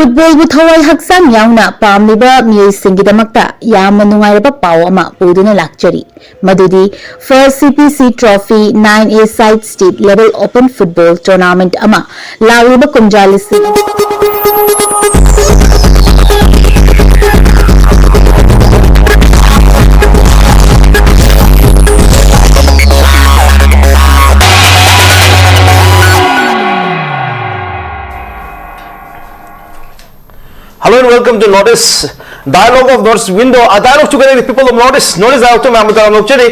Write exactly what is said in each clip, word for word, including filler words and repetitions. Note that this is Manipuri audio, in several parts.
ꯐꯨꯠꯕꯣꯜꯕꯨ ꯊꯋꯥꯏ ꯍꯛꯆꯥꯡ ꯌꯥꯎꯅ ꯄꯥꯝꯂꯤꯕ ꯃꯤꯑꯣꯏꯁꯤꯡꯒꯤꯗꯃꯛꯇ ꯌꯥꯝꯅ ꯅꯨꯡꯉꯥꯏꯔꯕ ꯄꯥꯎ ꯑꯃ ꯄꯨꯗꯨꯅ ꯂꯥꯛꯆꯔꯤ꯫ ꯃꯗꯨꯗꯤ First C P C Trophy nine A Side State Level Open Football Tournament ꯑꯃ ꯂꯥꯛꯂꯤꯕ ꯀꯨꯝꯖꯥ ꯂꯤꯁꯤꯡ Hello and welcome to North East Dialogue of North East Window, a dialogue together with people of North East. North East Dialogue two ꯃꯌꯥꯝꯕꯨ ꯇꯔꯥꯝꯅ ꯑꯣꯛꯆꯔꯤ꯫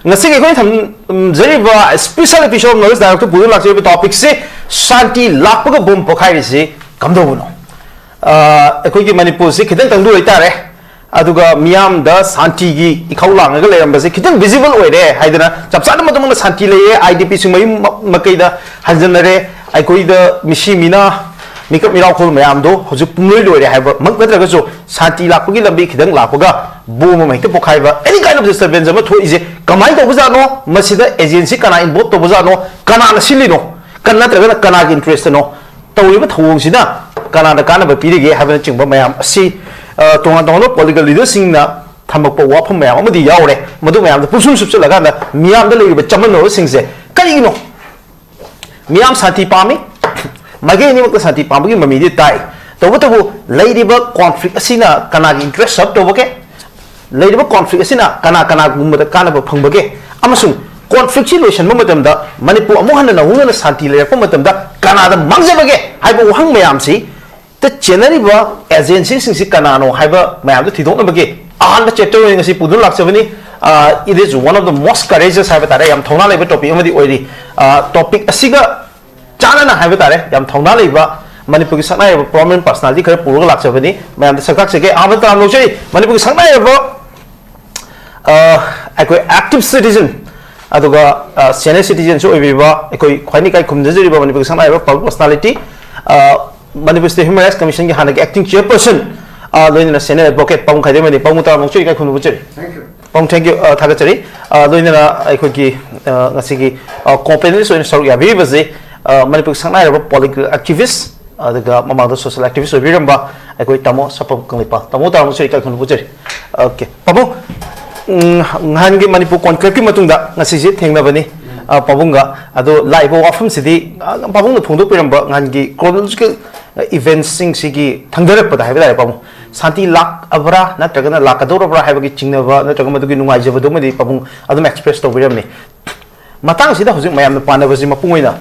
ꯉꯁꯤꯒꯤ ꯑꯩꯈꯣꯏꯅ ꯊꯝꯖꯔꯤꯕ special episode of North East Dialogue two ꯄꯨꯗꯨꯅ ꯂꯥꯛꯆꯔꯤꯕ topic ꯁꯤ ꯁꯥꯟꯇꯤ ꯂꯥꯛꯄꯒ ꯕꯣꯝ ꯄꯣꯈꯥꯏꯔꯤꯁꯤ ꯀꯝꯗꯧꯕꯅꯣ? ꯑ, ꯑꯩꯈꯣꯏꯒꯤ ꯃꯅꯤꯄꯨꯔꯁꯤ ꯈꯤꯇꯪ ꯇꯪꯗꯨ ꯑꯣꯏꯇꯥꯔꯦ, ꯑꯗꯨꯒ ꯃꯤꯌꯥꯝꯗ ꯁꯥꯟꯇꯤꯒꯤ ꯏꯈꯧ ꯂꯥꯡꯉꯒ ꯂꯩꯔꯝꯕꯁꯦ ꯈꯤꯇꯪ visible ꯑꯣꯏꯔꯦ ꯍꯥꯏꯗꯅ, ꯆꯞ ꯆꯥꯅ ꯃꯇꯝ ꯑꯃꯗ ꯁꯥꯟꯇꯤ ꯂꯩꯌꯦ, I D P ꯁꯤꯡ ꯃꯌꯨꯝ ꯃ-, ꯃꯀꯩꯗ ꯍꯟꯖꯟꯅꯔꯦ, ꯑꯩꯈꯣꯏꯗ ꯃꯤꯁꯤ ꯃꯤꯅꯥ ꯃꯤꯀꯞ ꯃꯤꯔꯥꯎꯈꯣꯜ ꯃꯌꯥꯝꯗꯣ ꯍꯧꯖꯤꯛ ꯄꯨꯡꯂꯣꯏ ꯂꯣꯏꯔꯦ ꯍꯥꯏꯕꯃꯛ ꯅꯠꯇ꯭ꯔꯒꯁꯨ, ꯁꯥꯟꯇꯤ ꯂꯥꯛꯄꯒꯤ ꯂꯝꯕꯤ ꯈꯤꯇꯪ ꯂꯥꯛꯄꯒ ꯕꯣꯝ ꯑꯃ ꯍꯦꯛꯇ ꯄꯣꯈꯥꯏꯕ, any kind of disturbance ꯑꯃ ꯊꯣꯛꯏꯁꯦ ꯀꯃꯥꯏꯅ ꯇꯧꯕꯖꯥꯠꯅꯣ? ꯃꯁꯤꯗ agency ꯀꯅꯥ involve ꯇꯧꯕꯖꯥꯠꯅꯣ? ꯀꯅꯥꯅ ꯁꯤꯜꯂꯤꯅꯣ? ꯀꯟ-, ꯅꯠꯇ꯭ꯔꯒꯅ ꯀꯅꯥꯒꯤ interest ꯅꯣ? ꯇꯧꯔꯤꯕ ꯊꯧꯑꯣꯡꯁꯤꯅ ꯀꯅꯥꯗ ꯀꯥꯟꯅꯕ ꯄꯤꯔꯤꯒꯦ ꯍꯥꯏꯕꯅꯆꯤꯡꯕ ꯃꯌꯥꯝ ꯑꯁꯤ, ꯑ, ꯇꯣꯉꯥꯟ ꯇꯣꯉꯥꯟꯕ political leader ꯁꯤꯡꯅ ꯊꯝꯃꯛꯄ ꯋꯥꯐꯝ ꯃꯌꯥꯝ ꯑꯃꯗꯤ ꯌꯥꯎꯔꯦ꯫ ꯃꯗꯨ ꯃꯌꯥꯝꯗꯣ ꯄꯨꯟꯁꯨꯝ ꯁꯨꯞꯆꯜꯂꯀꯥꯟꯗ ꯃꯤꯌꯥꯝꯗ ꯂꯩꯔꯤꯕ ꯆꯃꯝꯅꯕꯁꯤꯡꯁꯦ ꯀꯔꯤꯒꯤꯅꯣ? ꯃꯤꯌꯥꯝ ꯁꯥꯟꯇꯤ ꯄꯥꯝꯃꯤ, ꯃꯥꯏꯀꯩ ꯑꯅꯤꯃꯛꯇ ꯁꯥꯟꯇꯤ ꯄꯥꯝꯕꯒꯤ ꯃꯃꯤꯗꯤ ꯇꯥꯏ꯫ ꯇꯧꯕꯇꯕꯨ ꯂꯩꯔꯤꯕ conflict ꯑꯁꯤꯅ ꯀꯅꯥꯒꯤ interest serve ꯇꯧꯕꯒꯦ? ꯂꯩꯔꯤꯕ conflict ꯑꯁꯤꯅ ꯀꯅꯥ ꯀꯅꯥꯒꯨꯝꯕꯗ ꯀꯥꯟꯅꯕ ꯐꯪꯕꯒꯦ? ꯑꯃꯁꯨꯡ conflict ꯁꯤ ꯂꯣꯏꯁꯤꯟꯕ ꯃꯇꯝꯗ ꯃꯅꯤꯄꯨꯔ ꯑꯃꯨꯛ ꯍꯟꯅ ꯅꯧꯍꯧꯅꯅ ꯁꯥꯟꯇꯤ ꯂꯩꯔꯛꯄ ꯃꯇꯝꯗ ꯀꯅꯥꯗ ꯃꯥꯡꯖꯕꯒꯦ ꯍꯥꯏꯕ ꯋꯥꯍꯪ ꯃꯌꯥꯝꯁꯤ ꯇ ꯆꯦꯟꯅꯔꯤꯕ agency ꯁꯤꯡꯁꯤ ꯀꯅꯥꯅꯣ ꯍꯥꯏꯕ ꯃꯌꯥꯝꯗꯨ ꯊꯤꯗꯣꯛꯅꯕꯒꯤ ꯑꯍꯥꯟꯕ chapter ꯑꯣꯏꯅ ꯉꯁꯤ ꯄꯨꯗꯨꯅ ꯂꯥꯛꯆꯕꯅꯤ꯫ ꯑ, it is one of the most courageous ꯍꯥꯏꯕ ꯇꯥꯔꯦ, ꯌꯥꯝ ꯊꯧꯅꯥ ꯂꯩꯕ topic ꯑꯃꯗꯤ ꯑꯣꯏꯔꯤ꯫ ꯑ, topic ꯑꯁꯤꯒ ꯆꯥꯟꯅꯅ ꯍꯥꯏꯕ ꯇꯥꯔꯦ, ꯌꯥꯝ ꯊꯧꯅꯥ ꯂꯩꯕ ꯃꯅꯤꯄꯨꯔꯒꯤ ꯁꯛꯅꯥꯏꯔꯕ prominent personality ꯈꯔ ꯄꯨꯔꯒ ꯂꯥꯛꯆꯕꯅꯤ꯫ ꯃꯌꯥꯝꯗ ꯁꯛ ꯇꯥꯛꯆꯒꯦ꯫ ꯑꯍꯥꯟꯕ ꯇꯔꯥꯝꯅ ꯑꯣꯛꯆꯔꯤ ꯃꯅꯤꯄꯨꯔꯒꯤ ꯁꯛꯅꯥꯏꯔꯕ, ꯑ, ꯑꯩꯈꯣꯏ active citizen, ꯑꯗꯨꯒ, ꯑ, senior citizenꯁꯨ ꯑꯣꯏꯕꯤꯕ ꯑꯩꯈꯣꯏ ꯈ꯭ꯋꯥꯏꯅꯤ ꯏꯀꯥꯏ ꯈꯨꯝꯅꯖꯔꯤꯕ ꯃꯅꯤꯄꯨꯔꯒꯤ ꯁꯛꯅꯥꯏꯔꯕ public personality, ꯑ, ꯃꯅꯤꯄꯨꯔ state human rights commissionꯒꯤ ꯍꯥꯟꯅꯒꯤ acting chairperson, ꯑ, ꯂꯣꯏꯅꯅ senior advocate ꯄꯥꯕꯨꯡ ꯈꯥꯏꯗꯦꯝꯕꯅꯤ꯫ ꯄꯥꯕꯨꯡ ꯇꯔꯥꯝꯅ ꯑꯣꯛꯆꯔꯤ, ꯏꯀꯥꯏ ꯈꯨꯝꯅꯕ ꯎꯠꯆꯔꯤ꯫ Thank you. ꯄꯥꯕꯨꯡ, thank you, ꯑ, ꯊꯥꯒꯠꯆꯔꯤ꯫ ꯑ, ꯂꯣꯏꯅꯅ ꯑꯩꯈꯣꯏꯒꯤ, ꯑ, ꯉꯁꯤꯒꯤ, ꯑ, co-panelist ꯑꯣꯏꯅ ꯁꯔꯨꯛ ꯌꯥꯕꯤꯔꯤꯕꯁꯤ, ꯑ, ꯃꯅꯤꯄꯨꯔꯒꯤ ꯁꯛꯅꯥꯏꯔꯕ political activist, ꯑꯗꯨꯒ ꯃꯃꯥꯡꯗ ꯁꯣꯁꯤꯌꯦꯜ ꯑꯦꯛꯇꯤꯚꯤꯁ꯭ꯠ ꯑꯣꯏꯕꯤꯔꯝꯕ ꯑꯩꯈꯣꯏ ꯇꯥꯃꯣ ꯁꯄꯝ ꯀꯪꯂꯩꯄꯥꯛ꯫ ꯇꯥꯃꯣ ꯇꯥꯔꯝꯕꯁꯨ ꯑꯩ ꯀꯛꯊꯨꯅ ꯄꯨꯖꯔꯤ꯫ ꯑꯣꯀꯦ ꯄꯥꯕꯨꯡ, ꯎꯝ, ꯅꯍꯥꯟꯒꯤ ꯃꯅꯤꯄꯨꯔ ꯀꯣꯟꯀ꯭ꯂꯦꯕꯀꯤ ꯃꯇꯨꯡꯗ ꯉꯁꯤꯁꯦ ꯊꯦꯡꯅꯕꯅꯤ, ꯑ, ꯄꯥꯕꯨꯡꯒ꯫ ꯑꯗꯣ ꯂꯥꯛꯏꯕ ꯋꯥꯐꯝꯁꯤꯗꯤ, ꯑ, ꯄꯥꯕꯨꯡꯅ ꯐꯣꯡꯗꯣꯛꯄꯤꯔꯝꯕ ꯅꯍꯥꯟꯒꯤ ꯀ꯭ꯔꯣꯅꯣꯂꯣꯖꯤꯀꯦꯜ ꯏꯚꯦꯟꯠꯁꯤꯡꯁꯤꯒꯤ ꯊꯪꯗꯔꯛꯄꯗ ꯍꯥꯏꯕ ꯇꯥꯔꯦ ꯄꯥꯕꯨꯡ, ꯁꯥꯟꯇꯤ ꯂꯥꯛꯑꯕ꯭ꯔꯥ ꯅꯠꯇ꯭ꯔꯒꯅ ꯂꯥꯛꯀꯗꯧꯔꯕ꯭ꯔꯥ ꯍꯥꯏꯕꯒꯤ ꯆꯤꯡꯅꯕ ꯅꯠꯇ꯭ꯔꯒ ꯃꯗꯨꯒꯤ ꯅꯨꯡꯉꯥꯏꯖꯕꯗꯨꯃꯗꯤ ꯄꯥꯕꯨꯡ ꯑꯗꯨꯝ ꯑꯦꯛꯁꯄ꯭ꯔꯦꯁ ꯇꯧꯕꯤꯔꯝꯃꯤ꯫ ꯃꯇꯥꯡꯁꯤꯗ ꯍꯧꯖꯤꯛ ꯃꯌꯥꯝꯅ ꯄꯥꯅꯕꯁꯤ ꯃꯄꯨꯡ ꯑꯣꯏꯅ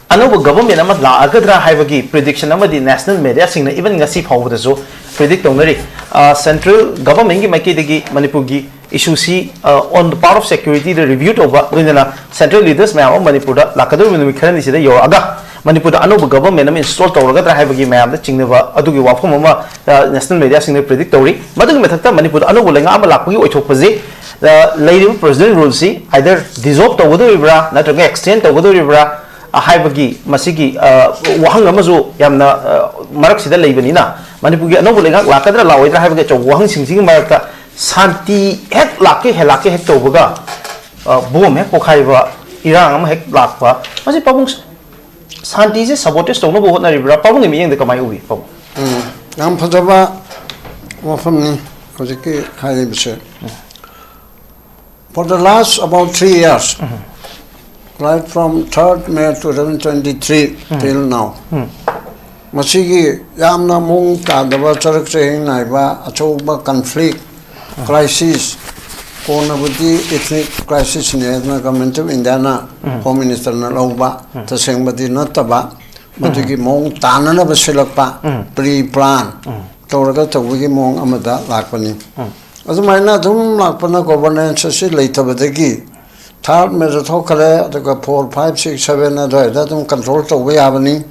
ꯑꯅꯧꯕ ꯒꯚꯔꯟꯃꯦꯟꯠ ꯑꯃ ꯂꯥꯛꯑꯒꯗ꯭ꯔꯥ ꯍꯥꯏꯕꯒꯤ ꯄ꯭ꯔꯤꯗꯤꯛꯁꯟ ꯑꯃꯗꯤ ꯅꯦꯁꯅꯦꯜ ꯃꯦꯗꯤꯌꯥꯁꯤꯡꯅ ꯏꯚꯟ ꯉꯁꯤ ꯐꯥꯎꯕꯗꯁꯨ ꯄ꯭ꯔꯤꯗꯤꯛ ꯇꯧꯅꯔꯤ꯫ ꯑ, ꯁꯦꯟꯇ꯭ꯔꯦꯜ ꯒꯚꯔꯟꯃꯦꯟꯠꯀꯤ ꯃꯥꯏꯀꯩꯗꯒꯤ ꯃꯅꯤꯄꯨꯔꯒꯤ ꯏꯁꯨꯁꯤ, ꯑ, on the part of security the review ꯇꯧꯕ, ꯂꯣꯏꯅꯅ ꯁꯦꯟꯇ꯭ꯔꯦꯜ ꯂꯤꯗꯔꯁ ꯃꯌꯥꯝ ꯑꯃ ꯃꯅꯤꯄꯨꯔꯗ ꯂꯥꯛꯀꯗꯧꯔꯤꯕ ꯅꯨꯃꯤꯠ ꯈꯔꯅꯤꯁꯤꯗ ꯌꯧꯔꯛꯑꯒ ꯃꯅꯤꯄꯨꯔꯗ ꯑꯅꯧꯕ ꯒꯚꯔꯟꯃꯦꯟꯠ ꯑꯃ ꯏꯟꯁꯇꯣꯜ ꯇꯧꯔꯒꯗ꯭ꯔꯥ ꯍꯥꯏꯕꯒꯤ ꯃꯌꯥꯝꯗ ꯆꯤꯡꯅꯕ ꯑꯗꯨꯒꯤ ꯋꯥꯐꯝ ꯑꯃ, ꯑ, ꯅꯦꯁꯅꯦꯜ ꯃꯦꯗꯤꯌꯥꯁꯤꯡꯅ ꯄ꯭ꯔꯤꯗꯤꯛ ꯇꯧꯔꯤ꯫ ꯃꯗꯨꯒꯤ ꯃꯊꯛꯇ ꯃꯅꯤꯄꯨꯔꯗ ꯑꯅꯧꯕ ꯂꯩꯉꯥꯛ ꯑꯃ ꯂꯥꯛꯄꯒꯤ ꯑꯣꯏꯊꯣꯛꯄꯁꯤ, ꯑ, ꯂꯩꯔꯤꯕ ꯄ꯭ꯔꯦꯁꯤꯗꯦꯟꯠ ꯔꯨꯜꯁꯤ ꯑꯥꯏꯗꯔ ꯗꯤꯖꯣꯜꯕ ꯇꯧꯒꯗꯧꯔꯤꯕ꯭ꯔꯥ ꯅꯠꯇ꯭ꯔꯒ ꯑꯦꯛꯁꯇꯦꯟ ꯇꯧꯒꯗꯧꯔꯤꯕ꯭ꯔꯥ ꯍꯥꯏꯕꯒꯤ ꯃꯁꯤꯒꯤ, ꯑ, ꯋꯥꯍꯪ ꯑꯃꯁꯨ ꯌꯥꯝꯅ, ꯑ, ꯃꯔꯛꯁꯤꯗ ꯂꯩꯕꯅꯤꯅ, ꯃꯅꯤꯄꯨꯔꯒꯤ ꯑꯅꯧꯕ ꯂꯩꯉꯥꯛ ꯂꯥꯛꯀꯗ꯭ꯔꯥ ꯂꯥꯛꯑꯣꯏꯗ꯭ꯔꯥ ꯍꯥꯏꯕꯒꯤ ꯑꯆꯧꯕ ꯋꯥꯍꯪꯁꯤꯡꯁꯤꯒꯤ ꯃꯔꯛꯇ ꯁꯥꯟꯇꯤ ꯍꯦꯛ ꯂꯥꯛꯀꯦ ꯍꯦꯛ ꯂꯥꯛꯀꯦ ꯍꯦꯛ ꯇꯧꯕꯒ, ꯑ, ꯕꯣꯝ ꯍꯦꯛ ꯄꯣꯈꯥꯏꯕ, ꯏꯔꯥꯡ ꯑꯃ ꯍꯦꯛ ꯂꯥꯛꯄ, ꯃꯁꯤ ꯄꯥꯕꯨꯡ ꯁꯥꯟꯇꯤꯁꯦ ꯁꯕꯣꯇꯦꯖ ꯇꯧꯅꯕ ꯍꯣꯠꯅꯔꯤꯕ꯭ꯔꯥ? ꯄꯥꯕꯨꯡꯒꯤ ꯃꯤꯠꯌꯦꯡꯗ ꯀꯃꯥꯏꯅ ꯎꯕꯤ, ꯄꯥꯕꯨꯡ? ꯎꯝ, ꯌꯥꯝ ꯐꯖꯕ ꯋꯥꯐꯝꯅꯤ ꯍꯧꯖꯤꯛꯀꯤ ꯍꯥꯏꯔꯤꯕꯁꯦ꯫ For the last about three years, right from third May two thousand twenty-three till now, ꯎꯝ꯫ ꯃꯁꯤꯒꯤ ꯌꯥꯝꯅ ꯃꯑꯣꯡ ꯇꯥꯗꯕ ꯆꯔꯛ ꯆꯍꯤꯡ ꯅꯥꯏꯕ ꯑꯆꯧꯕ ꯀꯟꯐ꯭ꯂꯤꯛ, ꯀ꯭ꯔꯥꯏꯁꯤꯁ, ꯀꯣꯟꯅꯕꯨꯗꯤ ꯏꯊꯅꯤꯛ ꯀ꯭ꯔꯥꯏꯁꯤꯁꯅꯤ ꯍꯥꯏꯗꯅ ꯒꯚꯔꯟꯃꯦꯟꯠ ꯑꯣꯐ ꯏꯟꯗꯤꯌꯥꯅ, ꯎꯝ꯫ ꯍꯣꯝ ꯃꯤꯅꯤꯁꯇꯔꯅ ꯂꯧꯕ, ꯎꯝ꯫ ꯇꯁꯦꯡꯕꯗꯤ ꯅꯠꯇꯕ, ꯎꯝ꯫ ꯃꯗꯨꯒꯤ ꯃꯑꯣꯡ ꯇꯥꯅꯅꯕ ꯁꯤꯜꯂꯛꯄ, ꯎꯝ꯫ ꯄ꯭ꯔꯤ ꯄ꯭ꯂꯥꯟ ꯎꯝ꯫ ꯇꯧꯔꯒ ꯇꯧꯕꯒꯤ ꯃꯑꯣꯡ ꯑꯃꯗ ꯂꯥꯛꯄꯅꯤ꯫ ꯎꯝ꯫ ꯑꯗꯨꯃꯥꯏꯅ ꯑꯗꯨꯝ ꯂꯥꯛꯄꯅ ꯒꯣꯚꯔꯅꯦꯟꯁ ꯑꯁꯤ ꯂꯩꯇꯕꯗꯒꯤ ꯊꯥꯔꯠ ꯃꯦꯗ ꯊꯣꯛꯈ꯭ꯔꯦ, ꯑꯗꯨꯒ ꯐꯣꯔ, ꯐꯥꯏꯚ, ꯁꯤꯛꯁ, ꯁꯚꯦꯟ ꯑꯗꯨꯋꯥꯏꯗ ꯑꯗꯨꯝ ꯀꯟꯇ꯭ꯔꯣꯜ ꯇꯧꯕ ꯌꯥꯕꯅꯤ꯫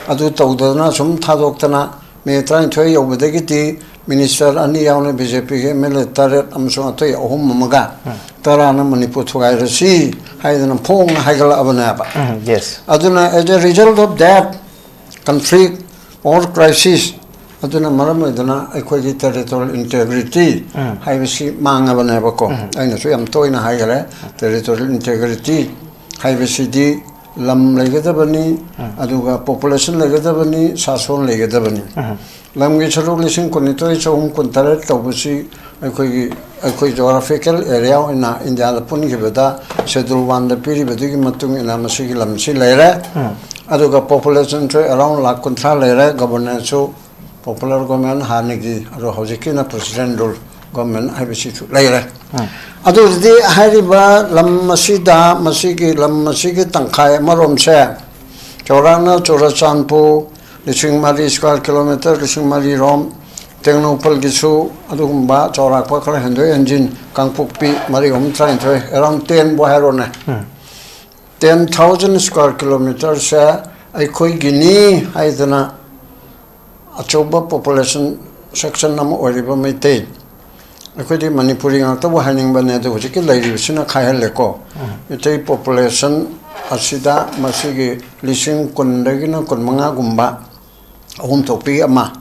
ꯑꯗꯨ ꯇꯧꯗꯗꯅ ꯁꯨꯝ ꯊꯥꯗꯣꯛꯇꯅ ꯃꯦ ꯇꯔꯥꯅꯤꯊꯣꯏ ꯌꯧꯕꯗꯒꯤꯗꯤ ꯃꯤꯅꯤꯁꯇꯔ ꯑꯅꯤ ꯌꯥꯎꯅ ꯕꯤ ꯖꯦ ꯄꯤꯒꯤ ꯑꯦꯝ ꯑꯦꯜ ꯑꯦ ꯇꯔꯦꯠ ꯑꯃꯁꯨꯡ ꯑꯇꯩ ꯑꯍꯨꯝ ꯑꯃꯒ ꯎꯝ꯫ ꯇꯔꯥꯅ ꯃꯅꯤꯄꯨꯔ ꯊꯨꯒꯥꯏꯔꯁꯤ ꯍꯥꯏꯗꯅ ꯐꯣꯡꯅ ꯍꯥꯏꯒꯠꯂꯛꯑꯕꯅꯦꯕ꯫ ꯎꯝ, yes꯫ ꯑꯗꯨꯅ as a result of that conflict or crisis, ꯑꯗꯨꯅ ꯃꯔꯝ ꯑꯣꯏꯗꯨꯅ ꯑꯩꯈꯣꯏꯒꯤ ꯇꯦꯔꯤꯇꯣꯔꯤꯌꯦꯜ ꯏꯟꯇꯦꯒ꯭ꯔꯤꯇꯤ ꯎꯝ꯫ ꯍꯥꯏꯕꯁꯤ ꯃꯥꯡꯉꯕꯅꯦꯕꯀꯣ꯫ ꯎꯝ꯫ ꯑꯩꯅꯁꯨ ꯌꯥꯝ ꯇꯣꯏꯅ ꯍꯥꯏꯈꯔꯦ, ꯇꯦꯔꯤꯇꯣꯔꯤꯌꯦꯜ ꯏꯟꯇꯦꯒ꯭ꯔꯤꯇꯤ ꯍꯥꯏꯕꯁꯤꯗꯤ ꯂꯝ ꯂꯩꯒꯗꯕꯅꯤ, ꯑꯗꯨꯒ ꯄꯣꯄꯨꯂꯦꯁꯟ ꯂꯩꯒꯗꯕꯅꯤ, ꯁꯥꯁꯣꯟ ꯂꯩꯒꯗꯕꯅꯤ꯫ ꯂꯝꯒꯤ ꯁꯔꯨꯛ ꯂꯤꯁꯤꯡ ꯀꯨꯟꯅꯤꯊꯣꯏ ꯆꯍꯨꯝ ꯀꯨꯟꯇꯔꯦꯠ ꯇꯧꯕꯁꯤ ꯑꯩꯈꯣꯏꯒꯤ, ꯑꯩꯈꯣꯏ ꯖꯣꯒ꯭ꯔꯥꯐꯤꯀꯦꯜ ꯑꯦꯔꯤꯌꯥ ꯑꯣꯏꯅ ꯏꯟꯗꯤꯌꯥꯗ ꯄꯨꯟꯈꯤꯕꯗ ꯁꯦꯗꯨꯜ ꯋꯥꯟꯗ ꯄꯤꯔꯤꯕꯗꯨꯒꯤ ꯃꯇꯨꯡ ꯏꯟꯅ ꯃꯁꯤꯒꯤ ꯂꯝꯁꯤ ꯂꯩꯔꯦ꯫ ꯑꯗꯨꯒ ꯄꯣꯄꯨꯂꯦꯁꯟꯁꯨ ꯑꯦꯔꯥꯎꯟ ꯂꯥꯈ ꯀꯨꯟꯊ꯭ꯔꯥ ꯂꯩꯔꯦ꯫ ꯒꯕꯔꯅꯦꯟꯁꯁꯨ ꯄꯣꯄꯨꯂꯔ ꯒꯣꯔꯃꯦꯟ ꯍꯥꯟꯅꯒꯤ, ꯑꯗꯣ ꯍꯧꯖꯤꯛꯀꯤꯅ ꯄ꯭ꯔꯦꯁꯤꯗꯦꯟ ꯔꯨꯜ ꯒꯣꯔꯃꯦꯟ ꯍꯥꯏꯕꯁꯤꯁꯨ ꯂꯩꯔꯦ꯫ ꯑꯗꯨꯗꯤ ꯍꯥꯏꯔꯤꯕ ꯂꯝ ꯑꯁꯤꯗ, ꯃꯁꯤꯒꯤ ꯂꯝ ꯑꯁꯤꯒꯤ ꯇꯪꯈꯥꯏ ꯑꯃꯔꯣꯝꯁꯦ ꯆꯥꯎꯔꯥꯛꯅ ꯆꯨꯔꯆꯥꯟꯄꯨꯔ ꯂꯤꯁꯤꯡ ꯃꯔꯤ ꯁ꯭ꯀ꯭ꯋꯥꯔ ꯀꯤꯂꯣꯃꯤꯇꯔ ꯂꯤꯁꯤꯡ ꯃꯔꯤ ꯔꯣꯝ, ꯇꯦꯡꯅꯧꯄꯜꯒꯤꯁꯨ ꯑꯗꯨꯒꯨꯝꯕ ꯆꯥꯎꯔꯥꯛꯄ ꯈꯔ ꯍꯦꯟꯗꯣꯛ ꯍꯦꯟꯖꯤꯟ, ꯀꯥꯡꯄꯣꯛꯄꯤ ꯃꯔꯤ ꯑꯍꯨꯝ ꯇꯔꯥꯅꯤꯊꯣꯏ, ꯑꯦꯔꯥꯎꯟ ꯇꯦꯟꯕꯨ ꯍꯥꯏꯔꯣꯅꯦ꯫ ꯇꯦꯟ ꯊꯥꯎꯖꯟ ꯁ꯭ꯀ꯭ꯋꯥꯔ ꯀꯤꯂꯣꯃꯤꯇꯔꯁꯦ ꯑꯩꯈꯣꯏꯒꯤꯅꯤ ꯍꯥꯏꯗꯅ ꯑꯆꯧꯕ ꯄꯣꯄꯨꯂꯦꯁꯟ ꯁꯦꯛꯁꯟ ꯑꯃ ꯑꯣꯏꯔꯤꯕ ꯃꯩꯇꯩ, ꯑꯩꯈꯣꯏꯗꯤ ꯃꯅꯤꯄꯨꯔꯤ ꯉꯥꯛꯇꯕꯨ ꯍꯥꯏꯅꯤꯡꯕꯅꯦ, ꯑꯗꯨ ꯍꯧꯖꯤꯛꯀꯤ ꯂꯩꯔꯤꯕꯁꯤꯅ ꯈꯥꯏꯍꯜꯂꯦꯀꯣ꯫ ꯃꯩꯇꯩ ꯄꯣꯄꯨꯂꯦꯁꯟ ꯑꯁꯤꯗ ꯃꯁꯤꯒꯤ ꯂꯤꯁꯤꯡ ꯀꯨꯟꯗꯒꯤꯅ ꯀꯨꯟꯃꯉꯥꯒꯨꯝꯕ ꯑꯍꯨꯝ ꯊꯣꯛꯄꯤ ꯑꯃ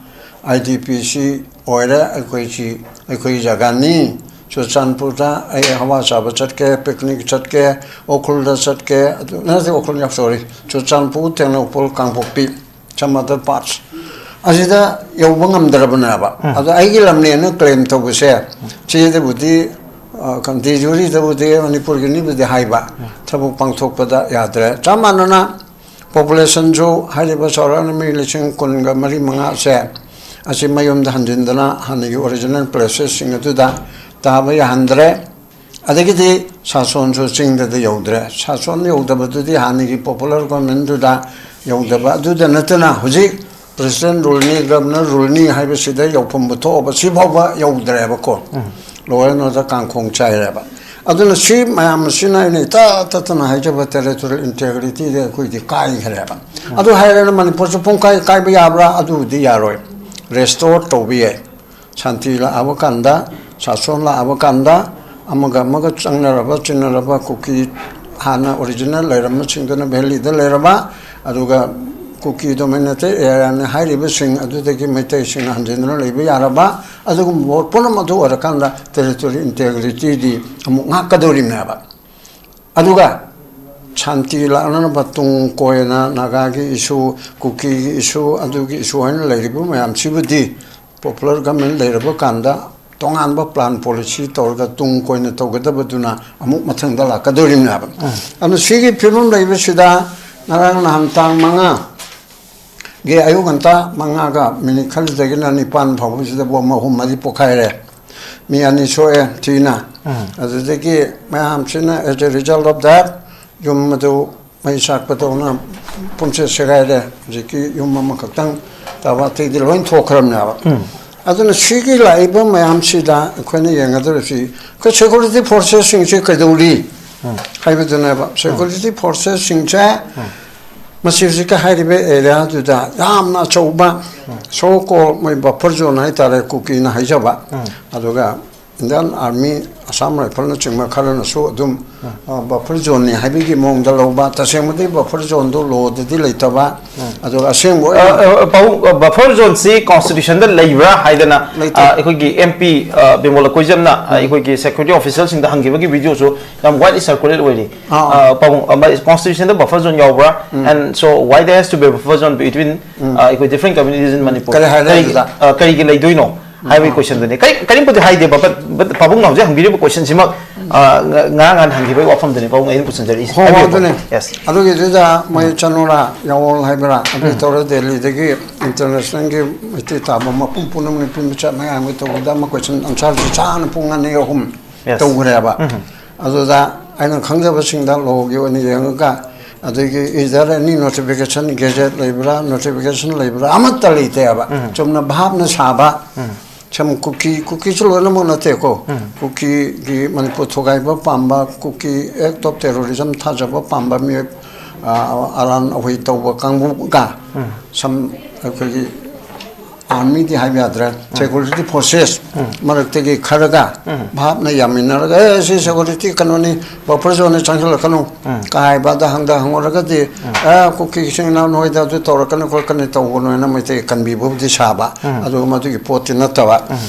ꯑꯥꯏ ꯗꯤ ꯄꯤ ꯁꯤ ꯑꯣꯏꯔꯦ꯫ ꯑꯩꯈꯣꯏꯁꯤ, ꯑꯩꯈꯣꯏꯒꯤ ꯖꯒꯥꯅꯤ꯫ ꯆꯨꯔꯆꯥꯟꯄꯨꯔꯗ ꯑꯩ ꯍꯋꯥ ꯆꯥꯕ ꯆꯠꯀꯦ, ꯄꯤꯛꯅꯤꯛ ꯆꯠꯀꯦ, ꯎꯈ꯭ꯔꯨꯜꯗ ꯆꯠꯀꯦ, ꯑꯗꯨ ꯅꯠꯇꯦ, ꯎꯈ꯭ꯔꯨꯜ, ꯁꯣꯔꯤ, ꯆꯨꯔꯆꯥꯟꯄꯨꯔ, ꯇꯦꯡꯅꯧꯄꯜ, ꯀꯥꯡꯄꯣꯛꯄꯤ, some other parts, ꯑꯁꯤꯗ ꯌꯧꯕ ꯉꯝꯗ꯭ꯔꯕꯅꯦꯕ꯫ ꯑꯗꯣ ꯑꯩꯒꯤ ꯂꯝꯅꯦꯅ ꯀ꯭ꯂꯦꯝ ꯇꯧꯕꯁꯦ, ꯆꯦꯗꯕꯨꯗꯤ, ꯑ, ꯀꯝ-, ꯗꯤ ꯖꯨꯔꯤꯗꯕꯨꯗꯤ ꯃꯅꯤꯄꯨꯔꯒꯤꯅꯤꯕꯨꯗꯤ ꯍꯥꯏꯕ, ꯊꯕꯛ ꯄꯥꯡꯊꯣꯛꯄꯗ ꯌꯥꯗ꯭ꯔꯦ꯫ ꯆꯞ ꯃꯥꯟꯅꯅ ꯄꯣꯄꯨꯂꯦꯁꯟꯁꯨ ꯍꯥꯏꯔꯤꯕ ꯆꯥꯎꯔꯥꯛꯅ ꯃꯤ ꯂꯤꯁꯤꯡ ꯀꯨꯟꯒ ꯃꯔꯤ ꯃꯉꯥꯁꯦ ꯑꯁꯤ ꯃꯌꯨꯝꯗ ꯍꯟꯖꯤꯟꯗꯅ ꯍꯥꯟꯅꯒꯤ ꯑꯣꯔꯤꯖꯤꯅꯦꯜ ꯄ꯭ꯂꯦꯁꯦꯁꯁꯤꯡ ꯑꯗꯨꯗ ꯇꯥꯕ ꯌꯥꯍꯟꯗ꯭ꯔꯦ꯫ ꯑꯗꯒꯤꯗꯤ ꯁꯥꯁꯣꯟꯁꯨ ꯆꯤꯡꯗꯗꯤ ꯌꯧꯗ꯭ꯔꯦ꯫ ꯁꯥꯁꯣꯟ ꯌꯧꯗꯕꯗꯨꯗꯤ ꯍꯥꯟꯅꯒꯤ ꯄꯣꯄꯨꯂꯔ ꯒꯣꯔꯃꯦꯟꯗꯨꯗ ꯌꯧꯗꯕ꯫ ꯑꯗꯨꯗ ꯅꯠꯇꯅ ꯍꯧꯖꯤꯛ ꯄ꯭ꯔꯦꯁꯤꯗꯦꯟ ꯔꯨꯜꯅꯤ, ꯒꯕꯔꯅꯔ ꯔꯨꯜꯅꯤ ꯍꯥꯏꯕꯁꯤꯗ ꯌꯧꯐꯝꯕꯨ ꯊꯣꯛꯑꯕ ꯁꯤꯐꯥꯎꯕ ꯌꯧꯗ꯭ꯔꯦꯕꯀꯣ꯫ Law and order ꯀꯥꯡꯈꯣꯡ ꯆꯥꯏꯔꯦꯕ꯫ ꯑꯗꯨꯅ ꯁꯤ ꯃꯌꯥꯝ ꯑꯁꯤꯅ ꯑꯩꯅ ꯏꯇꯥ ꯇꯠꯇꯅ ꯍꯥꯏꯖꯕ ꯇꯦꯔꯤꯇꯣꯔꯤꯌꯦꯜ ꯏꯟꯇꯦꯒ꯭ꯔꯤꯇꯤꯗ ꯑꯩꯈꯣꯏꯗꯤ ꯀꯥꯏꯈ꯭ꯔꯦꯕ꯫ ꯑꯗꯨ ꯍꯥꯏꯔꯒꯅ ꯃꯅꯤꯄꯨꯔꯁꯨ ꯄꯨꯡꯀꯥꯏ ꯀꯥꯏꯕ ꯌꯥꯕ꯭ꯔꯥ? ꯑꯗꯨꯕꯨꯗꯤ ꯌꯥꯔꯣꯏ꯫ ꯔꯦꯁꯇꯣꯔ ꯇꯧꯕ ꯌꯥꯏ꯫ ꯁꯥꯟꯇꯤ ꯂꯥꯛꯑꯕ ꯀꯥꯟꯗ, ꯁꯥꯁꯣꯟ ꯂꯥꯛꯑꯕ ꯀꯥꯟꯗ, ꯑꯃꯒ ꯑꯃꯒ ꯆꯪꯅꯔꯕ, ꯆꯤꯟꯅꯔꯕ ꯀꯨꯀꯤ ꯍꯥꯟꯅ ꯑꯣꯔꯤꯖꯤꯅꯦꯜ ꯂꯩꯔꯝꯕꯁꯤꯡꯗꯨꯅ ꯚꯦꯂꯤꯗ ꯂꯩꯔꯕ, ꯑꯗꯨꯒ ꯀꯨꯀꯤ ꯗꯣꯃꯤꯅꯦꯇꯦꯠ ꯑꯦꯔꯤꯌꯥꯅꯤ ꯍꯥꯏꯔꯤꯕꯁꯤꯡ ꯑꯗꯨꯗꯒꯤ ꯃꯩꯇꯩꯁꯤꯡꯅ ꯍꯟꯖꯤꯟꯗꯨꯅ ꯂꯩꯕ ꯌꯥꯔꯕ, ꯑꯗꯨꯒꯨꯝꯕ ꯄꯣꯠ ꯄꯨꯝꯅꯃꯛ ꯑꯗꯨ ꯑꯣꯏꯔꯀꯥꯟꯗ ꯇꯦꯔꯤꯇꯣꯔꯤ ꯏꯟꯇꯦꯒ꯭ꯔꯤꯇꯤꯗꯤ ꯑꯃꯨꯛ ꯉꯥꯛꯀꯗꯧꯔꯤꯕꯅꯦꯕ꯫ ꯑꯗꯨꯒ ꯁꯥꯟꯇꯤ ꯂꯥꯛꯅꯅꯕ ꯇꯨꯡ ꯀꯣꯏꯅ ꯅꯥꯒꯥꯒꯤ ꯏꯁꯨ, ꯀꯨꯀꯤꯒꯤ ꯏꯁꯨ, ꯑꯗꯨꯒꯤ ꯏꯁꯨ ꯍꯥꯏꯅ ꯂꯩꯔꯤꯕ ꯃꯌꯥꯝꯁꯤꯕꯨꯗꯤ ꯄꯣꯄꯨꯂꯔ ꯒꯃꯦꯟ ꯂꯩꯔꯕ ꯀꯥꯟꯗ ꯇꯣꯉꯥꯟꯕ ꯄ꯭ꯂꯥꯟ ꯄꯣꯂꯤꯁꯤ ꯇꯧꯔꯒ ꯇꯨꯡ ꯀꯣꯏꯅ ꯇꯧꯒꯗꯕꯗꯨꯅ ꯑꯃꯨꯛ ꯃꯊꯪꯗ ꯂꯥꯛꯀꯗꯧꯔꯤꯕꯅꯦꯕ꯫ ꯑꯗꯨ ꯁꯤꯒꯤ ꯐꯤꯕꯝ ꯂꯩꯕꯁꯤꯗ ꯉꯔꯥꯡ ꯅꯍꯥꯟ ꯇꯥꯡ ꯃꯉꯥꯒꯤ ꯑꯌꯨꯛ ꯉꯟꯇꯥ ꯃꯉꯥꯒ ꯃꯤꯅꯤꯠ ꯈꯔꯗꯒꯤꯅ ꯅꯤꯄꯥꯟ ꯐꯥꯎꯕꯁꯤꯗ ꯕꯣꯝ ꯑꯍꯨꯝ ꯃꯔꯤ ꯄꯣꯈꯥꯏꯔꯦ꯫ ꯃꯤ ꯑꯅꯤ ꯁꯣꯛꯑꯦ ꯊꯤꯅ꯫ ꯑꯗꯨꯗꯒꯤ ꯃꯌꯥꯝꯁꯤꯅ, as a result of that, ꯌꯨꯝ ꯑꯗꯨ ꯃꯩ ꯆꯥꯛꯄꯗꯧꯅ ꯄꯨꯝꯁꯦ ꯁꯦꯒꯥꯏꯔꯦ꯫ ꯍꯧꯖꯤꯛꯀꯤ ꯌꯨꯝ ꯑꯃꯈꯛꯇꯪ ꯇꯥꯕ, ꯑꯇꯩꯗꯤ ꯂꯣꯏ ꯊꯣꯛꯈ꯭ꯔꯕꯅꯦꯕ꯫ ꯑꯗꯨꯅ ꯁꯤꯒꯤ ꯂꯥꯛꯏꯕ ꯃꯌꯥꯝꯁꯤꯗ ꯑꯩꯈꯣꯏꯅ ꯌꯦꯡꯒꯗꯧꯔꯤꯁꯤ ꯑꯩꯈꯣꯏ ꯁꯦꯀ꯭ꯌꯨꯔꯤꯇꯤ ꯐꯣꯔꯁꯦꯁꯁꯤꯡꯁꯤ ꯀꯩꯗꯧꯔꯤ ꯍꯥꯏꯕꯗꯨꯅꯦꯕ꯫ ꯁꯦꯀ꯭ꯌꯨꯔꯤꯇꯤ ꯐꯣꯔꯁꯦꯁꯁꯤꯡꯁꯦ ꯃꯁꯤ ꯍꯧꯖꯤꯛꯀ ꯍꯥꯏꯔꯤꯕ ꯑꯦꯔꯤꯌꯥꯗꯨꯗ ꯌꯥꯝꯅ ꯑꯆꯧꯕ, ꯁꯣ ꯀꯣꯜ ꯃꯣꯏ ꯕꯐꯔ ꯖꯣꯟ ꯍꯥꯏꯇꯥꯔꯦ, ꯀꯨꯀꯤꯅ ꯍꯥꯏꯖꯕ, ꯑꯗꯨꯒ ꯏꯟꯗꯤꯌꯥꯟ ꯑꯥꯔꯃꯤ, ꯑꯁꯥꯝ ꯔꯥꯏꯐꯜꯅꯆꯤꯡꯕ ꯈꯔꯅꯁꯨ ꯑꯗꯨꯝ, ꯑ, ꯕꯐꯔ ꯖꯣꯟꯅꯤ ꯍꯥꯏꯕꯒꯤ ꯃꯑꯣꯡꯗ ꯂꯧꯕ꯫ ꯇꯁꯦꯡꯕꯗꯤ ꯕꯐꯔ ꯖꯣꯟꯗꯣ ꯂꯣꯗꯗꯤ ꯂꯩꯇꯕ, ꯑꯗꯨꯒ ꯑꯁꯦꯡꯕ ꯑꯣꯏꯅ ꯑ, ꯑ, ꯄꯥꯕꯨꯡ, ꯑ, ꯕꯐꯔ ꯖꯣꯟꯁꯤ ꯀꯣꯟꯁꯇꯤꯇ꯭ꯌꯨꯁꯟꯗ ꯂꯩꯕ꯭ꯔꯥ ꯍꯥꯏꯗꯅ, ꯂꯩꯇꯦ꯫ ꯑ, ꯑꯩꯈꯣꯏꯒꯤ ꯑꯦꯝ ꯄꯤ, ꯑ, ꯕꯤꯃꯣꯜ ꯑꯀꯣꯏꯖꯝꯅ, ꯑ, ꯑꯩꯈꯣꯏꯒꯤ ꯁꯦꯀ꯭ꯌꯨꯔꯤꯇꯤ ꯑꯣꯐꯤꯁꯔꯁꯤꯡꯗ ꯍꯪꯈꯤꯕꯒꯤ ꯚꯤꯗꯤꯑꯣꯁꯨ ꯌꯥꯝ ꯋꯥꯏꯗꯂꯤ ꯁꯔꯀꯨꯂꯦꯠ ꯑꯣꯏꯔꯤ꯫ ꯑꯥ, ꯑꯥ꯫ ꯑ, ꯄꯥꯕꯨꯡ, ꯑ, ꯃ-, ꯀꯣꯟꯁꯇꯤꯇ꯭ꯌꯨꯁꯟꯗ ꯕꯐꯔ ꯖꯣꯟ ꯌꯥꯎꯕ꯭ꯔꯥ? And so why there has to be a buffer zone between, ꯑ, ꯑꯩꯈꯣꯏ different communities in Manipur? ꯀꯔꯤ ꯍꯥꯏꯔꯦ ꯀꯔꯤꯒꯤ, ꯑꯗꯨꯗ? ꯑ, ꯀꯔꯤꯒꯤ ꯂꯩꯗꯣꯏꯅꯣ? ꯍꯥꯏꯕꯒꯤ ꯀꯣꯏꯁꯟꯗꯨꯅꯤ꯫ ꯀꯔꯤ, ꯀꯔꯤꯝꯕꯨꯗꯤ ꯍꯥꯏꯗꯦ, but, but ꯄꯥꯕꯨꯡꯅ ꯍꯧꯖꯤꯛ ꯍꯪꯕꯤꯔꯤꯕ ꯀꯣꯏꯁꯟꯁꯤꯃꯛ, ꯑ, ꯉ-, ꯉꯔꯥꯡ ꯅꯍꯥꯟ ꯍꯪꯈꯤꯕꯒꯤ ꯋꯥꯐꯝꯗꯨꯅꯤ ꯄꯥꯕꯨꯡ ꯑꯩꯅ ꯄꯨꯁꯤꯟꯖꯔꯛꯏꯁꯦ꯫ ꯍꯣ, ꯍꯣ, ꯍꯥꯏꯕꯤꯌꯨ, ꯑꯗꯨꯅꯤ꯫ ꯄꯥꯕꯨꯡ꯫ Yes꯫ ꯑꯗꯨꯒꯤꯗꯨꯗ ꯃꯣꯏ ꯆꯅꯣꯔꯥ ꯌꯥꯋꯣꯜ ꯍꯥꯏꯕ꯭ꯔꯥ, ꯑꯗꯨ ꯇꯧꯔ ꯗꯦꯜꯂꯤꯗꯒꯤ ꯏꯟꯇꯔꯅꯦꯁꯅꯦꯜꯒꯤ ꯃꯩꯇꯩ ꯇꯥꯕ ꯃꯄꯨꯝ ꯄꯨꯝꯅꯃꯛ ꯅꯨꯄꯤ ꯃꯆꯥ ꯃꯌꯥꯝꯒꯤ ꯇꯧꯕꯗ ꯑꯃ ꯀꯣꯏꯁꯟ ꯑꯟꯁꯥꯔꯁꯤ ꯁꯥꯡꯅ ꯄꯨꯡ ꯑꯅꯤ ꯑꯍꯨꯝ Yes꯫ ꯇꯧꯈ꯭ꯔꯦꯕ꯫ ꯑꯗꯨꯗ ꯑꯩꯅ ꯈꯪꯖꯕꯁꯤꯡꯗ ꯂꯣꯒꯤ ꯑꯣꯏꯅ ꯌꯦꯡꯉꯒ, ꯑꯗꯒꯤ is there any notification, gazette ꯂꯩꯕ꯭ꯔꯥ, notification ꯂꯩꯕ꯭ꯔꯥ, ꯑꯃꯠꯇ ꯂꯩꯇꯦꯕ꯫ ꯆꯨꯝꯅ ꯚꯥꯞꯅ ꯁꯥꯕ꯫ ꯁꯝ ꯀꯨꯀꯤ, ꯀꯨꯀꯤꯁꯨ ꯂꯣꯏꯅꯃꯛ ꯅꯠꯇꯦꯀꯣ꯫ ꯀꯨꯀꯤꯒꯤ ꯃꯅꯤꯄꯨꯔ ꯊꯨꯒꯥꯏꯕ ꯄꯥꯝꯕ, ꯀꯨꯀꯤ act of terrorism ꯊꯥꯖꯕ ꯄꯥꯝꯕ ꯃꯤꯑꯣꯏ, ꯑ, ꯑꯔꯥꯟ ꯑꯍꯣꯏ ꯇꯧꯕ ꯀꯥꯡꯕꯨꯒ ꯁꯝ ꯑꯩꯈꯣꯏꯒꯤ ꯑꯥꯔꯃꯤꯗꯤ ꯍꯥꯏꯕ ꯌꯥꯗ꯭ꯔꯦ, ꯁꯦꯀ꯭ꯌꯨꯔꯤꯇꯤ ꯐꯣꯔꯁꯦꯁ ꯃꯔꯛꯇꯒꯤ ꯈꯔꯒ ꯚꯥꯞꯅ ꯌꯥꯃꯤꯟꯅꯔꯒ, "ꯑꯦ, ꯁꯤ ꯁꯦꯀ꯭ꯌꯨꯔꯤꯇꯤ ꯀꯩꯅꯣꯅꯤ, ꯕꯐꯔ ꯖꯣꯟꯅꯤ, ꯆꯪꯁꯤꯜꯂꯛꯀꯅꯨ" ꯀ ꯍꯥꯏꯕ ꯑꯗ ꯍꯪꯗ ꯍꯪꯉꯨꯔꯒꯗꯤ, "ꯑꯦ, ꯀꯨꯀꯤ ꯏꯆꯤꯟ ꯏꯅꯥꯎ ꯅꯣꯏꯗ ꯑꯗꯨ ꯇꯧꯔꯛꯀꯅꯤ ꯈꯣꯠꯀꯅꯤ ꯇꯧꯒꯅꯨ" ꯍꯥꯏꯅ ꯃꯩꯇꯩ ꯀꯟꯕꯤꯕꯕꯨꯗꯤ ꯁꯥꯕ, ꯑꯗꯨꯒ ꯃꯗꯨꯒꯤ ꯄꯣꯠꯇꯤ ꯅꯠꯇꯕ꯫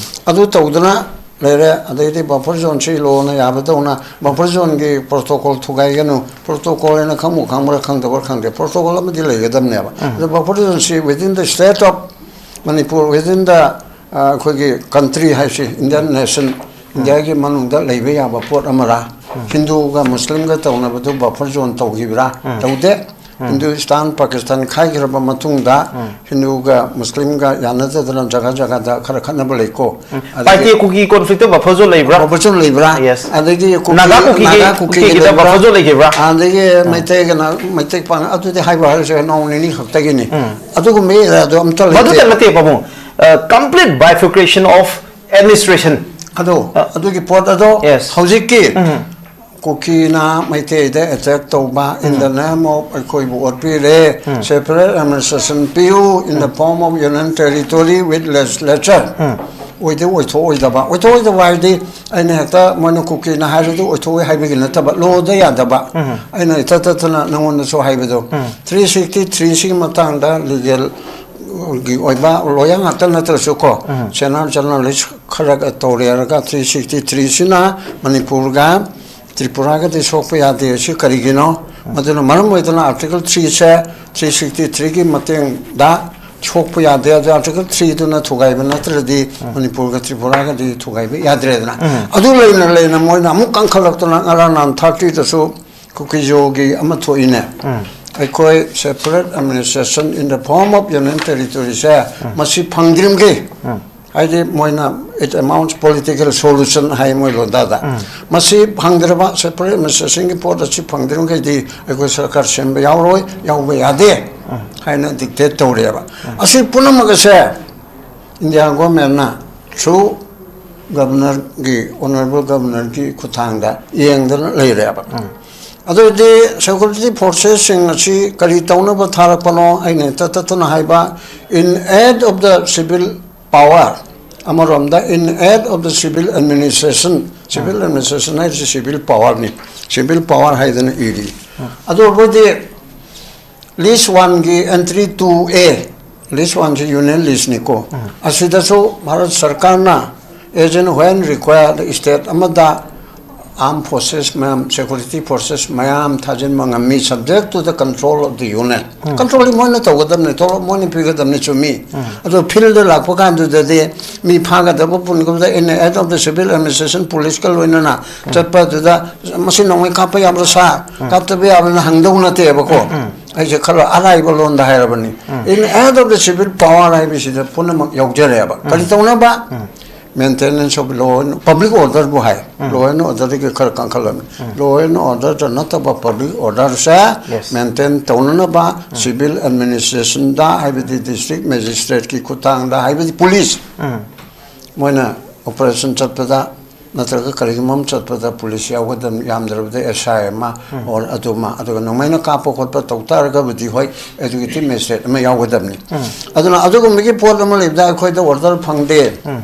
ꯑꯗꯨ ꯇꯧꯗꯅ ꯂꯩꯔꯦ, ꯑꯗꯩꯗꯤ buffer zoneꯁꯤ ꯂꯣꯅ ꯌꯥꯕꯗꯧꯅ buffer zoneꯒꯤ protocol ꯊꯨꯒꯥꯏꯒꯅꯨ, protocol ꯍꯥꯏꯅ ꯈꯪꯕꯨ ꯈꯪꯕ꯭ꯔꯥ ꯈꯪꯗꯕ꯭ꯔꯥ ꯈꯪꯗꯦ, protocol ꯑꯃꯗꯤ ꯂꯩꯒꯗꯕꯅꯦꯕ꯫ ꯑꯗꯣ buffer zoneꯁꯤ within the state of Manipur, within the ꯑꯩꯈꯣꯏꯒꯤ country ꯍꯥꯏꯁꯤ, Indian nation, ꯏꯟꯗꯤꯌꯥꯒꯤ ꯃꯅꯨꯡꯗ ꯂꯩꯕ ꯌꯥꯕ ꯄꯣꯠ ꯑꯃꯔꯥ? ꯍꯤꯟꯗꯨꯒ ꯃꯨꯁꯂꯤꯝꯒ ꯇꯧꯅꯕꯗꯨ buffer zone ꯇꯧꯈꯤꯕ꯭ꯔꯥ? ꯇꯧꯗꯦ꯫ ꯍꯤꯟꯗꯨꯁꯇꯥꯟ ꯄꯥꯀꯤꯁꯇꯥꯟ ꯈꯥꯏꯈ꯭ꯔꯕ ꯃꯇꯨꯡꯗ ꯍꯤꯟꯗꯨꯒ ꯃꯨꯁꯂꯤꯝꯒ ꯌꯥꯅꯗꯗꯅ ꯖꯒꯥ ꯖꯒꯥꯗ ꯈꯔ ꯈꯠꯅꯕ ꯂꯩꯀꯣ꯫ ꯑꯗꯒꯤ ꯄꯥꯏꯇꯦ ꯀꯨꯀꯤ conflictꯇ buffer zone ꯂꯩꯕ꯭ꯔꯥ? Buffer zone ꯂꯩꯕ꯭ꯔꯥ? Yes꯫ ꯑꯗꯒꯤ ꯀꯨꯀꯤ, ꯅꯥꯒꯥ ꯀꯨꯀꯤꯒꯤ, ꯅꯥꯒꯥ ꯀꯨꯀꯤꯒꯤ ꯀꯨꯀꯤꯒꯤꯗ ꯂꯩꯕ꯭ꯔꯥ? Buffer zone ꯂꯩꯈꯤꯕ꯭ꯔꯥ? ꯑꯗꯒꯤ ꯃꯩꯇꯩꯒꯅ, ꯃꯩꯇꯩ ꯄꯥꯡ ꯑꯗꯨꯗꯤ ꯍꯥꯏꯕ ꯍꯥꯏꯔꯁꯦ ꯅꯣꯡ ꯅꯤꯅꯤ ꯈꯛꯇꯒꯤꯅꯤ꯫ ꯑꯗꯨꯒꯨꯝꯕ areaꯗꯣ ꯑꯝꯇ ꯂꯩꯇꯦ꯫ ꯃꯗꯨꯇ ꯅꯠꯇꯦ ꯄꯥꯕꯨꯡ, complete bifurcation of administration꯫ ꯑꯗꯣ ꯑ, ꯑꯗꯨꯒꯤ ꯄꯣꯠ ꯑꯗꯣ yes꯫ ꯍꯧꯖꯤꯛꯀꯤ ꯎꯝ꯫ ꯀꯨꯀꯤꯅ ꯃꯩꯇꯩꯗ attack ꯇꯧꯕ, in the name of ꯑꯩꯈꯣꯏꯕꯨ ꯑꯣꯠꯄꯤꯔꯦ, separate administration ꯄꯤꯌꯨ in the form of union territory with legislature꯫ ꯑꯣꯏꯗꯤ ꯑꯣꯏꯊꯣꯛꯑꯣꯏꯗꯕ, ꯑꯣꯏꯊꯣꯛꯑꯣꯏꯗꯕ ꯍꯥꯏꯗꯤ ꯑꯩꯅ ꯍꯦꯛꯇ ꯃꯣꯏꯅ ꯀꯨꯀꯤꯅ ꯍꯥꯏꯔꯗꯤ ꯑꯣꯏꯊꯣꯛꯑꯣꯏ ꯍꯥꯏꯕꯒꯤ ꯅꯠꯇꯕ, ꯂꯣꯗ ꯌꯥꯗꯕ꯫ ꯑꯩꯅ ꯏꯊꯠ ꯊꯠꯇꯅ ꯅꯉꯣꯟꯗꯁꯨ ꯍꯥꯏꯕꯗꯣ, three sixty three ꯁꯤꯒꯤ ꯃꯇꯥꯡꯗ legal ꯒꯤ ꯑꯣꯏꯕ lawyer ꯉꯥꯛꯇ ꯅꯠꯇ꯭ꯔꯁꯨ ꯀꯣ, channel journalist ꯈꯔꯒ ꯇꯧꯔꯦꯔꯒ three sixty three ꯁꯤꯅ ꯃꯅꯤꯄꯨꯔꯒ ꯇ꯭ꯔꯤꯄꯨꯔꯥꯒꯗꯤ ꯁꯣꯛꯄ ꯌꯥꯗꯦ꯫ ꯁꯤ ꯀꯔꯤꯒꯤꯅꯣ? ꯃꯗꯨꯅ ꯃꯔꯝ ꯑꯣꯏꯗꯨꯅ article three ꯁꯦ three sixty three ꯒꯤ ꯃꯇꯦꯡꯗ ꯁꯣꯛꯄ ꯌꯥꯗꯦ꯫ ꯑꯗꯨ article three ꯗꯨꯅ ꯊꯨꯒꯥꯏꯕ ꯅꯠꯇ꯭ꯔꯗꯤ ꯃꯅꯤꯄꯨꯔꯒ ꯇ꯭ꯔꯤꯄꯨꯔꯥꯒꯗꯤ ꯊꯨꯒꯥꯏꯕ ꯌꯥꯗ꯭ꯔꯦꯗꯅ꯫ ꯑꯗꯨ ꯂꯩꯅ ꯂꯩꯅ ꯃꯣꯏꯅ ꯑꯃꯨꯛ ꯀꯟꯈꯠꯂꯛꯇꯨꯅ ꯉꯔꯥꯡ ꯅꯍꯥꯟ thirty ꯗꯁꯨ ꯀꯨꯀꯤꯖꯣꯒꯤ ꯑꯃ ꯊꯣꯛꯏꯅꯦ꯫ ꯑꯩꯈꯣꯏ separate administration in the form of union territory ꯁꯦ ꯃꯁꯤ ꯐꯪꯗ꯭ꯔꯤꯝꯒꯤ, ꯍꯥꯏꯗꯤ ꯃꯣꯏꯅ it amounts political solution ꯍꯥꯏ ꯃꯣꯏ ꯂꯣꯟꯗꯥꯗ꯫ ꯃꯁꯤ ꯐꯪꯗ꯭ꯔꯕ, separate administration ꯒꯤ ꯄꯣꯠ ꯑꯁꯤ ꯐꯪꯗ꯭ꯔꯤꯝꯈꯩꯗꯤ ꯑꯩꯈꯣꯏ ꯁꯔꯀꯥꯔ ꯁꯦꯝꯕ ꯌꯥꯎꯔꯣꯏ, ꯌꯥꯎꯕ ꯌꯥꯗꯦ ꯍꯥꯏꯅ dictate ꯇꯧꯔꯦꯕ꯫ ꯑꯁꯤ ꯄꯨꯝꯅꯃꯛ ꯑꯁꯦ India government ꯅ through governor ꯒꯤ, honourable governor ꯒꯤ ꯈꯨꯠꯊꯥꯡꯗ ꯌꯦꯡꯗꯅ ꯂꯩꯔꯦꯕ꯫ ꯑꯗꯨꯗꯤ security forces ꯁꯤꯡ ꯑꯁꯤ ꯀꯔꯤ ꯇꯧꯅꯕ ꯊꯥꯔꯛꯄꯅꯣ? ꯑꯩꯅ ꯍꯦꯛꯇ ꯇꯠꯇꯅ ꯍꯥꯏꯕ, in aid of the civil power, ꯑꯃꯔꯣꯝꯗ in aid of the civil administration, civil administration ꯍꯥꯏꯔꯤꯁꯤ civil power ꯅꯤ, civil power ꯍꯥꯏꯗꯅ ꯏꯔꯤ꯫ ꯑꯗꯨ ꯑꯣꯏꯔꯕꯗꯤ list one ꯒꯤ entry two A, list one ꯁꯤ union list ꯅꯤꯀꯣ꯫ ꯑꯁꯤꯗꯁꯨ ꯚꯥꯔꯠ ꯁꯔꯀꯥꯔꯅ As and when required, state ꯑꯃꯗ armed forces ꯃꯌꯥꯝ, security forces ꯃꯌꯥꯝ ꯊꯥꯖꯤꯟꯕ ꯉꯝꯃꯤ, subject to the control of the union. Control ꯗꯤ ꯃꯣꯏꯅ ꯇꯧꯒꯗꯕꯅꯤ, ꯊꯣꯛꯂꯛ ꯃꯣꯏꯅ ꯄꯤꯒꯗꯕꯅꯤ, ꯆꯨꯝꯃꯤ꯫ ꯑꯗꯣ field ꯗ ꯂꯥꯛꯄ ꯀꯥꯟꯗꯨꯗꯗꯤ ꯃꯤ ꯐꯥꯒꯗꯕ ꯄꯨꯟꯒꯗꯕꯗ in the act of the civil administration police ꯀ ꯂꯣꯏꯅꯅ ꯆꯠꯄ ꯑꯗꯨꯗ ꯃꯁꯤ ꯅꯣꯡꯃꯩ ꯀꯥꯞꯄ ꯌꯥꯕ꯭ꯔꯥ ꯁꯥꯔ? ꯀꯥꯞꯇꯕ ꯌꯥꯕ꯭ꯔꯥꯅ ꯍꯪꯗꯧ ꯅꯠꯇꯦꯕꯀꯣ꯫ ꯑꯩꯁꯦ ꯈꯔ ꯑꯔꯥꯏꯕ ꯂꯣꯟꯗ ꯍꯥꯏꯔꯕꯅꯤ꯫ In the act of the civil power ꯍꯥꯏꯕꯁꯤꯗ ꯄꯨꯝꯅꯃꯛ ꯌꯥꯎꯖꯔꯦꯕ꯫ ꯀꯔꯤ ꯇꯧꯅꯕ? Maintenance of law and public order ꯕꯨ ꯍꯥꯏ꯫ Law and order ꯗꯒꯤ ꯈꯔ ꯀꯟꯈꯠꯂꯝꯃꯤ꯫ Law and order ꯗ ꯅꯠꯇꯕ public order ꯁꯦ Yes. Maintain ꯇꯧꯅꯅꯕ civil administration ꯗ, ꯍꯥꯏꯕꯗꯤ district magistrate ꯀꯤ ꯈꯨꯠꯊꯥꯡꯗ, ꯍꯥꯏꯕꯗꯤ police, ꯎꯝ꯫ ꯃꯣꯏꯅ operation ꯆꯠꯄꯗ ꯅꯠꯇ꯭ꯔꯒ ꯀꯔꯤꯒꯨꯝꯕ ꯑꯃ ꯆꯠꯄꯗ police ꯌꯥꯎꯒꯗꯕꯅꯤ, ꯌꯥꯝꯗ꯭ꯔꯕꯗ S I ꯑꯃ ꯎꯝ꯫ Or ꯑꯗꯨꯃ, ꯑꯗꯨꯒ ꯅꯣꯡꯃꯩꯅ ꯀꯥꯞꯄ ꯈꯣꯠꯄ ꯇꯧ ꯇꯥꯔꯒꯕꯨꯗꯤ ꯍꯣꯏ, executive magistrate ꯑꯃ ꯌꯥꯎꯒꯗꯕꯅꯤ꯫ ꯎꯝ꯫ ꯑꯗꯨꯅ ꯑꯗꯨꯒꯨꯝꯕꯒꯤ ꯄꯣꯠ ꯑꯃ ꯂꯩꯕꯗ ꯑꯩꯈꯣꯏꯗ order ꯐꯪꯗꯦ, ꯎꯝ꯫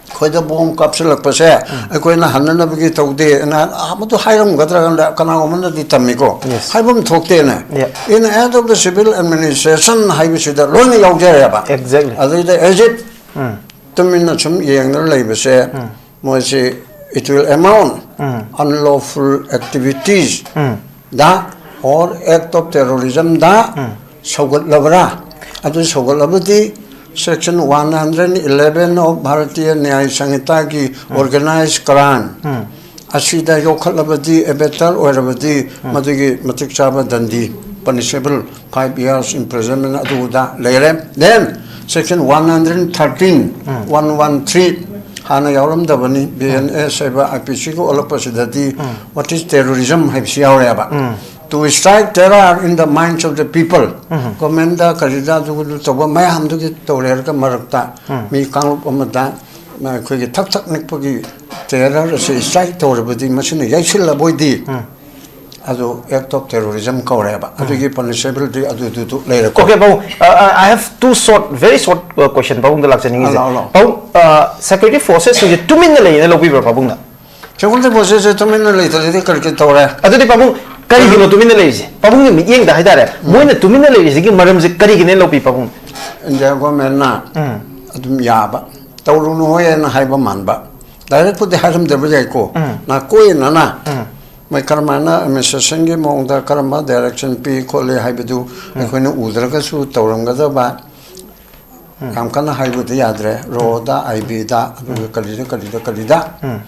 ꯑꯩꯈꯣꯏꯗ bomb ꯀꯥꯞꯁꯤꯜꯂꯛꯄꯁꯦ ꯎꯝ꯫ ꯑꯩꯈꯣꯏꯅ ꯍꯟꯅꯅꯕꯒꯤ ꯇꯧꯗꯦ ꯑꯅ ꯑꯃꯗꯨ ꯍꯥꯏꯔꯝꯒꯗ꯭ꯔꯥ ꯈꯟꯗ ꯀꯅꯥꯒꯨꯝꯕꯅꯗꯤ ꯇꯝꯃꯤꯀꯣ꯫ Yes. ꯍꯥꯏꯐꯝ ꯊꯣꯛꯇꯦꯅ꯫ Yeah. In the act of the civil administration ꯍꯥꯏꯕꯁꯤꯗ ꯂꯣꯏꯅ ꯌꯥꯎꯖꯔꯦꯕ꯫ Exactly. ꯑꯗꯨꯗ as if ꯎꯝ꯫ ꯇꯨꯃꯤꯟꯅ ꯁꯨꯝ ꯌꯦꯡꯗꯨꯅ ꯂꯩꯕꯁꯦ ꯎꯝ꯫ ꯃꯣꯏꯁꯤ it will amount um. Unlawful activities um. The or act of terrorism ꯗ ꯎꯝ꯫ ꯁꯧꯒꯠꯂꯕ꯭ꯔꯥ? ꯑꯗꯨ ꯁꯧꯒꯠꯂꯕꯗꯤ section one hundred eleven of Bharatiya Nyaya Sanhita ꯒꯤ ꯎꯝ꯫ Organized crime ꯎꯝ꯫ ꯑꯁꯤꯗ ꯌꯣꯛꯈꯠꯂꯕꯗꯤ, abettor ꯑꯣꯏꯔꯕꯗꯤ ꯎꯝ꯫ ꯃꯗꯨꯒꯤ ꯃꯇꯤꯛ ꯆꯥꯕ ꯗꯟꯗꯤ, punishable five years imprisonment ꯑꯗꯨꯗ ꯂꯩꯔꯦ꯫ Then section one hundred thirteen, ꯎꯝ꯫ One one three ꯍꯥꯟꯅ ꯌꯥꯎꯔꯝꯗꯕꯅꯤ, B N S ꯍꯥꯏꯕ I P C ꯒ ꯑꯣꯜꯂꯛꯄꯁꯤꯗꯗꯤ ꯎꯝ꯫ What is terrorism ꯍꯥꯏꯕꯁꯤ ꯌꯥꯎꯔꯦꯕ꯫ ꯎꯝ꯫ To strike terror in the minds of the people꯫ Um. Government ꯗ ꯀꯔꯤꯗ ꯑꯗꯨ ꯇꯧꯕ ꯃꯌꯥꯝꯗꯨꯒꯤ ꯇꯧꯔꯦꯔꯒ ꯃꯔꯛꯇ ꯎꯝ꯫ ꯃꯤ ꯀꯥꯡꯂꯨꯞ ꯑꯃꯗ ꯑꯩꯈꯣꯏꯒꯤ ꯊꯛ ꯊꯛ ꯅꯤꯛꯄꯒꯤ terror ꯑꯁꯤ strike ꯇꯧꯔꯕꯗꯤ ꯃꯁꯤꯅ ꯌꯩꯁꯤꯜꯂꯕꯣꯏꯗꯤ ꯎꯝ꯫ ꯑꯗꯨ act of terrorism ꯀꯧꯔꯦꯕ꯫ ꯎꯝ꯫ ꯑꯗꯨꯒꯤ punishable ꯗꯤ ꯑꯗꯨꯗꯨꯗꯨ ꯂꯩꯔꯦꯀꯣ꯫ Okay, ꯄꯥꯕꯨꯡ, uh, uh, I have two short, very short, uh, question ꯄꯥꯕꯨꯡꯗ ꯂꯥꯛꯆꯅꯤꯡꯉꯤꯁꯦ꯫ ꯂꯥꯛꯑꯣ, ꯂꯥꯛꯑꯣ꯫ ꯄꯥꯕꯨꯡ, uh, security forces ꯁꯤꯡꯁꯦ ꯇꯨꯃꯤꯟꯅ ꯂꯩꯌꯦꯅ ꯂꯧꯕꯤꯕ꯭ꯔꯥ ꯄꯥꯕꯨꯡꯅ? Security forces ꯁꯦ ꯇꯨꯃꯤꯟꯅ ꯂꯩꯇ꯭ꯔꯗꯤ ꯀꯔꯤ ꯀꯔꯤ ꯇꯧꯔꯦ? ꯑꯗꯨꯗꯤ ꯄꯥꯕꯨꯡ, ꯀꯔꯤꯒꯤꯅꯣ ꯇꯨꯃꯤꯟꯅ ꯂꯩꯔꯤꯁꯦ? ꯄꯥꯕꯨꯡꯒꯤ ꯃꯤꯠꯌꯦꯡꯗ ꯍꯥꯏꯇꯥꯔꯦ, ꯎꯝ꯫ ꯃꯣꯏꯅ ꯇꯨꯃꯤꯟꯅ ꯂꯩꯔꯤꯁꯤꯒꯤ ꯃꯔꯝꯁꯦ ꯀꯔꯤꯒꯤꯅꯦ ꯂꯧꯕꯤ ꯄꯥꯕꯨꯡ? India government ꯅ ꯎꯝ꯫ ꯑꯗꯨꯝ ꯌꯥꯕ꯫ ꯇꯧꯔꯨꯅꯨ ꯍꯣꯏꯅ ꯍꯥꯏꯕ ꯃꯥꯟꯕ꯫ ꯗꯥꯏꯔꯦꯛꯄꯨꯗꯤ ꯍꯥꯏꯔꯝꯗꯕ ꯌꯥꯏꯀꯣ꯫ ꯎꯝ꯫ ꯅꯥꯀꯣꯏꯅꯅ ꯎꯝ꯫ ꯃꯣꯏ ꯀꯔꯝꯍꯥꯏꯅ ꯑꯦꯗꯃꯤꯅꯤꯁꯇ꯭ꯔꯦꯁꯟꯒꯤ ꯃꯑꯣꯡꯗ ꯀꯔꯝꯕ ꯗꯥꯏꯔꯦꯛꯁꯟ ꯄꯤ ꯈꯣꯠꯂꯤ ꯍꯥꯏꯕꯗꯨ ꯎꯝ꯫ ꯑꯩꯈꯣꯏꯅ ꯎꯗ꯭ꯔꯒꯁꯨ ꯇꯧꯔꯝꯒꯗꯕ ꯎꯝ꯫ ꯌꯥꯝ ꯀꯟꯅ ꯍꯥꯏꯕꯗꯤ ꯌꯥꯗ꯭ꯔꯦ꯫ ꯔꯣꯗ, ꯑꯥꯏ ꯕꯤꯗ, ꯑꯗꯨꯒ ꯎꯝ꯫ ꯀꯔꯤꯗ, ꯀꯔꯤꯗ, ꯀꯔꯤꯗ ꯎꯝ꯫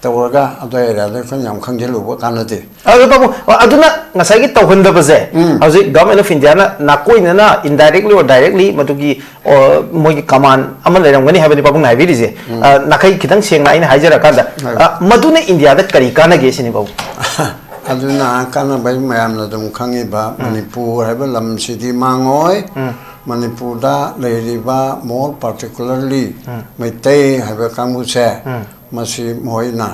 ꯇꯧꯔꯒ ꯑꯗꯨ ꯑꯦꯔꯤꯌꯥꯗ ꯑꯩꯈꯣꯏꯅ ꯌꯥꯝ ꯈꯪꯖꯤꯜꯂꯨꯕ ꯀꯥꯟꯅꯗꯦ꯫ ꯑꯗꯨ ꯄꯥꯕꯨꯡ, ꯑꯗꯨꯅ ꯉꯁꯥꯏꯒꯤ ꯇꯧꯍꯟꯗꯕꯁꯦ, ꯎꯝ꯫ ꯍꯧꯖꯤꯛ Government of India ꯅ ꯅꯥꯀꯣꯏꯅꯅ indirectly or directly ꯃꯗꯨꯒꯤ, ꯑꯣ, ꯃꯣꯏꯒꯤ command ꯑꯃ ꯂꯩꯔꯝꯒꯅꯤ ꯍꯥꯏꯕꯅꯤ ꯄꯥꯕꯨꯡꯅ ꯍꯥꯏꯕꯤꯔꯤꯁꯦ꯫ ꯎꯝ꯫ ꯑ, ꯅꯥꯈꯩ ꯈꯤꯇꯪ ꯁꯦꯡꯅ ꯑꯩꯅ ꯍꯥꯏꯖꯔꯀꯥꯟꯗ, ꯍꯣꯏ꯫ ꯑ, ꯃꯗꯨꯅ ꯏꯟꯗꯤꯌꯥꯗ ꯀꯔꯤ ꯀꯥꯟꯅꯒꯦ ꯁꯤꯅꯤ ꯄꯥꯕꯨꯡ? ꯑꯗꯨꯅ ꯀꯥꯟꯅꯕ ꯃꯌꯥꯝꯅ ꯑꯗꯨꯝ ꯈꯪꯉꯤꯕ ꯎꯝ꯫ ꯃꯅꯤꯄꯨꯔ ꯍꯥꯏꯕ ꯂꯝꯁꯤꯗꯤ ꯃꯥꯡꯉꯣꯏ꯫ ꯎꯝ꯫ ꯃꯅꯤꯄꯨꯔꯗ ꯂꯩꯔꯤꯕ, more particularly, ꯎꯝ꯫ ꯃꯩꯇꯩ ꯍꯥꯏꯕ ꯀꯥꯡꯕꯨꯁꯦ, ꯎꯝ꯫ ꯃꯁꯤ ꯃꯈꯣꯏꯅ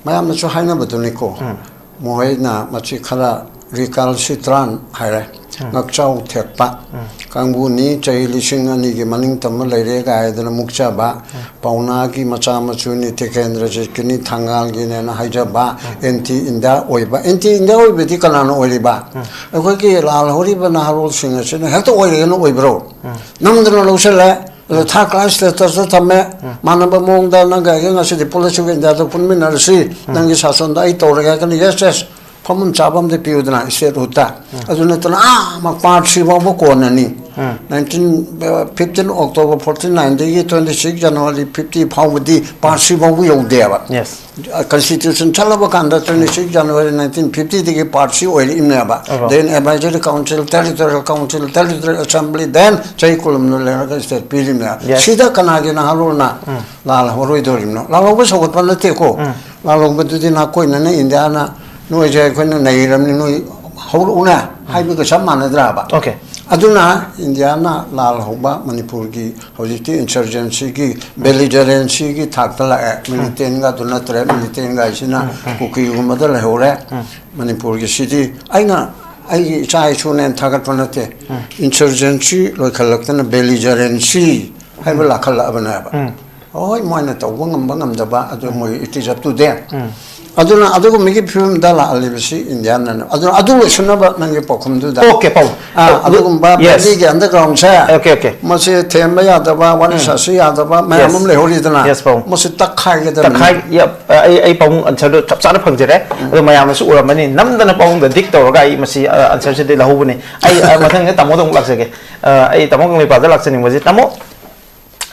ꯃꯌꯥꯝꯅꯁꯨ ꯍꯥꯏꯅꯕꯗꯨꯅꯤꯀꯣ꯫ ꯎꯝ꯫ ꯃꯈꯣꯏꯅ ꯃꯁꯤ ꯈꯔ recalcitrant ꯍꯥꯏꯔꯦ, ꯎꯝ꯫ ꯉꯛꯆꯥꯎ ꯊꯦꯛꯄ ꯎꯝ꯫ ꯀꯥꯡꯕꯨꯅꯤ, ꯆꯍꯤ ꯂꯤꯁꯤꯡ ꯑꯅꯤꯒꯤ ꯃꯅꯤꯡ ꯇꯝꯕ ꯂꯩꯔꯦ ꯀꯥꯏꯗꯅ ꯃꯨꯛꯆꯕ, ꯎꯝ꯫ ꯄꯥꯎꯅꯥꯒꯤ ꯃꯆꯥ ꯃꯁꯨꯅꯤ, ꯇꯤꯀꯦꯟꯗ꯭ꯔꯖꯤꯠꯀꯤꯅꯤ, ꯊꯪꯒꯥꯜꯒꯤꯅꯦꯅ ꯍꯥꯏꯖꯕ, ꯎꯝ꯫ Anti India ꯑꯣꯏꯕ꯫ Anti India ꯑꯣꯏꯕꯗꯤ ꯀꯅꯥꯅ ꯑꯣꯏꯔꯤꯕ? ꯎꯝ꯫ ꯑꯩꯈꯣꯏꯒꯤ ꯂꯥꯜꯍꯧꯔꯤꯕ ꯅꯍꯥꯔꯣꯜꯁꯤꯡ ꯑꯁꯤꯅ ꯍꯦꯛꯇ ꯑꯣꯏꯔꯦꯅ ꯑꯣꯏꯕ꯭ꯔꯣ? ꯎꯝ꯫ ꯅꯝꯗꯅ ꯂꯧꯁꯤꯜꯂꯦ꯫ ꯑꯗꯣ third class status ꯇ ꯊꯝꯃꯦ꯫ ꯎꯝ꯫ ꯃꯥꯟꯅꯕ ꯃꯑꯣꯡꯗ ꯅꯪꯒ ꯑꯩꯒ ꯉꯁꯤꯗꯤ ꯄꯨꯂꯞꯁꯤꯕꯨ ꯏꯟꯗꯤꯌꯥꯗ ꯄꯨꯟꯃꯤꯟꯅꯔꯁꯤ꯫ ꯎꯝ꯫ ꯅꯪꯒꯤ ꯁꯥꯁꯟꯗ ꯑꯩ ꯇꯧꯔꯒꯦ ꯍꯥꯏꯔꯒꯅ, yes, yes, ꯐꯝꯐꯝ ꯆꯥꯐꯝꯗꯤ ꯄꯤꯌꯨꯗꯅ statehood ꯇ꯫ ꯎꯝ꯫ ꯑꯗꯨ ꯅꯠꯇꯅ ꯑꯥ ꯃ-, part C ꯐꯥꯎꯕ ꯀꯣꯟꯅꯅꯤ꯫ ꯎꯝ꯫ Nineteen, ꯑ, fifteen October forty nine ꯗꯒꯤ twenty six January fifty ꯐꯥꯎꯕꯗꯤ part C ꯐꯥꯎꯕ ꯌꯧꯗꯦꯕ꯫ Yes꯫ ꯑ, constitution ꯆꯠꯂꯕ ꯀꯥꯟꯗ twenty six January nineteen fifty ꯗꯒꯤ part C ꯑꯣꯏꯔꯛꯏꯕꯅꯦꯕ꯫ ꯑꯣ꯫ Then Advisory Council, Territorial Council, Territorial Assembly, then ꯆꯍꯤ ꯀꯨꯟ ꯂꯩꯔꯒ state ꯄꯤꯔꯤꯕꯅꯦꯕ꯫ Yes꯫ ꯁꯤꯗ ꯀꯅꯥꯒꯤ ꯅꯍꯥꯔꯣꯜꯅ ꯎꯝ꯫ ꯂꯥꯜꯍꯧꯔꯣꯏꯗꯧꯔꯤꯕꯅꯣ? ꯂꯥꯜꯍꯧꯕ ꯁꯧꯒꯠꯄ ꯅꯠꯇꯦꯀꯣ꯫ ꯎꯝ꯫ ꯂꯥꯜꯍꯧꯕꯗꯨꯗꯤ ꯅꯥꯀꯣꯏꯅꯅ ꯏꯟꯗꯤꯌꯥꯅ ꯅꯣꯏꯁꯦ ꯑꯩꯈꯣꯏꯅ ꯅꯩꯔꯕꯅꯤ, ꯅꯣꯏ ꯍꯧꯔꯛꯎꯅꯦ ꯍꯥꯏꯕꯒ ꯆꯞ ꯃꯥꯟꯅꯗ꯭ꯔꯥꯕ? Okay꯫ ꯑꯗꯨꯅ ꯏꯟꯗꯤꯌꯥꯅ ꯂꯥꯜꯍꯧꯕ ꯃꯅꯤꯄꯨꯔꯒꯤ ꯍꯧꯖꯤꯛꯇꯤ insurgency ꯒꯤ, belligerency ꯒꯤ ꯊꯥꯛꯇ ꯂꯥꯛꯑꯦ꯫ ꯎꯝ꯫ Militant ꯒ ꯑꯗꯨ ꯅꯠꯇ꯭ꯔꯦ, militant ꯒ ꯍꯥꯏꯁꯤꯅ ꯎꯝ, ꯎꯝ꯫ ꯀꯨꯀꯤꯒꯨꯝꯕꯗ ꯂꯩꯍꯧꯔꯦ꯫ ꯎꯝ꯫ ꯃꯅꯤꯄꯨꯔꯒꯤ ꯁꯤꯗꯤ ꯑꯩꯅ ꯑꯩꯒꯤ ꯏꯆꯥ ꯏꯁꯨꯅꯦꯅ ꯊꯥꯒꯠꯄ ꯅꯠꯇꯦ꯫ ꯎꯝ꯫ Insurgency ꯂꯣꯏꯈꯠꯂꯛꯇꯅ belligerency ꯍꯥꯏꯕ ꯎꯝ꯫ ꯂꯥꯛꯈꯠꯂꯛꯑꯕꯅꯦꯕ꯫ ꯎꯝ꯫ ꯍꯣꯏ, ꯃꯣꯏꯅ ꯇꯧꯕ ꯉꯝꯕ ꯉꯝꯗꯕ ꯑꯗꯨ ꯎꯝ꯫ ꯃꯣꯏ it is up to them꯫ ꯎꯝ꯫ ꯑꯗꯨꯅ ꯑꯗꯨꯒꯨꯝꯕꯒꯤ ꯐꯤꯕꯝꯗ ꯂꯥꯛꯍꯜꯂꯤꯕꯁꯤ ꯏꯟꯗꯤꯌꯥꯅꯅꯦ꯫ ꯑꯗꯨꯅ ꯑꯗꯨ ꯂꯣꯏꯁꯤꯟꯅꯕ ꯅꯪꯒꯤ ꯄꯥꯎꯈꯨꯝꯗꯨꯗ ꯑꯣꯀꯦ, ꯄꯥꯎ꯫ ꯑꯥ, ꯑꯗꯨꯒꯨꯝꯕ Yes. ꯕꯦꯂꯤꯒꯤ ꯑꯟꯗꯔꯒ꯭ꯔꯥꯎꯟꯁꯦ ꯑꯣꯀꯦ, ꯑꯣꯀꯦ꯫ ꯃꯁꯤ ꯊꯦꯝꯕ ꯌꯥꯗꯕ, ꯋꯥꯔꯤ ꯎꯝ꯫ ꯁꯥꯁꯤ ꯌꯥꯗꯕ ꯃꯌꯥꯝ Yes. ꯑꯃ ꯂꯩꯍꯧꯔꯤꯗꯅ, Yes, ꯄꯥꯎ꯫ ꯃꯁꯤ ꯇꯛꯈꯥꯏꯒꯗꯕꯅꯤ꯫ ꯇꯛꯈꯥꯏ, ꯌꯥ, ꯑꯩ, ꯑꯩ ꯄꯥꯎꯡ ꯑꯟꯁꯔꯗꯣ ꯆꯞ ꯆꯥꯅ ꯐꯪꯖꯔꯦ꯫ ꯑꯗꯣ ꯃꯌꯥꯝꯅꯁꯨ ꯎꯔꯝꯃꯅꯤ, ꯅꯝꯗꯅ ꯄꯥꯎꯡꯗ ꯗꯤꯛ ꯇꯧꯔꯒ ꯑꯩ ꯃꯁꯤ, ꯑ, ꯑꯟꯁꯔꯁꯤꯗꯤ ꯂꯧꯍꯧꯕꯅꯤ꯫ ꯑꯩ, ꯑ, ꯃꯊꯪꯗ ꯇꯥꯃꯣꯗ ꯑꯃꯨꯛ ꯂꯥꯛꯆꯒꯦ꯫ ꯑ, ꯑꯩ ꯇꯥꯃꯣ ꯀꯪꯂꯩꯄꯥꯜꯗ ꯂꯥꯛꯆꯅꯤꯡꯕꯁꯤ, ꯇꯥꯃꯣ,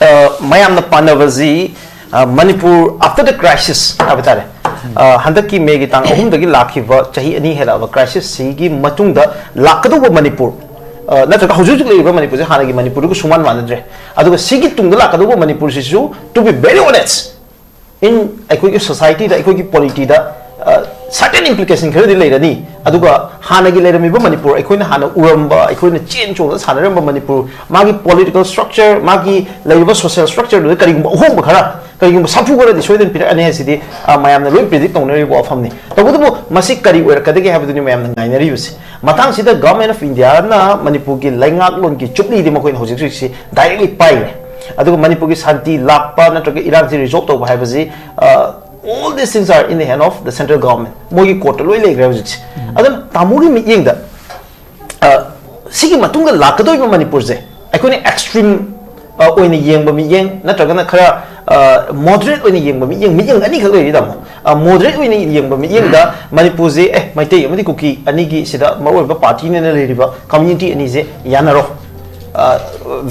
ꯑ, ꯃꯌꯥꯝꯅ ꯄꯥꯅꯕꯁꯤ, ꯑ, ꯃꯅꯤꯄꯨꯔ after the crisis ꯍꯥꯏꯕ ꯇꯥꯔꯦ꯫ ꯑ, ꯍꯟꯗꯛꯀꯤ ꯃꯦꯒꯤ ꯇꯥꯡ ꯑꯍꯨꯝꯗꯒꯤ ꯂꯥꯛꯈꯤꯕ ꯆꯍꯤ ꯑꯅꯤ ꯍꯦꯜꯂꯛꯑꯕ crisis ꯁꯤꯒꯤ ꯃꯇꯨꯡꯗ ꯂꯥꯛꯀꯗꯧꯕ ꯃꯅꯤꯄꯨꯔ, ꯑ, ꯅꯠꯇ꯭ꯔꯒ ꯍꯧꯖꯤꯛ ꯍꯧꯖꯤꯛ ꯂꯩꯔꯤꯕ ꯃꯅꯤꯄꯨꯔꯁꯦ ꯍꯥꯟꯅꯒꯤ ꯃꯅꯤꯄꯨꯔꯗꯨꯒ ꯁꯨꯡꯃꯥꯟ ꯃꯥꯟꯅꯗ꯭ꯔꯦ꯫ ꯑꯗꯨꯒ ꯁꯤꯒꯤ ꯇꯨꯡꯗ ꯂꯥꯛꯀꯗꯧꯕ ꯃꯅꯤꯄꯨꯔꯁꯤꯁꯨ, to be very honest, in ꯑꯩꯈꯣꯏꯒꯤ society ꯗ, ꯑꯩꯈꯣꯏꯒꯤ polity ꯗ, ꯑ, certain implication ꯈꯔꯗꯤ ꯂꯩꯔꯅꯤ꯫ ꯑꯗꯨꯒ ꯍꯥꯟꯅꯒꯤ ꯂꯩꯔꯝꯃꯤꯕ ꯃꯅꯤꯄꯨꯔ, ꯑꯩꯈꯣꯏꯅ ꯍꯥꯟꯅ ꯎꯔꯝꯕ, ꯑꯩꯈꯣꯏꯅ ꯆꯦꯟ ꯆꯣꯡꯗꯅ ꯁꯥꯟꯅꯔꯝꯕ ꯃꯅꯤꯄꯨꯔ, ꯃꯥꯒꯤ political structure, ꯃꯥꯒꯤ ꯂꯩꯔꯤꯕ social structure ꯗꯨꯗ ꯀꯔꯤꯒꯨꯝꯕ ꯑꯍꯣꯡꯕ ꯈꯔ, ꯀꯔꯤꯒꯨꯝꯕ ꯁꯥꯐꯨ ꯈꯔꯗꯤ ꯁꯣꯏꯗꯅ ꯄꯤꯔꯛꯑꯅꯤ ꯍꯥꯏꯁꯤꯗꯤ, ꯑ, ꯃꯌꯥꯝꯅ ꯂꯣꯏ predict ꯇꯧꯅꯔꯤꯕ ꯋꯥꯐꯝꯅꯤ꯫ ꯇꯧꯕꯇꯕꯨ ꯃꯁꯤ ꯀꯔꯤ ꯑꯣꯏꯔꯛꯀꯗꯒꯦ ꯍꯥꯏꯕꯗꯨꯅꯤ ꯃꯌꯥꯝꯅ ꯉꯥꯏꯅꯔꯤꯕꯁꯤ꯫ ꯃꯇꯥꯡꯁꯤꯗ Government of India ꯅ ꯃꯅꯤꯄꯨꯔꯒꯤ ꯂꯩꯉꯥꯛꯂꯣꯟꯒꯤ ꯆꯨꯞꯂꯤꯗꯤ ꯃꯈꯣꯏꯅ ꯍꯧꯖꯤꯛ ꯍꯧꯖꯤꯛꯁꯤ directly ꯄꯥꯏꯔꯦ꯫ ꯑꯗꯨꯒ ꯃꯅꯤꯄꯨꯔꯒꯤ ꯁꯥꯟꯇꯤ ꯂꯥꯛꯄ ꯅꯠꯇ꯭ꯔꯒ ꯏꯔꯥꯡꯁꯤ resolve ꯇꯧꯕ ꯍꯥꯏꯕꯁꯤ, ꯑ, all these things are in the hand of the central government. ꯃꯣꯏꯒꯤ ꯀꯣꯔꯠꯇ ꯂꯣꯏ ꯂꯩꯈ꯭ꯔꯦ ꯍꯧꯖꯤꯛꯁꯦ꯫ ꯑꯗꯨꯅ ꯇꯥꯃꯣꯒꯤ ꯃꯤꯠꯌꯦꯡꯗ, ꯑ, ꯁꯤꯒꯤ ꯃꯇꯨꯡꯗ ꯂꯥꯛꯀꯗꯧꯔꯤꯕ ꯃꯅꯤꯄꯨꯔꯁꯦ ꯑꯩꯈꯣꯏꯅ extreme, ꯑ, ꯑꯣꯏꯅ ꯌꯦꯡꯕ ꯃꯤꯠꯌꯦꯡ ꯅꯠꯇ꯭ꯔꯒꯅ ꯈꯔ, ꯑ, moderate ꯑꯣꯏꯅ ꯌꯦꯡꯕ ꯃꯤꯠꯌꯦꯡ, ꯃꯤꯠꯌꯦꯡ ꯑꯅꯤꯈꯛ ꯂꯩꯔꯤ ꯇꯥꯃꯣ꯫ ꯑ, moderate ꯑꯣꯏꯅ ꯌꯦꯡꯕ ꯃꯤꯠꯌꯦꯡꯗ ꯃꯅꯤꯄꯨꯔꯁꯦ, ꯑꯦ, ꯃꯩꯇꯩ ꯑꯃꯗꯤ ꯀꯨꯀꯤ ꯑꯅꯤꯒꯤ ꯁꯤꯗ ꯃꯔꯨꯑꯣꯏꯕ party ꯅꯦꯅ ꯂꯩꯔꯤꯕ community ꯑꯅꯤꯁꯦ ꯌꯥꯅꯔꯣ꯫ ꯑ,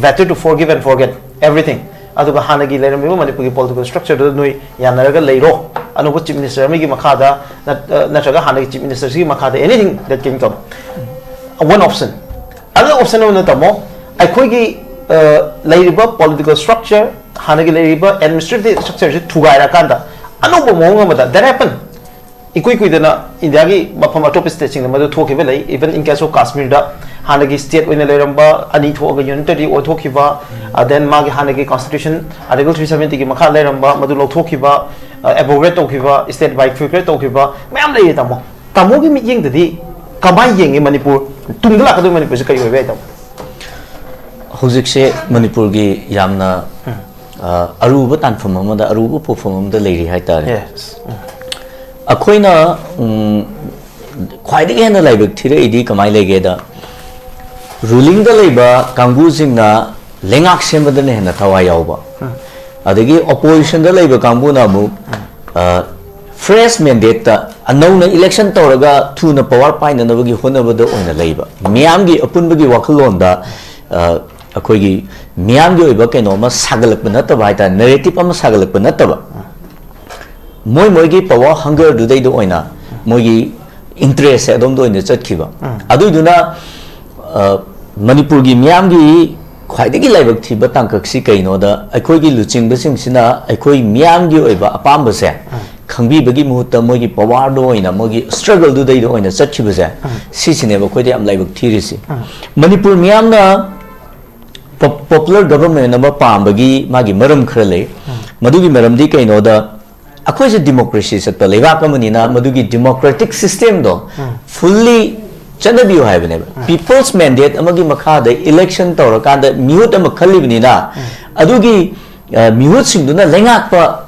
better to forgive and forget everything. ꯑꯗꯨꯒ ꯍꯥꯟꯅꯒꯤ ꯂꯩꯔꯝꯃꯤꯕ ꯃꯅꯤꯄꯨꯔꯒꯤ political structure ꯗꯨꯗ ꯅꯣꯏ ꯌꯥꯅꯔꯒ ꯂꯩꯔꯣ꯫ ꯑꯅꯧꯕ chief minister ꯑꯃꯒꯤ ꯃꯈꯥꯗ ꯅꯠ-, ꯑ, ꯅꯠꯇ꯭ꯔꯒ ꯍꯥꯟꯅꯒꯤ chief minister ꯁꯤꯒꯤ ꯃꯈꯥꯗ, anything that can come. One option. Another option ꯑꯃꯅ ꯇꯥꯃꯣ, ꯑꯩꯈꯣꯏꯒꯤ, ꯑ, ꯂꯩꯔꯤꯕ political structure, ꯍꯥꯟꯅꯒꯤ ꯂꯩꯔꯤꯕ administrative structure ꯁꯤ ꯊꯨꯒꯥꯏꯔꯀꯥꯟꯗ ꯑꯅꯧꯕ ꯃꯑꯣꯡ ꯑꯃꯗ, that happen. ꯏꯀꯨꯏ ꯀꯨꯏꯗꯅ ꯏꯟꯗꯤꯌꯥꯒꯤ ꯃꯐꯝ ꯑꯇꯣꯞꯄ state ꯁꯤꯡꯗ ꯃꯗꯨ ꯊꯣꯛꯈꯤꯕ ꯂꯩ꯫ Even in case of Kashmir ꯗ ꯍꯥꯟꯅꯒꯤ state ꯑꯣꯏꯅ ꯂꯩꯔꯝꯕ ꯑꯅꯤ ꯊꯣꯛꯑꯒ unitary ꯑꯣꯟꯊꯣꯛꯈꯤꯕ, ꯑ, then ꯃꯥꯒꯤ ꯍꯥꯟꯅꯒꯤ constitution article three seventy ꯒꯤ ꯃꯈꯥ ꯂꯩꯔꯝꯕ ꯃꯗꯨ ꯂꯧꯊꯣꯛꯈꯤꯕ, ꯑ, abrogate ꯇꯧꯈꯤꯕ, state bifurcate ꯇꯧꯈꯤꯕ ꯃꯌꯥꯝ ꯂꯩꯔꯦ ꯇꯥꯃꯣ꯫ ꯇꯥꯃꯣꯒꯤ ꯃꯤꯠꯌꯦꯡꯗꯗꯤ ꯀꯃꯥꯏꯅ ꯌꯦꯡꯉꯤ ꯃꯅꯤꯄꯨꯔ, ꯇꯨꯡꯗ ꯂꯥꯛꯀꯗꯧꯔꯤꯕ ꯃꯅꯤꯄꯨꯔꯁꯦ ꯀꯔꯤ ꯑꯣꯏꯕ ꯌꯥꯏ ꯇꯥꯃꯣ? ꯍꯧꯖꯤꯛꯁꯦ ꯃꯅꯤꯄꯨꯔꯒꯤ ꯌꯥꯝꯅ, ꯑ, ꯑꯔꯨꯕ ꯇꯥꯟꯐꯝ ꯑꯃꯗ, ꯑꯔꯨꯕ ꯄꯣꯠꯐꯝ ꯑꯃꯗ ꯂꯩꯔꯤ ꯍꯥꯏꯇꯥꯔꯦ꯫ Yes. ꯎꯝ. ꯑꯩꯈꯣꯏꯅ ꯎꯝ, ꯈ꯭ꯋꯥꯏꯗꯒꯤ ꯍꯦꯟꯅ ꯂꯥꯏꯕꯛ ꯊꯤꯔꯛꯏꯗꯤ ꯀꯃꯥꯏꯅ ꯂꯩꯒꯦꯗ, ꯔꯨꯂꯤꯡꯗ ꯂꯩꯕ ꯀꯥꯡꯕꯨꯁꯤꯡꯅ ꯂꯩꯉꯥꯛ ꯁꯦꯝꯕꯗꯅ ꯍꯦꯟꯅ ꯊꯋꯥꯏ ꯌꯥꯎꯕ, ꯑꯗꯒꯤ ꯑꯣꯄꯣꯖꯤꯁꯟꯗ ꯂꯩꯕ ꯀꯥꯡꯕꯨꯅ ꯑꯃꯨꯛ ꯐ꯭ꯔꯦꯁ ꯃꯦꯟꯗꯦꯠꯇ ꯑꯅꯧꯅ ꯏꯂꯦꯛꯁꯟ ꯇꯧꯔꯒ ꯊꯨꯅ ꯄꯋꯥꯔ ꯄꯥꯏꯅꯅꯕꯒꯤ ꯍꯣꯠꯅꯕꯗ ꯑꯣꯏꯅ ꯂꯩꯕ, ꯃꯤꯌꯥꯝꯒꯤ ꯑꯄꯨꯟꯕꯒꯤ ꯋꯥꯈꯜꯂꯣꯟꯗ ꯑ, ꯑꯩꯈꯣꯏꯒꯤ ꯃꯤꯌꯥꯝꯒꯤ ꯑꯣꯏꯕ ꯀꯩꯅꯣ ꯑꯃ ꯁꯥꯒꯠꯂꯛꯄ ꯅꯠꯇꯕ ꯍꯥꯏꯇꯥꯔꯦ, ꯅꯦꯔꯦꯇꯤꯞ ꯑꯃ ꯁꯥꯒꯠꯂꯛꯄ ꯅꯠꯇꯕ, ꯃꯣꯏ ꯃꯣꯏꯒꯤ ꯄꯋꯥꯔ ꯍꯪꯒꯔꯗꯨꯗꯩꯗ ꯑꯣꯏꯅ ꯃꯣꯏꯒꯤ ꯏꯟꯇꯔꯦꯁꯁꯦ ꯑꯗꯣꯝꯗ ꯑꯣꯏꯅ ꯆꯠꯈꯤꯕ꯫ ꯑꯗꯨꯏꯗꯨꯅ ꯑ, ꯃꯅꯤꯄꯨꯔꯒꯤ ꯃꯤꯌꯥꯝꯒꯤ ꯈ꯭ꯋꯥꯏꯗꯒꯤ ꯂꯥꯏꯕꯛ ꯊꯤꯕ ꯇꯥꯡꯀꯛꯁꯤ ꯀꯩꯅꯣꯗ, ꯑꯩꯈꯣꯏꯒꯤ ꯂꯨꯆꯤꯡꯕꯁꯤꯡꯁꯤꯅ ꯑꯩꯈꯣꯏ ꯃꯤꯌꯥꯝꯒꯤ ꯑꯣꯏꯕ ꯑꯄꯥꯝꯕꯁꯦ ꯈꯪꯕꯤꯕꯒꯤ ꯃꯍꯨꯠꯇ ꯃꯣꯏꯒꯤ ꯄꯋꯥꯔꯗ ꯑꯣꯏꯅ, ꯃꯣꯏꯒꯤ ꯁ꯭ꯇ꯭ꯔꯒꯜꯗꯨꯗꯩꯗ ꯑꯣꯏꯅ ꯆꯠꯈꯤꯕꯁꯦ, ꯁꯤꯁꯤꯅꯦꯕ ꯑꯩꯈꯣꯏꯗ ꯌꯥꯝ ꯂꯥꯏꯕꯛ ꯊꯤꯔꯤꯁꯤ꯫ ꯃꯅꯤꯄꯨꯔ ꯃꯤꯌꯥꯝꯅ ꯄꯣ-, ꯄꯣꯄꯨꯂꯔ ꯒꯚꯔꯟꯃꯦꯟ ꯑꯃ ꯄꯥꯝꯕꯒꯤ ꯃꯥꯒꯤ ꯃꯔꯝ ꯈꯔ ꯂꯩ꯫ ꯃꯗꯨꯒꯤ ꯃꯔꯝꯗꯤ ꯀꯩꯅꯣꯗ, ꯑꯩꯈꯣꯏꯁꯦ ꯗꯤꯃꯣꯀ꯭ꯔꯦꯁꯤ ꯆꯠꯄ ꯂꯩꯕꯥꯛ ꯑꯃꯅꯤꯅ ꯃꯗꯨꯒꯤ ꯗꯤꯃꯣꯀ꯭ꯔꯦꯇꯤꯛ ꯁꯤꯁꯇꯦꯝꯗꯣ ꯐꯨꯜꯂꯤ ꯆꯠꯅꯕꯤꯌꯨ ꯍꯥꯏꯕꯅꯦꯕ꯫ ꯄꯤꯄꯜꯁ ꯃꯦꯟꯗꯦꯠ ꯑꯃꯒꯤ ꯃꯈꯥꯗ ꯏꯂꯦꯛꯁꯟ ꯇꯧꯔꯀꯥꯟꯗ ꯃꯤꯍꯨꯠ ꯑꯃ ꯈꯜꯂꯤꯕꯅꯤꯅ, ꯑꯗꯨꯒꯤ ꯑ, ꯃꯤꯍꯨꯠꯁꯤꯡꯗꯨꯅ ꯂꯩꯉꯥꯛꯄ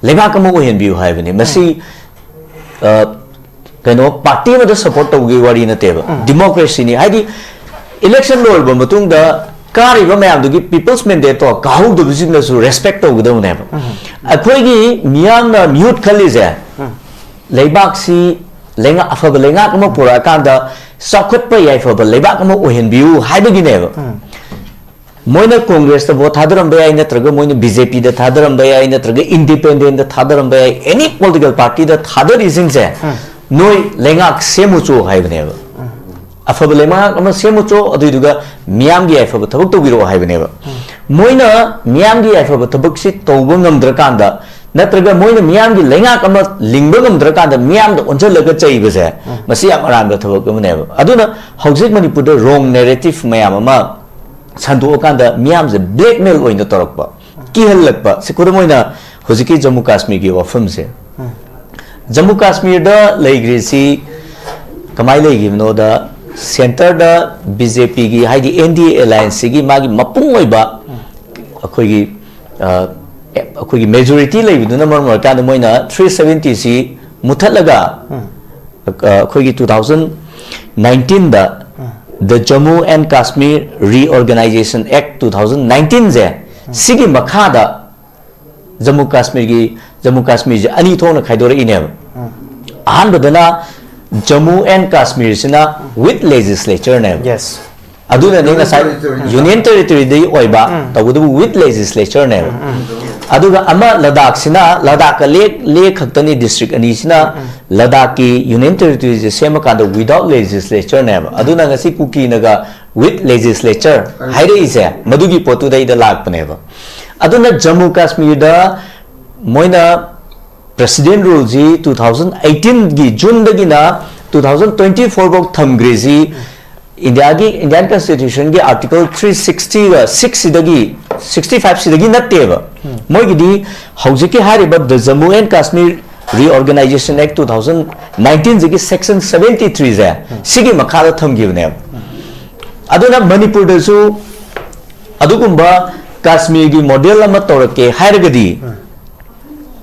ꯂꯩꯕꯥꯛ ꯑꯃ ꯑꯣꯏꯍꯟꯕꯤꯌꯨ ꯍꯥꯏꯕꯅꯤ꯫ ꯃꯁꯤ ꯑ, ꯀꯩꯅꯣ, ꯄꯥꯔꯇꯤ ꯑꯃꯗ ꯁꯄꯣꯔꯠ ꯇꯧꯕꯒꯤ ꯋꯥꯔꯤ ꯅꯠꯇꯦꯕ, ꯗꯤꯃꯣꯀ꯭ꯔꯦꯁꯤꯅꯤ꯫ ꯍꯥꯏꯗꯤ ꯏꯂꯦꯛꯁꯟ ꯂꯣꯏꯔꯕ ꯃꯇꯨꯡꯗ ꯀꯥꯔꯤꯕ ꯃꯌꯥꯝꯗꯨꯒꯤ ꯄꯤꯄꯜꯁ ꯃꯦꯟꯗꯦꯠꯇꯣ ꯀꯥꯍꯧꯗꯕꯁꯤꯡꯅꯁꯨ ꯔꯦꯁꯄꯦꯛ ꯇꯧꯒꯗꯕꯅꯦꯕ꯫ ꯑꯩꯈꯣꯏꯒꯤ ꯃꯤꯌꯥꯝꯅ ꯃꯤꯍꯨꯠ ꯈꯜꯂꯤꯁꯦ ꯂꯩꯕꯥꯛꯁꯤ ꯂꯩꯉꯥꯛ, ꯑꯐꯕ ꯂꯩꯉꯥꯛ ꯑꯃ ꯄꯨꯔꯛꯑꯀꯥꯟꯗ ꯆꯥꯎꯈꯠꯄ ꯌꯥꯏꯐꯕ ꯂꯩꯕꯥꯛ ꯑꯃ ꯑꯣꯏꯍꯟꯕꯤꯌꯨ ꯍꯥꯏꯕꯒꯤꯅꯦꯕ꯫ ꯃꯣꯏꯅ ꯀꯣꯡꯒ꯭ꯔꯦꯁꯇ ꯚꯣꯠ ꯊꯥꯗꯔꯝꯕ ꯌꯥꯏ, ꯅꯠꯇ꯭ꯔꯒ ꯃꯣꯏꯅ ꯕꯤ ꯖꯦ ꯄꯤꯗ ꯊꯥꯗꯔꯝꯕ ꯌꯥꯏ, ꯅꯠꯇ꯭ꯔꯒ ꯏꯟꯗꯤꯄꯦꯟꯗꯦꯟꯗ ꯊꯥꯗꯔꯝꯕ ꯌꯥꯏ, ꯑꯦꯅꯤ ꯄꯣꯂꯤꯇꯤꯀꯦꯜ ꯄꯥꯔꯇꯤꯗ ꯊꯥꯗꯔꯤꯁꯤꯡꯁꯦ ꯅꯣꯏ ꯂꯩꯉꯥꯛ ꯁꯦꯝꯃꯨ ꯆꯣ ꯍꯥꯏꯕꯅꯦꯕ꯫ ꯑꯐꯕ ꯂꯩꯉꯥꯛ ꯑꯃ ꯁꯦꯝꯃꯨ ꯆꯣ, ꯑꯗꯨꯏꯗꯨꯒ ꯃꯤꯌꯥꯝꯒꯤ ꯌꯥꯏꯐꯕ ꯊꯕꯛ ꯇꯧꯕꯤꯔꯛꯑꯣ ꯍꯥꯏꯕꯅꯦꯕ꯫ ꯃꯣꯏꯅ ꯃꯤꯌꯥꯝꯒꯤ ꯌꯥꯏꯐꯕ ꯊꯕꯛꯁꯤ ꯇꯧꯕ ꯉꯝꯗ꯭ꯔꯀꯥꯟꯗ, ꯅꯠꯇ꯭ꯔꯒ ꯃꯣꯏꯅ ꯃꯤꯌꯥꯝꯒꯤ ꯂꯩꯉꯥꯛ ꯑꯃ ꯂꯤꯡꯕ ꯉꯝꯗ꯭ꯔꯀꯥꯟꯗ ꯃꯤꯌꯥꯝꯗ ꯑꯣꯟꯁꯤꯜꯂꯒ ꯆꯩꯕꯁꯦ, ꯃꯁꯤ ꯌꯥꯝ ꯑꯔꯥꯟꯕ ꯊꯕꯛ ꯑꯃꯅꯦꯕ꯫ ꯑꯗꯨꯅ ꯍꯧꯖꯤꯛ ꯃꯅꯤꯄꯨꯔꯗ ꯔꯣꯡ ꯅꯦꯔꯦꯇꯤꯞ ꯃꯌꯥꯝ ꯑꯃ ꯁꯟꯗꯣꯛꯑꯀꯥꯟꯗ ꯃꯤꯌꯥꯝꯁꯦ ꯕ꯭ꯂꯦꯛꯃꯦꯜ ꯑꯣꯏꯅ ꯇꯧꯔꯛꯄ, ꯀꯤꯍꯜꯂꯛꯄ꯫ ꯁꯤ ꯈꯨꯗꯝ ꯑꯣꯏꯅ ꯍꯧꯖꯤꯛꯀꯤ ꯖꯝꯃꯨ ꯀꯥꯁꯃꯤꯔꯒꯤ ꯋꯥꯐꯝꯁꯦ, ꯖꯝꯃꯨ ꯀꯥꯁꯃꯤꯔꯗ ꯂꯩꯈ꯭ꯔꯤꯁꯤ ꯀꯃꯥꯏꯅ ꯂꯩꯈꯤꯕꯅꯣꯗ, ꯁꯦꯟꯇꯔꯗ ꯕꯤ ꯖꯦ ꯄꯤꯒꯤ, ꯍꯥꯏꯗꯤ ꯑꯦꯟ ꯗꯤ ꯑꯦ ꯑꯦꯂꯥꯌꯟꯁꯁꯤꯒꯤ ꯃꯥꯒꯤ ꯃꯄꯨꯡ ꯑꯣꯏꯕ ꯑꯩꯈꯣꯏꯒꯤ ꯑ, ꯑꯩꯈꯣꯏꯒꯤ ꯃꯦꯖꯣꯔꯤꯇꯤ ꯂꯩꯕꯗꯨꯅ ꯃꯔꯝ ꯑꯣꯏꯔꯀꯥꯟꯗ ꯃꯣꯏꯅ ꯊ꯭ꯔꯤ ꯁꯚꯦꯟꯇꯤꯁꯤ ꯃꯨꯊꯠꯂꯒ ꯑꯩꯈꯣꯏꯒꯤ two thousand nineteenꯗ the Jammu and Kashmir Reorganization Act two thousand nineteenꯁꯦ ꯁꯤꯒꯤ ꯃꯈꯥꯗ ꯖꯃꯨ ꯀꯥꯁꯃꯤꯔꯒꯤ ꯖꯃꯨ ꯀꯥꯁꯃꯤꯔꯁꯦ ꯑꯅꯤ ꯊꯣꯛꯅ ꯈꯥꯏꯗꯣꯔꯛꯏꯅꯦꯕ꯫ ꯑꯍꯥꯟꯕꯗꯅ ꯖꯃꯨ ꯑꯦꯟ ꯀꯥꯁꯃꯤꯔꯁꯤꯅ with legislatureꯅꯦꯕ꯫ Yes. ꯑꯗꯨꯅꯅꯦ ꯉꯁꯥꯏ Union Territoryꯗꯒꯤ ꯑꯣꯏꯕ, ꯇꯧꯕꯇꯕꯨ with legislatureꯅꯦꯕ꯫ ꯑꯗꯨꯒ ꯑꯃ ꯂꯗꯥꯛꯁꯤꯅ, ꯂꯗꯥꯛꯀ ꯂꯦ ꯂꯦ ꯈꯛꯇꯅꯤ, district ꯑꯅꯤꯁꯤꯅ ꯂꯗꯥꯛꯀꯤ Union Territoryꯁꯦ ꯁꯦꯝꯃꯀꯥꯟꯗ without legislatureꯅꯦꯕ꯫ ꯑꯗꯨꯅ ꯉꯁꯤ ꯀꯨꯀꯤꯅꯒ with legislature ꯍꯥꯏꯔꯛꯏꯁꯦ ꯃꯗꯨꯒꯤ ꯄꯣꯠꯇꯨꯗꯩꯗ ꯂꯥꯛꯄꯅꯦꯕ꯫ ꯑꯗꯨꯅ ꯖꯃꯨ ꯀꯥꯁꯃꯤꯔꯗ ꯃꯣꯏꯅ President Ruleꯁꯤ two thousand eighteenꯒꯤ Juneꯗꯒꯤꯅ two thousand twenty four ꯐꯥꯎ ꯊꯝꯈ꯭ꯔꯤꯁꯤ ꯏꯟꯗꯤꯌꯥꯒꯤ, Indian Constitutionꯒꯤ Article three sixtyꯒ sixꯁꯤꯗꯒꯤ, sixty fiveꯁꯤꯗꯒꯤ ꯅꯠꯇꯦꯕ꯫ ꯃꯣꯏꯒꯤꯗꯤ ꯍꯧꯖꯤꯛꯀꯤ ꯍꯥꯏꯔꯤꯕ the Jammu and Kashmir Reorganization Act two thousand nineteenꯁꯤꯒꯤ section seventy threeꯁꯦ ꯁꯤꯒꯤ ꯃꯈꯥꯗ ꯊꯝꯈꯤꯕꯅꯦꯕ꯫ ꯑꯗꯨꯅ ꯃꯅꯤꯄꯨꯔꯗꯁꯨ ꯑꯗꯨꯒꯨꯝꯕ ꯀꯥꯁꯃꯤꯔꯒꯤ model ꯑꯃ ꯇꯧꯔꯛꯀꯦ ꯍꯥꯏꯔꯒꯗꯤ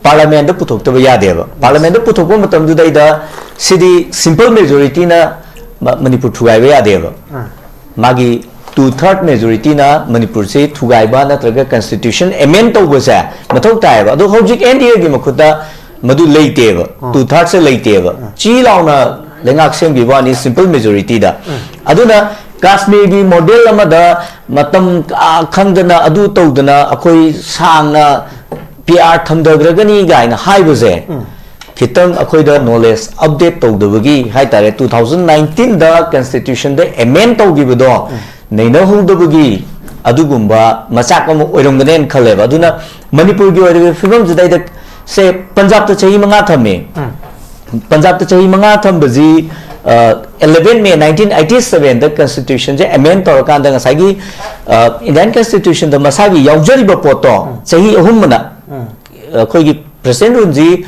Parliamentꯇ ꯄꯨꯊꯣꯛꯇꯕ ꯌꯥꯗꯦꯕ꯫ Parliamentꯇ ꯄꯨꯊꯣꯛꯄ ꯃꯇꯝꯗꯨꯗꯩꯗ ꯁꯤꯗꯤ simple majorityꯅ ꯃ- ꯃꯅꯤꯄꯨꯔ ꯊꯨꯒꯥꯏꯕ ꯌꯥꯗꯦꯕ꯫ ꯃꯥꯒꯤ two third majorityꯅ ꯃꯅꯤꯄꯨꯔꯁꯤ ꯊꯨꯒꯥꯏꯕ ꯅꯠꯇ꯭ꯔꯒ Constitution amend ꯇꯧꯕꯁꯦ ꯃꯊꯧ ꯇꯥꯏꯌꯦꯕ꯫ ꯑꯗꯣ ꯍꯧꯖꯤꯛ NDAꯒꯤ ꯃꯈꯨꯠꯇ ꯃꯗꯨ ꯂꯩꯇꯦꯕ꯫ Two thirdꯁꯦ ꯂꯩꯇꯦꯕ꯫ ꯆꯤ ꯂꯥꯎꯅ ꯂꯩꯉꯥꯛ ꯁꯦꯝꯈꯤꯕ ꯋꯥꯅꯤ simple majorityꯗ꯫ ꯑꯗꯨꯅ ꯀꯥꯁꯃꯤꯔꯒꯤ model ꯑꯃꯗ ꯃꯇꯝ ꯑꯥ ꯈꯪꯗꯅ ꯑꯗꯨ ꯇꯧꯗꯅ ꯑꯩꯈꯣꯏ ꯁꯥꯡꯅ PR ꯊꯝꯊꯈ꯭ꯔꯒꯅꯤ ꯀꯥꯏꯅ ꯍꯥꯏꯕꯁꯦ ꯈꯤꯇꯪ ꯑꯩꯈꯣꯏꯗ knowledge update ꯇꯧꯗꯕꯒꯤ ꯍꯥꯏꯇꯥꯔꯦ꯫ Two thousand nineteenꯗ Constitutionꯗ amend ꯇꯧꯈꯤꯕꯗꯣ ꯅꯩꯅꯍꯧꯗꯕꯒꯤ ꯑꯗꯨꯒꯨꯝꯕ ꯃꯆꯥꯛ ꯑꯃ ꯑꯣꯏꯔꯝꯒꯅꯦꯅ ꯈꯜꯂꯦꯕ꯫ ꯑꯗꯨꯅ ꯃꯅꯤꯄꯨꯔꯒꯤ ꯑꯣꯏꯔꯤꯕ ꯐꯤꯕꯝꯁꯤꯗ ꯑꯩꯗ ꯁꯦ ꯄꯟꯖꯥꯕꯇ ꯆꯍꯤ ꯃꯉꯥ ꯊꯝꯃꯤ꯫ ꯄꯟꯖꯥꯕꯇ ꯆꯍꯤ ꯃꯉꯥ ꯊꯝꯕꯁꯤ eleven May nineteen eighty sevenꯗ Constitutionꯁꯦ amend ꯇꯧꯔꯀꯥꯟꯗ ꯉꯁꯥꯏꯒꯤ Indian Constitutionꯗ ꯃꯁꯥꯒꯤ ꯌꯥꯎꯖꯔꯤꯕ ꯄꯣꯠꯇꯣ ꯆꯍꯤ ꯑꯍꯨꯝ ꯑꯅ ꯑꯩꯈꯣꯏꯒꯤ President Ruleꯁꯤ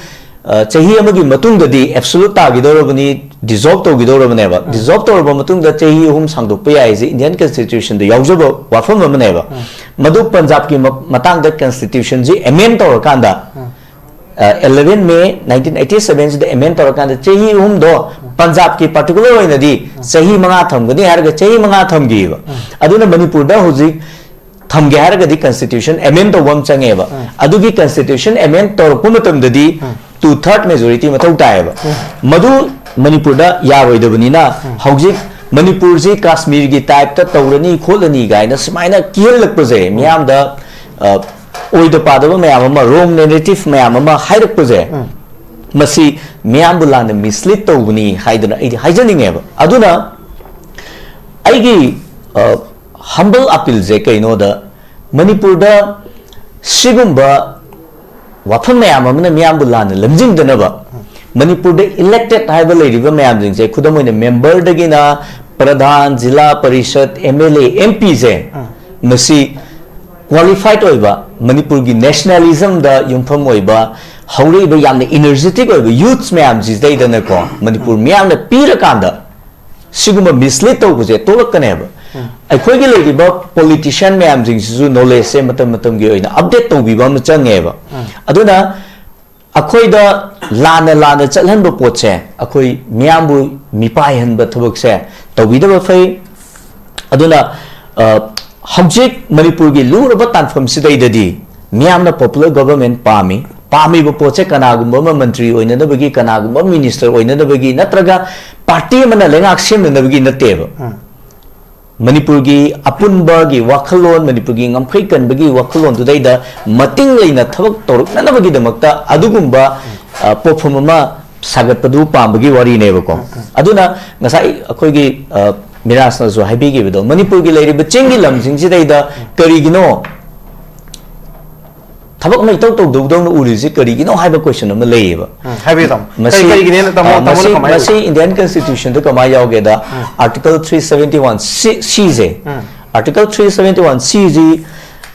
ꯆꯍꯤ ꯑꯃꯒꯤ ꯃꯇꯨꯡꯗꯗꯤ absolute ꯇꯥꯈꯤꯗꯧꯔꯕꯅꯤ, dissolve ꯇꯧꯈꯤꯗꯧꯔꯕꯅꯦꯕ꯫ Dissolve ꯇꯧꯔꯕ ꯃꯇꯨꯡꯗ ꯆꯍꯤ ꯑꯍꯨꯝ ꯁꯥꯡꯗꯣꯛꯄ ꯌꯥꯏꯁꯦ Indian Constitutionꯗ ꯌꯥꯎꯖꯕ ꯋꯥꯐꯝ ꯑꯃꯅꯦꯕ꯫ ꯃꯗꯨ ꯄꯟꯖꯥꯕꯀꯤ ꯃ- ꯃꯇꯥꯡꯗ Constitutionꯁꯤ amend ꯇꯧꯔꯀꯥꯟꯗ ꯑꯦꯂꯚꯦꯟ ꯃꯦ ꯅꯥꯏꯟꯇꯤꯟ ꯑꯩꯠꯇꯤ ꯁꯚꯦꯟꯁꯤꯗ ꯑꯦꯃꯦꯟ ꯇꯧꯔꯀꯥꯟꯗ ꯆꯍꯤ ꯑꯍꯨꯝꯗꯣ ꯄꯟꯖꯥꯕꯀꯤ ꯄꯥꯔꯇꯤꯀꯨꯂꯔ ꯑꯣꯏꯅꯗꯤ ꯆꯍꯤ ꯃꯉꯥ ꯊꯝꯒꯅꯤ ꯍꯥꯏꯔꯒ ꯆꯍꯤ ꯃꯉꯥ ꯊꯝꯈꯤꯕ꯫ ꯑꯗꯨꯅ ꯃꯅꯤꯄꯨꯔꯗ ꯍꯧꯖꯤꯛ ꯊꯝꯒꯦ ꯍꯥꯏꯔꯒꯗꯤ ꯀꯟꯁꯇꯤꯇ꯭ꯌꯨꯁꯟ ꯑꯦꯃꯦꯟ ꯇꯧꯕ ꯑꯃ ꯆꯪꯉꯦꯕ꯫ ꯑꯗꯨꯒꯤ ꯀꯟꯁꯇꯤꯇ꯭ꯌꯨꯁꯟ ꯑꯦꯃꯦꯟ ꯇꯧꯔꯛꯄ ꯃꯇꯝꯗꯗꯤ ꯇꯨ ꯊꯥꯔꯠ ꯃꯦꯖꯣꯔꯤꯇꯤ ꯃꯊꯧ ꯇꯥꯏꯌꯦꯕ꯫ ꯃꯗꯨ ꯃꯅꯤꯄꯨꯔꯗ ꯌꯥꯔꯣꯏꯗꯕꯅꯤꯅ ꯍꯧꯖꯤꯛ ꯃꯅꯤꯄꯨꯔꯁꯤ ꯀꯥꯁꯃꯤꯔꯒꯤ ꯇꯥꯏꯞꯇ ꯇꯧꯔꯅꯤ ꯈꯣꯠꯂꯅꯤ ꯀꯥꯏꯅ ꯁꯨꯃꯥꯏꯅ ꯀꯤꯍꯜꯂꯛꯄꯁꯦ ꯃꯤꯌꯥꯝꯗ, ꯑ, ꯑꯣꯏꯗ ꯄꯥꯗꯕ ꯃꯌꯥꯝ ꯑꯃ, ꯔꯣꯡ ꯅꯦꯔꯦꯇꯤꯚ ꯃꯌꯥꯝ ꯑꯃ ꯍꯥꯏꯔꯛꯄꯁꯦ, ꯃꯁꯤ ꯃꯤꯌꯥꯝꯕꯨ ꯂꯥꯟꯅ ꯃꯤꯁꯂꯤꯠ ꯇꯧꯕꯅꯤ ꯍꯥꯏꯗꯅ ꯑꯩꯗꯤ ꯍꯥꯏꯖꯅꯤꯡꯉꯦꯕ꯫ ꯑꯗꯨꯅ ꯑꯩꯒꯤ, ꯑ, ꯍꯝꯕꯜ ꯑꯄꯤꯜꯁꯦ ꯀꯩꯅꯣꯗ, ꯃꯅꯤꯄꯨꯔꯗ ꯁꯤꯒꯨꯝꯕ ꯋꯥꯐꯝ ꯃꯌꯥꯝ ꯑꯃꯅ ꯃꯤꯌꯥꯝꯕꯨ ꯂꯥꯟꯅ ꯂꯝꯖꯤꯡꯗꯅꯕ ꯃꯅꯤꯄꯨꯔꯗ ꯏꯂꯦꯛꯇꯦꯠ ꯍꯥꯏꯕ ꯂꯩꯔꯤꯕ ꯃꯌꯥꯝꯁꯤꯡꯁꯦ, ꯈꯨꯗꯝ ꯑꯣꯏꯅ ꯃꯦꯝꯕꯔꯗꯒꯤꯅ ꯄ꯭ꯔꯙꯥꯟ, Zila Parishad, M L A, M ꯄꯤꯁꯦ, ꯃꯁꯤ ꯀ꯭ꯋꯥꯂꯤꯐꯥꯏꯠ ꯑꯣꯏꯕ, ꯃꯅꯤꯄꯨꯔꯒꯤ ꯅꯦꯁꯅꯦꯂꯤꯖꯝꯗ ꯌꯨꯝꯐꯝ ꯑꯣꯏꯕ, ꯍꯧꯔꯛꯏꯕ ꯌꯥꯝꯅ ꯏꯅꯔꯖꯦꯇꯤꯛ ꯑꯣꯏꯕ ꯌꯨꯠꯁ ꯃꯌꯥꯝꯁꯤꯗꯩꯗꯅꯀꯣ ꯃꯅꯤꯄꯨꯔ ꯃꯤꯌꯥꯝꯅ ꯄꯤꯔꯀꯥꯟꯗ ꯁꯤꯒꯨꯝꯕ ꯃꯤꯁꯂꯤꯠ ꯇꯧꯕꯁꯦ ꯇꯣꯛꯂꯛꯀꯅꯦꯕ꯫ ꯑꯩꯈꯣꯏꯒꯤ ꯂꯩꯔꯤꯕ ꯄꯣꯂꯤꯇꯤꯁꯤꯌꯥꯟ ꯃꯌꯥꯝꯁꯤꯡꯁꯤꯁꯨ ꯅꯣꯂꯦꯖꯁꯦ ꯃꯇꯝ ꯃꯇꯝꯒꯤ ꯑꯣꯏꯅ ꯑꯞꯗꯦꯠ ꯇꯧꯕꯤꯕ ꯑꯃ ꯆꯪꯉꯦꯕ꯫ ꯑꯗꯨꯅ ꯑꯩꯈꯣꯏꯗ ꯂꯥꯟꯅ ꯂꯥꯟꯅ ꯆꯠꯍꯟꯕ ꯄꯣꯠꯁꯦ ꯑꯩꯈꯣꯏ ꯃꯤꯌꯥꯝꯕꯨ ꯃꯤꯄꯥꯏꯍꯟꯕ ꯊꯕꯛꯁꯦ ꯇꯧꯕꯤꯗꯕ ꯐꯩ꯫ ꯑꯗꯨꯅ, ꯑ, ꯍꯧꯖꯤꯛ ꯃꯅꯤꯄꯨꯔꯒꯤ ꯂꯨꯔꯕ ꯇꯥꯟꯐꯝꯁꯤꯗꯩꯗꯗꯤ ꯃꯤꯌꯥꯝꯅ ꯄꯣꯄꯨꯂꯔ ꯒꯣꯚꯔꯟꯃꯦꯟ ꯄꯥꯝꯃꯤ꯫ ꯄꯥꯝꯃꯤꯕ ꯄꯣꯠꯁꯦ ꯀꯅꯥꯒꯨꯝꯕ ꯑꯃ ꯃꯟꯇ꯭ꯔꯤ ꯑꯣꯏꯅꯅꯕꯒꯤ, ꯀꯅꯥꯒꯨꯝꯕ ꯑꯃ ꯃꯤꯅꯤꯁꯇꯔ ꯑꯣꯏꯅꯅꯕꯒꯤ, ꯅꯠꯇ꯭ꯔꯒ ꯄꯥꯔꯇꯤ ꯑꯃꯅ ꯂꯩꯉꯥꯛ ꯁꯦꯝꯅꯅꯕꯒꯤ ꯅꯠꯇꯦꯕ꯫ ꯃꯅꯤꯄꯨꯔꯒꯤ ꯑꯄꯨꯟꯕꯒꯤ ꯋꯥꯈꯜꯂꯣꯟ, ꯃꯅꯤꯄꯨꯔꯒꯤ ꯉꯝꯈꯩ ꯀꯟꯕꯒꯤ ꯋꯥꯈꯜꯂꯣꯟꯗꯨꯗꯩꯗ ꯃꯇꯤꯡ ꯂꯩꯅ ꯊꯕꯛ ꯇꯧꯔꯛꯅꯅꯕꯒꯤꯗꯃꯛꯇ ꯑꯗꯨꯒꯨꯝꯕ, ꯑ, ꯄꯣꯠꯐꯝ ꯑꯃ ꯁꯥꯒꯠꯄꯗꯨ ꯄꯥꯝꯕꯒꯤ ꯋꯥꯔꯤꯅꯦꯕꯀꯣ꯫ ꯑꯗꯨꯅ ꯉꯁꯥꯏ ꯑꯩꯈꯣꯏꯒꯤ, ꯑ, ꯃꯤꯔꯥꯖꯅꯁꯨ ꯍꯥꯏꯕꯤꯈꯤꯕꯗꯣ, ꯃꯅꯤꯄꯨꯔꯒꯤ ꯂꯩꯔꯤꯕ ꯆꯤꯡꯒꯤ ꯂꯝꯁꯤꯡꯁꯤꯗꯩꯗ ꯀꯔꯤꯒꯤꯅꯣ ꯊꯕꯛ ꯑꯃ ꯏꯇꯧ ꯇꯧꯗꯧꯗꯧꯅ ꯎꯔꯤꯁꯤ ꯀꯔꯤꯒꯤꯅꯣ ꯍꯥꯏꯕ ꯀꯣꯏꯁꯟ ꯑꯃ ꯂꯩꯌꯦꯕ꯫ ꯎꯝ, ꯍꯥꯏꯕꯤꯌꯨ ꯇꯥꯃꯣ꯫ ꯃꯁꯤ, ꯀꯔꯤ-, ꯀꯔꯤꯒꯤꯅꯦꯅ ꯇꯥꯃꯣ-, ꯑ, ꯇꯥꯃꯣꯅ ꯃꯁꯤ, ꯀꯃꯥꯏꯅ ꯃꯁꯤ ꯎꯔꯤ? ꯏꯟꯗꯤꯌꯥꯟ ꯀꯟꯁꯇꯤꯇ꯭ꯌꯨꯁꯟꯗ ꯀꯃꯥꯏꯅ ꯌꯥꯎꯒꯦꯗ, ꯎꯝ꯫ ꯑꯥꯔꯇꯤꯀꯜ ꯊ꯭ꯔꯤ ꯁꯚꯦꯟꯇꯤ ꯋꯥꯟ ꯁꯤ, ꯁꯤꯁꯦ, ꯎꯝ꯫ ꯑꯥꯔꯇꯤꯀꯜ ꯊ꯭ꯔꯤ ꯁꯚꯦꯟꯇꯤ ꯋꯥꯟ ꯁꯤꯁꯤ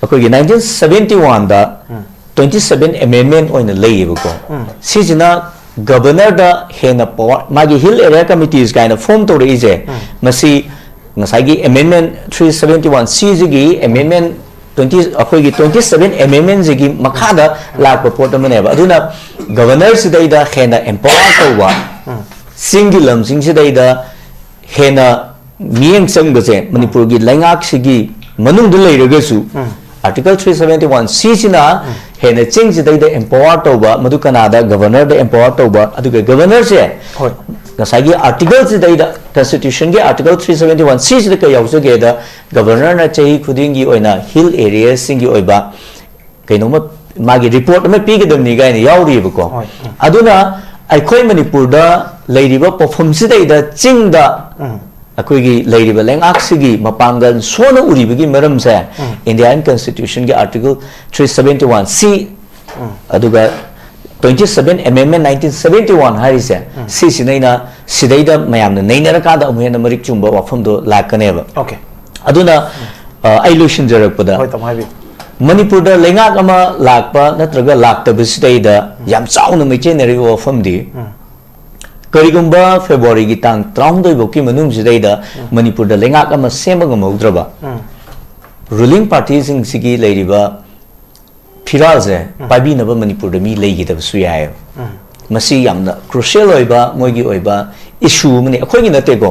ꯑꯩꯈꯣꯏꯒꯤ ꯅꯥꯏꯟꯇꯤꯟ ꯁꯚꯦꯟꯇꯤ ꯋꯥꯟꯗ ꯎꯝ꯫ ꯇ꯭ꯋꯦꯟꯇꯤ ꯁꯚꯦꯟ ꯑꯦꯃꯦꯟꯃꯦꯟ ꯑꯣꯏꯅ ꯂꯩꯌꯦꯕꯀꯣ꯫ ꯎꯝ꯫ ꯁꯤꯁꯤꯅ ꯒꯕꯔꯅꯔꯗ ꯍꯦꯟꯅ ꯄꯋꯥꯔ, ꯃꯥꯒꯤ ꯍꯤꯜ ꯑꯦꯔꯤꯌꯥ ꯀꯃꯤꯇꯤꯁ ꯀꯥꯏꯅ ꯐꯣꯝ ꯇꯧꯔꯛꯏꯁꯦ, ꯎꯝ꯫ ꯃꯁꯤ ꯉꯁꯥꯏꯒꯤ ꯑꯦꯃꯦꯟꯃꯦꯟ ꯊ꯭ꯔꯤ ꯁꯚꯦꯟꯇꯤ ꯋꯥꯟ ꯁꯤꯁꯤꯒꯤ ꯑꯦꯃꯦꯟꯃꯦꯟ ꯇ꯭ꯋꯦꯟꯇꯤ ꯑꯩꯈꯣꯏꯒꯤ ꯇ꯭ꯋꯦꯟꯇꯤ ꯁꯚꯦꯟ ꯑꯦꯃꯦꯟꯃꯦꯟꯁꯤꯒꯤ ꯃꯈꯥꯗ ꯂꯥꯛꯄ ꯄꯣꯠ ꯑꯃꯅꯦꯕ꯫ ꯑꯗꯨꯅ ꯒꯕꯔꯅꯔꯁꯤꯗꯩꯗ ꯍꯦꯟꯅ ꯑꯦꯝꯄꯥꯋꯔ ꯇꯧꯕ, ꯆꯤꯡꯒꯤ ꯂꯝꯁꯤꯡꯁꯤꯗꯩꯗ ꯍꯦꯟꯅ ꯃꯤꯠꯌꯦꯡ ꯆꯪꯕꯁꯦ ꯃꯅꯤꯄꯨꯔꯒꯤ ꯂꯩꯉꯥꯛꯁꯤꯒꯤ ꯃꯅꯨꯡꯗ ꯂꯩꯔꯒꯁꯨ, ꯑꯥꯔꯇꯤꯀꯜ ꯊ꯭ꯔꯤ ꯁꯚꯦꯟꯇꯤ ꯋꯥꯟ ꯁꯤꯁꯤꯅ ꯍꯦꯟꯅ ꯆꯤꯡꯁꯤꯗꯩꯗ ꯑꯦꯝꯄꯥꯋꯔ ꯇꯧꯕ, ꯃꯗꯨ ꯀꯅꯥꯗ? ꯒꯕꯔꯅꯔꯗ ꯑꯦꯝꯄꯥꯋꯔ ꯇꯧꯕ꯫ ꯑꯗꯨꯒ ꯒꯕꯔꯅꯔꯁꯦ ꯍꯣꯏ꯫ ꯉꯁꯥꯏꯒꯤ ꯑꯥꯔꯇꯤꯀꯜꯁꯤꯗꯩꯗ, ꯀꯟꯁꯇꯤꯇ꯭ꯌꯨꯁꯟꯒꯤ ꯑꯥꯔꯇꯤꯀꯜ ꯊ꯭ꯔꯤ ꯁꯚꯦꯟꯇꯤ ꯋꯥꯟ ꯁꯤꯁꯤꯗ ꯀꯩ ꯌꯥꯎꯖꯒꯦꯗ, ꯒꯕꯔꯅꯔꯅ ꯆꯍꯤ ꯈꯨꯗꯤꯡꯒꯤ ꯑꯣꯏꯅ ꯍꯤꯜ ꯑꯦꯔꯤꯌꯥꯁꯤꯡꯒꯤ ꯑꯣꯏꯕ ꯀꯩꯅꯣꯝꯃ, ꯃꯥꯒꯤ ꯔꯤꯄꯣꯔꯠ ꯑꯃ ꯄꯤꯒꯗꯕꯅꯤ ꯀꯥꯏꯅ ꯌꯥꯎꯔꯤꯕꯀꯣ꯫ ꯍꯣꯏ, ꯎꯝ꯫ ꯑꯗꯨꯅ ꯑꯩꯈꯣꯏ ꯃꯅꯤꯄꯨꯔꯗ ꯂꯩꯔꯤꯕ ꯄꯣꯠꯐꯝꯁꯤꯗꯩꯗ ꯆꯤꯡꯗ ꯎꯝ꯫ ꯑꯩꯈꯣꯏꯒꯤ ꯂꯩꯔꯤꯕ ꯂꯩꯉꯥꯛꯁꯤꯒꯤ ꯃꯄꯥꯡꯒꯜ ꯁꯣꯟꯅ ꯎꯔꯤꯕꯒꯤ ꯃꯔꯝꯁꯦ, ꯏꯟꯗꯤꯌꯥꯟ ꯀꯟꯁꯇꯤꯇ꯭ꯌꯨꯁꯟꯒꯤ article three seventy one C, ꯑꯗꯨꯒ ꯇ꯭ꯋꯦꯟꯇꯤ ꯁꯚꯦꯟ ꯑꯦꯃꯦꯟꯃꯦꯟ ꯅꯥꯏꯟꯇꯤꯟ ꯁꯚꯦꯟꯇꯤ ꯋꯥꯟ ꯍꯥꯏꯔꯤꯁꯦ, ꯁꯤꯁꯤꯅ ꯑꯩꯅ ꯁꯤꯗꯩꯗ ꯃꯌꯥꯝꯅ ꯅꯩꯅꯔꯀꯥꯟꯗ ꯑꯃꯨꯛ ꯍꯦꯟꯅ ꯃꯔꯤꯛ ꯆꯨꯝꯕ ꯋꯥꯐꯝꯗꯣ ꯂꯥꯛꯀꯅꯦꯕ꯫ Okay꯫ ꯑꯗꯨꯅ, ꯑ, ꯑꯩ ꯂꯣꯏꯁꯤꯟꯖꯔꯛꯄꯗ, ꯍꯣꯏ, ꯇꯥꯃꯣ, ꯍꯥꯏꯕꯤꯌꯨ꯫ ꯃꯅꯤꯄꯨꯔꯗ ꯂꯩꯉꯥꯛ ꯑꯃ ꯂꯥꯛꯄ ꯅꯠꯇ꯭ꯔꯒ ꯂꯥꯛꯇꯕꯁꯤꯗꯩꯗ ꯌꯥꯝ ꯆꯥꯎꯅ ꯃꯩꯆꯦꯟꯅꯔꯤꯕ ꯋꯥꯐꯝꯗꯤ, ꯀꯔꯤꯒꯨꯝꯕ ꯐꯦꯕ꯭ꯔꯨꯋꯥꯔꯤꯒꯤ ꯇꯥꯡ ꯇꯔꯥꯍꯨꯝꯗꯣꯏ ꯐꯥꯎꯒꯤ ꯃꯅꯨꯡꯁꯤꯗꯩꯗ ꯃꯅꯤꯄꯨꯔꯗ ꯂꯩꯉꯥꯛ ꯑꯃ ꯁꯦꯝꯕ ꯉꯝꯍꯧꯗ꯭ꯔꯕ, ꯔꯨꯂꯤꯡ ꯄꯥꯔꯇꯤꯁꯤꯡꯁꯤꯒꯤ ꯂꯩꯔꯤꯕ ꯐꯤꯔꯥꯜꯁꯦ ꯄꯥꯏꯕꯤꯅꯕ ꯃꯅꯤꯄꯨꯔꯗ ꯃꯤ ꯂꯩꯈꯤꯗꯕꯁꯨ ꯌꯥꯏꯑꯕ꯫ ꯃꯁꯤ ꯌꯥꯝꯅ ꯀ꯭ꯔꯨꯁꯤꯌꯦꯜ ꯑꯣꯏꯕ, ꯃꯣꯏꯒꯤ ꯑꯣꯏꯕ ꯏꯁꯨ ꯑꯃꯅꯤ, ꯑꯩꯈꯣꯏꯒꯤ ꯅꯠꯇꯦꯀꯣ,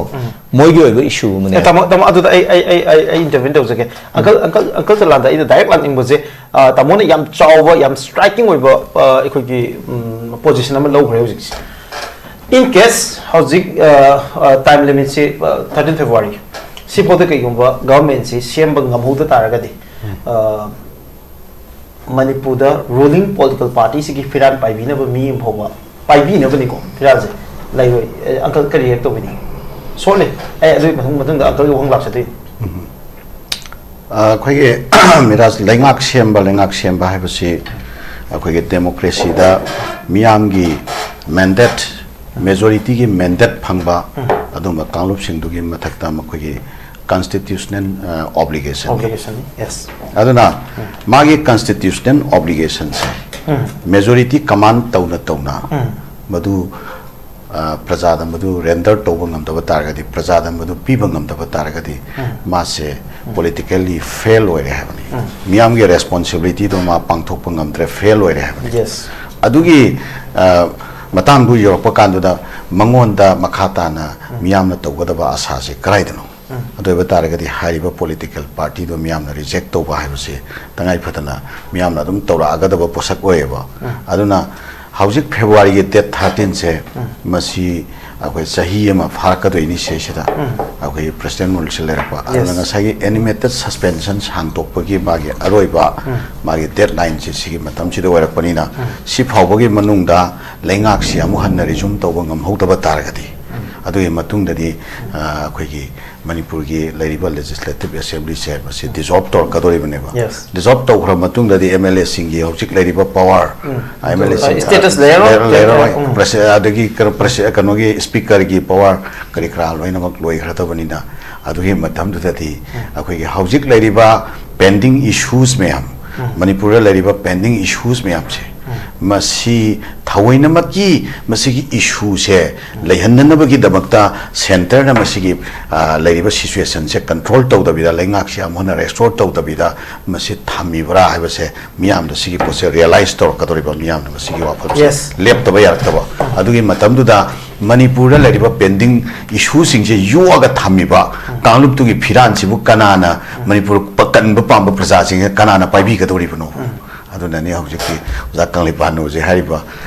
ꯃꯣꯏꯒꯤ ꯑꯣꯏꯕ ꯏꯁꯨ ꯑꯃꯅꯤ꯫ ꯑꯦ, ꯇꯥꯃꯣ, ꯇꯥꯃꯣ, ꯑꯗꯨꯗ ꯑꯩ ꯑꯩ ꯑꯩ ꯑꯩ ꯑꯩ ꯏꯟꯇꯔꯚꯤꯌꯨ ꯇꯧꯖꯒꯦ꯫ ꯑꯪꯀꯜ, ꯑꯪꯀꯜ, ꯑꯪꯀꯜ ꯆꯂꯥꯟꯗ ꯑꯩꯅ ꯗꯥꯏꯔꯦꯛ ꯂꯥꯛꯅꯤꯡꯕꯁꯦ, ꯑ, ꯇꯥꯃꯣꯅ ꯌꯥꯝ ꯆꯥꯎꯕ, ꯌꯥꯝ ꯁ꯭ꯇ꯭ꯔꯥꯏꯀꯤꯡ ꯑꯣꯏꯕ, ꯑ, ꯑꯩꯈꯣꯏꯒꯤ, ꯎꯝ, ꯄꯣꯖꯤꯁꯟ ꯑꯃ ꯂꯧꯈ꯭ꯔꯦ ꯍꯧꯖꯤꯛꯁꯦ꯫ In case ꯍꯧꯖꯤꯛ, ꯑ, ꯑ, ꯇꯥꯏꯝ ꯂꯤꯃꯤꯠꯁꯤ, ꯑ, ꯊꯥꯔꯇꯤꯟ ꯐꯦꯕ꯭ꯔꯨꯋꯥꯔꯤ, ꯁꯤꯐꯥꯎꯗ ꯀꯩꯒꯨꯝꯕ ꯒꯚꯔꯟꯃꯦꯟꯁꯤ ꯁꯦꯝꯕ ꯉꯝꯍꯧꯗ ꯇꯥꯔꯒꯗꯤ, ꯑ, ꯃꯅꯤꯄꯨꯔꯗ ꯔꯨꯂꯤꯡ ꯄꯣꯂꯤꯇꯤꯀꯦꯜ ꯄꯥꯔꯇꯤꯁꯤꯒꯤ ꯐꯤꯔꯥꯜ ꯄꯥꯏꯕꯤꯅꯕ ꯃꯤ ꯑꯃ ꯐꯥꯎꯕ, ꯄꯥꯏꯕꯤꯅꯕꯅꯤꯀꯣ ꯐꯤꯔꯥꯜꯁꯦ, ꯂꯩꯔꯣꯏ꯫ ꯑꯦ, ꯑꯪꯀꯜ ꯀꯔꯤ ꯔꯤꯌꯦꯛ ꯇꯧꯕꯤꯅꯤꯡꯉꯤ? ꯁꯣꯔꯠꯂꯤ, ꯑꯩ ꯑꯗꯨꯒꯤ ꯃꯊꯪ, ꯃꯊꯪꯗ ꯑꯪꯀꯜꯒꯤ ꯋꯥꯍꯪ ꯂꯥꯛꯆꯗꯣꯏꯅꯤ꯫ ꯑꯩꯈꯣꯏꯒꯤ ꯃꯤꯔꯥꯖ, ꯂꯩꯉꯥꯛ ꯁꯦꯝꯕ, ꯂꯩꯉꯥꯛ ꯁꯦꯝꯕ ꯍꯥꯏꯕꯁꯤ ꯑꯩꯈꯣꯏꯒꯤ ꯗꯦꯃꯣꯀ꯭ꯔꯦꯁꯤꯗ ꯃꯤꯌꯥꯝꯒꯤ ꯃꯦꯟꯗꯦꯠ, ꯃꯦꯖꯣꯔꯤꯇꯤꯒꯤ ꯃꯦꯟꯗꯦꯠ ꯐꯪꯕ ꯑꯗꯨꯝꯕ ꯀꯥꯡꯂꯨꯞꯁꯤꯡꯗꯨꯒꯤ ꯃꯊꯛꯇ ꯃꯈꯣꯏꯒꯤ ꯀꯟꯁꯇꯤꯇ꯭ꯌꯨꯁꯅꯦꯜ ꯑꯣꯕ꯭ꯂꯤꯒꯦꯁꯟ꯫ Obligation, yes. ꯑꯗꯨꯅ ꯃꯥꯒꯤ ꯀꯟꯁꯇꯤꯇ꯭ꯌꯨꯁꯅꯦꯜ ꯑꯣꯕ꯭ꯂꯤꯒꯦꯁꯟꯁꯦ ꯃꯦꯖꯣꯔꯤꯇꯤ ꯀꯃꯥꯟ ꯇꯧꯅ ꯇꯧꯅ ꯃꯗꯨ ꯑ, ꯄ꯭ꯔꯖꯥꯗ ꯃꯗꯨ ꯔꯦꯟꯗꯔ ꯇꯧꯕ ꯉꯝꯗꯕ ꯇꯥꯔꯒꯗꯤ, ꯄ꯭ꯔꯖꯥꯗ ꯃꯗꯨ ꯄꯤꯕ ꯉꯝꯗꯕ ꯇꯥꯔꯒꯗꯤ, ꯃꯥꯁꯦ ꯄꯣꯂꯤꯇꯤꯀꯦꯜꯂꯤ ꯐꯦꯜ ꯑꯣꯏꯔꯦ ꯍꯥꯏꯕꯅꯤ꯫ ꯃꯤꯌꯥꯝꯒꯤ ꯔꯦꯁꯄꯣꯟꯁꯤꯕꯤꯂꯤꯇꯤꯗꯣ ꯃꯥ ꯄꯥꯡꯊꯣꯛꯄ ꯉꯝꯗ꯭ꯔꯦ, ꯐꯦꯜ ꯑꯣꯏꯔꯦ ꯍꯥꯏꯕꯅꯤ꯫ ꯌꯦꯁ꯫ ꯑꯗꯨꯒꯤ ꯑ, ꯃꯇꯥꯡꯗꯨ ꯌꯧꯔꯛꯄ ꯀꯥꯟꯗꯨꯗ ꯃꯉꯣꯟꯗ ꯃꯈꯥ ꯇꯥꯅ ꯃꯤꯌꯥꯝꯅ ꯇꯧꯒꯗꯕ ꯑꯁꯥꯁꯦ ꯀꯗꯥꯏꯗꯅꯣ? ꯑꯗꯨ ꯑꯣꯏꯕ ꯇꯥꯔꯒꯗꯤ ꯍꯥꯏꯔꯤꯕ ꯄꯣꯂꯤꯇꯤꯀꯦꯜ ꯄꯥꯔꯇꯤꯗꯣ ꯃꯤꯌꯥꯝꯅ ꯔꯤꯖꯦꯛ ꯇꯧꯕ ꯍꯥꯏꯕꯁꯤ ꯇꯉꯥꯏ ꯐꯗꯅ ꯃꯤꯌꯥꯝꯅ ꯑꯗꯨꯝ ꯇꯧꯔꯛꯑꯒꯗꯕ ꯄꯣꯠꯁꯛ ꯑꯣꯏꯌꯦꯕ꯫ ꯑꯗꯨꯅ ꯍꯧꯖꯤꯛ ꯐꯦꯕ꯭ꯔꯨꯋꯥꯔꯤꯒꯤ ꯗꯦꯠ ꯊꯥꯔꯇꯤꯟꯁꯦ ꯃꯁꯤ ꯑꯩꯈꯣꯏ ꯆꯍꯤ ꯑꯃ ꯐꯥꯔꯛꯀꯗꯣꯏꯅꯤ ꯁꯤꯁꯤꯗ ꯑꯩꯈꯣꯏꯒꯤ ꯄ꯭ꯔꯦꯁꯤꯗꯦꯟ ꯔꯨꯜꯁꯦ ꯂꯩꯔꯛꯄ꯫ ꯑꯗꯨꯅ Yes. ꯉꯁꯥꯏꯒꯤ ꯑꯦꯅꯤꯃꯦꯇꯦꯠ ꯁꯁꯄꯦꯟꯁꯟ ꯁꯥꯡꯗꯣꯛꯄꯒꯤ ꯃꯥꯒꯤ ꯑꯔꯣꯏꯕ ꯃꯥꯒꯤ ꯗꯦꯠ ꯂꯥꯏꯟꯁꯦ ꯁꯤꯒꯤ ꯃꯇꯝꯁꯤꯗ ꯑꯣꯏꯔꯛꯄꯅꯤꯅ ꯁꯤ ꯐꯥꯎꯕꯒꯤ ꯃꯅꯨꯡꯗ ꯂꯩꯉꯥꯛꯁꯤ ꯑꯃꯨꯛ ꯍꯟꯅ ꯔꯤꯖꯨꯝ ꯇꯧꯕ ꯉꯝꯍꯧꯗꯕ ꯇꯥꯔꯒꯗꯤ ꯑꯗꯨꯒꯤ ꯃꯇꯨꯡꯗꯗꯤ ꯑ, ꯑꯩꯈꯣꯏꯒꯤ ꯃꯅꯤꯄꯨꯔꯒꯤ ꯂꯩꯔꯤꯕ ꯂꯦꯖꯤꯁꯂꯦꯇꯤꯚ ꯑꯦꯁꯦꯝꯕ꯭ꯂꯤꯁꯦ ꯃꯁꯤ ꯗꯤꯖꯣꯜꯕ ꯇꯧꯔꯛꯀꯗꯧꯔꯤꯕꯅꯦꯕ꯫ Yes. ꯗꯤꯖꯣꯜꯕ ꯇꯧꯈ꯭ꯔ ꯃꯇꯨꯡꯗꯗꯤ ꯑꯦꯝ ꯑꯦꯜ ꯑꯦꯁꯤꯡꯒꯤ ꯍꯧꯖꯤꯛ ꯂꯩꯔꯤꯕ ꯄꯋꯥꯔ, ꯑꯦꯝ ꯑꯦꯜ ꯑꯦꯁꯤꯡ Status ꯂꯩꯔꯔꯣꯏ꯫ ꯂꯩꯔꯔꯣꯏ꯫ ꯎꯝ. ꯄ꯭ꯔꯁꯤ-, ꯑꯗꯒꯤ ꯀꯩꯅꯣ, ꯄ꯭ꯔꯁꯤ-, ꯀꯩꯅꯣꯒꯤ ꯁ꯭ꯄꯤꯀꯔꯒꯤ ꯄꯋꯥꯔ ꯀꯔꯤ ꯀꯔꯥ ꯂꯣꯏꯅꯃꯛ ꯂꯣꯏꯈ꯭ꯔꯗꯕꯅꯤꯅ ꯑꯗꯨꯒꯤ ꯃꯇꯝꯗꯨꯗꯗꯤ ꯑꯩꯈꯣꯏꯒꯤ ꯍꯧꯖꯤꯛ ꯂꯩꯔꯤꯕ ꯄꯦꯟꯗꯤꯡ ꯏꯁꯨꯁ ꯃꯌꯥꯝ, ꯃꯅꯤꯄꯨꯔꯗ ꯂꯩꯔꯤꯕ ꯄꯦꯟꯗꯤꯡ ꯏꯁꯨꯁ ꯃꯌꯥꯝꯁꯦ ꯃꯁꯤ ꯊꯑꯣꯏꯅꯃꯛꯀꯤ ꯃꯁꯤꯒꯤ ꯏꯁꯨꯁꯦ ꯂꯩꯍꯟꯗꯅꯕꯒꯤꯗꯃꯛꯇ ꯁꯦꯟꯇꯔꯅ ꯃꯁꯤꯒꯤ, ꯑ, ꯂꯩꯔꯤꯕ ꯁꯤꯆꯨꯋꯦꯁꯟꯁꯦ ꯀꯟꯇ꯭ꯔꯣꯜ ꯇꯧꯗꯕꯤꯗ, ꯂꯩꯉꯥꯛꯁꯦ ꯑꯃꯨꯛ ꯍꯟꯅ ꯔꯦꯁꯇꯣꯔ ꯇꯧꯗꯕꯤꯗ ꯃꯁꯤ ꯊꯝꯃꯤꯕ꯭ꯔꯥ ꯍꯥꯏꯕꯁꯦ ꯃꯤꯌꯥꯝꯗ ꯁꯤꯒꯤ ꯄꯣꯠꯁꯦ ꯔꯤꯌꯦꯂꯥꯏꯁ ꯇꯧꯔꯛꯀꯗꯧꯔꯤꯕ, ꯃꯤꯌꯥꯝꯅ ꯃꯁꯤꯒꯤ ꯋꯥꯐꯝꯁꯦ Yes. ꯂꯦꯞꯇꯕ ꯌꯥꯔꯛꯇꯕ꯫ ꯑꯗꯨꯒꯤ ꯃꯇꯝꯗꯨꯗ ꯃꯅꯤꯄꯨꯔꯗ ꯂꯩꯔꯤꯕ ꯄꯦꯟꯗꯤꯡ ꯏꯁꯨꯁꯤꯡꯁꯦ ꯌꯣꯛꯑꯒ ꯊꯝꯃꯤꯕ ꯀꯥꯡꯂꯨꯞꯇꯨꯒꯤ ꯐꯤꯔꯥꯟꯁꯤꯕꯨ ꯀꯅꯥꯅ, ꯃꯅꯤꯄꯨꯔ ꯄ-, ꯀꯟꯕ ꯄꯥꯝꯕ ꯄ꯭ꯔꯖꯥꯁꯤꯡꯁꯦ ꯀꯅꯥꯅ ꯄꯥꯏꯕꯤꯒꯗꯧꯔꯤꯕꯅꯣ? ꯑꯗꯨꯅꯅꯤ ꯍꯧꯖꯤꯛꯀꯤ ꯑꯣꯖꯥ ꯀꯪꯂꯩꯄꯥꯟꯅ ꯍꯧꯖꯤꯛ ꯍꯥꯏꯔꯤꯕ,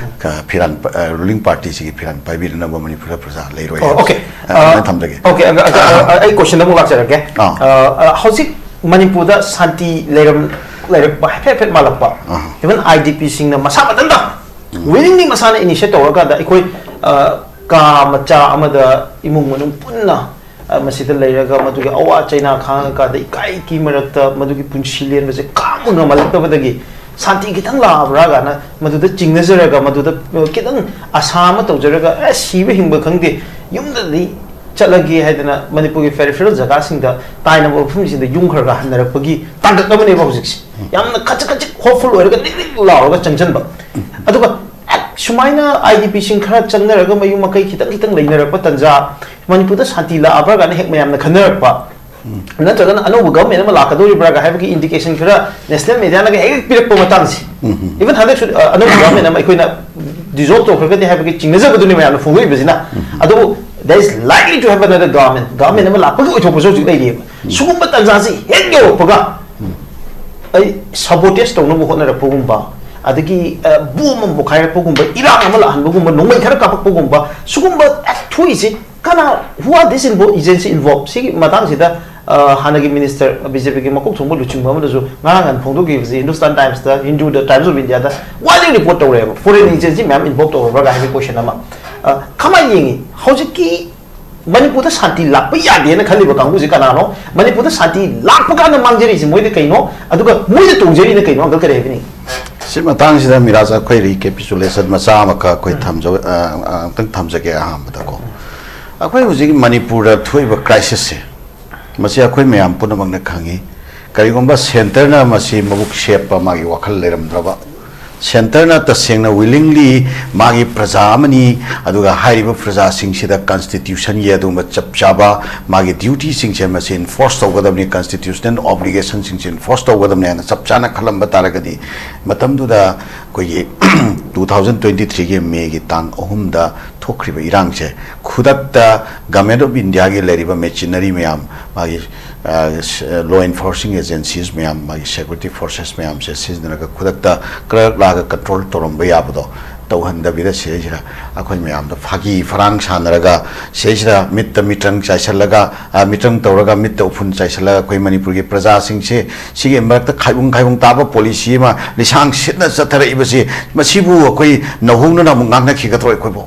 ꯑ, ꯐꯤꯔꯥꯟ ꯄ-, ꯑ, ꯔꯨꯂꯤꯡ ꯄꯥꯔꯇꯤꯁꯤꯒꯤ ꯐꯤꯔꯥꯟ ꯄꯥꯏꯕꯤꯗꯅꯕ ꯃꯅꯤꯄꯨꯔꯗ ꯄ꯭ꯔꯖꯥ ꯂꯩꯔꯣꯏ ꯑꯣ, ꯍꯥꯏꯕꯁꯦ꯫ ꯑꯣꯀꯦ꯫ ꯑ, ꯑꯗꯨꯃꯥꯏꯅ ꯊꯝꯖꯒꯦ꯫ ꯑꯣꯀꯦ, ꯑ, ꯑ, ꯑ, ꯑꯩ ꯀꯣꯏꯁꯟ ꯑꯃꯨꯛ ꯂꯥꯛꯆꯔꯛꯀꯦ꯫ ꯑꯥ꯫ ꯑ, ꯑ, ꯍꯧꯖꯤꯛ ꯃꯅꯤꯄꯨꯔꯗ ꯁꯥꯟꯇꯤ ꯂꯩꯔꯝ-, ꯂꯩꯔꯛꯄ ꯍꯥꯏꯐꯦꯠ ꯍꯥꯏꯐꯦꯠ ꯃꯥꯜꯂꯛꯄ, ꯑꯥ꯫ ꯏꯚꯟ ꯑꯥꯏ ꯗꯤ ꯄꯤꯁꯤꯡꯅ ꯃꯁꯥ ꯃꯊꯟꯇ ꯋꯤꯂꯤꯡꯂꯤ ꯃꯁꯥꯅ ꯏꯅꯤꯁꯤꯌꯦꯠ ꯇꯧꯔꯀꯥꯟꯗ ꯑꯩꯈꯣꯏ, ꯑ, ꯀꯥ ꯃꯆꯥ ꯑꯃꯗ ꯏꯃꯨꯡ ꯃꯅꯨꯡ ꯄꯨꯟꯅ, ꯑ, ꯃꯁꯤꯗ ꯂꯩꯔꯒ ꯃꯗꯨꯒꯤ ꯑꯋꯥ ꯆꯩꯅꯥ ꯈꯥꯡꯉꯀꯥꯟꯗ ꯏꯀꯥꯏ ꯏꯀꯤ ꯃꯔꯛꯇ ꯃꯗꯨꯒꯤ ꯄꯨꯟꯁꯤ ꯂꯦꯟꯕꯁꯦ ꯈꯥꯡꯕ ꯉꯝꯍꯜꯂꯛꯇꯕꯗꯒꯤ ꯁꯥꯟꯇꯤ ꯈꯤꯇꯪ ꯂꯥꯛꯑꯕ꯭ꯔꯥ ꯀꯥꯏꯅ ꯃꯗꯨꯗ ꯆꯤꯡꯅꯖꯔꯒ, ꯃꯗꯨꯗ, ꯑ, ꯈꯤꯇꯪ ꯑꯁꯥ ꯑꯃ ꯇꯧꯖꯔꯒ, ꯑꯦ, ꯁꯤꯕ ꯍꯤꯡꯕ ꯈꯪꯗꯦ, ꯌꯨꯝꯗꯗꯤ ꯆꯠꯂꯒꯦ ꯍꯥꯏꯗꯅ ꯃꯅꯤꯄꯨꯔꯒꯤ ꯄꯦꯔꯤꯐꯦꯔꯦꯜ ꯖꯒꯥꯁꯤꯡꯗ ꯇꯥꯏꯅꯕ ꯃꯐꯝꯁꯤꯡꯗ ꯌꯨꯝ ꯈꯔ ꯈꯔ ꯍꯟꯅꯔꯛꯄꯒꯤ ꯇꯥꯡꯀꯛ ꯑꯃꯅꯦꯕ ꯍꯧꯖꯤꯛꯁꯦ꯫ ꯌꯥꯝꯅ ꯈꯖꯤꯛ ꯈꯖꯤꯛ ꯍꯣꯞꯐꯨꯜ ꯑꯣꯏꯔꯒ ꯂꯤꯛ ꯂꯤꯛ ꯂꯥꯎꯔꯒ ꯆꯪꯁꯤꯟꯕ꯫ ꯑꯗꯨꯒ ꯑꯦꯞ-, ꯁꯨꯃꯥꯏꯅ ꯑꯥꯏ ꯗꯤ ꯄꯤꯁꯤꯡ ꯈꯔ ꯆꯪꯅꯔꯒ ꯃꯌꯨꯝ ꯃꯀꯩ ꯈꯤꯇꯪ ꯈꯤꯇꯪ ꯂꯩꯅꯔꯛꯄ ꯇꯟꯖꯥ, ꯃꯅꯤꯄꯨꯔꯗ ꯁꯥꯟꯇꯤ ꯂꯥꯛꯑꯕ꯭ꯔꯥ ꯀꯥꯏꯅ ꯍꯦꯛ ꯃꯌꯥꯝꯅ ꯈꯟꯅꯔꯛꯄ, ꯅꯠꯇ꯭ꯔꯒꯅ ꯑꯅꯧꯕ ꯒꯚꯔꯟꯃꯦꯟ ꯑꯃ ꯂꯥꯛꯀꯗꯧꯔꯤꯕ꯭ꯔꯥꯒ ꯍꯥꯏꯕꯒꯤ ꯏꯟꯗꯤꯀꯦꯁꯟ ꯈꯔ ꯅꯦꯁꯅꯦꯜ ꯃꯦꯗꯤꯌꯥꯅꯒ ꯍꯦꯛ ꯍꯦꯛ ꯄꯤꯔꯛꯄ ꯃꯇꯥꯡꯁꯦ, ꯏꯚꯟ ꯍꯟꯗꯛꯁꯨ ꯑ, ꯑꯅꯧꯕ ꯒꯚꯔꯟꯃꯦꯟ ꯑꯃ ꯑꯩꯈꯣꯏꯅ ꯗꯤꯖꯣꯜꯕ ꯇꯧꯈ꯭ꯔꯒꯗꯤ ꯍꯥꯏꯕꯒꯤ ꯆꯤꯡꯅꯖꯕꯗꯨꯅꯤ ꯃꯌꯥꯝꯅ ꯐꯣꯡꯗꯣꯛꯏꯕꯁꯤꯅ꯫ ꯑꯗꯨꯕꯨ there is likely to have another government, government ꯑꯃ ꯂꯥꯛꯄꯒꯤ ꯑꯣꯏꯊꯣꯛꯄꯁꯨ ꯍꯧꯖꯤꯛ ꯂꯩꯔꯤꯑꯕ꯫ ꯁꯤꯒꯨꯝꯕ ꯇꯥꯟꯖꯥꯁꯤ ꯍꯦꯛ ꯌꯧꯔꯛꯄꯒ ꯑꯩ ꯁꯕꯣꯇꯦꯖ ꯇꯧꯅꯕ ꯍꯣꯠꯅꯔꯛꯄꯒꯨꯝꯕ, ꯑꯗꯒꯤ ꯑ, ꯕꯣꯝ ꯑꯃ ꯄꯣꯈꯥꯏꯔꯛꯄꯒꯨꯝꯕ, ꯏꯔꯥꯡ ꯑꯃ ꯂꯥꯛꯍꯟꯕꯒꯨꯝꯕ, ꯅꯣꯡꯃꯩ ꯈꯔ ꯀꯥꯞꯄꯛꯄꯒꯨꯝꯕ, ꯁꯤꯒꯨꯝꯕ ꯑꯦ, ꯊꯣꯛꯏꯁꯤ ꯀꯅꯥ, who are this invo-, agency involved? ꯁꯤꯒꯤ ꯃꯇꯥꯡꯁꯤꯗ ꯑ, ꯍꯥꯟꯅꯒꯤ ꯃꯤꯅꯤꯁꯇꯔ, ꯕꯤ ꯖꯦ ꯄꯤꯒꯤ ꯃꯀꯣꯛ ꯊꯣꯡꯕ ꯂꯨꯆꯤꯡꯕ ꯑꯃꯅꯁꯨ ꯉꯔꯥꯡ ꯉꯍꯥꯟ ꯐꯣꯡꯗꯣꯛꯈꯤꯕꯁꯤ ꯍꯤꯟꯗꯨꯁꯇꯥꯟ ꯇꯥꯏꯝꯁꯇ, ꯍꯤꯟꯗꯨꯗ, ꯇꯥꯏꯝꯁ ꯑꯣꯐ ꯏꯟꯗꯤꯌꯥꯗ ꯋꯥꯏꯗꯤ ꯔꯤꯄꯣꯔꯠ ꯇꯧꯔꯦꯕ, ꯐꯣꯔꯦꯟ ꯑꯦꯖꯦꯟꯁꯤ ꯃꯌꯥꯝ ꯏꯟꯚꯣꯜꯕ ꯇꯧꯔꯕ꯭ꯔꯥ ꯍꯥꯏꯕꯒꯤ ꯀꯣꯏꯁꯟ ꯑꯃ꯫ ꯑ, ꯀꯃꯥꯏꯅ ꯌꯦꯡꯉꯤ? ꯍꯧꯖꯤꯛꯀꯤ ꯃꯅꯤꯄꯨꯔꯗ ꯁꯥꯟꯇꯤ ꯂꯥꯛꯄ ꯌꯥꯗꯦꯅ ꯈꯜꯂꯤꯕ ꯀꯥꯡꯕꯨꯁꯤ ꯀꯅꯥꯅꯣ? ꯃꯅꯤꯄꯨꯔꯗ ꯁꯥꯟꯇꯤ ꯂꯥꯛꯄ ꯀꯥꯟꯗ ꯃꯥꯡꯖꯔꯤꯁꯤ ꯃꯣꯏꯅ ꯀꯩꯅꯣ? ꯑꯗꯨꯒ ꯃꯣꯏꯅ ꯇꯣꯡꯖꯔꯤꯅ ꯀꯩꯅꯣ? ꯑꯪꯀꯜ, ꯀꯔꯤ ꯍꯥꯏꯕꯤꯅꯤꯡꯉꯤ? ꯁꯤ ꯃꯇꯥꯡꯁꯤꯗ ꯃꯤꯔꯥꯖ, ꯑꯩꯈꯣꯏ ꯔꯤꯀꯦꯄꯤꯆꯨꯂꯦꯁꯟ ꯃꯆꯥ ꯑꯃꯈꯛ ꯑꯩꯈꯣꯏ ꯎꯝ꯫ ꯊꯝꯖ-, ꯑ, ꯑ, ꯑꯝꯇꯪ ꯊꯝꯖꯒꯦ ꯑꯍꯥꯟꯕꯗꯀꯣ꯫ ꯑꯩꯈꯣꯏ ꯍꯧꯖꯤꯛ ꯃꯅꯤꯄꯨꯔꯗ ꯊꯣꯛꯏꯕ ꯀ꯭ꯔꯥꯏꯁꯤꯁꯁꯦ, ꯃꯁꯤ ꯑꯩꯈꯣꯏ ꯃꯌꯥꯝ ꯄꯨꯝꯅꯃꯛꯅ ꯈꯪꯉꯤ꯫ ꯀꯔꯤꯒꯨꯝꯕ ꯁꯦꯟꯇꯔꯅ ꯃꯁꯤ ꯃꯕꯨꯛ ꯁꯦꯞꯄ, ꯃꯥꯒꯤ ꯋꯥꯈꯜ ꯂꯩꯔꯝꯗ꯭ꯔꯕ, ꯁꯦꯟꯇꯔꯅ ꯇꯁꯦꯡꯅ willingly ꯃꯥꯒꯤ ꯄ꯭ꯔꯖꯥ ꯑꯃꯅꯤ, ꯑꯗꯨꯒ ꯍꯥꯏꯔꯤꯕ ꯄ꯭ꯔꯖꯥꯁꯤꯡꯁꯤꯗ ꯀꯟꯁꯇꯤꯇ꯭ꯌꯨꯁꯟꯒꯤ ꯑꯗꯨꯒꯨꯝꯕ ꯆꯞ ꯆꯥꯕ ꯃꯥꯒꯤ ꯗ꯭ꯌꯨꯇꯤꯁꯤꯡꯁꯦ ꯃꯁꯤ ꯏꯟꯐꯣꯔꯁ ꯇꯧꯒꯗꯕꯅꯤ, ꯀꯟꯁꯇꯤꯇ꯭ꯌꯨꯁꯅꯦꯜ ꯑꯣꯕ꯭ꯂꯤꯒꯦꯁꯟꯁꯤꯡꯁꯦ ꯏꯟꯐꯣꯔꯁ ꯇꯧꯒꯗꯕꯅꯤ ꯍꯥꯏꯅ ꯆꯞ ꯆꯥꯅ ꯈꯜꯂꯝꯕ ꯇꯥꯔꯒꯗꯤ, ꯃꯇꯝꯗꯨꯗ ꯑꯩꯈꯣꯏꯒꯤ two thousand twenty threeꯒꯤ ꯃꯦꯒꯤ ꯇꯥꯡ ꯑꯍꯨꯝꯗ ꯊꯣꯛꯈ꯭ꯔꯤꯕ ꯏꯔꯥꯡꯁꯦ, ꯈꯨꯗꯛꯇ ꯒꯃꯦꯟ ꯑꯣꯐ ꯏꯟꯗꯤꯌꯥꯒꯤ ꯂꯩꯔꯤꯕ ꯃꯦꯆꯤꯅꯔꯤ ꯃꯌꯥꯝ, ꯃꯥꯒꯤ, ꯑ, ꯁ-, ꯂꯣ ꯏꯟꯐꯣꯔꯁꯤꯡ ꯑꯦꯖꯦꯟꯁꯤꯁ ꯃꯌꯥꯝ, ꯃꯥꯒꯤ ꯁꯦꯀ꯭ꯌꯨꯔꯤꯇꯤ ꯐꯣꯔꯁꯦꯁ ꯃꯌꯥꯝꯁꯦ ꯁꯤꯖꯤꯟꯅꯔꯒ ꯈꯨꯗꯛꯇ ꯀ꯭ꯔꯛ ꯂꯥꯛꯑꯒ ꯀꯟꯇ꯭ꯔꯣꯜ ꯇꯧꯔꯝꯕ ꯌꯥꯕꯗꯣ ꯇꯧꯍꯟꯗꯕꯤꯗ, ꯁꯤꯗꯩꯁꯤꯗ ꯑꯩꯈꯣꯏ ꯃꯌꯥꯝꯗ ꯐꯥꯒꯤ ꯐꯔꯥꯡ ꯁꯥꯟꯅꯔꯒ, ꯁꯤꯗꯩꯁꯤꯗ ꯃꯤꯠꯇ ꯃꯤꯇ꯭ꯔꯪ ꯆꯥꯏꯁꯜꯂꯒ, ꯑ, ꯃꯤꯇ꯭ꯔꯪ ꯇꯧꯔꯒ ꯃꯤꯠꯇ ꯎꯐꯨꯟ ꯆꯥꯏꯁꯜꯂꯒ ꯑꯩꯈꯣꯏ ꯃꯅꯤꯄꯨꯔꯒꯤ ꯄ꯭ꯔꯖꯥꯁꯤꯡꯁꯦ ꯁꯤꯒꯤ ꯃꯔꯛꯇ ꯈꯥꯏꯕꯨꯡ ꯈꯥꯏꯕꯨꯡ ꯇꯥꯕ ꯄꯣꯂꯤꯁꯤ ꯑꯃ ꯂꯤꯁꯥꯡ ꯁꯤꯠꯅ ꯆꯠꯊꯔꯛꯏꯕꯁꯤ, ꯃꯁꯤꯕꯨ ꯑꯩꯈꯣꯏ ꯅꯧꯍꯧꯅꯅ ꯑꯃꯨꯛ ꯉꯥꯡꯅꯈꯤꯒꯗ꯭ꯔꯣ ꯑꯩꯈꯣꯏꯕꯨ?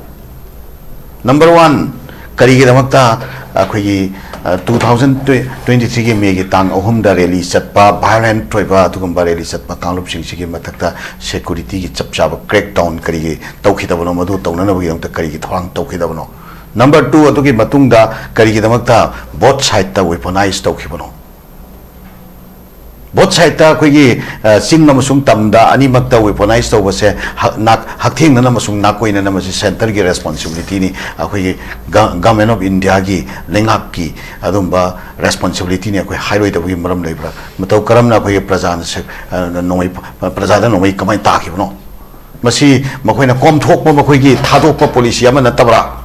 ꯅꯝꯕꯔ ꯋꯥꯟ, ꯀꯔꯤꯒꯤꯗꯃꯛꯇ ꯑꯩꯈꯣꯏꯒꯤ, ꯑ, two thousand twenty threeꯒꯤ ꯃꯦꯒꯤ ꯇꯥꯡ ꯑꯍꯨꯝꯗ ꯔꯦꯂꯤ ꯆꯠꯄ, ꯚꯥꯏꯑꯣꯂꯦꯟꯠ ꯑꯣꯏꯕ ꯑꯗꯨꯒꯨꯝꯕ ꯔꯦꯂꯤ ꯆꯠꯄ ꯀꯥꯡꯂꯨꯞꯁꯤꯡꯁꯤꯒꯤ ꯃꯊꯛꯇ ꯁꯦꯀ꯭ꯌꯨꯔꯤꯇꯤꯒꯤ ꯆꯞ ꯆꯥꯕ ꯀ꯭ꯔꯦꯛ ꯗꯥꯎꯟ ꯀꯔꯤꯒꯤ ꯇꯧꯈꯤꯗꯕꯅꯣ, ꯃꯗꯨ ꯇꯧꯅꯅꯕꯒꯤꯗꯃꯛꯇ ꯀꯔꯤꯒꯤ ꯊꯧꯔꯥꯡ ꯇꯧꯈꯤꯗꯕꯅꯣ? ꯅꯝꯕꯔ ꯇꯨ, ꯑꯗꯨꯒꯤ ꯃꯇꯨꯡꯗ ꯀꯔꯤꯒꯤꯗꯃꯛꯇ ꯕꯣꯠ ꯁꯥꯏꯠꯇ ꯋꯦꯄꯣꯅꯥꯏꯖ ꯇꯧꯈꯤꯕꯅꯣ? Both side ꯑꯩꯈꯣꯏꯒꯤ, ꯑ, ꯆꯤꯡ ꯑꯃꯁꯨꯡ ꯇꯝꯗ ꯑꯅꯤꯃꯛꯇ weaponize ꯇꯧꯕꯁꯦ ꯍꯛ-, ꯅꯥꯛ-, ꯍꯛꯊꯦꯡꯅꯅ ꯑꯃꯁꯨꯡ ꯅꯥꯀꯣꯏꯅꯅ ꯃꯁꯤ centre ꯒꯤ responsibility ꯅꯤ, ꯑꯩꯈꯣꯏꯒꯤ ꯒ-, Government of India ꯒꯤ ꯂꯩꯉꯥꯛꯀꯤ ꯑꯗꯨꯝꯕ responsibility ꯅꯤ꯫ ꯑꯩꯈꯣꯏ ꯍꯥꯏꯔꯣꯏꯗꯕꯒꯤ ꯃꯔꯝ ꯂꯩꯕ꯭ꯔꯥ? ꯃꯇꯧ ꯀꯔꯝꯅ ꯑꯩꯈꯣꯏꯒꯤ ꯄ꯭ꯔꯖꯥꯅ ꯁꯦ-, ꯑ, ꯅꯣꯡꯃꯩ, ꯄ꯭ꯔꯖꯥꯗ ꯅꯣꯡꯃꯩ ꯀꯃꯥꯏꯅ ꯇꯥꯈꯤꯕꯅꯣ? ꯃꯁꯤ ꯃꯈꯣꯏꯅ ꯀꯣꯝꯊꯣꯛꯄ, ꯃꯈꯣꯏꯒꯤ ꯊꯥꯗꯣꯛꯄ policy ꯑꯃ ꯅꯠꯇꯕ꯭ꯔꯥ?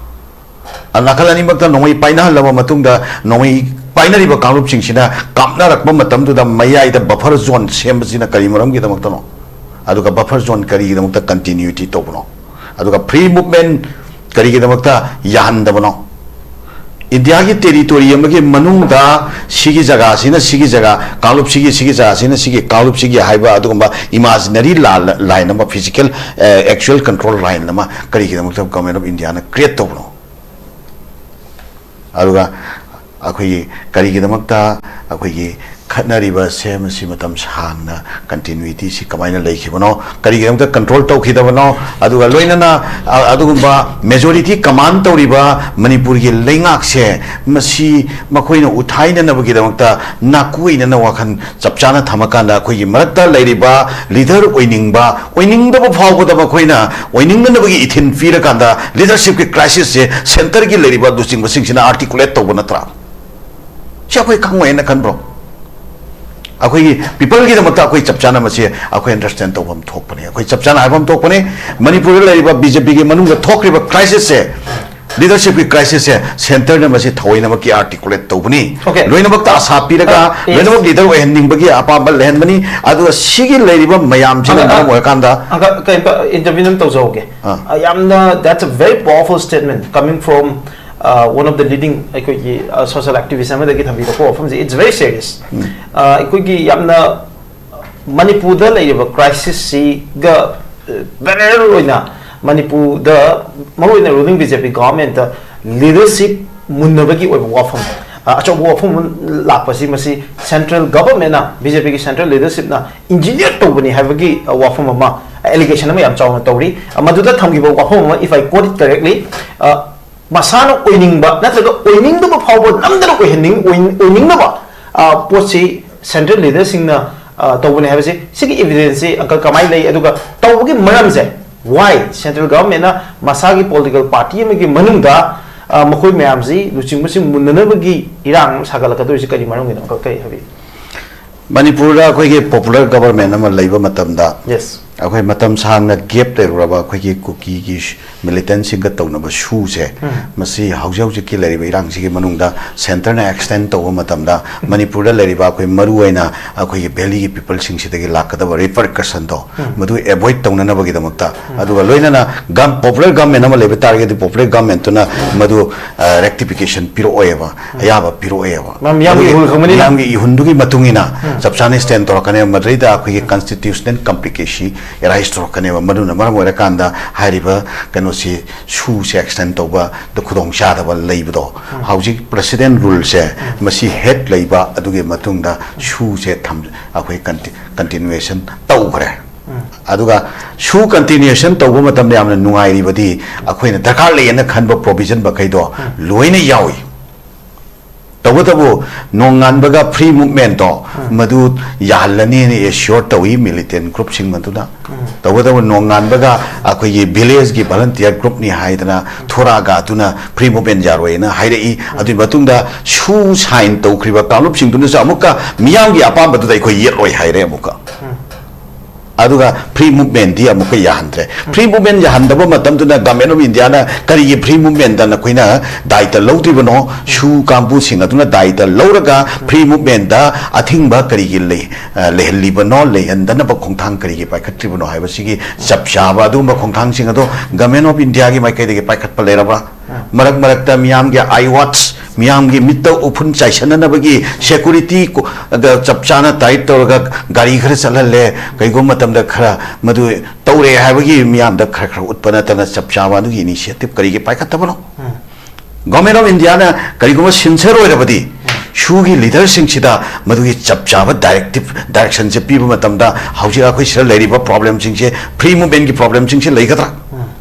ꯑ, ꯅꯥꯀꯜ ꯑꯅꯤꯃꯛꯇ ꯅꯣꯡꯃꯩ ꯄꯥꯏꯅꯍꯜꯂꯕ ꯃꯇꯨꯡꯗ, ꯅꯣꯡꯃꯩ ꯄꯥꯏꯅꯔꯤꯕ ꯀꯥꯡꯂꯨꯞꯁꯤꯡꯁꯤꯅ ꯀꯥꯞꯅꯔꯛꯄ ꯃꯇꯝꯗꯨꯗ ꯃꯌꯥꯏꯗ buffer zone ꯁꯦꯝꯕꯁꯤꯅ ꯀꯔꯤ ꯃꯔꯝꯒꯤꯗꯃꯛꯇꯅꯣ? ꯑꯗꯨꯒ buffer zone ꯀꯔꯤꯒꯤꯗꯃꯛꯇ continuity ꯇꯧꯕꯅꯣ? ꯑꯗꯨꯒ free movement ꯀꯔꯤꯒꯤꯗꯃꯛꯇ ꯌꯥꯍꯟꯗꯕꯅꯣ? ꯏꯟꯗꯤꯌꯥꯒꯤ territory ꯑꯃꯒꯤ ꯃꯅꯨꯡꯗ ꯁꯤꯒꯤ ꯖꯒꯥꯁꯤꯅ ꯁꯤꯒꯤ ꯖꯒꯥ, ꯀꯥꯡꯂꯨꯞꯁꯤꯒꯤ ꯁꯤꯒꯤ ꯖꯒꯥꯁꯤꯅ ꯁꯤꯒꯤ ꯀꯥꯡꯂꯨꯞꯁꯤꯒꯤ ꯍꯥꯏꯕ ꯑꯗꯨꯒꯨꯝꯕ imaginary line ꯑꯃ, physical, ꯑ, actual control line ꯑꯃ ꯀꯔꯤꯒꯤꯗꯃꯛꯇ Government of India ꯅ create ꯇꯧꯕꯅꯣ? ꯑꯗꯨꯒ ꯑꯩꯈꯣꯏꯒꯤ ꯀꯔꯤꯒꯤꯗꯃꯛꯇ ꯑꯩꯈꯣꯏꯒꯤ ꯈꯠꯅꯔꯤꯕꯁꯦ ꯃꯁꯤ ꯃꯇꯝ ꯁꯥꯡꯅ continuity ꯁꯤ ꯀꯃꯥꯏꯅ ꯂꯩꯈꯤꯕꯅꯣ, ꯀꯔꯤꯒꯤꯗꯃꯛꯇ control ꯇꯧꯈꯤꯗꯕꯅꯣ, ꯑꯗꯨꯒ ꯂꯣꯏꯅꯅ, ꯑ, ꯑꯗꯨꯒꯨꯝꯕ majority command ꯇꯧꯔꯤꯕ ꯃꯅꯤꯄꯨꯔꯒꯤ ꯂꯩꯉꯥꯛꯁꯦ ꯃꯁꯤ ꯃꯈꯣꯏꯅ ꯎꯠꯊꯥꯏꯅꯅꯕꯒꯤꯗꯃꯛꯇ ꯅꯥꯀꯣꯏꯅꯅ ꯋꯥꯈꯜ ꯆꯞ ꯆꯥꯅ ꯊꯝꯃꯀꯥꯟꯗ ꯑꯩꯈꯣꯏꯒꯤ ꯃꯔꯛꯇ ꯂꯩꯔꯤꯕ leader ꯑꯣꯏꯅꯤꯡꯕ, ꯑꯣꯏꯅꯤꯡꯗꯕ ꯐꯥꯎꯕꯗ ꯃꯈꯣꯏꯅ ꯑꯣꯏꯅꯤꯡꯅꯅꯕꯒꯤ ꯏꯊꯤꯟ ꯄꯤꯔꯀꯥꯟꯗ leadership ꯀꯤ crisis ꯁꯦ centre ꯒꯤ ꯂꯩꯔꯤꯕ ꯂꯨꯆꯤꯡꯕꯁꯤꯡꯁꯤꯅ articulate ꯇꯧꯕ ꯅꯠꯇ꯭ꯔꯥ? ꯁꯤ ꯑꯩꯈꯣꯏ ꯈꯪꯉꯣꯏꯅ ꯈꯟꯕ꯭ꯔꯣ? ꯑꯩꯈꯣꯏꯒꯤ people ꯒꯤꯗꯃꯛꯇ ꯑꯩꯈꯣꯏ ꯆꯞ ꯆꯥꯅ ꯃꯁꯤ ꯑꯩꯈꯣꯏ understand ꯇꯧꯐꯝ ꯊꯣꯛꯄꯅꯤ, ꯑꯩꯈꯣꯏ ꯆꯞ ꯆꯥꯅ ꯍꯥꯏꯐꯝ ꯊꯣꯛꯄꯅꯤ꯫ ꯃꯅꯤꯄꯨꯔꯗ ꯂꯩꯔꯤꯕ BJP ꯒꯤ ꯃꯅꯨꯡꯗ ꯊꯣꯛꯈ꯭ꯔꯤꯕ crisis ꯁꯦ, leadership ꯀꯤ crisis ꯁꯦ centre ꯅ ꯃꯁꯤ ꯊꯑꯣꯏꯅꯃꯛꯀꯤ articulate ꯇꯧꯕꯅꯤ꯫ Okay. ꯂꯣꯏꯅꯃꯛꯇ ꯑꯁꯥ ꯄꯤꯔꯒ, uh, yes. ꯂꯣꯏꯅꯃꯛ leader ꯑꯣꯏꯍꯟꯅꯤꯡꯕꯒꯤ ꯑꯄꯥꯝꯕ ꯂꯩꯍꯟꯕꯅꯤ꯫ ꯑꯗꯨꯒ ꯁꯤꯒꯤ ꯂꯩꯔꯤꯕ ꯃꯌꯥꯝꯁꯤꯅ ꯑ, ꯑ, ꯃꯔꯝ ꯑꯣꯏꯔꯀꯥꯟꯗ ꯑ, ꯀꯩ, interview ꯑꯃ ꯇꯧꯖꯍꯧꯒꯦ꯫ ꯑ꯫ ꯑ, ꯌꯥꯝꯅ, that's a very powerful statement coming from, uh, one of the leading ꯑꯩꯈꯣꯏꯒꯤ, uh, social activist ꯑꯃꯗꯒꯤ ꯊꯝꯕꯤꯔꯛꯄ ꯋꯥꯐꯝꯁꯦ, it's very serious꯫ ꯎꯝ꯫ ꯑ, ꯑꯩꯈꯣꯏꯒꯤ ꯌꯥꯝꯅ ꯃꯅꯤꯄꯨꯔꯗ ꯂꯩꯔꯤꯕ crisis ꯁꯤꯒ, ꯑ, parallel ꯑꯣꯏꯅ ꯃꯅꯤꯄꯨꯔꯗ ꯃꯔꯨꯑꯣꯏꯅ ruling BJP government ꯇ leadership ꯃꯨꯟꯅꯕꯒꯤ ꯑꯣꯏꯕ ꯋꯥꯐꯝ, ꯑ, ꯑꯆꯧꯕ ꯋꯥꯐꯝ ꯑꯃ ꯂꯥꯛꯄꯁꯤ, ꯃꯁꯤ central government ꯅ, BJP ꯒꯤ central leadership ꯅ engineer ꯇꯧꯕꯅꯤ ꯍꯥꯏꯕꯒꯤ, ꯑ, ꯋꯥꯐꯝ ꯑꯃ, allegation ꯑꯃ ꯌꯥꯝ ꯆꯥꯎꯅ ꯇꯧꯔꯤ꯫ ꯑ, ꯃꯗꯨꯗ ꯊꯝꯈꯤꯕ ꯋꯥꯐꯝ ꯑꯃ, if I quote it correctly, ꯑ, ꯃꯁꯥꯅ ꯑꯣꯏꯅꯤꯡꯕ ꯅꯠꯇ꯭ꯔꯒ ꯑꯣꯏꯅꯤꯡꯗꯕ ꯐꯥꯎꯕ ꯅꯝꯗꯅ ꯑꯣꯏꯍꯟꯅꯤꯡ-, ꯑꯣꯏ-, ꯑꯣꯏꯅꯤꯡꯅꯕ, ꯑ, ꯄꯣꯠꯁꯤ ꯁꯦꯟꯇ꯭ꯔꯦꯜ ꯂꯤꯗꯔꯁꯤꯡꯅ ꯑ, ꯇꯧꯕꯅꯦ ꯍꯥꯏꯕꯁꯦ, ꯁꯤꯒꯤ ꯏꯕꯤꯗꯦꯟꯁꯁꯤ ꯑꯪꯀꯜ ꯀꯃꯥꯏꯅ ꯂꯩ? ꯑꯗꯨꯒ ꯇꯧꯕꯒꯤ ꯃꯔꯝꯁꯦ, ꯋꯥꯏ ꯁꯦꯟꯇ꯭ꯔꯦꯜ ꯒꯚꯔꯟꯃꯦꯟꯅ ꯃꯁꯥꯒꯤ ꯄꯣꯂꯤꯇꯤꯀꯦꯜ ꯄꯥꯔꯇꯤ ꯑꯃꯒꯤ ꯃꯅꯨꯡꯗ ꯑ, ꯃꯈꯣꯏ ꯃꯌꯥꯝꯁꯤ ꯂꯨꯆꯤꯡꯕꯁꯤꯡ ꯃꯨꯟꯅꯅꯕꯒꯤ ꯏꯔꯥꯡ ꯑꯃ ꯁꯥꯒꯠꯂꯛꯀꯗꯧꯔꯤꯁꯤ ꯀꯔꯤ ꯃꯔꯝꯒꯤꯅꯣ? ꯑꯪꯀꯜ, ꯀꯔꯤ ꯍꯥꯏꯕꯤꯌꯨ? ꯃꯅꯤꯄꯨꯔꯗ ꯑꯩꯈꯣꯏꯒꯤ ꯄꯣꯄꯨꯂꯔ ꯒꯕꯔꯟꯃꯦꯟ ꯑꯃ ꯂꯩꯕ ꯃꯇꯝꯗ, ꯌꯦꯁ꯫ ꯑꯩꯈꯣꯏ ꯃꯇꯝ ꯁꯥꯡꯅ ꯒꯦꯞ ꯂꯩꯔꯨꯔꯕ ꯑꯩꯈꯣꯏꯒꯤ ꯀꯨꯀꯤꯒꯤ ꯃꯤꯂꯤꯇꯦꯟꯁꯤꯡꯒ ꯇꯧꯅꯕ ꯁꯨꯁꯦ, ꯃꯁꯤ ꯍꯧꯖꯤꯛ ꯍꯧꯖꯤꯛꯀꯤ ꯂꯩꯔꯤꯕ ꯏꯔꯥꯡꯁꯤꯒꯤ ꯃꯅꯨꯡꯗ ꯁꯦꯟꯇꯔꯅ ꯑꯦꯛꯁꯇꯦꯟ ꯇꯧꯕ ꯃꯇꯝꯗ, ꯃꯅꯤꯄꯨꯔꯗ ꯂꯩꯔꯤꯕ ꯑꯩꯈꯣꯏ ꯃꯔꯨꯑꯣꯏꯅ ꯑꯩꯈꯣꯏꯒꯤ ꯚꯦꯂꯤꯒꯤ ꯄꯤꯄꯜꯁꯤꯡꯁꯤꯗꯒꯤ ꯂꯥꯛꯀꯗꯕ ꯔꯤꯄꯔꯀꯁꯟꯗꯣ, ꯃꯗꯨ ꯑꯦꯚꯣꯏꯗ ꯇꯧꯅꯅꯕꯒꯤꯗꯃꯛꯇ, ꯑꯗꯨꯒ ꯂꯣꯏꯅꯅ ꯄꯣꯄꯨꯂꯔ ꯒꯕꯔꯟꯃꯦꯟ ꯑꯃ ꯂꯩꯕ ꯇꯥꯔꯒꯗꯤ, ꯄꯣꯄꯨꯂꯔ ꯒꯕꯔꯟꯃꯦꯟꯇꯨꯅ ꯃꯗꯨ ꯔꯦꯛꯇꯤꯐꯤꯀꯦꯁꯟ ꯄꯤꯔꯛꯑꯣꯏꯕ, ꯑꯌꯥꯕ ꯄꯤꯔꯛꯑꯣꯏꯕ꯫ ꯃꯔꯝ ꯃꯤꯌꯥꯝꯒꯤ ꯃꯗꯨꯒꯤ ꯏꯍꯨꯜ ꯈꯪꯕꯅꯤꯅ꯫ ꯃꯤꯌꯥꯝꯒꯤ ꯏꯍꯨꯜꯗꯨꯒꯤ ꯃꯇꯨꯡ ꯏꯟꯅ ꯆꯞ ꯆꯥꯅ ꯁ꯭ꯇꯦꯟ ꯇꯧꯔꯛꯀꯅꯦꯕ꯫ ꯃꯗꯨꯗꯩꯗ ꯑꯩꯈꯣꯏꯒꯤ ꯀꯟꯁꯇꯤꯇ꯭ꯌꯨꯁꯅꯦꯜ ꯀꯝꯄ꯭ꯂꯤꯀꯦꯁꯤ ꯑꯦꯔꯥꯏꯁ ꯇꯧꯔꯛꯀꯅꯦꯕ꯫ ꯃꯗꯨꯅ ꯃꯔꯝ ꯑꯣꯏꯔꯀꯥꯟꯗ ꯍꯥꯏꯔꯤꯕ ꯀꯩꯅꯣꯁꯤ, ꯁꯨꯁꯦ ꯑꯦꯛꯁꯇꯦꯟ ꯇꯧꯕꯗ ꯈꯨꯗꯣꯡꯆꯥꯗꯕ ꯂꯩꯕꯗꯣ, ꯍꯧꯖꯤꯛ ꯄ꯭ꯔꯦꯁꯤꯗꯦꯟ ꯔꯨꯜꯁꯦ ꯃꯁꯤ ꯍꯦꯠ ꯂꯩꯕ, ꯑꯗꯨꯒꯤ ꯃꯇꯨꯡꯗ ꯁꯨꯁꯦ ꯊꯝ ꯑꯩꯈꯣꯏ ꯀꯟꯇꯤꯅ꯭ꯌꯨꯑꯦꯁꯟ ꯇꯧꯈ꯭ꯔꯦ꯫ ꯑꯗꯨꯒ ꯁꯨ ꯀꯟꯇꯤꯅ꯭ꯌꯨꯑꯦꯁꯟ ꯇꯧꯕ ꯃꯇꯝꯗ ꯌꯥꯝꯅ ꯅꯨꯡꯉꯥꯏꯔꯤꯕꯗꯤ, ꯑꯩꯈꯣꯏꯅ ꯗꯔꯀꯥꯔ ꯂꯩꯌꯦꯅ ꯈꯟꯕ ꯄ꯭ꯔꯣꯕꯤꯖꯟ ꯃꯈꯩꯗꯣ ꯂꯣꯏꯅ ꯌꯥꯎꯏ꯫ ꯇꯧꯕꯇꯕꯨ ꯅꯣꯡꯉꯥꯟꯕꯒ ꯐ꯭ꯔꯤ ꯃꯨꯚꯃꯦꯟꯇꯣ ꯃꯗꯨ ꯌꯥꯍꯜꯂꯅꯤꯅ ꯑꯦꯁ꯭ꯌꯣꯔ ꯇꯧꯏ ꯃꯤꯂꯤꯇꯦꯟ ꯒ꯭ꯔꯨꯞꯁꯤꯡ ꯑꯗꯨꯅ꯫ ꯇꯧꯕꯇꯕꯨ ꯅꯣꯡꯉꯥꯟꯕꯒ ꯑꯩꯈꯣꯏꯒꯤ ꯚꯤꯂꯦꯖꯀꯤ ꯚꯂꯟꯇꯤꯌꯔ ꯒ꯭ꯔꯨꯞꯅꯤ ꯍꯥꯏꯗꯅ ꯊꯣꯔꯛꯑꯒ ꯑꯗꯨꯅ ꯐ꯭ꯔꯤ ꯃꯨꯚꯃꯦꯟ ꯌꯥꯔꯣꯏꯅ ꯍꯥꯏꯔꯛꯏ꯫ ꯑꯗꯨꯒꯤ ꯃꯇꯨꯡꯗ ꯁꯨ ꯁꯥꯏꯟ ꯇꯧꯈ꯭ꯔꯤꯕ ꯀꯥꯡꯂꯨꯞꯁꯤꯡꯗꯨꯅꯁꯨ ꯑꯃꯨꯛꯀ ꯃꯤꯌꯥꯝꯒꯤ ꯑꯄꯥꯝꯕꯗꯨꯗ ꯑꯩꯈꯣꯏ ꯌꯦꯠꯂꯣꯏ ꯍꯥꯏꯔꯦ ꯑꯃꯨꯛꯀ꯫ ꯑꯗꯨꯒ ꯐ꯭ꯔꯤ ꯃꯨꯚꯃꯦꯟꯗꯤ ꯑꯃꯨꯛꯀ ꯌꯥꯍꯟꯗ꯭ꯔꯦ꯫ ꯐ꯭ꯔꯤ ꯃꯨꯚꯃꯦꯟ ꯌꯥꯍꯟꯗꯕ ꯃꯇꯝꯗꯨꯅ ꯒꯃꯦꯟ ꯑꯣꯐ ꯏꯟꯗꯤꯌꯥꯅ ꯀꯔꯤꯒꯤ ꯐ꯭ꯔꯤ ꯃꯨꯚꯃꯦꯟꯗ ꯅꯈꯣꯏꯅ ꯗꯥꯏꯇ ꯂꯧꯗ꯭ꯔꯤꯕꯅꯣ? ꯁꯨ ꯀꯥꯡꯕꯨꯁꯤꯡ ꯑꯗꯨꯅ ꯗꯥꯏꯇ ꯂꯧꯔꯒ ꯐ꯭ꯔꯤ ꯃꯨꯚꯃꯦꯟꯗ ꯑꯊꯤꯡꯕ ꯀꯔꯤꯒꯤ ꯂꯩ-, ꯑ, ꯂꯩꯍꯜꯂꯤꯕꯅꯣ, ꯂꯩꯍꯟꯗꯅꯕ ꯈꯣꯡꯊꯥꯡ ꯀꯔꯤꯒꯤ ꯄꯥꯏꯈꯠꯇ꯭ꯔꯤꯕꯅꯣ ꯍꯥꯏꯕꯁꯤꯒꯤ ꯆꯞ ꯆꯥꯕ ꯑꯗꯨꯒꯨꯝꯕ ꯈꯣꯡꯊꯥꯡꯁꯤꯡ ꯑꯗꯣ ꯒꯃꯦꯟ ꯑꯣꯐ ꯏꯟꯗꯤꯌꯥꯒꯤ ꯃꯥꯏꯀꯩꯗꯒꯤ ꯄꯥꯏꯈꯠꯄ ꯂꯩꯔꯕ꯭ꯔꯥ? ꯃꯔꯛ ꯃꯔꯛꯇ ꯃꯤꯌꯥꯝꯒꯤ ꯑꯥꯏ ꯋꯥꯠꯆ, ꯃꯤꯌꯥꯝꯒꯤ ꯃꯤꯠꯇ ꯎꯐꯨꯟ ꯆꯥꯏꯁꯟꯅꯅꯕꯒꯤ ꯁꯦꯀꯨꯔꯤꯇꯤ ꯀꯣ-, ꯗ ꯆꯞ ꯆꯥꯅ ꯇꯥꯏꯠ ꯇꯧꯔꯒ ꯒꯥꯔꯤ ꯈꯔ ꯆꯠꯍꯜꯂꯦ, ꯀꯩꯒꯨꯝꯕ ꯃꯇꯝꯗ ꯈꯔ ꯃꯗꯨ ꯇꯧꯔꯦ ꯍꯥꯏꯕꯒꯤ ꯃꯤꯌꯥꯝꯗ ꯈꯔ ꯈꯔ ꯎꯠꯄ ꯅꯠꯇꯅ ꯆꯞ ꯆꯥꯕ ꯑꯗꯨꯒꯤ ꯏꯅꯤꯁꯤꯌꯦꯇꯤꯚ ꯀꯔꯤꯒꯤ ꯄꯥꯏꯈꯠꯇꯕꯅꯣ? ꯒꯣꯔꯃꯦꯟ ꯑꯣꯐ ꯏꯟꯗꯤꯌꯥꯅ ꯀꯔꯤꯒꯨꯝꯕ ꯁꯤꯟꯁꯔ ꯑꯣꯏꯔꯕꯗꯤ, ꯁꯨꯒꯤ ꯂꯤꯗꯔꯁꯤꯡꯁꯤꯗ ꯃꯗꯨꯒꯤ ꯆꯞ ꯆꯥꯕ ꯗꯥꯏꯔꯦꯛꯇꯤꯚ, ꯗꯥꯏꯔꯦꯛꯁꯟꯁꯦ ꯄꯤꯕ ꯃꯇꯝꯗ, ꯍꯧꯖꯤꯛ ꯑꯩꯈꯣꯏ ꯁꯤꯗ ꯂꯩꯔꯤꯕ ꯄ꯭ꯔꯣꯕ꯭ꯂꯦꯝꯁꯤꯡꯁꯦ, ꯐ꯭ꯔꯤ ꯃꯨꯚꯃꯦꯟꯒꯤ ꯄ꯭ꯔꯣꯕ꯭ꯂꯦꯝꯁꯤꯡꯁꯦ ꯂꯩꯒꯗ꯭ꯔꯥ?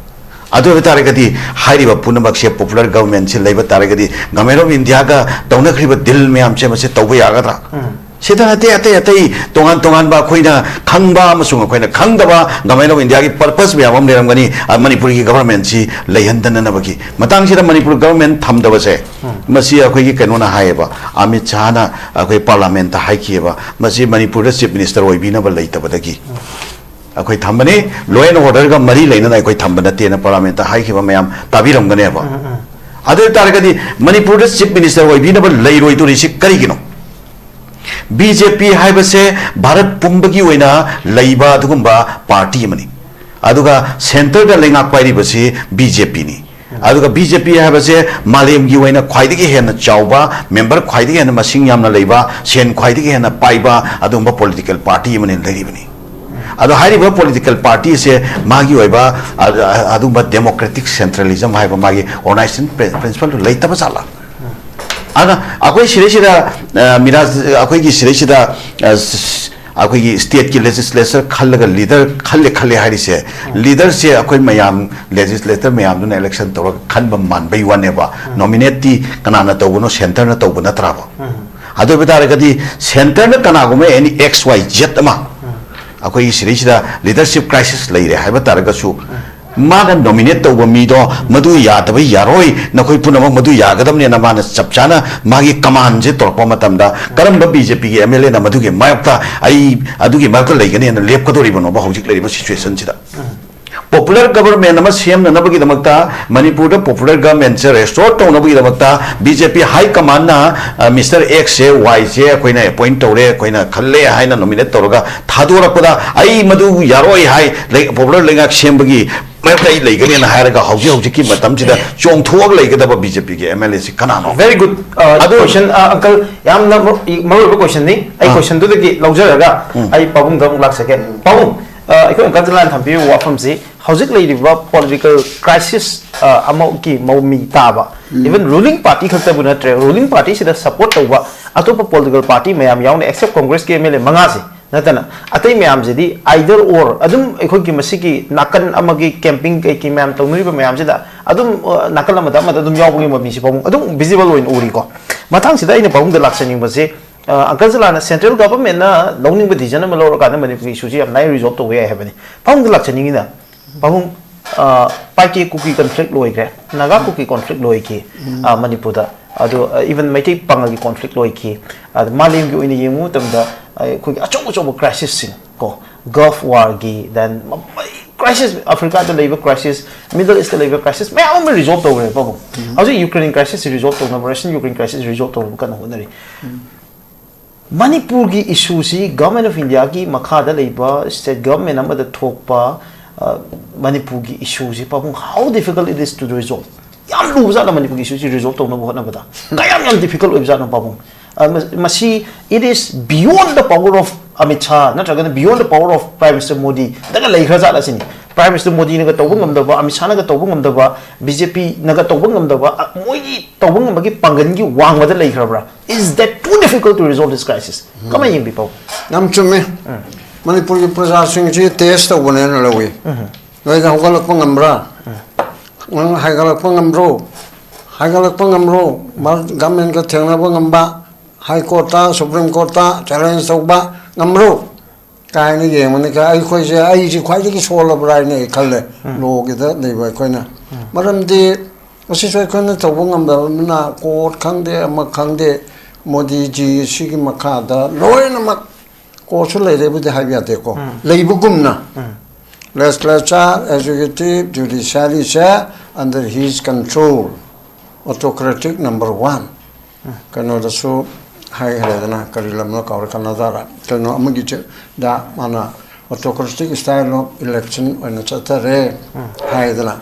ꯑꯗꯨ ꯑꯣꯏꯕ ꯇꯥꯔꯒꯗꯤ, ꯍꯥꯏꯔꯤꯕ ꯄꯨꯝꯅꯃꯛꯁꯦ ꯄꯣꯄꯨꯂꯔ ꯒꯕꯔꯟꯃꯦꯟꯁꯤ ꯂꯩꯕ ꯇꯥꯔꯒꯗꯤ, ꯒꯣꯔꯃꯦꯟ ꯑꯣꯐ ꯏꯟꯗꯤꯌꯥꯒ ꯇꯧꯅꯈ꯭ꯔꯤꯕ ꯗꯤꯜ ꯃꯌꯥꯝꯁꯦ ꯃꯁꯤ ꯇꯧꯕ ꯌꯥꯒꯗ꯭ꯔꯥ? ꯁꯤꯗ ꯅꯠꯇꯦ, ꯑꯇꯩ ꯑꯇꯩ ꯇꯣꯉꯥꯟ ꯇꯣꯉꯥꯟꯕ ꯑꯩꯈꯣꯏꯅ ꯈꯪꯕ ꯑꯃꯁꯨꯡ ꯑꯩꯈꯣꯏꯅ ꯈꯪꯗꯕ Government of India ꯒꯤ purpose ꯃꯌꯥꯝ ꯑꯃ ꯂꯩꯔꯝꯒꯅꯤ, ꯑ, ꯃꯅꯤꯄꯨꯔꯒꯤ government ꯁꯤ ꯂꯩꯍꯟꯗꯅꯅꯕꯒꯤ꯫ ꯃꯇꯥꯡꯁꯤꯗ ꯃꯅꯤꯄꯨꯔ government ꯊꯝꯗꯕꯁꯦ, ꯎꯝ꯫ ꯃꯁꯤ ꯑꯩꯈꯣꯏꯒꯤ ꯀꯩꯅꯣꯅ ꯍꯥꯏꯌꯦꯕ, ꯑꯃꯤꯠ ꯁꯥꯍꯅ ꯑꯩꯈꯣꯏ parliament ꯇ ꯍꯥꯏꯈꯤꯑꯕ, ꯃꯁꯤ ꯃꯅꯤꯄꯨꯔꯗ chief minister ꯑꯣꯏꯕꯤꯅꯕ ꯂꯩꯇꯕꯗꯒꯤ꯫ ꯎꯝ꯫ ꯑꯩꯈꯣꯏ ꯊꯝꯕꯅꯤ, law and order ꯒ ꯃꯔꯤ ꯂꯩꯅꯅ ꯑꯩꯈꯣꯏ ꯊꯝꯕ ꯅꯠꯇꯦꯅ parliament ꯇ ꯍꯥꯏꯈꯤꯕ ꯃꯌꯥꯝ ꯇꯥꯕꯤꯔꯝꯒꯅꯦꯕ꯫ ꯎꯝ, ꯎꯝ꯫ ꯑꯗꯨ ꯑꯣꯏ ꯇꯥꯔꯒꯗꯤ ꯃꯅꯤꯄꯨꯔꯗ chief minister ꯑꯣꯏꯕꯤꯅꯕ ꯂꯩꯔꯣꯏꯗꯣꯔꯤꯁꯤ ꯀꯔꯤꯒꯤꯅꯣ? ꯕꯤ ꯖꯦ ꯄꯤ ꯍꯥꯏꯕꯁꯦ ꯚꯥꯔꯠ ꯄꯨꯝꯕꯒꯤ ꯑꯣꯏꯅ ꯂꯩꯕ ꯑꯗꯨꯒꯨꯝꯕ party ꯑꯃꯅꯤ꯫ ꯑꯗꯨꯒ centre ꯗ ꯂꯩꯉꯥꯛ ꯄꯥꯏꯔꯤꯕꯁꯤ ꯕꯤ ꯖꯦ ꯄꯤ ꯅꯤ꯫ ꯑꯗꯨꯒ ꯕꯤ ꯖꯦ ꯄꯤ ꯍꯥꯏꯕꯁꯦ ꯃꯥꯂꯦꯝꯒꯤ ꯑꯣꯏꯅ ꯈ꯭ꯋꯥꯏꯗꯒꯤ ꯍꯦꯟꯅ ꯆꯥꯎꯕ, member ꯈ꯭ꯋꯥꯏꯗꯒꯤ ꯍꯦꯟꯅ ꯃꯁꯤꯡ ꯌꯥꯝꯅ ꯂꯩꯕ, ꯁꯦꯟ ꯈ꯭ꯋꯥꯏꯗꯒꯤ ꯍꯦꯟꯅ ꯄꯥꯏꯕ ꯑꯗꯨꯒꯨꯝꯕ political party ꯑꯃꯅꯤ ꯂꯩꯔꯤꯕꯅꯤ꯫ ꯑꯗꯣ ꯍꯥꯏꯔꯤꯕ political party ꯑꯁꯦ ꯃꯥꯒꯤ ꯑꯣꯏꯕ, ꯑ, ꯑ, ꯑꯗꯨꯒꯨꯝꯕ democratic centralism ꯍꯥꯏꯕ ꯃꯥꯒꯤ organization principle ꯗꯨ ꯂꯩꯇꯕ ꯖꯥꯠꯂꯥ? ꯑꯗꯨꯅ ꯑꯩꯈꯣꯏ ꯁꯤꯗꯩꯁꯤꯗ, ꯑ, ꯃꯤꯔꯥꯖ, ꯑꯩꯈꯣꯏꯒꯤ ꯁꯤꯗꯩꯁꯤꯗ, ꯑ, ꯁ-, ꯑꯩꯈꯣꯏꯒꯤ state ꯀꯤ legislature ꯈꯜꯂꯒ leader ꯈꯜꯂꯦ, ꯈꯜꯂꯦ ꯍꯥꯏꯔꯤꯁꯦ, leader ꯁꯦ ꯑꯩꯈꯣꯏ ꯃꯌꯥꯝ, legislator ꯃꯌꯥꯝꯗꯨꯅ election ꯇꯧꯔꯒ ꯈꯟꯕ ꯃꯥꯟꯕꯩ ꯋꯥꯅꯦꯕ꯫ Nominate ꯇꯤ ꯀꯅꯥꯅ ꯇꯧꯕꯅꯣ? Centre ꯅ ꯇꯧꯕ ꯅꯠꯇ꯭ꯔꯥꯕ? ꯑꯗꯨ ꯑꯣꯏꯕ ꯇꯥꯔꯒꯗꯤ centre ꯅ ꯀꯅꯥꯒꯨꯝꯕ any X Y Z ꯑꯃ, ꯑꯩꯈꯣꯏꯒꯤ ꯁꯤꯗꯩꯁꯤꯗ leadership crisis ꯂꯩꯔꯦ ꯍꯥꯏꯕ ꯇꯥꯔꯒꯁꯨ, ꯃꯥꯅ nominate ꯇꯧꯕ ꯃꯤꯗꯣ ꯃꯗꯨ ꯌꯥꯗꯕ ꯌꯥꯔꯣꯏ, ꯅꯈꯣꯏ ꯄꯨꯝꯅꯃꯛ ꯃꯗꯨ ꯌꯥꯒꯗꯕꯅꯦꯅ ꯃꯥꯅ ꯆꯞ ꯆꯥꯅ ꯃꯥꯒꯤ command ꯁꯦ ꯇꯧꯔꯛꯄ ꯃꯇꯝꯗ, ꯀꯔꯝꯕ ꯕꯤ ꯖꯦ ꯄꯤ ꯒꯤ ꯑꯦꯝ ꯑꯦꯜ ꯑꯦꯅ ꯃꯗꯨꯒꯤ ꯃꯥꯌꯣꯛꯇ, ꯑꯩ ꯑꯗꯨꯒꯤ ꯃꯥꯌꯣꯛꯇ ꯂꯩꯒꯅꯤꯅ ꯂꯦꯞꯀꯗꯧꯔꯤꯕꯅꯣꯕ ꯍꯧꯖꯤꯛ ꯂꯩꯔꯤꯕ situation ꯁꯤꯗ? Popular government ꯑꯃ ꯁꯦꯝꯅꯅꯕꯒꯤꯗꯃꯛꯇ, ꯃꯅꯤꯄꯨꯔꯗ popular government ꯁꯦ restore ꯇꯧꯅꯕꯒꯤꯗꯃꯛꯇ ꯕꯤ ꯖꯦ ꯄꯤ high command ꯅ, ꯑ, Mister X ꯁꯦ, Y ꯁꯦ ꯑꯩꯈꯣꯏꯅ appoint ꯇꯧꯔꯦ, ꯑꯩꯈꯣꯏꯅ ꯈꯜꯂꯦ ꯍꯥꯏꯅ nominate ꯇꯧꯔꯒ ꯊꯥꯗꯣꯔꯛꯄꯗ, ꯑꯩ ꯃꯗꯨ ꯌꯥꯔꯣꯏ ꯍꯥꯏ, ꯂꯩ-, popular ꯂꯩꯉꯥꯛ ꯁꯦꯝꯕꯒꯤ ꯃꯥꯌꯣꯛꯇ ꯑꯩ ꯂꯩꯒꯅꯦꯅ ꯍꯥꯏꯔꯒ ꯍꯧꯖꯤꯛ ꯍꯧꯖꯤꯛꯀꯤ ꯃꯇꯝꯁꯤꯗ ꯆꯣꯡꯊꯣꯛꯑꯒ ꯂꯩꯒꯗꯕ ꯕꯤ ꯖꯦ ꯄꯤ ꯒꯤ ꯑꯦꯝ ꯑꯦꯜ ꯑꯦ ꯁꯤ ꯀꯅꯥꯅꯣ? Very good, uh, ꯑꯗꯨ question, uh, uncle, ꯌꯥꯝꯅ ꯃꯔꯨ-, ꯃꯔꯨꯑꯣꯏꯕ question ꯅꯤ꯫ ꯑꯩ ꯑꯥ꯫ Question ꯗꯨꯗꯒꯤ ꯂꯧꯖꯔꯒ ꯎꯝ꯫ ꯑꯩ ꯄꯥꯕꯨꯡꯗ ꯑꯃꯨꯛ ꯂꯥꯛꯆꯒꯦ꯫ ꯄꯥꯕꯨꯡ, ꯑ, ꯑꯩꯈꯣꯏ uncle ꯗ ꯂꯥꯟ ꯊꯝꯕꯤꯔꯤꯕ ꯋꯥꯐꯝꯁꯤ ꯍꯧꯖꯤꯛ ꯂꯩꯔꯤꯕ political crisis, ꯑ, ꯑꯃꯒꯤ ꯃꯃꯤ ꯇꯥꯕ, ꯎꯝ꯫ Even ruling party ꯈꯛꯇꯕꯨ ꯅꯠꯇ꯭ꯔꯦ, ruling party ꯁꯤꯗ support ꯇꯧꯕ ꯑꯇꯣꯞꯄ political party ꯃꯌꯥꯝ ꯌꯥꯎꯅ, except Congress ꯀꯤ ꯑꯦꯝ ꯑꯦꯜ ꯑꯦ ꯃꯉꯥꯁꯦ ꯅꯠꯇꯅ, ꯑꯇꯩ ꯃꯌꯥꯝꯁꯤꯗꯤ either or ꯑꯗꯨꯝ ꯑꯩꯈꯣꯏꯒꯤ ꯃꯁꯤꯒꯤ ꯅꯥꯀꯟ ꯑꯃꯒꯤ campaign ꯀꯩꯀꯩ ꯃꯌꯥꯝ ꯇꯧꯅꯔꯤꯕ ꯃꯌꯥꯝꯁꯤꯗ ꯑꯗꯨꯝ, ꯑ, ꯅꯥꯀꯜ ꯑꯃꯗ ꯑꯃꯗ ꯑꯗꯨꯝ ꯌꯥꯎꯕꯒꯤ ꯃꯃꯤꯁꯤ ꯄꯥꯕꯨꯡ ꯑꯗꯨꯝ visible ꯑꯣꯏꯅ ꯎꯔꯤꯀꯣ꯫ ꯃꯊꯪꯁꯤꯗ ꯑꯩꯅ ꯄꯥꯕꯨꯡꯗ ꯂꯥꯛꯆꯅꯤꯡꯕꯁꯦ, ꯑꯪꯀꯜ ꯁꯂꯥꯅ ꯁꯦꯟꯇ꯭ꯔꯦꯜ ꯒꯚꯔꯟꯃꯦꯟꯅ ꯂꯧꯅꯤꯡꯕ ꯗꯤꯁꯤꯖꯟ ꯑꯃ ꯂꯧꯔꯀꯥꯟꯗ ꯃꯅꯤꯄꯨꯔꯒꯤ ꯏꯁꯨꯁꯤ ꯌꯥꯝ ꯂꯥꯏꯅ ꯔꯤꯖꯣꯜꯕ ꯇꯧꯕ ꯌꯥꯏ ꯍꯥꯏꯕꯅꯤ꯫ ꯄꯥꯕꯨꯡꯗ ꯂꯥꯛꯆꯅꯤꯡꯉꯤꯅ, ꯄꯥꯕꯨꯡ, ꯄꯥꯏꯀꯦ ꯀꯨꯀꯤ ꯀꯟꯐ꯭ꯂꯤꯛ ꯂꯣꯏꯈ꯭ꯔꯦ, ꯅꯥꯒꯥ ꯀꯨꯀꯤ ꯀꯟꯐ꯭ꯂꯤꯛ ꯂꯣꯏꯈꯤ ꯃꯅꯤꯄꯨꯔꯗ꯫ ꯑꯗꯣ ꯏꯚꯟ ꯃꯩꯇꯩ ꯄꯥꯉꯜꯒꯤ ꯀꯟꯐ꯭ꯂꯤꯛ ꯂꯣꯏꯈꯤ꯫ ꯑꯗ ꯃꯥꯂꯦꯝꯒꯤ ꯑꯣꯏꯅ ꯌꯦꯡꯕ ꯃꯇꯝꯗ ꯑꯩꯈꯣꯏꯒꯤ ꯑꯆꯧ ꯑꯆꯧꯕ ꯀ꯭ꯔꯥꯏꯁꯤꯁꯁꯤꯡ ꯀꯣ, ꯒꯜꯐ ꯋꯥꯔꯒꯤ, ꯗꯦꯟ ꯀ꯭ꯔꯥꯏꯁꯤꯁ, ꯑꯐ꯭ꯔꯤꯀꯥꯗ ꯂꯩꯕ ꯀ꯭ꯔꯥꯏꯁꯤꯁ, ꯃꯤꯗꯜ ꯏꯁꯇ ꯂꯩꯕ ꯀ꯭ꯔꯥꯏꯁꯤꯁ ꯃꯌꯥꯝ ꯑꯃ ꯔꯤꯖꯣꯜꯕ ꯇꯧꯈ꯭ꯔꯦ ꯄꯥꯕꯨꯡ꯫ ꯍꯧꯖꯤꯛ ꯌꯨꯀ꯭ꯔꯦꯟ ꯀ꯭ꯔꯥꯏꯁꯤꯁꯁꯤ ꯔꯤꯖꯣꯜꯕ ꯇꯧꯅꯕ, ꯔꯁꯤꯌꯟ ꯌꯨꯀ꯭ꯔꯦꯟ ꯀ꯭ꯔꯥꯏꯁꯤꯁ ꯔꯤꯖꯣꯜꯕ ꯇꯧꯅꯕ ꯀꯟꯅ ꯍꯣꯠꯅꯔꯤ꯫ ꯃꯅꯤꯄꯨꯔꯒꯤ ꯏꯁꯨꯁꯤ ꯒꯚꯔꯟꯃꯦꯟ ꯑꯣꯐ ꯏꯟꯗꯤꯌꯥꯒꯤ ꯃꯈꯥꯗ ꯂꯩꯕ ꯁ꯭ꯇꯦꯠ ꯒꯚꯔꯟꯃꯦꯟ ꯑꯃꯗ ꯊꯣꯛꯄ ꯃꯅꯤꯄꯨꯔꯒꯤ ꯏꯁꯨꯁꯤ ꯄꯥꯕꯨꯡ, how difficult it is to resolve, ꯌꯥꯝ ꯂꯨꯕ ꯖꯥꯠꯅ ꯃꯅꯤꯄꯨꯔꯒꯤ ꯏꯁꯨꯁꯤ ꯔꯤꯖꯣꯜꯕ ꯇꯧꯅꯕ ꯍꯣꯠꯅꯕꯗ ꯀꯌꯥꯝ ꯌꯥꯝ ꯗꯤꯐꯤꯀꯜꯠ ꯑꯣꯏꯕ ꯖꯥꯠꯅꯣ ꯄꯥꯕꯨꯡ꯫ ꯃꯁꯤ, it is beyond the power of Amit Shah ꯅꯠꯇ꯭ꯔꯒꯅ beyond the power of Prime Minister Modi ꯗꯒ ꯂꯩꯈ꯭ꯔ ꯖꯥꯠꯂ ꯁꯤꯅꯤ꯫ ꯄ꯭ꯔꯥꯏꯝ ꯃꯤꯅꯤꯁꯇꯔ ꯃꯣꯗꯤꯅꯒ ꯇꯧꯕ ꯉꯝꯗꯕ, ꯑꯃꯤꯠ ꯁꯥꯍꯅꯒ ꯇꯧꯕ ꯉꯝꯗꯕ, ꯕꯤ ꯖꯦ ꯄꯤꯅꯒ ꯇꯧꯕ ꯉꯝꯗꯕ, ꯃꯣꯏꯒꯤ ꯇꯧꯕ ꯉꯝꯕꯒꯤ ꯄꯥꯡꯒꯜꯒꯤ ꯋꯥꯡꯃꯗ ꯂꯩꯈ꯭ꯔꯕ꯭ꯔꯥ? Is that too difficult to resolve this crisis? ꯀꯃꯥꯏꯅ ꯌꯦꯡꯕꯤ ꯄꯥꯎ? ꯌꯥꯝ ꯆꯨꯝꯃꯦ꯫ ꯃꯅꯤꯄꯨꯔꯒꯤ ꯄ꯭ꯔꯖꯥꯁꯤꯡꯁꯤ ꯇꯦꯁ ꯇꯧꯕꯅꯦꯅ ꯂꯧꯏ꯫ ꯅꯣꯏꯗ ꯍꯧꯒꯠꯂꯛꯄ ꯉꯝꯕ꯭ꯔꯥ? ꯅꯪ ꯍꯥꯏꯒꯠꯂꯛꯄ ꯉꯝꯕ꯭ꯔꯣ? ꯍꯥꯏꯒꯠꯂꯛꯄ ꯉꯝꯕ꯭ꯔꯣ? ꯒꯚꯔꯟꯃꯦꯟꯒ ꯊꯦꯡꯅꯕ ꯉꯝꯕ, ꯍꯥꯏ ꯀꯣꯔꯠꯇ, ꯁꯨꯄ꯭ꯔꯤꯝ ꯀꯣꯔꯠꯇ ꯆꯦꯂꯦꯟꯖ ꯇꯧꯕ ꯉꯝꯕ꯭ꯔꯣ? ꯀꯥꯏꯅ ꯌꯦꯡꯕꯅꯤ꯫ ꯑꯩꯈꯣꯏꯁꯦ, ꯑꯩꯁꯤ ꯈ꯭ꯋꯥꯏꯗꯒꯤ ꯁꯣꯜꯂꯕ꯭ꯔꯥ ꯍꯥꯏꯅ ꯑꯩ ꯈꯜꯂꯦ꯫ ꯂꯣꯒꯤꯗ ꯂꯩꯕ ꯑꯩꯈꯣꯏꯅ꯫ ꯃꯔꯝꯗꯤ ꯃꯁꯤꯁꯨ ꯑꯩꯈꯣꯏꯅ ꯇꯧꯕ ꯉꯝꯗꯕꯅꯤꯅ, ꯀꯣꯔꯠ ꯈꯪꯗꯦ, ꯑꯃ ꯈꯪꯗꯦ, ꯃꯣꯗꯤꯖꯤ ꯁꯤꯒꯤ ꯃꯈꯥꯗ ꯂꯣꯏꯅꯃꯛ, ꯀꯣꯔꯠꯁꯨ ꯂꯩꯔꯦꯕꯨꯗꯤ ꯍꯥꯏꯕ ꯌꯥꯗꯦꯀꯣ, ꯂꯩꯕꯒꯨꯝꯅ legislature, executive, judiciary ꯁꯦ under his control, autocratic number one꯫ ꯀꯩꯅꯣꯗꯁꯨ ꯍꯥꯏꯈ꯭ꯔꯦꯗꯅ, ꯀꯔꯤ ꯂꯝꯅꯣ ꯀꯥꯎꯔꯦ, ꯀꯅꯥꯗꯥꯔ ꯀꯩꯅꯣ ꯑꯃꯒꯤ ꯆꯦ-, ꯗ ꯃꯥꯅ autocratic style of election ꯑꯣꯏꯅ ꯆꯠꯊꯔꯦ ꯍꯥꯏꯗꯅ꯫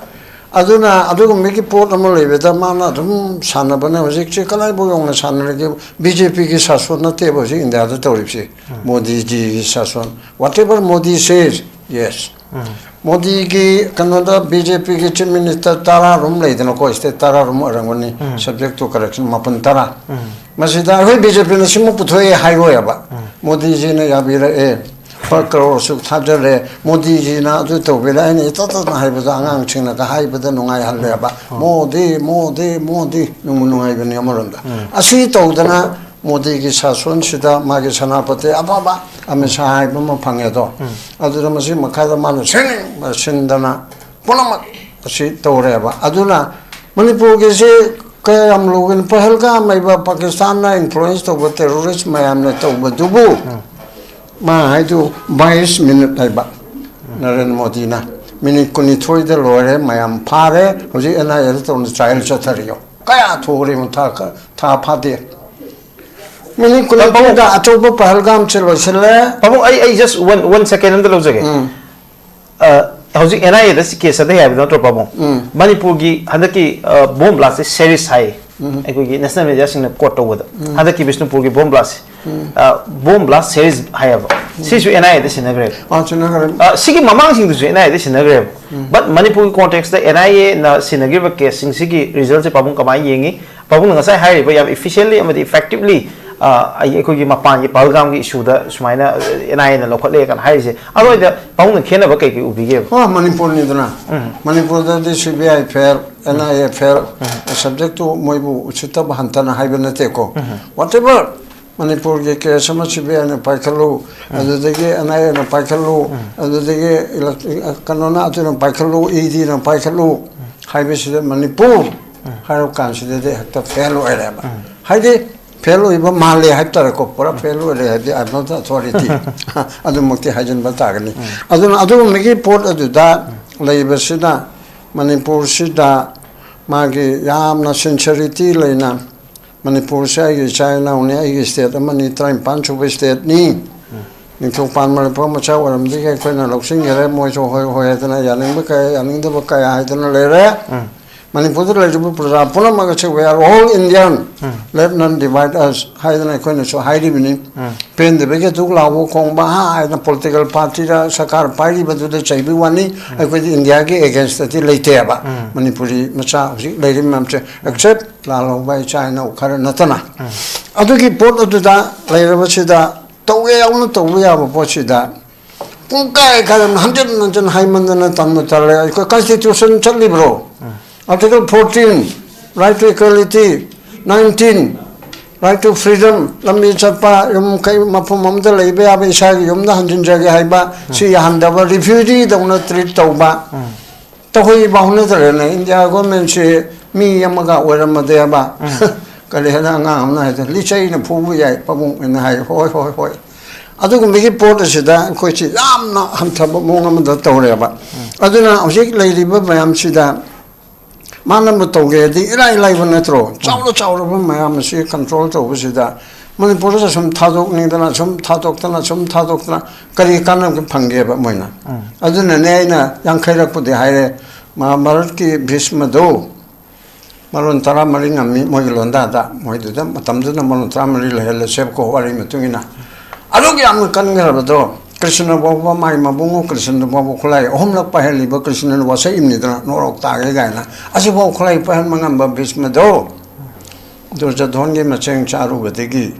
ꯑꯗꯨꯅ ꯑꯗꯨꯒꯨꯝꯕꯒꯤ ꯄꯣꯠ ꯑꯃ ꯂꯩꯕꯗ ꯃꯥꯅ ꯑꯗꯨꯝ ꯁꯥꯟꯅꯕꯅꯦ꯫ ꯍꯧꯖꯤꯛꯁꯤ ꯀꯗꯥꯏꯐꯥꯎ ꯌꯧꯅ ꯁꯥꯟꯅꯔꯒꯦ? ꯕꯤ ꯖꯦ ꯄꯤꯒꯤ ꯁꯥꯁꯣꯟ ꯅꯠꯇꯦꯕ ꯍꯧꯖꯤꯛ ꯏꯟꯗꯤꯌꯥꯗ ꯇꯧꯔꯤꯕꯁꯤ, ꯃꯣꯗꯤꯖꯤꯒꯤ ꯁꯥꯁꯣꯟ꯫ Whatever Modi says, yes꯫ ꯃꯣꯗꯤꯒꯤ ꯀꯩꯅꯣꯗ ꯕꯤ ꯖꯦ ꯄꯤꯒꯤ ꯆꯤꯐ ꯃꯤꯅꯤꯁꯇꯔ ꯇꯔꯥꯔꯣꯝ ꯂꯩꯗꯅꯀꯣ, ꯁ꯭ꯇꯦꯠ ꯇꯔꯥꯔꯣꯝ ꯑꯣꯏꯔꯝꯒꯅꯤ, subject to correction, ꯃꯥꯄꯟ ꯇꯔꯥ꯫ ꯃꯁꯤꯗ ꯑꯩꯈꯣꯏ ꯕꯤ ꯖꯦ ꯄꯤꯅ ꯁꯤꯃ ꯄꯨꯊꯣꯛꯑꯦ ꯍꯥꯏꯔꯣꯏꯕ꯫ ꯃꯣꯗꯤꯖꯤꯅ ꯌꯥꯕꯤꯔꯛꯑꯦ, ꯂꯨꯄꯥ ꯀꯔꯣꯔ ꯑꯁꯨꯛ ꯊꯥꯗꯔꯦ, ꯃꯣꯗꯤꯖꯤꯅ ꯑꯗꯨ ꯇꯧꯕꯤꯔꯦ, ꯑꯩꯅ ꯏꯇꯠ ꯇꯠꯅ ꯍꯥꯏꯕꯗ ꯑꯉꯥꯡꯁꯤꯡꯅꯒ ꯍꯥꯏꯕꯗ ꯅꯨꯡꯉꯥꯏꯍꯜꯂꯦꯕ꯫ ꯃꯣꯗꯤ, ꯃꯣꯗꯤ, ꯃꯣꯗꯤ꯫ ꯅꯨꯡꯕꯨ ꯅꯨꯡꯉꯥꯏꯕꯅꯤ ꯑꯃꯔꯣꯝꯗ꯫ ꯑꯁꯤ ꯇꯧꯗꯅ ꯃꯣꯗꯤꯒꯤ ꯁꯥꯁꯣꯟꯁꯤꯗ ꯃꯥꯒꯤ ꯁꯦꯅꯥꯄꯇꯤ ꯑꯐꯕ ꯑꯃꯤꯠ ꯁꯥ ꯍꯥꯏꯕ ꯑꯃ ꯐꯪꯉꯦ ꯑꯗꯣ, ꯑꯗꯨꯗ ꯃꯁꯤ ꯃꯈꯥꯗ ꯃꯥꯅ ꯁꯤꯟꯅꯤꯡꯕ ꯁꯤꯟꯗꯅ ꯄꯨꯝꯅꯃꯛ ꯑꯁꯤ ꯇꯧꯔꯦꯕ꯫ ꯑꯗꯨꯅ ꯃꯅꯤꯄꯨꯔꯒꯤꯁꯤ ꯀꯌꯥꯝ ꯂꯨꯒꯅꯤ? ꯄꯍꯜꯒꯥꯝ ꯍꯥꯏꯕ ꯄꯥꯀꯤꯁꯇꯥꯟꯅ ꯏꯟꯐ꯭ꯂꯨꯌꯦꯟꯁ ꯇꯧꯕ ꯇꯦꯔꯣꯔꯤꯁ ꯃꯌꯥꯝꯅ ꯇꯧꯕꯗꯨꯕꯨ ꯃꯥ ꯍꯥꯏꯗꯨ ꯕꯥꯏꯁ ꯃꯤꯅꯤꯠ ꯍꯥꯏꯕ ꯅꯔꯦꯟꯗ꯭ꯔ ꯃꯣꯗꯤꯅ꯫ ꯃꯤꯅꯤꯠ ꯀꯨꯟꯅꯤꯊꯣꯏꯗ ꯂꯣꯏꯔꯦ, ꯃꯌꯥꯝ ꯐꯥꯔꯦ꯫ ꯍꯧꯖꯤꯛ ꯑꯦꯟ ꯑꯥꯏ ꯑꯦꯗ ꯇꯧꯅ ꯇ꯭ꯔꯥꯏꯌꯦꯜ ꯆꯠꯊꯔꯤꯌꯣ꯫ ꯀꯌꯥ ꯊꯨꯔꯤꯃꯣ? ꯊꯥ ꯈ-, ꯊꯥ ꯐꯥꯗꯦ꯫ ꯃꯤꯅꯤꯠ ꯀꯨꯟꯅꯤꯊꯣꯏꯗ ꯑꯆꯧꯕ ꯄꯍꯜꯒꯥꯝꯁꯦ ꯂꯣꯏꯁꯤꯜꯂꯦ꯫ ꯄꯥꯕꯨꯡ, ꯑꯩ ꯑꯩ ꯖꯁ ꯋꯥꯟ ꯋꯥꯟ ꯁꯦꯀꯦꯟ ꯑꯝꯇ ꯂꯧꯖꯒꯦ꯫ ꯎꯝ꯫ ꯑ, ꯍꯧꯖꯤꯛ ꯑꯦꯟ ꯑꯥꯏ ꯑꯦꯗ ꯀꯦꯁ ꯆꯠꯊꯩ ꯍꯥꯏꯕ ꯅꯠꯇ꯭ꯔꯣ, ꯄꯥꯕꯨꯡ? ꯎꯝ꯫ ꯃꯅꯤꯄꯨꯔꯒꯤ ꯍꯟꯗꯛꯀꯤ, ꯑ, ꯕꯣꯝ ꯕ꯭ꯂꯥꯁꯁꯦ ꯁꯦꯔꯤꯁ ꯍꯥꯏ꯫ ꯎꯝ꯫ ꯑꯩꯈꯣꯏꯒꯤ ꯅꯦꯁꯅꯦꯜ ꯃꯦꯗꯤꯌꯥꯁꯤꯡꯅ ꯀꯣꯠ ꯇꯧꯕꯗ꯫ ꯎꯝ꯫ ꯍꯟꯗꯛꯀꯤ ꯕꯤꯁꯅꯨꯄꯨꯔꯒꯤ ꯕꯣꯝ ꯕ꯭ꯂꯥꯁꯁꯦ꯫ ꯎꯝ꯫ ꯑ, ꯕꯣꯝ ꯕ꯭ꯂꯥꯁ ꯁꯦꯔꯤꯁ ꯍꯥꯏꯌꯦꯕ꯫ ꯎꯝ꯫ ꯁꯤꯁꯨ ꯑꯦꯟ ꯑꯥꯏ ꯑꯦꯗ ꯁꯤꯟꯅꯈ꯭ꯔꯦ꯫ ꯑꯥ, ꯁꯤꯟꯅꯈ꯭ꯔꯦ꯫ ꯑ, ꯁꯤꯒꯤ ꯃꯃꯥꯡꯁꯤꯡꯗꯨꯁꯨ and I aid ꯁꯤꯟꯅꯈ꯭ꯔꯦꯕ꯫ Um. But ꯃꯅꯤꯄꯨꯔꯒꯤ ꯀꯣꯟꯇꯦꯛꯁꯇ ꯑꯦꯟ ꯑꯥꯏ ꯑꯦꯅ ꯁꯤꯟꯅꯈ꯭ꯔꯤꯕ ꯀꯦꯁꯁꯤꯡꯁꯤꯒꯤ ꯔꯤꯖꯜꯠꯁꯦ ꯄꯥꯕꯨꯡ ꯀꯃꯥꯏꯅ ꯌꯦꯡꯉꯤ? ꯄꯥꯕꯨꯡꯅ ꯉꯁꯥꯏ ꯍꯥꯏꯔꯤꯕ ꯌꯥꯝ ꯏꯐꯤꯁꯤꯌꯦꯟꯂꯤ ꯑꯃꯗꯤ ꯏꯐꯦꯛꯇꯤꯕꯂꯤ, ꯑ, ꯑꯩ-, ꯑꯩꯈꯣꯏꯒꯤ ꯃꯄꯥꯟꯒꯤ ꯄꯍꯜꯒꯥꯝꯒꯤ ꯏꯁꯨꯗ ꯁꯨꯃꯥꯏꯅ ꯑꯦꯟ ꯑꯥꯏ ꯑꯦꯅ ꯂꯧꯈꯠꯂꯦ ꯀꯥꯏꯅ ꯍꯥꯏꯔꯤꯁꯦ, ꯑꯗꯨꯋꯥꯏꯗ ꯄꯥꯕꯨꯡꯅ ꯈꯦꯠꯅꯕ ꯀꯩ ꯀꯩ ꯎꯕꯤꯒꯦꯕ? ꯑꯣ, ꯃꯅꯤꯄꯨꯔꯅꯤꯗꯅ꯫ ꯎꯝ꯫ ꯃꯅꯤꯄꯨꯔꯗꯗꯤ C B I fail, N I A fail, ꯁꯕꯖꯦꯛꯇꯨ ꯃꯣꯏꯕꯨ ꯎꯁꯤꯠꯇꯕ ꯍꯟꯊꯅ ꯍꯥꯏꯕ ꯅꯠꯇꯦꯀꯣ꯫ ꯎꯝ꯫ ꯋꯥꯠ ꯑꯦꯚꯔ, ꯃꯅꯤꯄꯨꯔꯒꯤ ꯀꯦꯁ ꯑꯃ ꯁꯤ ꯕꯤ ꯑꯥꯏꯅ ꯄꯥꯏꯈꯠꯂꯨ, ꯎꯝ꯫ ꯑꯗꯨꯗꯒꯤ ꯑꯦꯟ ꯑꯥꯏ ꯑꯦꯅ ꯄꯥꯏꯈꯠꯂꯨ, ꯎꯝ꯫ ꯑꯗꯨꯗꯒꯤ ꯏꯂꯦꯛ-, ꯀꯩꯅꯣꯅ ꯑꯗꯨꯅ ꯄꯥꯏꯈꯠꯂꯨ, ꯏ ꯗꯤꯅ ꯄꯥꯏꯈꯠꯂꯨ ꯎꯝ꯫ ꯍꯥꯏꯕꯁꯤꯗ ꯃꯅꯤꯄꯨꯔ ꯎꯝ꯫ ꯍꯥꯏꯔꯕ ꯀꯥꯟꯁꯤꯗꯗꯤ ꯍꯦꯛꯇ ꯐꯦꯜ ꯑꯣꯏꯔꯦꯕ꯫ ꯎꯝ꯫ ꯍꯥꯏꯗꯤ ꯐꯦꯜ ꯑꯣꯏꯕ ꯃꯥꯜꯂꯦ ꯍꯥꯏꯕ ꯇꯥꯔꯦꯀꯣ, ꯄꯨꯔꯥ ꯐꯦꯜ ꯑꯣꯏꯔꯦ ꯍꯥꯏꯕꯗꯤ I am not authority꯫ ꯑꯗꯨꯃꯛꯇꯤ ꯍꯥꯏꯖꯤꯟꯕ ꯇꯥꯒꯅꯤ꯫ ꯎꯝ꯫ ꯑꯗꯨꯅ ꯑꯗꯨꯒꯨꯝꯕꯒꯤ ꯄꯣꯠ ꯑꯗꯨꯗ ꯎꯝ꯫ ꯂꯩꯕꯁꯤꯅ ꯃꯅꯤꯄꯨꯔꯁꯤꯗ ꯃꯥꯒꯤ ꯌꯥꯝꯅ ꯁꯤꯟꯁꯤꯌꯔꯤꯇꯤ ꯂꯩꯅ ꯃꯅꯤꯄꯨꯔꯁꯦ ꯑꯩꯒꯤ ꯏꯆꯥ ꯏꯅꯥꯎꯅꯤ, ꯑꯩꯒꯤ ꯁ꯭ꯇꯦꯠ ꯑꯃꯅꯤ, ꯇꯔꯥꯅꯤꯄꯥꯟ ꯁꯨꯕ ꯁ꯭ꯇꯦꯠꯅꯤ꯫ ꯎꯝ꯫ ꯅꯤꯡꯊꯧ ꯄꯥꯟꯕ ꯂꯩꯄꯥꯛ ꯃꯆꯥ ꯑꯣꯏꯔꯝꯕꯗꯒꯤ ꯑꯩꯈꯣꯏꯅ ꯂꯧꯁꯤꯟꯈꯔꯦ, ꯃꯣꯏꯁꯨ ꯍꯣꯏ ꯍꯣꯏ ꯍꯥꯏꯗꯅ, ꯌꯥꯅꯤꯡꯕ ꯀꯌꯥ, ꯌꯥꯅꯤꯡꯗꯕ ꯀꯌꯥ ꯍꯥꯏꯗꯅ ꯂꯩꯔꯦ꯫ ꯎꯝ꯫ ꯃꯅꯤꯄꯨꯔꯗ ꯂꯩꯔꯤꯕ ꯄ꯭ꯔꯖꯥ ꯄꯨꯝꯅꯃꯛ ꯑꯁꯤ we are all Indian, um. Let none divide us ꯍꯥꯏꯗꯅ ꯑꯩꯈꯣꯏꯅꯁꯨ ꯍꯥꯏꯔꯤꯕꯅꯤ꯫ ꯎꯝ꯫ ꯄꯦꯟꯗꯕꯒꯤ ꯙꯨꯛ ꯂꯥꯎꯕ ꯈꯣꯡꯕ ꯍꯥ ꯍꯥꯏꯅ ꯄꯣꯂꯤꯇꯤꯀꯦꯜ ꯄꯥꯔꯇꯤꯗ ꯁꯔꯀꯥꯔ ꯄꯥꯏꯔꯤꯕꯗꯨꯗ ꯆꯩꯕꯒꯤ ꯋꯥꯅꯤ, ꯎꯝ꯫ ꯑꯩꯈꯣꯏꯗꯤ ꯏꯟꯗꯤꯌꯥꯒꯤ ꯑꯦꯒꯦꯟꯁꯇꯗꯤ ꯂꯩꯇꯦꯕ꯫ ꯎꯝ꯫ ꯃꯅꯤꯄꯨꯔꯤ ꯃꯆꯥ ꯍꯧꯖꯤꯛ ꯂꯩꯔꯤꯕ ꯃꯌꯥꯝꯁꯦ, ꯑꯦꯛꯁꯦꯞ ꯂꯥꯜꯍꯧꯕ ꯏꯆꯥ ꯏꯅꯥꯎ ꯈꯔ ꯅꯠꯇꯅ꯫ ꯎꯝ꯫ ꯑꯗꯨꯒꯤ ꯄꯣꯠ ꯑꯗꯨꯗ ꯂꯩꯔꯕꯁꯤꯗ ꯇꯧꯒꯦ ꯌꯥꯎꯅ ꯇꯧꯕ ꯌꯥꯕ ꯄꯣꯠꯁꯤꯗ ꯄꯨꯡꯀꯥꯏ ꯀꯥꯏꯗꯅ ꯍꯟꯖꯤꯟ ꯍꯟꯖꯤꯟ ꯍꯥꯏꯃꯟꯗꯅ ꯇꯟꯕꯨ ꯇꯜꯂꯦ꯫ ꯑꯩꯈꯣꯏ ꯀꯟꯁꯇꯤꯇ꯭ꯌꯨꯁꯟ ꯆꯠꯂꯤꯕ꯭ꯔꯣ? Article fourteen, right to equality, nineteen, Right to freedom, ꯂꯝꯕꯤ ꯆꯠꯄ, ꯌꯨꯝ ꯀꯩ ꯃꯐꯝ ꯑꯃꯗ ꯂꯩꯕ ꯌꯥꯕ, ꯏꯁꯥꯒꯤ ꯌꯨꯝꯗ ꯍꯟꯖꯤꯟꯖꯒꯦ ꯍꯥꯏꯕ, ꯁꯤ ꯌꯥꯍꯟꯗꯕ, refugee ꯗꯧꯅ treat ꯇꯧꯕ, ꯇꯧꯍꯩꯕ ꯍꯧꯅꯗ꯭ꯔꯦꯅꯦ꯫ India government ꯁꯤ ꯃꯤ ꯑꯃꯒ ꯑꯣꯏꯔꯝꯃꯗꯦꯕ꯫ ꯀꯔꯤ ꯍꯥꯏꯅ ꯑꯉꯥꯡ ꯑꯃꯅ ꯍꯥꯏꯗ, "ꯂꯤꯆꯩꯅ ꯐꯨꯕ ꯌꯥꯏ ꯄꯥꯕꯨꯡ" ꯍꯥꯏꯅ ꯍꯥꯏ꯫ ꯍꯣꯏ, ꯍꯣꯏ, ꯍꯣꯏ꯫ ꯑꯗꯨꯒꯨꯝꯕꯒꯤ ꯄꯣꯠ ꯑꯁꯤꯗ ꯑꯩꯈꯣꯏꯁꯤ ꯌꯥꯝꯅ ꯍꯟꯊꯕ ꯃꯑꯣꯡ ꯑꯃꯗ ꯇꯧꯔꯦꯕ꯫ ꯑꯗꯨꯅ ꯍꯧꯖꯤꯛ ꯂꯩꯔꯤꯕ ꯃꯌꯥꯝꯁꯤꯗ ꯃꯥꯅꯕꯨ ꯇꯧꯒꯦꯗꯤ ꯏꯔꯥꯏ ꯂꯥꯏꯕ ꯅꯠꯇ꯭ꯔꯣ? ꯆꯥꯎꯔ ꯆꯥꯎꯔꯕ ꯃꯌꯥꯝ ꯑꯁꯤ control ꯇꯧꯕꯁꯤꯗ ꯃꯅꯤꯄꯨꯔꯗ ꯁꯨꯝ ꯊꯥꯗꯣꯛꯅꯤꯡꯗꯅ, ꯁꯨꯝ ꯊꯥꯗꯣꯛꯇꯅ, ꯁꯨꯝ ꯊꯥꯗꯣꯛꯇꯅ ꯀꯔꯤ ꯀꯥꯟꯅꯕ ꯐꯪꯒꯦꯕ ꯃꯣꯏꯅ? ꯑꯗꯨꯅꯅꯦ ꯑꯩꯅ ꯌꯥꯡꯈꯩꯔꯛꯄꯨꯗꯤ ꯍꯥꯏꯔꯦ, ꯃꯍꯥꯚꯥꯔꯠꯀꯤ ꯚꯤꯁꯃꯗꯣ ꯃꯔꯣꯟ ꯇꯔꯥꯃꯔꯤ ꯉꯝꯃꯤ ꯃꯣꯏꯒꯤ ꯂꯣꯟꯗꯥꯗ, ꯃꯣꯏꯗꯨꯗ ꯃꯇꯝꯗꯨꯗ ꯃꯔꯣꯟ ꯇꯔꯥꯃꯔꯤ ꯂꯩꯍꯜꯂꯁꯦꯕꯀꯣ, ꯋꯥꯔꯤ ꯃꯇꯨꯡ ꯏꯟꯅ꯫ ꯑꯗꯨꯛ ꯌꯥꯝꯅ ꯀꯟꯈ꯭ꯔꯕꯗꯣ ꯀ꯭ꯔꯤꯁꯅ ꯐꯥꯎꯕ, ꯃꯥꯏ ꯃꯕꯨꯡꯉꯣ ꯀ꯭ꯔꯤꯁꯅ ꯐꯥꯎꯕ ꯈꯨꯠꯂꯥꯏ ꯑꯍꯨꯝꯂꯛ ꯄꯥꯏꯍꯜꯂꯤꯕ, ꯀ꯭ꯔꯤꯁꯅꯅ ꯋꯥꯁꯛꯏꯕꯅꯤꯗꯅ, ꯅꯣꯔꯣꯛ ꯇꯥꯒꯦ ꯀꯥꯏꯅ꯫ ꯑꯁꯤꯐꯥꯎ ꯈꯨꯠꯂꯥꯏ ꯄꯥꯏꯍꯟꯕ ꯉꯝꯕ ꯚꯤꯁꯃꯗꯣ ꯗꯨꯔꯖꯣꯙꯣꯟꯒꯤ ꯃꯆꯦꯡ ꯆꯥꯔꯨꯕꯗꯒꯤ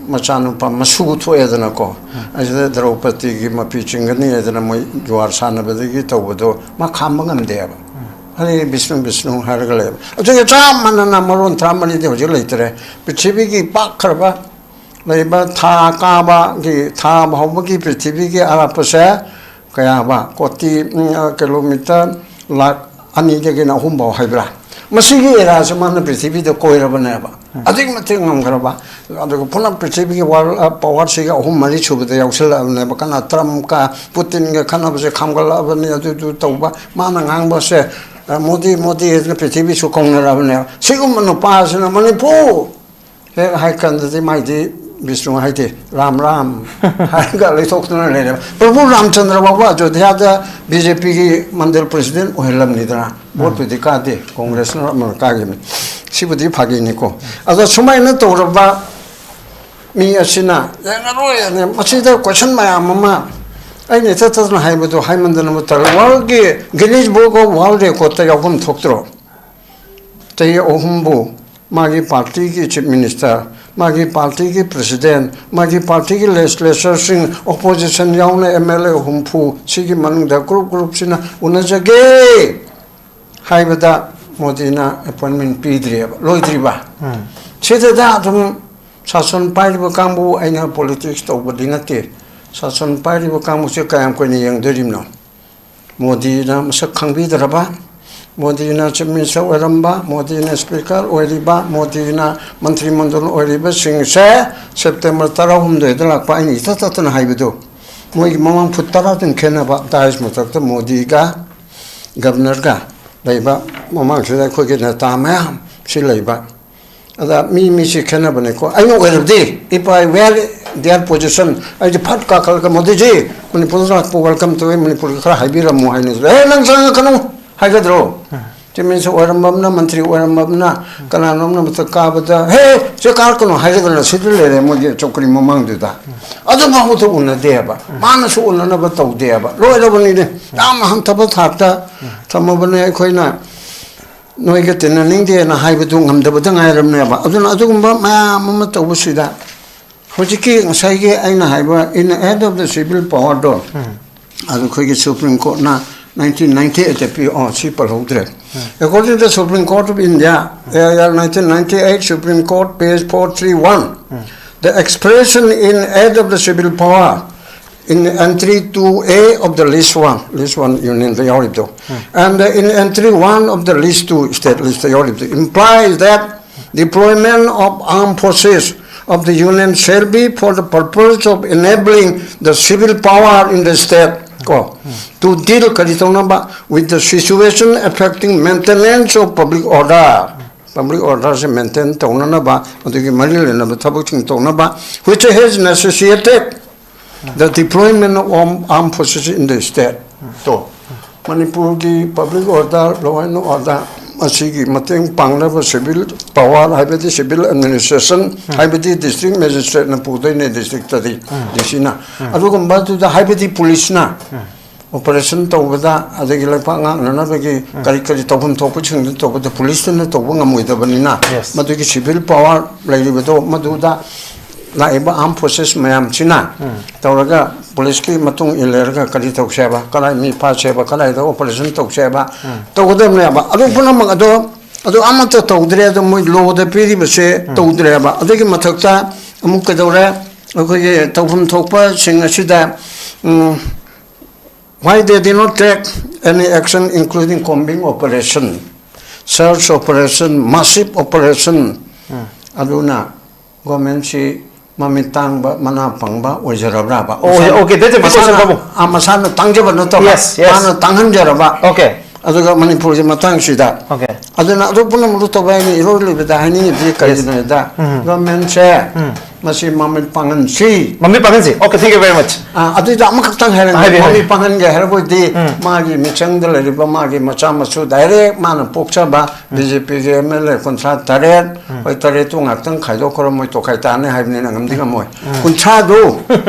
ꯃꯆꯥꯅꯨꯄꯥ ꯃꯁꯨ ꯊꯣꯛꯑꯦꯗꯅꯀꯣ, ꯑꯁꯤꯗ ꯗ꯭ꯔꯧꯄꯗꯤꯒꯤ ꯃꯄꯤ ꯆꯤꯡꯒꯅꯤ ꯍꯥꯏꯗꯅ ꯃꯣꯏ ꯖꯨꯋꯥꯔ ꯁꯥꯟꯅꯕꯗꯒꯤ ꯇꯧꯕꯗꯣ ꯃꯥ ꯈꯥꯝꯕ ꯉꯝꯗꯦꯕ꯫ ꯑꯗꯩ ꯕꯤꯁꯅꯨ ꯕꯤꯁꯅꯨ ꯍꯥꯏꯔꯒ ꯂꯩꯕ꯫ ꯑꯗꯨꯒ ꯆꯞ ꯃꯥꯟꯅꯅ ꯃꯔꯣꯟ ꯇꯔꯥꯃꯔꯤꯗꯤ ꯍꯧꯖꯤꯛ ꯂꯩꯇ꯭ꯔꯦ꯫ ꯄ꯭ꯔꯤꯊꯤꯕꯤꯒꯤ ꯄꯥꯛꯈ꯭ꯔꯕ ꯂꯩꯕ ꯊꯥ ꯀꯥꯕꯒꯤ, ꯊꯥ ꯐꯥꯎꯕꯒꯤ ꯄ꯭ꯔꯤꯊꯤꯕꯤꯒꯤ ꯑꯔꯥꯞꯄꯁꯦ ꯀꯌꯥꯕ? ꯀꯣꯇꯤ, ꯎꯝ, ꯀꯤꯂꯣꯃꯤꯇꯔ ꯂꯥꯛ ꯑꯅꯤꯗꯒꯤꯅ ꯑꯍꯨꯝ ꯐꯥꯎ ꯍꯥꯏꯕ꯭ꯔꯥ? ꯃꯁꯤꯒꯤ ꯑꯦꯔꯤꯌꯥꯁꯦ ꯃꯥꯅ ꯄ꯭ꯔꯤꯊꯤꯕꯤꯗ ꯀꯣꯏꯔꯕꯅꯦꯕ꯫ ꯑꯗꯨꯛꯀꯤ ꯃꯇꯤꯛ ꯉꯝꯈ꯭ꯔꯕ꯫ ꯑꯗꯨꯒ ꯄꯨꯟꯅ ꯄ꯭ꯔꯤꯊꯤꯕꯤꯒꯤ ꯋꯥꯔꯜ ꯄꯋꯥꯔꯁꯤꯒ ꯑꯍꯨꯝ ꯃꯔꯤ ꯁꯨꯕꯗ ꯌꯥꯎꯁꯜꯂꯛꯑꯕꯅꯦꯕ꯫ ꯀꯅꯥ ꯇ꯭ꯔꯝꯞꯀ ꯄꯨꯇꯤꯟꯒ ꯈꯠꯅꯕꯁꯦ ꯈꯥꯝꯒꯠꯂꯛꯑꯕꯅꯤ, ꯑꯗꯨꯗꯨ ꯇꯧꯕ꯫ ꯃꯥꯅ ꯉꯥꯡꯕꯁꯦ, ꯑ, ꯃꯣꯗꯤ, ꯃꯣꯗꯤ ꯍꯥꯏꯗꯅ ꯄ꯭ꯔꯤꯊꯤꯕꯤꯁꯨ ꯀꯧꯅꯔꯕꯅꯦꯕ꯫ ꯁꯤꯒꯨꯝꯕ ꯅꯨꯄꯥꯁꯤꯅ ꯃꯅꯤꯄꯨꯔ ꯍꯦꯛ ꯍꯥꯏ ꯀꯥꯟꯗꯗꯤ ꯃꯥꯏꯗꯤ ꯕꯤꯁꯅꯨ ꯍꯥꯏꯗꯦ, ꯔꯥꯝ ꯔꯥꯝ ꯍꯥꯏꯔꯒ ꯂꯩꯊꯣꯛꯇꯨꯅ ꯂꯩꯔꯦꯕ꯫ ꯄ꯭ꯔꯚꯨ ꯔꯥꯝꯆꯟꯗ꯭ꯔ ꯐꯥꯎꯕ ꯑꯌꯣꯙ꯭ꯌꯥꯗ ꯕꯤ ꯖꯦ ꯄꯤꯒꯤ ꯃꯟꯗꯜ ꯄ꯭ꯔꯁꯤꯗꯦꯟ ꯑꯣꯏꯍꯜꯂꯝꯅꯤꯗꯅ, ꯚꯣꯠꯄꯨꯗꯤ ꯀꯥꯗꯦ, ꯀꯣꯡꯒ꯭ꯔꯦꯁꯅ ꯑꯃꯅ ꯀꯥꯈꯤꯕꯅꯤ꯫ ꯁꯤꯕꯨꯗꯤ ꯐꯥꯒꯤꯅꯤꯀꯣ꯫ ꯑꯗꯣ ꯁꯨꯃꯥꯏꯅ ꯇꯧꯔꯕ ꯃꯤ ꯑꯁꯤꯅ ꯌꯦꯡꯉꯔꯣꯏ, ꯑꯗ ꯃꯁꯤꯗ ꯀꯣꯏꯁꯟ ꯃꯌꯥꯝ ꯑꯃ ꯑꯩꯅ ꯏꯊꯠ ꯊꯠꯇꯅ ꯍꯥꯏꯕꯗꯣ ꯍꯥꯏꯃꯟꯗꯅ ꯃꯇꯝ ꯋꯥꯔꯜꯒꯤ ꯒꯤꯅꯤꯁ ꯕꯨꯛ ꯑꯣꯐ ꯋꯥꯔꯜ ꯔꯦꯀꯣꯔꯠꯇ ꯌꯥꯎꯐꯝ ꯊꯣꯛꯇ꯭ꯔꯣ? ꯆꯍꯤ ꯑꯍꯨꯝꯕꯨ ꯃꯥꯒꯤ ꯄꯥꯔꯇꯤꯒꯤ ꯆꯤꯐ ꯃꯤꯅꯤꯁꯇꯔ, ꯃꯥꯒꯤ ꯄꯥꯔꯇꯤꯒꯤ ꯄ꯭ꯔꯁꯤꯗꯦꯟ, ꯃꯥꯒꯤ ꯄꯥꯔꯇꯤꯒꯤ ꯂꯦꯖꯤꯁꯂꯦꯆꯔꯁꯤꯡ, ꯑꯣꯄꯣꯖꯤꯁꯟ ꯌꯥꯎꯅ ꯑꯦꯝ ꯑꯦꯜ ꯑꯦ ꯍꯨꯝꯐꯨ, ꯁꯤꯒꯤ ꯃꯅꯨꯡꯗ ꯒ꯭ꯔꯨꯞ ꯒ꯭ꯔꯨꯞꯁꯤꯅ ꯎꯅꯖꯒꯦ ꯍꯥꯏꯕꯗ ꯃꯣꯗꯤꯅ ꯑꯦꯄꯣꯏꯟꯃꯦꯟ ꯄꯤꯗ꯭ꯔꯤꯑꯕ, ꯂꯣꯏꯗ꯭ꯔꯤꯕ꯫ ꯁꯤꯗ ꯑꯗꯨꯝ ꯁꯥꯁꯟ ꯄꯥꯏꯔꯤꯕ ꯀꯥꯡꯕꯨ, ꯑꯩꯅ ꯄꯣꯂꯤꯇꯤꯛꯁ ꯇꯧꯕꯗꯤ ꯅꯠꯇꯦ, ꯁꯥꯁꯟ ꯄꯥꯏꯔꯤꯕ ꯀꯥꯡꯕꯨꯁꯦ ꯀꯌꯥꯝ ꯀꯨꯏꯅ ꯌꯦꯡꯗꯣꯔꯤꯕꯅꯣ? ꯃꯣꯗꯤꯅ ꯃꯁꯛ ꯈꯪꯕꯤꯗ꯭ꯔꯕ, ꯃꯣꯗꯤꯅ ꯆꯤꯐ ꯃꯤꯅꯤꯁꯇꯔ ꯑꯣꯏꯔꯝꯕ, ꯃꯣꯗꯤꯅ ꯁ꯭ꯄꯤꯀꯔ ꯑꯣꯏꯔꯤꯕ, ꯃꯣꯗꯤꯅ ꯃꯟꯇ꯭ꯔꯤ ꯃꯟꯗꯜ ꯑꯣꯏꯔꯤꯕꯁꯤꯡꯁꯦ ꯁꯦꯞꯇꯦꯝꯕꯔ ꯇꯔꯥꯍꯨꯝꯗꯣꯏꯗ ꯂꯥꯛꯄ ꯑꯩꯅ ꯏꯊꯠ ꯊꯠꯇꯅ ꯍꯥꯏꯕꯗꯨ, ꯃꯣꯏꯒꯤ ꯃꯃꯥꯡ ꯐꯨꯠ ꯇꯔꯥꯗꯪ ꯈꯦꯠꯅꯕ ꯗꯥꯏꯁ ꯃꯊꯛꯇ ꯃꯣꯗꯤꯒ ꯒꯕꯅꯔꯒ ꯂꯩꯕ, ꯃꯃꯥꯡꯁꯤꯗ ꯑꯩꯈꯣꯏꯒꯤ ꯅꯦꯇꯥ ꯃꯌꯥꯝ ꯁꯤ ꯂꯩꯕ꯫ ꯑꯗ ꯃꯤ ꯃꯤꯁꯤ ꯈꯦꯠꯅꯕꯅꯤꯀꯣ꯫ ꯑꯩꯅ ꯑꯣꯏꯔꯕꯗꯤ, if I were their position, ꯑꯩꯗꯤ ꯐꯠ ꯀꯥꯈꯠꯂꯒ, "ꯃꯣꯗꯤꯖꯤ, ꯃꯅꯤꯄꯨꯔꯗ ꯂꯥꯛꯄ welcome ꯇꯧꯋꯤ, ꯃꯅꯤꯄꯨꯔꯒꯤ ꯈꯔ ꯍꯥꯏꯕꯤꯔꯝꯃꯨ" ꯍꯥꯏꯅ, "ꯑꯦ, ꯅꯪ ꯆꯪꯉꯛꯀꯅꯨ" ꯍꯥꯏꯒꯗ꯭ꯔꯣ? ꯆꯤꯐ ꯃꯤꯅꯤꯁꯇꯔ ꯑꯣꯏꯔꯝꯕ ꯑꯃꯅ, ꯃꯟꯇ꯭ꯔꯤ ꯑꯣꯏꯔꯝꯕ ꯑꯃꯅ, ꯀꯅꯥꯅꯣ ꯑꯃꯅ ꯃꯊꯛ ꯀꯥꯕꯗ, "ꯍꯦ, ꯁꯤ ꯀꯥꯔꯛꯀꯅꯨ" ꯍꯥꯏꯒꯗ꯭ꯔꯅ? ꯁꯤꯗ ꯂꯩꯔꯦ ꯃꯣꯏꯒꯤ ꯆꯧꯀ꯭ꯔꯤ ꯃꯃꯥꯡꯗꯨꯗ꯫ ꯑꯗꯨꯐꯥꯎꯕꯗ ꯎꯅꯗꯦꯕ, ꯃꯥꯅꯁꯨ ꯎꯅꯅꯕ ꯇꯧꯗꯦꯕ꯫ ꯂꯣꯏꯔꯕꯅꯤꯅꯦ, ꯌꯥꯝ ꯍꯟꯊꯕ ꯊꯥꯛꯇ ꯊꯝꯃꯕꯅꯦ꯫ ꯑꯩꯈꯣꯏꯅ ꯅꯣꯏꯒ ꯇꯤꯟꯅꯅꯤꯡꯗꯦꯅ ꯍꯥꯏꯕꯗꯨ ꯉꯝꯗꯕꯗ ꯉꯥꯏꯔꯕꯅꯦꯕ꯫ ꯑꯗꯨꯅ ꯑꯗꯨꯒꯨꯝꯕ ꯃꯌꯥꯝ ꯑꯃ ꯇꯧꯕꯁꯤꯗ ꯍꯧꯖꯤꯛꯀꯤ ꯉꯁꯥꯏꯒꯤ ꯑꯩꯅ ꯍꯥꯏꯕ in aid of the civil power ꯗꯣ, ꯑꯗꯨ ꯑꯩꯈꯣꯏꯒꯤ ꯁꯨꯄ꯭ꯔꯤꯝ ꯀꯣꯔꯠꯅ ꯅꯥꯏꯟꯇꯤꯟ ꯅꯥꯏꯟꯇꯤ ꯑꯩꯠꯇ ꯄꯤ, ꯑꯣ, ꯁꯤ ꯄꯜꯍꯧꯗ꯭ꯔꯦ꯫ According to the Supreme Court of India, A I R nineteen ninety-eight, Supreme Court, page four three one, the expression in aid of the civil power in entry two A of the list one, list one unionꯗ ꯌꯥꯎꯔꯤꯕꯗꯣ, and in entry one of the list two, state listꯇ ꯌꯥꯎꯔꯤꯕꯗꯣ, implies that deployment of armed forces of the union shall be for the purpose of enabling the civil power in the state, ꯀꯣ, to deal, ꯀꯔꯤ ꯇꯧꯅꯕ, with the situation affecting maintenance of public order꯫ Public orderꯁꯦ maintain ꯇꯧꯅꯅꯕ, ꯑꯗꯨꯒꯤ ꯃꯔꯤ ꯂꯩꯅꯕ ꯊꯕꯛꯁꯤꯡ ꯇꯧꯅꯕ, which has necessitated the deployment of armed forces in the state꯫ ꯇꯣ, ꯃꯅꯤꯄꯨꯔꯒꯤ public order, law and order ꯑꯁꯤꯒꯤ ꯃꯇꯦꯡ ꯄꯥꯡꯅꯕ civil power, ꯍꯥꯏꯕꯗꯤ civil administration, ꯍꯥꯏꯕꯗꯤ district magistrateꯅ ꯄꯨꯗꯣꯏꯅꯦ, districtꯇꯗꯤ, D Cꯅ꯫ ꯑꯗꯨꯒꯨꯝꯕꯗꯨꯗ, ꯍꯥꯏꯕꯗꯤ policeꯅ operation ꯇꯧꯕꯗ, ꯑꯗꯒꯤ ꯂꯩꯄꯥꯛ ꯉꯥꯛꯅꯅꯕꯒꯤ ꯀꯔꯤ ꯀꯔꯤ ꯇꯧꯐꯝ ꯊꯣꯛꯄꯁꯤꯡꯗꯨ ꯇꯧꯕꯗ policeꯇꯨꯅ ꯇꯧꯕ ꯉꯝꯃꯣꯏꯗꯕꯅꯤꯅ, Yes. ꯃꯗꯨꯒꯤ civil power ꯂꯩꯔꯤꯕꯗꯣ, ꯃꯗꯨꯗ ꯂꯥꯛꯏꯕ armed forces ꯃꯌꯥꯝꯁꯤꯅ ꯇꯧꯔꯒ, policeꯀꯤ ꯃꯇꯨꯡ ꯏꯜꯂꯦꯔꯒ ꯀꯔꯤ ꯇꯧꯁꯦ ꯍꯥꯏꯕ, ꯀꯗꯥꯏ ꯃꯤ ꯐꯥꯁꯦ ꯍꯥꯏꯕ, ꯀꯗꯥꯏꯗ operation ꯇꯧꯁꯦ ꯍꯥꯏꯕ, ꯇꯧꯒꯗꯕꯅꯦꯕ꯫ ꯑꯗꯨ ꯄꯨꯝꯅꯃꯛ ꯑꯗꯣ ꯑꯗꯨ ꯑꯃꯠꯇ ꯇꯧꯗ꯭ꯔꯦ꯫ ꯑꯗꯨ ꯃꯣꯏ ꯂꯣꯗ ꯄꯤꯔꯤꯕꯁꯦ ꯇꯧꯗ꯭ꯔꯦꯕ꯫ ꯑꯗꯨꯒꯤ ꯃꯊꯛꯇ ꯑꯃꯨꯛ ꯀꯩꯗꯧꯔꯦ? ꯑꯩꯈꯣꯏꯒꯤ ꯇꯧꯐꯝ ꯊꯣꯛꯄꯁꯤꯡ ꯑꯁꯤꯗ, ꯎꯝ, why they did not take any action, including combing operation, search operation, massive operation? ꯑꯗꯨꯅ ꯒꯣꯔꯃꯦꯟꯁꯤ ꯃꯃꯤꯠ ꯇꯥꯡꯕ, ꯃꯅꯥ ꯄꯪꯕ ꯑꯣꯏꯖꯔꯕ꯭ꯔꯥꯕ? Oh, okay, that's a big question, ꯃꯁꯥꯅ, ꯄꯥꯕꯨꯡ꯫ ꯑꯥ, ꯃꯁꯥꯅ ꯇꯥꯡꯖꯕ ꯅꯠꯇꯕ, Yes, yes. ꯃꯥꯅ ꯇꯥꯡꯍꯟꯖꯔꯕ꯫ Okay. ꯑꯗꯨꯒ ꯃꯅꯤꯄꯨꯔꯒꯤ ꯃꯇꯥꯡꯁꯤꯗ, Okay. ꯑꯗꯨꯅ ꯑꯗꯨ ꯄꯨꯝꯅꯃꯛꯇ ꯇꯧꯕ ꯍꯥꯏꯅ ꯏꯔꯣꯏ ꯂꯣꯏꯕꯗ ꯍꯥꯏꯅꯤꯡꯉꯤꯗꯤ ꯀꯔꯤꯒꯤꯅꯣ ꯍꯥꯏꯗ, ꯎꯝ꯫ ꯒꯣꯔꯃꯦꯟꯁꯦ ꯎꯝ꯫ ꯃꯁꯤ ꯃꯃꯤꯠ ꯄꯥꯡꯍꯟꯁꯤ꯫ ꯃꯃꯤꯠ ꯄꯥꯡꯍꯟꯁꯤ꯫ Okay, thank you very much. ꯑꯥ, ꯑꯗꯨꯏꯗ ꯑꯃꯈꯛꯇꯪ ꯍꯥꯏꯔꯒꯦ꯫ ꯍꯥꯏꯕꯤꯌꯨ, ꯃꯃꯤꯠ ꯍꯥꯏꯕꯤꯌꯨ꯫ ꯄꯥꯡꯍꯟꯒꯦ ꯍꯥꯏꯔꯕꯗꯤ ꯎꯝ꯫ ꯃꯥꯒꯤ ꯃꯤꯆꯪꯗ ꯂꯩꯔꯤꯕ ꯃꯥꯒꯤ ꯃꯆꯥ ꯃꯁꯨ direct ꯃꯥꯅ ꯄꯣꯛꯆꯕ ꯎꯝ꯫ BJPꯒꯤ MLA ꯀꯨꯟꯊ꯭ꯔꯥ ꯇꯔꯦꯠ, ꯎꯝ꯫ ꯍꯣꯏ, ꯇꯔꯦꯠꯇꯨ ꯉꯥꯛꯇꯪ ꯈꯥꯏꯗꯣꯛꯈ꯭ꯔꯣ, ꯃꯣꯏ ꯇꯣꯈꯥꯏ ꯇꯥꯅꯤ ꯍꯥꯏꯕꯅꯤꯅ ꯉꯝꯗꯤ ꯉꯝꯃꯣꯏ꯫ ꯎꯝ꯫ ꯀꯨꯟꯊ꯭ꯔꯥꯗꯨ,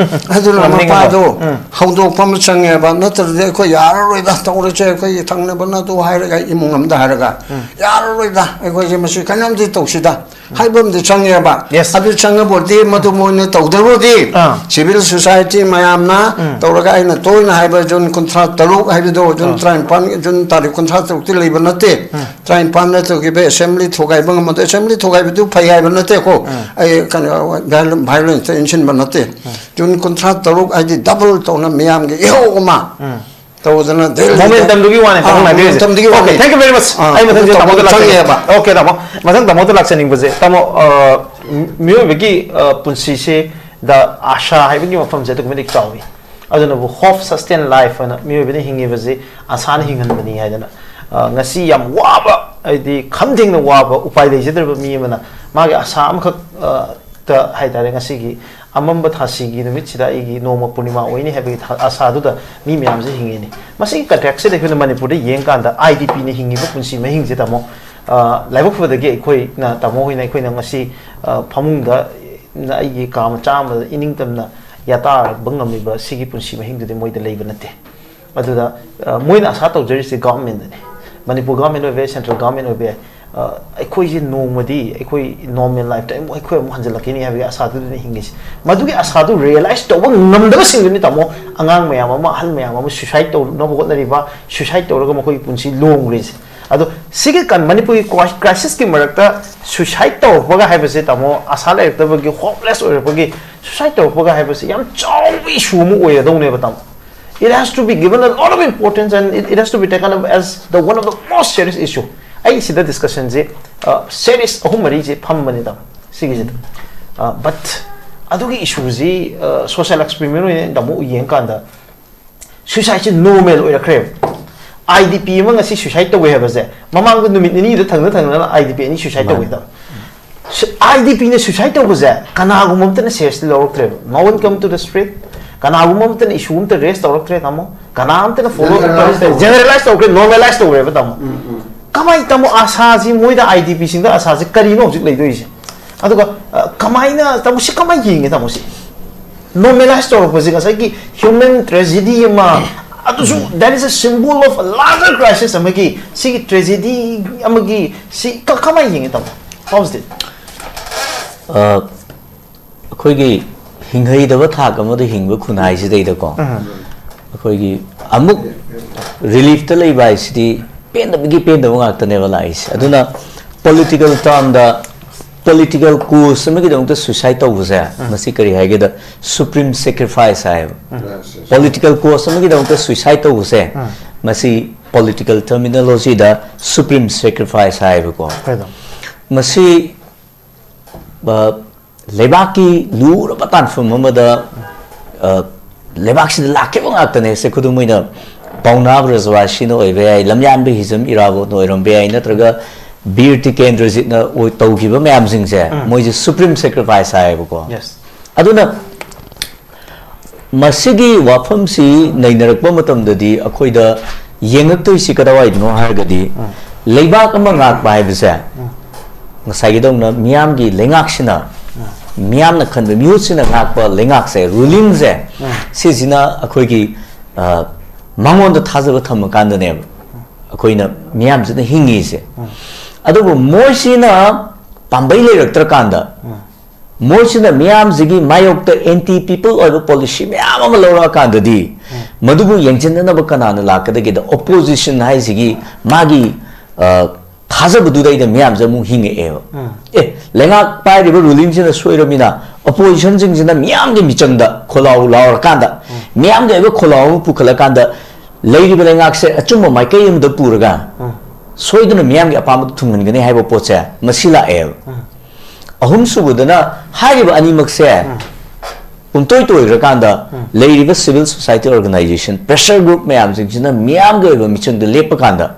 ꯑꯗꯨꯅ ꯉꯝꯗꯤ ꯉꯝꯃꯣꯏ꯫ ꯃꯄꯥꯗꯨ ꯎꯝ꯫ ꯍꯧꯗꯣꯛꯄ ꯑꯃ ꯆꯪꯉꯦꯕ, ꯅꯠꯇ꯭ꯔꯗꯤ ꯑꯩꯈꯣꯏ ꯌꯥꯔꯔꯣꯏꯗ, ꯇꯧꯔꯁꯦ, ꯑꯩꯈꯣꯏꯒꯤ ꯊꯪꯅꯕꯅ ꯑꯗꯨ ꯍꯥꯏꯔꯒ, ꯏꯃꯨꯡ ꯑꯃꯗ ꯍꯥꯏꯔꯒ, ꯎꯝ꯫ ꯌꯥꯔꯔꯣꯏꯗ, ꯑꯩꯈꯣꯏꯁꯦ ꯃꯁꯤ ꯀꯩꯅꯣꯝꯗꯤ ꯇꯧꯁꯤꯗ ꯍꯥꯏꯕ ꯑꯃꯗꯤ ꯆꯪꯉꯦꯕ꯫ Yes. ꯑꯗꯨ ꯆꯪꯉꯕꯨꯗꯤ, ꯃꯗꯨ ꯃꯣꯏꯅ ꯇꯧꯗ꯭ꯔꯕꯨꯗꯤ, ꯑꯥ꯫ Civil society ꯃꯌꯥꯝꯅ ꯎꯝ꯫ ꯇꯧꯔꯒ, ꯑꯩꯅ ꯇꯣꯏꯅ ꯍꯥꯏꯕ, ꯖꯨꯟ ꯀꯨꯟꯊ꯭ꯔꯥ ꯇꯔꯨꯛ ꯍꯥꯏꯕꯗꯣ, ꯖꯨꯟ ꯑꯥ꯫ ꯇꯔꯥꯅꯤꯄꯥꯟ, ꯖꯨꯟ ꯇꯥꯔꯤꯛ ꯀꯨꯟꯊ꯭ꯔꯥ ꯇꯔꯨꯛꯇꯤ ꯂꯩꯕ ꯅꯠꯇꯦ꯫ ꯎꯝ꯫ ꯇꯔꯥꯅꯤꯄꯥꯟꯗ ꯇꯧꯈꯤꯕ assembly ꯊꯨꯒꯥꯏꯕ ꯉꯝꯕꯗꯣ, assembly ꯊꯨꯒꯥꯏꯕꯗꯨ ꯐꯩ ꯍꯥꯏꯕ ꯅꯠꯇꯦꯀꯣ꯫ ꯎꯝ꯫ ꯑꯩ ꯀꯩꯅꯣ, viol-, violence ꯏꯟꯁꯤꯟꯕ ꯅꯠꯇꯦ꯫ ꯎꯝ꯫ ꯖꯨꯟ ꯀꯨꯟꯊ꯭ꯔꯥ ꯇꯔꯨꯛ ꯍꯥꯏꯗꯤ double ꯇꯧꯅ ꯃꯤꯌꯥꯝꯒꯤ ꯏꯍꯧ ꯑꯃ ꯎꯝ꯫ ꯇꯧꯗꯅ ꯗꯦꯜꯂꯤꯗ, momentumꯗꯨꯒꯤ ꯋꯥꯅꯤ, ꯑꯥ, ꯄꯥꯕꯨꯡꯅ ꯍꯥꯏꯕꯤꯔꯤꯁꯦ꯫ Momentumꯗꯨꯒꯤ Okay, ꯋꯥꯅꯤ꯫ Thank you very much. ꯑꯥ, ꯑꯩ ꯃꯊꯪꯁꯦ ꯑꯗꯨ ꯇꯥꯃꯣꯗ ꯇꯧꯕ ꯂꯥꯛꯆꯅꯤꯡꯉꯦ꯫ ꯆꯪꯉꯦꯕ꯫ Okay, ꯇꯥꯃꯣ꯫ ꯃꯊꯪ ꯇꯥꯃꯣꯗ ꯂꯥꯛꯆꯅꯤꯡꯕꯁꯦ, ꯇꯥꯃꯣ, ꯑ, ꯃꯤꯑꯣꯏꯕꯒꯤ, ꯑ, ꯄꯨꯟꯁꯤꯁꯤꯗ ꯑꯥꯁꯥ ꯍꯥꯏꯕꯒꯤ ꯃꯐꯝꯁꯦ ꯑꯗꯨꯛꯀꯤ ꯃꯇꯤꯛ ꯆꯥꯎꯏ꯫ ꯑꯗꯨꯅꯕꯨ hope sustain life ꯍꯥꯏꯅ ꯃꯤꯑꯣꯏꯕꯅ ꯍꯤꯡꯉꯤꯕꯁꯤ ꯑꯥꯁꯥꯅ ꯍꯤꯡꯍꯟꯕꯅꯤ ꯍꯥꯏꯗꯅ, ꯑ, ꯉꯁꯤ ꯌꯥꯝ ꯋꯥꯕ, ꯍꯥꯏꯗꯤ ꯈꯝ ꯊꯦꯡꯅ ꯋꯥꯕ, ꯎꯄꯥꯏ ꯂꯩꯖꯗ꯭ꯔꯕ ꯃꯤ ꯑꯃꯅ ꯃꯥꯒꯤ ꯑꯥꯁꯥ ꯑꯃꯈꯛ, ꯑ, ꯇ ꯍꯥꯏꯇꯥꯔꯦ, ꯉꯁꯤꯒꯤ ꯑꯃꯝꯕ ꯊꯥꯁꯤꯒꯤ ꯅꯨꯃꯤꯠꯁꯤꯗ ꯑꯩꯒꯤ ꯅꯣꯡꯃ ꯄꯨꯔꯅꯤꯃꯥ ꯑꯣꯏꯅꯤ ꯍꯥꯏꯕꯒꯤ ꯊꯥ-, ꯑꯥꯁꯥꯗꯨꯗ ꯃꯤ ꯃꯌꯥꯝꯁꯦ ꯍꯤꯡꯉꯤꯅꯤ꯫ ꯃꯁꯤꯒꯤ context ꯁꯤꯗ ꯑꯩꯈꯣꯏꯅ ꯃꯅꯤꯄꯨꯔꯗ ꯌꯦꯡꯀꯥꯟꯗ, IDPꯅ ꯍꯤꯡꯉꯤꯕ ꯄꯨꯟꯁꯤ ꯃꯍꯤꯡꯁꯦ, ꯇꯥꯃꯣ, ꯑ, ꯂꯥꯏꯕꯛ ꯐꯕꯗꯒꯤ ꯑꯩꯈꯣꯏꯅ, ꯇꯥꯃꯣ ꯍꯣꯏꯅ ꯑꯩꯈꯣꯏꯅ ꯉꯁꯤ, ꯑ, ꯐꯃꯨꯡꯗ ꯑꯩꯒꯤ ꯀꯥ ꯃꯆꯥ ꯑꯃꯗ ꯏꯅꯤꯡꯇꯝꯅ ꯌꯥꯇꯥꯕ ꯉꯝꯂꯤꯕ ꯁꯤꯒꯤ ꯄꯨꯟꯁꯤ ꯃꯍꯤꯡꯗꯨꯗꯤ ꯃꯣꯏꯗ ꯂꯩꯕ ꯅꯠꯇꯦ꯫ ꯑꯗꯨꯗ, ꯑ, ꯃꯣꯏꯅ ꯑꯥꯁꯥ ꯇꯧꯖꯔꯤꯁꯦ governmentꯅꯤ꯫ ꯃꯅꯤꯄꯨꯔ government ꯑꯣꯏꯕ ꯌꯥꯏ, central government ꯑꯣꯏꯕ ꯌꯥꯏ꯫ ꯑ, ꯑꯩꯈꯣꯏꯁꯦ ꯅꯣꯡꯃꯗꯤ ꯑꯩꯈꯣꯏ normal lifeꯇ ꯑꯃꯨꯛ, ꯑꯩꯈꯣꯏ ꯑꯃꯨꯛ ꯍꯟꯖꯤꯜꯂꯛꯈꯤꯅꯤ ꯍꯥꯏꯕꯒꯤ ꯑꯥꯁꯥꯗꯨꯗꯅꯤ ꯍꯤꯡꯉꯤꯁꯦ꯫ ꯃꯗꯨꯒꯤ ꯑꯥꯁꯥꯗꯨ realize ꯇꯧꯕ ꯉꯝꯗꯕꯁꯤꯡꯗꯨꯅꯤ, ꯇꯥꯃꯣ, ꯑꯉꯥꯡ ꯃꯌꯥꯝ ꯑꯃ, ꯑꯍꯜ ꯃꯌꯥꯝ ꯑꯃ suicide ꯇꯧꯅꯕ ꯍꯣꯠꯅꯔꯤꯕ, suicide ꯇꯧꯔꯒ ꯃꯈꯣꯏꯒꯤ ꯄꯨꯟꯁꯤ ꯂꯣꯡꯈ꯭ꯔꯤꯁꯦ꯫ ꯑꯗꯣ ꯁꯤꯒꯤ ꯀꯟ ꯃꯅꯤꯄꯨꯔꯒꯤ ꯀ꯭ꯔꯥꯏꯁꯤꯁꯀꯤ ꯃꯔꯛꯇ ꯁꯨꯏꯁꯥꯏꯠ ꯇꯧꯔꯛꯄꯒ ꯍꯥꯏꯕꯁꯦ, ꯇꯥꯃꯣ, ꯑꯁꯥ ꯂꯩꯔꯛꯇꯕꯒꯤ, ꯍꯣꯞꯂꯦꯁ ꯑꯣꯏꯔꯛꯄꯒꯤ ꯁꯨꯏꯁꯥꯏꯠ ꯇꯧꯔꯛꯄꯒ ꯍꯥꯏꯕꯁꯦ ꯌꯥꯝ ꯆꯥꯎꯕ ꯏꯁꯨ ꯑꯃ ꯑꯣꯏꯒꯗꯧꯅꯦꯕ, ꯇꯥꯃꯣ. It has to be given a lot of importance and it, it has to be taken up as the one of the most serious issue. ꯑꯩ ꯁꯤꯗ ꯗꯤꯁꯀꯁꯟꯁꯦ ꯁꯦꯔꯤꯌꯁ ꯑꯍꯨꯝ ꯃꯔꯤꯁꯦ ꯐꯝꯕꯅꯤ, ꯇꯥꯃꯣ, ꯁꯤꯒꯤꯁꯤꯗ. ꯕꯠ ꯑꯗꯨꯒꯤ ꯏꯁꯨꯁꯤ ꯁꯣꯁꯤꯌꯦꯜ ꯑꯦꯛꯁꯄꯤꯔꯤꯃꯦꯟ ꯑꯣꯏꯅ, ꯇꯥꯃꯣ, ꯌꯦꯡꯀꯥꯟꯗ ꯁꯨꯏꯁꯥꯏꯠꯁꯦ ꯅꯣꯔꯃꯦꯜ ꯑꯣꯏꯔꯛꯈ꯭ꯔꯦꯕ꯫ ꯑꯥꯏ ꯗꯤ ꯄꯤ ꯑꯃ ꯉꯁꯤ ꯁꯨꯏꯁꯥꯏꯠ ꯇꯧꯋꯦ ꯍꯥꯏꯕꯁꯦ, ꯃꯃꯥꯡꯗ ꯅꯨꯃꯤꯠ ꯅꯤꯅꯤꯗ ꯊꯪꯅ ꯊꯪꯅꯅ ꯑꯥꯏ ꯗꯤ ꯄꯤ ꯑꯅꯤ ꯁꯨꯏꯁꯥꯏꯠ ꯇꯧꯋꯦ ꯃꯥꯅꯦ꯫ ꯇꯧꯋꯦ꯫ ꯁꯨ-, ꯑꯥꯏ ꯗꯤ ꯄꯤꯅ ꯁꯨꯏꯁꯥꯏꯠ ꯇꯧꯕꯁꯦ ꯀꯅꯥꯒꯨꯝꯕ ꯑꯃꯇꯅ seriously ꯂꯧꯔꯛꯇ꯭ꯔꯦꯕ꯫ No one come to the street. ꯀꯅꯥꯒꯨꯝꯕ ꯑꯃꯇꯅ ꯏꯁꯨ ꯑꯃꯇ ꯔꯦꯁ ꯇꯧꯔꯛꯇ꯭ꯔꯦ, ꯇꯥꯃꯣ꯫ ꯀꯅꯥ ꯑꯃꯇꯅ ꯐꯣꯂꯣ ꯖꯦꯅꯔꯦꯂꯥꯏꯁ ꯇꯧꯔꯛꯇ꯭ꯔꯦ꯫ ꯇꯧꯈ꯭ꯔꯦ, ꯅꯣꯔꯃꯦꯂꯥꯏꯁ ꯇꯧꯈ꯭ꯔꯦꯕ, ꯇꯥꯃꯣ꯫ ꯎꯝ, ꯎꯝ꯫ ꯀꯃꯥꯏꯅ, ꯇꯥꯃꯣ, ꯑꯥꯁꯥꯁꯤ ꯃꯣꯏꯗ, ꯑꯥꯏ ꯗꯤ ꯄꯤꯁꯤꯡꯗ ꯑꯥꯁꯥꯁꯤ ꯀꯔꯤꯅꯣ ꯍꯧꯖꯤꯛ ꯂꯩꯗꯣꯏꯁꯦ? ꯑꯗꯨꯒ, ꯑ, ꯀꯃꯥꯏꯅ, ꯇꯥꯃꯣ, ꯁꯤ ꯀꯃꯥꯏꯅ ꯌꯦꯡꯉꯦ, ꯇꯥꯃꯣ, ꯁꯤ? ꯅꯣꯔꯃꯦꯂꯥꯏꯁ ꯇꯧꯔꯛꯄꯁꯦ, ꯉꯁꯥꯏꯒꯤ ꯍ꯭ꯌꯨꯃꯦꯟ ꯇ꯭ꯔꯦꯖꯤꯗꯤ ꯑꯃ, ꯑꯗꯨꯁꯨ, that is a symbol of a larger crisis ꯑꯃꯒꯤ, ꯁꯤꯒꯤ ꯇ꯭ꯔꯦꯖꯤꯗꯤ ꯑꯃꯒꯤ, ꯁꯤ ꯀ-, ꯀꯃꯥꯏꯅ ꯌꯦꯡꯉꯦ, ꯇꯥꯃꯣ? How's it? ꯑ, ꯑꯩꯈꯣꯏꯒꯤ ꯍꯤꯡꯍꯩꯗꯕ ꯊꯥꯛ ꯑꯃꯗ ꯍꯤꯡꯕ ꯈꯨꯟꯅꯥꯏꯁꯤꯗꯩꯗꯀꯣ, ꯎꯝ꯫ ꯑꯩꯈꯣꯏꯒꯤ ꯑꯃꯨꯛ ꯔꯤꯂꯤꯐꯇ ꯂꯩꯕ ꯍꯥꯏꯁꯤꯗꯤ ꯄꯦꯟꯗꯕꯒꯤ ꯄꯦꯟꯗꯕ ꯉꯥꯛꯇꯅꯦꯕ ꯂꯥꯛꯏꯁꯦ꯫ ꯑꯗꯨꯅ ꯄꯣꯂꯤꯇꯤꯀꯦꯜ ꯇꯥꯔꯝꯗ, ꯄꯣꯂꯤꯇꯤꯀꯦꯜ ꯀꯣꯁ ꯑꯃꯒꯤꯗꯃꯛꯇ ꯁꯨꯏꯁꯥꯏꯠ ꯇꯧꯕꯁꯦ, ꯎꯝ꯫ ꯃꯁꯤ ꯀꯔꯤ ꯍꯥꯏꯒꯦꯗ, ꯁꯨꯄ꯭ꯔꯤꯝ ꯁꯦꯀ꯭ꯔꯤꯐꯥꯏꯁ ꯍꯥꯏꯌꯦꯕ꯫ ꯎꯝ꯫ ꯄꯣꯂꯤꯇꯤꯀꯦꯜ ꯀꯣꯁ ꯑꯃꯒꯤꯗꯃꯛꯇ ꯁꯨꯏꯁꯥꯏꯠ ꯇꯧꯕꯁꯦ, ꯎꯝ꯫ ꯃꯁꯤ ꯄꯣꯂꯤꯇꯤꯀꯦꯜ ꯇꯔꯃꯤꯅꯣꯂꯣꯖꯤꯗ ꯁꯨꯄ꯭ꯔꯤꯝ ꯁꯦꯀ꯭ꯔꯤꯐꯥꯏꯁ ꯍꯥꯏꯌꯦꯕꯀꯣ꯫ ꯀꯩꯅꯣ? ꯃꯁꯤ, ꯑ, ꯂꯩꯕꯥꯛꯀꯤ ꯂꯨꯔꯕ ꯇꯥꯟꯐꯝ ꯑꯃꯗ, ꯑ, ꯂꯩꯕꯥꯛꯁꯤꯗ ꯂꯥꯛꯈꯤꯕ ꯉꯥꯛꯇꯅꯦ꯫ ꯁꯦ, ꯈꯨꯗꯝ ꯑꯣꯏꯅ ꯄꯥꯎꯅꯥ ꯕ꯭ꯔꯖꯕꯥꯁꯤꯅ ꯑꯣꯏꯕ ꯌꯥꯏ, ꯂꯝꯌꯥꯟꯕ ꯍꯤꯖꯝ ꯏꯔꯥꯕꯣꯠꯅ ꯑꯣꯏꯔꯝꯕ ꯌꯥꯏ, ꯅꯠꯇ꯭ꯔꯒ ꯕꯤꯔ ꯇꯤꯀꯦꯟꯗ꯭ꯔꯖꯤꯠꯅ ꯑꯣꯏ-, ꯇꯧꯈꯤꯕ ꯃꯌꯥꯝꯁꯤꯡꯁꯦ, ꯎꯝ꯫ ꯃꯣꯏꯁꯦ ꯁꯨꯄ꯭ꯔꯤꯝ ꯁꯦꯀ꯭ꯔꯤꯐꯥꯏꯁ ꯍꯥꯏꯌꯦꯕꯀꯣ꯫ Yes. ꯑꯗꯨꯅ ꯃꯁꯤꯒꯤ ꯋꯥꯐꯝꯁꯤ ꯅꯩꯅꯔꯛꯄ ꯃꯇꯝꯗꯗꯤ ꯑꯩꯈꯣꯏꯗ ꯌꯦꯡꯉꯛꯇꯣꯏꯁꯤ ꯀꯗꯥꯏꯋꯥꯏꯗꯅꯣ ꯍꯥꯏꯔꯒꯗꯤ, ꯎꯝ꯫ ꯂꯩꯕꯥꯛ ꯑꯃ ꯉꯥꯛꯄ ꯍꯥꯏꯕꯁꯦ, ꯎꯝ꯫ ꯉꯁꯥꯏꯒꯤꯗꯧꯅ ꯃꯤꯌꯥꯝꯒꯤ ꯂꯩꯉꯥꯛꯁꯤꯅ, ꯎꯝ꯫ ꯃꯤꯌꯥꯝꯅ ꯈꯟꯕ, ꯃꯤꯍꯨꯠꯁꯤꯅ ꯉꯥꯛꯄ ꯂꯩꯉꯥꯛꯁꯦ, ꯔꯨꯂꯤꯡꯁꯦ, ꯎꯝ꯫ ꯁꯤꯁꯤꯅ ꯑꯩꯈꯣꯏꯒꯤ, ꯑ, ꯃꯉꯣꯟꯗ ꯊꯥꯖꯕ ꯊꯝꯃꯀꯥꯟꯗꯅꯦꯕ ꯑꯩꯈꯣꯏꯅ ꯃꯤꯌꯥꯝꯁꯤꯅ ꯍꯤꯡꯉꯤꯁꯦ꯫ ꯎꯝ꯫ ꯑꯗꯨꯕꯨ ꯃꯣꯏꯁꯤꯅ ꯄꯥꯝꯕꯩ ꯂꯩꯔꯛꯇ꯭ꯔꯀꯥꯟꯗ, ꯎꯝ꯫ ꯃꯣꯏꯁꯤꯅ ꯃꯤꯌꯥꯝꯁꯤꯒꯤ ꯃꯥꯌꯣꯛꯇ ꯑꯦꯟꯇꯤ ꯄꯤꯄꯜ ꯑꯣꯏꯕ ꯄꯣꯂꯤꯁꯤ ꯃꯌꯥꯝ ꯑꯃ ꯂꯧꯔꯛꯑꯀꯥꯟꯗꯗꯤ, ꯎꯝ꯫ ꯃꯗꯨꯕꯨ ꯌꯦꯡꯁꯤꯟꯅꯅꯕ ꯀꯅꯥꯅ ꯂꯥꯛꯀꯗꯒꯦꯗ? ꯑꯣꯄꯣꯖꯤꯁꯟ ꯍꯥꯏꯁꯤꯒꯤ ꯃꯥꯒꯤ ꯑ, ꯊꯥꯖꯕꯗꯨꯗꯩꯗ ꯃꯤꯌꯥꯝꯁꯦ ꯑꯃꯨꯛ ꯍꯤꯡꯉꯛꯑꯦꯕ꯫ ꯑꯦ, ꯂꯩꯉꯥꯛ ꯄꯥꯏꯔꯤꯕ ꯔꯨꯂꯤꯡꯁꯤꯅ ꯁꯣꯏꯔꯃꯤꯅ, ꯑꯣꯄꯣꯖꯤꯁꯟꯁꯤꯡꯁꯤꯅ ꯃꯤꯌꯥꯝꯒꯤ ꯃꯤꯆꯪꯗ ꯈꯣꯜꯂꯥꯎ ꯂꯥꯎꯔꯀꯥꯟꯗ, ꯃꯤꯌꯥꯝꯒꯤ ꯑꯣꯏꯕ ꯈꯣꯜꯂꯥꯎ ꯑꯃ ꯄꯨꯈꯠꯂꯀꯥꯟꯗ, ꯂꯩꯔꯤꯕ ꯂꯩꯉꯥꯛꯁꯦ ꯑꯆꯨꯝꯕ ꯃꯥꯏꯀꯩ ꯑꯃꯗ ꯄꯨꯔꯒ ꯁꯣꯏꯗꯅ ꯃꯤꯌꯥꯝꯒꯤ ꯑꯄꯥꯝꯕꯗꯨ ꯊꯨꯡꯍꯟꯒꯅꯤ ꯍꯥꯏꯕ ꯄꯣꯠꯁꯦ ꯃꯁꯤ ꯂꯥꯛꯑꯦꯕ꯫ ꯑꯍꯨꯝꯁꯨꯕꯗꯅ, ꯍꯥꯏꯔꯤꯕ ꯑꯅꯤꯃꯛꯁꯦ ꯄꯨꯝꯇꯣꯏ ꯇꯣꯏꯈ꯭ꯔꯀꯥꯟꯗ, ꯂꯩꯔꯤꯕ civil society organization, pressure group ꯃꯌꯥꯝꯁꯤꯡꯁꯤꯅ ꯃꯤꯌꯥꯝꯒꯤ ꯑꯣꯏꯕ ꯃꯤꯆꯪꯗ ꯂꯦꯞꯄ ꯀꯥꯟꯗ,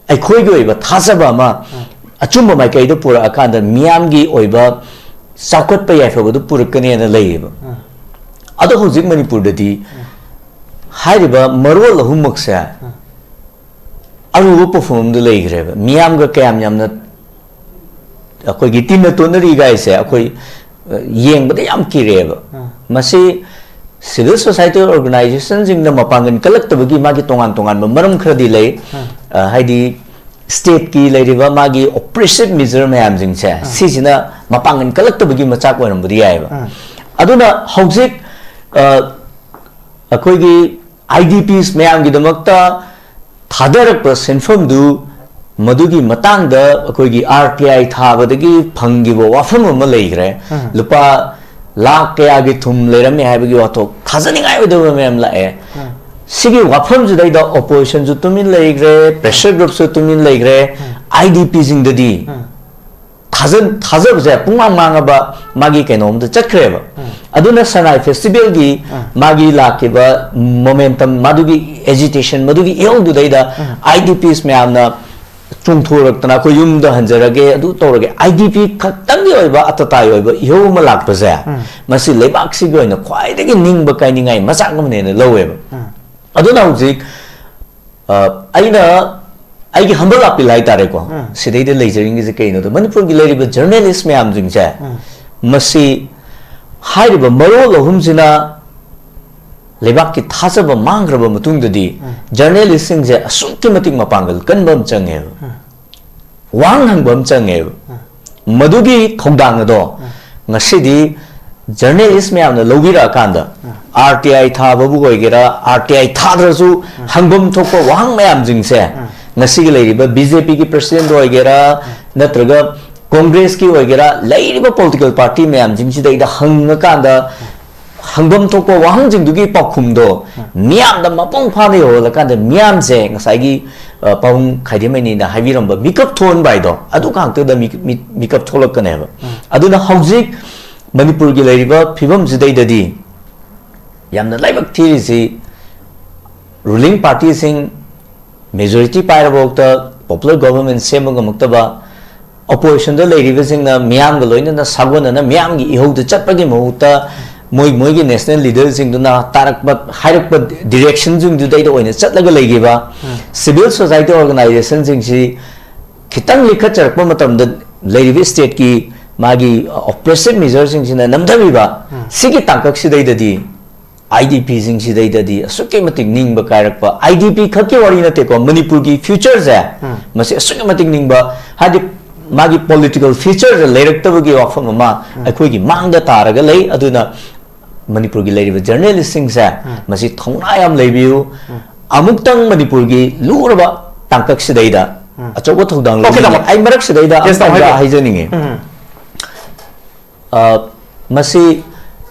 ꯑꯩꯈꯣꯏꯒꯤ ꯑꯣꯏꯕ ꯊꯥꯖꯕ ꯑꯃ ꯑꯆꯨꯝꯕ ꯃꯥꯏꯀꯩꯗ ꯄꯨꯔꯛꯑꯀꯥꯟꯗ ꯃꯤꯌꯥꯝꯒꯤ ꯑꯣꯏꯕ ꯆꯥꯎꯈꯠꯄ ꯌꯥꯏꯐꯕꯗꯨ ꯄꯨꯔꯛꯀꯅꯦꯅ ꯂꯩꯌꯦꯕ꯫ ꯑꯗꯣ ꯍꯧꯖꯤꯛ ꯃꯅꯤꯄꯨꯔꯗꯗꯤ ꯍꯥꯏꯔꯤꯕ ꯃꯔꯣꯜ ꯑꯍꯨꯝꯃꯛꯁꯦ ꯑꯔꯨꯕ ꯄꯣꯠꯐꯝ ꯑꯃꯗ ꯂꯩꯈ꯭ꯔꯦꯕ꯫ ꯃꯤꯌꯥꯝꯒ ꯀꯌꯥꯝ ꯌꯥꯝꯅ ꯑꯩꯈꯣꯏꯒꯤ ꯇꯤꯟꯅ ꯇꯣꯟꯅꯔꯤꯒꯥꯏꯁꯦ ꯑꯩꯈꯣꯏ, ꯑ, ꯌꯦꯡꯕꯗ ꯌꯥꯝ ꯀꯤꯔꯛꯑꯦꯕ꯫ ꯃꯁꯤ civil society organizationꯁꯤꯡꯅ ꯃꯄꯥꯡꯒꯜ ꯀꯜꯂꯛꯇꯕꯒꯤ ꯃꯥꯒꯤ ꯇꯣꯉꯥꯟ ꯇꯣꯉꯥꯟꯕ ꯃꯔꯝ ꯈꯔꯗꯤ ꯂꯩ꯫ ꯑ, ꯍꯥꯏꯗꯤ stateꯀꯤ ꯂꯩꯔꯤꯕ ꯃꯥꯒꯤ oppressive measure ꯃꯌꯥꯝꯁꯤꯡꯁꯦ, ꯁꯤꯁꯤꯅ ꯃꯄꯥꯡꯒꯜ ꯀꯜꯂꯛꯇꯕꯒꯤ ꯃꯆꯥꯛ ꯑꯣꯏꯔꯝꯕꯗꯤ ꯌꯥꯏꯑꯕ꯫ ꯑꯗꯨꯅ ꯍꯧꯖꯤꯛ, ꯑ, ꯑꯩꯈꯣꯏꯒꯤ IDPs ꯃꯌꯥꯝꯒꯤꯗꯃꯛꯇ ꯊꯥꯗꯔꯛꯄ ꯁꯦꯟꯐꯝꯗꯨ, ꯃꯗꯨꯒꯤ ꯃꯇꯥꯡꯗ ꯑꯩꯈꯣꯏꯒꯤ RTI ꯊꯥꯕꯗꯒꯤ ꯐꯪꯈꯤꯕ ꯋꯥꯐꯝ ꯑꯃ ꯂꯩꯈ꯭ꯔꯦ꯫ ꯂꯨꯄꯥ ꯂꯥꯈ ꯀꯌꯥꯒꯤ ꯊꯨꯝ ꯂꯩꯔꯝꯃꯦ ꯍꯥꯏꯕꯒꯤ ꯋꯥꯊꯣꯛ ꯊꯥꯖꯅꯤꯡꯉꯥꯏ ꯑꯣꯏꯗꯕ ꯃꯌꯥꯝ ꯂꯥꯛꯑꯦ꯫ ꯁꯤꯒꯤ ꯋꯥꯐꯝꯁꯤꯗꯩꯗ oppositionꯁꯨ ꯇꯨꯃꯤꯟ ꯂꯩꯈ꯭ꯔꯦ, pressure groupꯁꯨ ꯇꯨꯃꯤꯟ ꯂꯩꯈ꯭ꯔꯦ꯫ IDPꯁꯤꯡꯗꯗꯤ ꯊꯥꯖ-, ꯊꯥꯖꯕꯁꯦ ꯄꯨꯡꯃꯥꯡ ꯃꯥꯡꯉꯕ ꯃꯥꯒꯤ ꯀꯩꯅꯣꯝꯗ ꯆꯠꯈ꯭ꯔꯦꯕ꯫ ꯑꯗꯨꯅ ꯁꯉꯥꯏ festivalꯒꯤ ꯃꯥꯒꯤ ꯂꯥꯛꯈꯤꯕ momentum, ꯃꯗꯨꯒꯤ agitation, ꯃꯗꯨꯒꯤ ꯏꯍꯧꯗꯨꯗꯩꯗ IDPs ꯃꯌꯥꯝꯅ ꯆꯣꯡꯊꯣꯔꯛꯇꯅ, "ꯑꯩꯈꯣꯏ ꯌꯨꯝꯗ ꯍꯟꯖꯔꯒꯦ, ꯑꯗꯨ ꯇꯧꯔꯒꯦ", IDP ꯈꯛꯇꯪꯒꯤ ꯑꯣꯏꯕ ꯑꯇꯇꯥꯏ ꯑꯣꯏꯕ ꯏꯍꯧ ꯑꯃ ꯂꯥꯛꯄꯁꯦ, ꯃꯁꯤ ꯂꯩꯕꯥꯛꯁꯤꯒꯤ ꯑꯣꯏꯅ ꯈ꯭ꯋꯥꯏꯗꯒꯤ ꯅꯤꯡꯕ ꯀꯥꯏꯅꯤꯡꯉꯥꯏ ꯃꯆꯥꯛ ꯑꯃꯅꯦꯅ ꯂꯧꯋꯦꯕ꯫ ꯑꯗꯨꯅ ꯍꯧꯖꯤꯛ, ꯑ, ꯑꯩꯅ ꯑꯩꯒꯤ humble appeal ꯍꯥꯏꯇꯥꯔꯦꯀꯣ, ꯁꯤꯗꯩꯗ ꯂꯩꯖꯅꯤꯡꯉꯤꯁꯦ ꯀꯩꯅꯣꯗ, ꯃꯅꯤꯄꯨꯔꯒꯤ ꯂꯩꯔꯤꯕ journalist ꯃꯌꯥꯝꯁꯤꯡꯁꯦ, ꯃꯁꯤ ꯍꯥꯏꯔꯤꯕ ꯃꯔꯣꯜ ꯑꯍꯨꯝꯁꯤꯅ ꯂꯩꯕꯥꯛꯀꯤ ꯊꯥꯖꯕ ꯃꯥꯡꯈ꯭ꯔꯕ ꯃꯇꯨꯡꯗꯗꯤ, journalistꯁꯤꯡꯁꯦ ꯑꯁꯨꯛꯀꯤ ꯃꯇꯤꯛ ꯃꯄꯥꯡꯒꯜ ꯀꯟꯕ ꯑꯃ ꯆꯪꯉꯦꯕ, ꯋꯥꯍꯪ ꯍꯪꯕ ꯑꯃ ꯆꯪꯉꯦꯕ꯫ ꯃꯗꯨꯒꯤ ꯊꯧꯗꯥꯡ ꯑꯗꯣ ꯉꯁꯤꯗꯤ journalist ꯃꯌꯥꯝꯅ ꯂꯧꯕꯤꯔꯛꯑꯀꯥꯟꯗ, RTI ꯊꯥꯕꯕꯨ ꯑꯣꯏꯒꯦꯔꯥ, RTI ꯊꯥꯗ꯭ꯔꯁꯨ, ꯍꯪꯐꯝ ꯊꯣꯛꯄ ꯋꯥꯍꯪ ꯃꯌꯥꯝꯁꯤꯡꯁꯦ ꯉꯁꯤꯒꯤ ꯂꯩꯔꯤꯕ ꯕꯤ ꯖꯦ ꯄꯤꯒꯤ ꯄ꯭ꯔꯁꯤꯗꯦꯟꯗ ꯑꯣꯏꯒꯦꯔꯥ, ꯅꯠꯇ꯭ꯔꯒ ꯀꯣꯡꯒ꯭ꯔꯦꯁꯀꯤ ꯑꯣꯏꯒꯦꯔꯥ, ꯂꯩꯔꯤꯕ ꯄꯣꯂꯤꯇꯤꯀꯦꯜ ꯄꯥꯔꯇꯤ ꯃꯌꯥꯝꯁꯤꯡꯁꯤꯗꯩꯗ ꯍꯪꯉꯀꯥꯟꯗ, ꯍꯪꯐꯝ ꯊꯣꯛꯄ ꯋꯥꯍꯪꯁꯤꯡꯗꯨꯒꯤ ꯄꯥꯎꯈꯨꯝꯗꯣ ꯃꯤꯌꯥꯝꯗ ꯃꯄꯨꯡ ꯐꯥꯅ ꯌꯧꯍꯜꯂꯀꯥꯟꯗ, ꯃꯤꯌꯥꯝꯁꯦ ꯉꯁꯥꯏꯒꯤ, ꯑ, ꯄꯥꯕꯨꯡ ꯈꯥꯏꯗꯦꯝ ꯃꯩꯅꯤꯅ ꯍꯥꯏꯕꯤꯔꯝꯕ ꯃꯤꯀꯞ ꯊꯣꯛꯍꯟꯕ ꯍꯥꯏꯗꯣ, ꯑꯗꯨ ꯉꯥꯛꯇꯗ ꯃꯤ-, ꯃꯤ-, ꯃꯤꯀꯞ ꯊꯣꯛꯂꯛꯀꯅꯦꯕ꯫ ꯑꯗꯨꯅ ꯍꯧꯖꯤꯛ ꯃꯅꯤꯄꯨꯔꯒꯤ ꯂꯩꯔꯤꯕ ꯐꯤꯕꯝꯁꯤꯗꯩꯗꯗꯤ ꯌꯥꯝꯅ ꯂꯥꯏꯕꯛ ꯊꯤꯔꯤꯁꯤ, ꯔꯨꯂꯤꯡ ꯄꯥꯔꯇꯤꯁꯤꯡ ꯃꯦꯖꯣꯔꯤꯇꯤ ꯄꯥꯏꯔꯕꯐꯥꯎꯗ ꯄꯣꯄꯨꯂꯔ ꯒꯣꯚꯔꯟꯃꯦꯟ ꯁꯦꯝꯕ ꯉꯝꯃꯛꯇꯕ, ꯑꯣꯄꯣꯖꯤꯁꯟꯗ ꯂꯩꯔꯤꯕꯁꯤꯡꯅ ꯃꯤꯌꯥꯝꯒ ꯂꯣꯏꯅꯅ ꯁꯥꯒꯣꯟꯅꯅ ꯃꯤꯌꯥꯝꯒꯤ ꯏꯍꯧꯗ ꯆꯠꯄꯒꯤ ꯃꯍꯨꯠꯇ, ꯃꯣꯏ, ꯃꯣꯏꯒꯤ ꯅꯦꯁꯅꯦꯜ ꯂꯤꯗꯔꯁꯤꯡꯗꯨꯅ ꯇꯥꯔꯛꯄ, ꯍꯥꯏꯔꯛꯄ ꯗꯤꯔꯦꯛꯁꯟꯁꯤꯡꯗꯨꯗꯩꯗ ꯑꯣꯏꯅ ꯆꯠꯂꯒ ꯂꯩꯈꯤꯕ꯫ ꯁꯤꯚꯤꯜ ꯁꯣꯁꯥꯏꯇꯤ ꯑꯣꯔꯒꯅꯥꯏꯖꯦꯁꯟꯁꯤꯡꯁꯤ ꯈꯤꯇꯪ ꯂꯤꯈꯠꯆꯔꯛꯄ ꯃꯇꯝꯗ, ꯂꯩꯔꯤꯕ ꯁ꯭ꯇꯦꯠꯀꯤ ꯃꯥꯒꯤ ꯑꯣꯄ꯭ꯔꯦꯁꯤꯞ ꯃꯦꯖꯔꯁꯤꯡꯁꯤꯅ ꯅꯝꯊꯕꯤꯕ, ꯁꯤꯒꯤ ꯇꯥꯡꯀꯛꯁꯤꯗꯩꯗꯗꯤ ꯑꯥꯏ ꯗꯤ ꯄꯤꯁꯤꯡꯁꯤꯗꯩꯗꯗꯤ ꯑꯁꯨꯛꯀꯤ ꯃꯇꯤꯛ ꯅꯤꯡꯕ ꯀꯥꯏꯔꯛꯄ꯫ ꯑꯥꯏ ꯗꯤ ꯄꯤ ꯈꯛꯀꯤ ꯋꯥꯔꯤ ꯅꯠꯇꯦꯀꯣ, ꯃꯅꯤꯄꯨꯔꯒꯤ ꯐ꯭ꯌꯨꯆꯔꯁꯦ, ꯃꯁꯤ ꯑꯁꯨꯛꯀꯤ ꯃꯇꯤꯛ ꯅꯤꯡꯕ, ꯍꯥꯏꯗꯤ ꯃꯥꯒꯤ ꯄꯣꯂꯤꯇꯤꯀꯦꯜ ꯐ꯭ꯌꯨꯆꯔꯁꯦ ꯂꯩꯔꯛꯇꯕꯒꯤ ꯋꯥꯐꯝ ꯑꯃ ꯑꯩꯈꯣꯏꯒꯤ ꯃꯥꯡꯗ ꯇꯥꯔꯒ ꯂꯩ꯫ ꯑꯗꯨꯅ ꯃꯅꯤꯄꯨꯔꯒꯤ ꯂꯩꯔꯤꯕ ꯖꯔꯅꯦꯂꯤꯁꯁꯤꯡꯁꯦ, ꯃꯁꯤ ꯊꯧꯅꯥ ꯌꯥꯝ ꯂꯩꯕꯤꯌꯨ꯫ ꯑꯃꯨꯛꯇꯪ ꯃꯅꯤꯄꯨꯔꯒꯤ ꯂꯨꯔꯕ ꯇꯥꯡꯀꯛꯁꯤꯗꯩꯗ ꯑꯆꯧꯕ ꯊꯧꯗꯥꯡ ꯑꯣꯀꯦ, ꯂꯧꯃꯤꯟꯅ-, ꯇꯥꯃꯣ꯫ ꯑꯩ ꯃꯔꯛꯁꯤꯗꯩꯗ ꯌꯦꯁ, ꯇꯥꯃꯣ, ꯑꯝꯇꯪꯒ ꯍꯥꯏꯕꯤꯌꯨ꯫ ꯍꯥꯏꯖꯅꯤꯡꯉꯤ꯫ ꯑ, ꯃꯁꯤ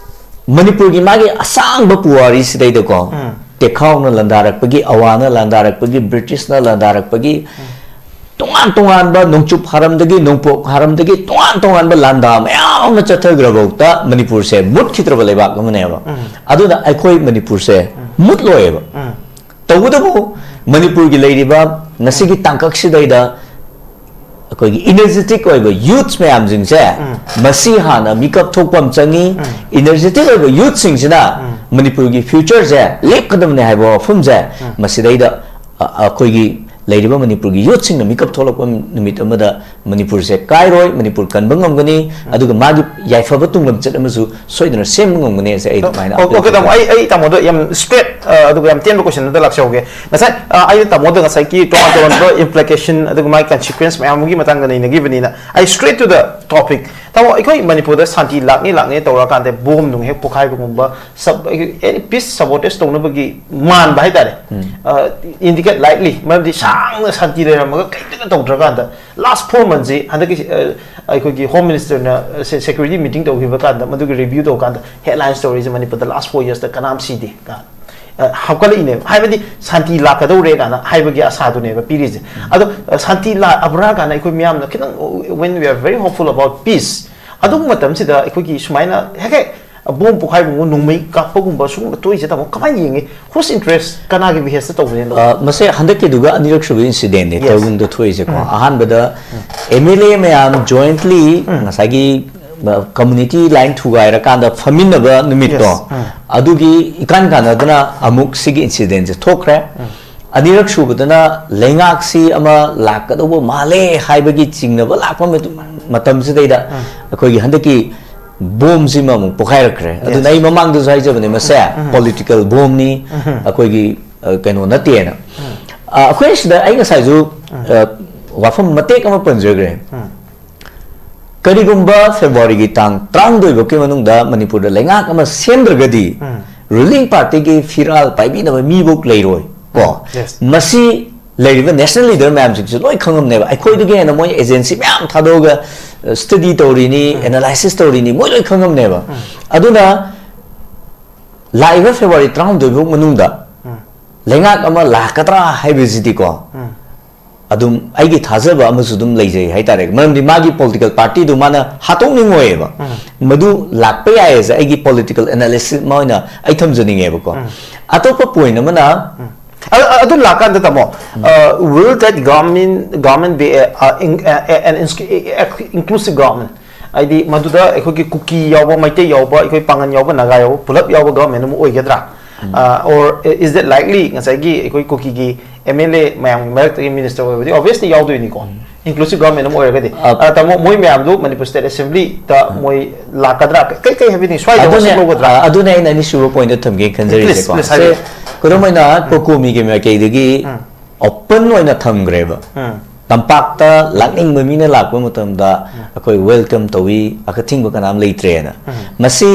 ꯃꯅꯤꯄꯨꯔꯒꯤ ꯃꯥꯒꯤ ꯑꯁꯥꯡꯕ ꯄꯨꯋꯥꯔꯤꯁꯤꯗꯩꯗꯀꯣ, ꯇꯦꯈꯥꯎꯅ ꯂꯥꯟꯗꯥꯔꯛꯄꯒꯤ, ꯑꯋꯥꯅ ꯂꯥꯟꯗꯥꯔꯛꯄꯒꯤ, ꯕ꯭ꯔꯤꯇꯤꯁꯅ ꯂꯥꯟꯗꯥꯔꯛꯄꯒꯤ, ꯇꯣꯉꯥꯟ ꯇꯣꯉꯥꯟꯕ ꯅꯣꯡꯆꯨꯞ ꯍꯥꯔꯝꯗꯒꯤ, ꯅꯣꯡꯄꯣꯛ ꯍꯥꯔꯝꯗꯒꯤ ꯇꯣꯉꯥꯟ ꯇꯣꯉꯥꯟꯕ ꯂꯥꯟꯗꯥ ꯃꯌꯥꯝ ꯑꯃ ꯆꯠꯊꯈ꯭ꯔꯐꯥꯎꯗ ꯃꯅꯤꯄꯨꯔꯁꯦ ꯃꯨꯠꯈꯤꯗ꯭ꯔꯕ ꯂꯩꯕꯥꯛ ꯑꯃꯅꯦꯕ꯫ ꯑꯗꯨꯅ ꯑꯩꯈꯣꯏ ꯃꯅꯤꯄꯨꯔꯁꯦ ꯃꯨꯠꯂꯣꯏꯌꯦꯕ꯫ ꯇꯧꯕꯇꯕꯨ ꯃꯅꯤꯄꯨꯔꯒꯤ ꯂꯩꯔꯤꯕ ꯉꯁꯤꯒꯤ ꯇꯥꯡꯀꯛꯁꯤꯗꯩꯗ ꯑꯩꯈꯣꯏꯒꯤ ꯏꯅꯔꯖꯦꯇꯤꯛ ꯑꯣꯏꯕ ꯌꯨꯠꯁ ꯃꯌꯥꯝꯁꯤꯡꯁꯦ, ꯃꯁꯤ ꯍꯥꯟꯅ ꯃꯤꯀꯞ ꯊꯣꯛꯄ ꯑꯃ ꯆꯪꯉꯤ꯫ ꯏꯅꯔꯖꯦꯇꯤꯛ ꯑꯣꯏꯕ ꯌꯨꯠꯁꯤꯡꯁꯤꯅ ꯃꯅꯤꯄꯨꯔꯒꯤ ꯐ꯭ꯌꯨꯆꯔꯁꯦ ꯂꯦꯞꯀꯗꯕꯅꯦ ꯍꯥꯏꯕ ꯋꯥꯐꯝꯁꯦ ꯃꯁꯤꯗꯩꯗ, ꯑ, ꯑꯩꯈꯣꯏꯒꯤ ꯂꯩꯔꯤꯕ ꯃꯅꯤꯄꯨꯔꯒꯤ ꯌꯨꯠꯁꯤꯡꯅ ꯃꯤꯀꯞ ꯊꯣꯛꯂꯛꯄ ꯅꯨꯃꯤꯠ ꯑꯃꯗ ꯃꯅꯤꯄꯨꯔꯁꯦ ꯀꯥꯏꯔꯣꯏ, ꯃꯅꯤꯄꯨꯔ ꯀꯟꯕ ꯉꯝꯒꯅꯤ, ꯑꯗꯨꯒ ꯃꯥꯒꯤ ꯌꯥꯏꯐꯕ ꯇꯨꯡꯂꯝꯆꯠ ꯑꯃꯁꯨ ꯁꯣꯏꯗꯅ ꯁꯦꯝꯕ ꯉꯝꯒꯅꯤ ꯍꯥꯏꯁꯦ ꯑꯩ ꯑꯗꯨꯃꯥꯏꯅ ꯑꯣ-, ꯑꯣꯀꯦ, ꯇꯥꯃꯣ, ꯑꯩ, ꯑꯩ ꯇꯥꯃꯣꯗ ꯌꯥꯝ ꯁ꯭ꯇ꯭ꯔꯦꯠ, ꯑ, ꯑꯗꯨꯒ ꯌꯥꯝ ꯇꯦꯟꯕ ꯀꯣꯏꯁꯟ ꯑꯝꯇ ꯂꯥꯛꯆꯍꯧꯒꯦ꯫ ꯉꯁꯥꯏ, ꯑ, ꯑꯩꯅ ꯇꯥꯃꯣꯗ ꯉꯁꯥꯏꯒꯤ ꯇꯣꯉꯥꯟ ꯇꯣꯉꯥꯟꯕ ꯏꯝꯄ꯭ꯂꯤꯀꯦꯁꯟ ꯑꯗꯨꯒ ꯃꯥꯒꯤ ꯀꯟꯁꯤꯀ꯭ꯋꯦꯟꯁ ꯃꯌꯥꯝ ꯑꯃꯒꯤ ꯃꯇꯥꯡꯗ ꯅꯩꯅꯈꯤꯕꯅꯤꯅ, ꯑꯩ ꯁ꯭ꯇ꯭ꯔꯦꯠ ꯇꯨ ꯗ ꯇꯣꯄꯤꯛ꯫ ꯇꯥꯃꯣ, ꯑꯩꯈꯣꯏ ꯃꯅꯤꯄꯨꯔꯗ ꯁꯥꯟꯇꯤ ꯂꯥꯛꯅꯤ ꯂꯥꯛꯅꯤ ꯇꯧꯔꯀꯥꯟꯗ ꯕꯣꯝ ꯅꯨꯡ ꯍꯦꯛ ꯄꯣꯈꯥꯏꯕꯒꯨꯝꯕ, ꯁꯕ-, ꯑꯦꯅꯤ ꯄꯤꯁ ꯁꯕꯣꯇꯦꯖ ꯇꯧꯅꯕꯒꯤ ꯃꯥꯟꯕ ꯍꯥꯏꯇꯥꯔꯦ, ꯎꯝ꯫ ꯑ, ꯏꯟꯗꯤꯀꯦꯠ ꯂꯥꯏꯠꯂꯤ, ꯃꯔꯝꯗꯤ ꯁꯥ ꯁꯥꯡꯅ ꯁꯥꯟꯇꯤ ꯂꯩꯔꯝꯃꯒ ꯀꯩꯝꯇꯒ ꯇꯧꯗ꯭ꯔꯀꯥꯟꯗ, ꯂꯥꯁ ꯐꯣꯔ ꯃꯟꯁꯤ ꯍꯟꯗꯛꯀꯤ ꯑ, ꯑꯩꯈꯣꯏꯒꯤ ꯍꯣꯝ ꯃꯤꯅꯤꯁꯇꯔꯅ ꯁꯦꯀ꯭ꯌꯨꯔꯤꯇꯤ ꯃꯤꯇꯤꯡ ꯇꯧꯈꯤꯕ ꯀꯥꯟꯗ, ꯃꯗꯨꯒꯤ ꯔꯤꯚ꯭ꯌꯨ ꯇꯧꯕ ꯀꯥꯟꯗ ꯍꯦꯗꯂꯥꯏꯟꯁ ꯇꯧꯔꯤꯁꯦ ꯃꯅꯤꯄꯨꯔꯗ ꯂꯥꯁ ꯐꯣꯔ ꯌꯔꯁꯇ ꯀꯅꯥꯝ ꯁꯤꯗꯦ ꯀꯥꯏꯅ, ꯑ, ꯍꯥꯞꯀꯠꯂꯛꯏꯅꯦꯕ꯫ ꯍꯥꯏꯕꯗꯤ ꯁꯥꯟꯇꯤ ꯂꯥꯛꯀꯗꯧꯔꯦ ꯀꯥꯏꯅ ꯍꯥꯏꯕꯒꯤ ꯑꯁꯥꯗꯨꯅꯦꯕ ꯄꯤꯔꯤꯁꯦ꯫ ꯑꯗꯣ ꯑ, ꯁꯥꯟꯇꯤ ꯂꯥꯛꯑꯕ꯭ꯔꯥ ꯀꯥꯏꯅ ꯑꯩꯈꯣꯏ ꯃꯤꯌꯥꯝꯅ ꯈꯤꯇꯪ, when we are very hopeful about peace, ꯑꯗꯨꯒꯨꯝꯕ ꯃꯇꯝꯁꯤꯗ ꯑꯩꯈꯣꯏꯒꯤ ꯁꯨꯃꯥꯏꯅ ꯍꯦꯛ ꯍꯦꯛ ꯕꯣꯝ ꯄꯣꯈꯥꯏꯕꯒꯨꯝꯕ, ꯅꯣꯡꯃꯩ ꯀꯥꯞꯄꯒꯨꯝꯕ ꯁꯤꯒꯨꯝꯕ ꯇꯣꯛꯏꯁꯦ, ꯇꯥꯃꯣ, ꯀꯃꯥꯏꯅ ꯌꯦꯡꯉꯤ? Whose interest, ꯀꯅꯥꯒꯤ ꯕꯤꯍꯦꯁꯇ ꯇꯧꯕꯅꯦ? ꯑ, ꯃꯁꯦ ꯍꯟꯗꯛꯀꯤꯗꯨꯒ ꯑꯅꯤꯔꯛꯁꯨꯕ ꯏꯟꯁꯤꯗꯦꯟꯅꯦ ꯇꯧꯕꯨꯡꯗ ꯊꯣꯛꯏꯁꯦꯀꯣ꯫ ꯑꯍꯥꯟꯕꯗ ꯑꯦꯝ ꯑꯦꯜ ꯑꯦ ꯃꯌꯥꯝ ꯖꯣꯏꯟꯠꯂꯤ ꯉꯁꯥꯏꯒꯤ, ꯑ, ꯀꯝꯃꯨꯅꯤꯇꯤ ꯂꯥꯏꯟ ꯊꯨꯒꯥꯏꯔꯀꯥꯟꯗ ꯐꯝꯃꯤꯟꯅꯕ ꯅꯨꯃꯤꯠꯇꯣ, ꯑꯗꯨꯒꯤ ꯏꯀꯥꯟ ꯀꯥꯟꯅꯗꯅ ꯑꯃꯨꯛ ꯁꯤꯒꯤ ꯏꯟꯁꯤꯗꯦꯟꯁꯦ ꯊꯣꯛꯈ꯭ꯔꯦ꯫ ꯑꯅꯤꯔꯛ ꯁꯨꯕꯗꯅ ꯂꯩꯉꯥꯛꯁꯤ ꯑꯃ ꯂꯥꯛꯀꯗꯧꯕ ꯃꯥꯜꯂꯦ ꯍꯥꯏꯕꯒꯤ ꯆꯤꯡꯅꯕ ꯂꯥꯛꯄ ꯃꯇꯝ-, ꯃꯇꯝꯁꯤꯗꯩꯗ ꯑꯩꯈꯣꯏꯒꯤ ꯍꯟꯗꯛꯀꯤ ꯕꯣꯝꯁꯤꯃ ꯑꯃꯨꯛ ꯄꯣꯈꯥꯏꯔꯛꯈ꯭ꯔꯦ꯫ ꯑꯗꯨꯅ ꯑꯩ ꯃꯃꯥꯡꯗꯁꯨ ꯍꯥꯏꯖꯕꯅꯦ, ꯃꯁꯦ ꯄꯣꯂꯤꯇꯤꯀꯦꯜ ꯕꯣꯝꯅꯤ, ꯑꯩꯈꯣꯏꯒꯤ, ꯑ, ꯀꯩꯅꯣ ꯅꯠꯇꯦꯅ꯫ ꯑ, ꯑꯩꯈꯣꯏ ꯁꯤꯗ ꯑꯩ ꯉꯁꯥꯏꯁꯨ, ꯑ, ꯋꯥꯐꯝ ꯃꯇꯦꯛ ꯑꯃ ꯄꯟꯖꯈ꯭ꯔꯦ꯫ ꯀꯔꯤꯒꯨꯝꯕ ꯐꯦꯕ꯭ꯔꯨꯋꯥꯔꯤꯒꯤ ꯇꯥꯡ ꯇꯔꯥꯍꯨꯝꯗꯣꯏ ꯐꯥꯎꯒꯤ ꯃꯅꯨꯡꯗ ꯃꯅꯤꯄꯨꯔꯗ ꯂꯩꯉꯥꯛ ꯑꯃ ꯁꯦꯝꯗ꯭ꯔꯒꯗꯤ, ꯔꯨꯂꯤꯡ ꯄꯥꯔꯇꯤꯒꯤ ꯐꯤꯔꯥꯜ ꯄꯥꯏꯕꯤꯅꯕ ꯃꯤꯐꯧ ꯂꯩꯔꯣꯏ ꯀꯣ꯫ ꯃꯁꯤ ꯂꯩꯔꯤꯕ ꯅꯦꯁꯅꯦꯜ ꯂꯤꯗꯔ ꯃꯌꯥꯝꯁꯤꯡꯁꯨ ꯂꯣꯏ ꯈꯪꯉꯝꯅꯦꯕ꯫ ꯑꯩꯈꯣꯏꯗꯒꯤ ꯍꯦꯟꯅ ꯃꯣꯏ ꯑꯦꯖꯦꯟꯁꯤ ꯃꯌꯥꯝ ꯊꯥꯗꯣꯛꯑꯒ, ꯑ, ꯁ꯭ꯇꯗꯤ ꯇꯧꯔꯤꯅꯤ, ꯑꯦꯅꯥꯂꯥꯏꯁꯤꯁ ꯇꯧꯔꯤꯅꯤ, ꯃꯣꯏ ꯂꯣꯏ ꯈꯪꯉꯝꯅꯦꯕ꯫ ꯑꯗꯨꯅ ꯂꯥꯛꯏꯕ ꯐꯦꯕ꯭ꯔꯨꯋꯥꯔꯤ ꯇꯔꯥꯍꯨꯝꯗꯣꯏ ꯐꯥꯎ ꯃꯅꯨꯡꯗ ꯂꯩꯉꯥꯛ ꯑꯃ ꯂꯥꯛꯀꯗ꯭ꯔꯥ ꯍꯥꯏꯕꯁꯤꯗꯤꯀꯣ, ꯑꯗꯨꯝ ꯑꯩꯒꯤ ꯊꯥꯖꯕ ꯑꯃꯁꯨ ꯑꯗꯨꯝ ꯂꯩꯖꯩ ꯍꯥꯏꯇꯥꯔꯦ꯫ ꯃꯔꯝꯗꯤ ꯃꯥꯒꯤ ꯄꯣꯂꯤꯇꯤꯀꯦꯜ ꯄꯥꯔꯇꯤꯗꯨ ꯃꯥꯅ ꯍꯥꯠꯇꯣꯛꯅꯤꯡꯉꯣꯏꯑꯕ꯫ ꯃꯗꯨ ꯂꯥꯛꯄ ꯌꯥꯏ ꯍꯥꯏꯁꯦ ꯑꯩꯒꯤ ꯄꯣꯂꯤꯇꯤꯀꯦꯜ ꯑꯦꯅꯥꯂꯤꯁꯤꯁ ꯑꯃ ꯑꯣꯏꯅ ꯑꯩ ꯊꯝꯖꯅꯤꯡꯉꯦꯕꯀꯣ꯫ ꯑꯇꯣꯞꯄ ꯄꯣꯏꯟ ꯑꯃꯅ, ꯑ-, ꯑ-, ꯑꯗꯨ ꯂꯥꯛꯀꯥꯟꯗ, ꯇꯥꯃꯣ, uh, will that government, government be a, uh, in-, a, a, an ins-, a, a inclusive government? ꯍꯥꯏꯗꯤ ꯃꯗꯨꯗ ꯑꯩꯈꯣꯏꯒꯤ ꯀꯨꯀꯤ ꯌꯥꯎꯕ, ꯃꯩꯇꯩ ꯌꯥꯎꯕ, ꯑꯩꯈꯣꯏ ꯄꯥꯉꯟ ꯌꯥꯎꯕ, ꯅꯥꯒꯥ ꯌꯥꯎꯕ, ꯄꯨꯂꯞ ꯌꯥꯎꯕ ꯒꯚꯔꯟꯃꯦꯟꯠ ꯑꯃ ꯑꯣꯏꯒꯗ꯭ꯔꯥ? ꯑ, or is that likely? ꯉꯁꯥꯏꯒꯤ ꯑꯩꯈꯣꯏ ꯀꯨꯀꯤꯒꯤ ꯑꯦꯝ ꯑꯦꯜ ꯑꯦ ꯃꯌꯥꯝꯒꯤ ꯃꯔꯛꯇꯒꯤ ꯃꯤꯅꯤꯁꯇꯔ ꯑꯣꯏꯕꯗꯤ ꯑꯣꯕꯤꯌꯁꯂꯤ ꯌꯥꯎꯗꯣꯏꯅꯤꯀꯣ, ꯏꯟꯀ꯭ꯂꯨꯁꯤꯚ ꯒꯚꯔꯟꯃꯦꯟꯠ ꯑꯃ ꯑꯣꯏꯔꯒꯗꯤ꯫ ꯑ, ꯇꯥꯃꯣ, ꯃꯣꯏ ꯃꯌꯥꯝꯗꯨ ꯃꯅꯤꯄꯨꯔ ꯁ꯭ꯇꯦꯠ ꯑꯦꯁꯦꯝꯕ꯭ꯂꯤꯗ ꯃꯣꯏ ꯂꯥꯛꯀꯗ꯭ꯔꯥ? ꯀꯩ ꯀꯩ ꯍꯥꯏꯕꯤꯅꯤꯡ? ꯁ꯭ꯋꯥꯏꯗ ꯑꯗꯨꯅꯦ, ꯋꯥꯁꯛ ꯂꯧꯒꯗ꯭ꯔꯥ? ꯑ, ꯑꯗꯨꯅꯦ ꯑꯩꯅ ꯑꯅꯤꯁꯨꯕ ꯄꯣꯏꯟꯠꯇ ꯊꯝꯒꯦ ꯈꯟꯖꯔꯤꯁꯦꯀꯣ꯫ Please, please, ꯁꯦ, ꯍꯥꯏꯕꯤꯌꯨ꯫ ꯈꯨꯗꯝ ꯑꯣꯏꯅ ꯀꯣꯀꯣꯃꯤꯒꯤ ꯃꯥꯏꯀꯩꯗꯒꯤ ꯑꯣꯄꯟ ꯑꯣꯏꯅ ꯊꯝꯈ꯭ꯔꯦꯕ꯫ ꯇꯝꯄꯥꯛꯇ ꯂꯥꯛꯅꯤꯡꯕ ꯃꯤꯅ ꯂꯥꯛꯄ ꯃꯇꯝꯗ ꯑꯩꯈꯣꯏ welcome ꯇꯧꯏ, ꯑꯀꯊꯤꯡꯕ ꯀꯅꯥꯝ ꯂꯩꯇ꯭ꯔꯦꯅ꯫ ꯃꯁꯤ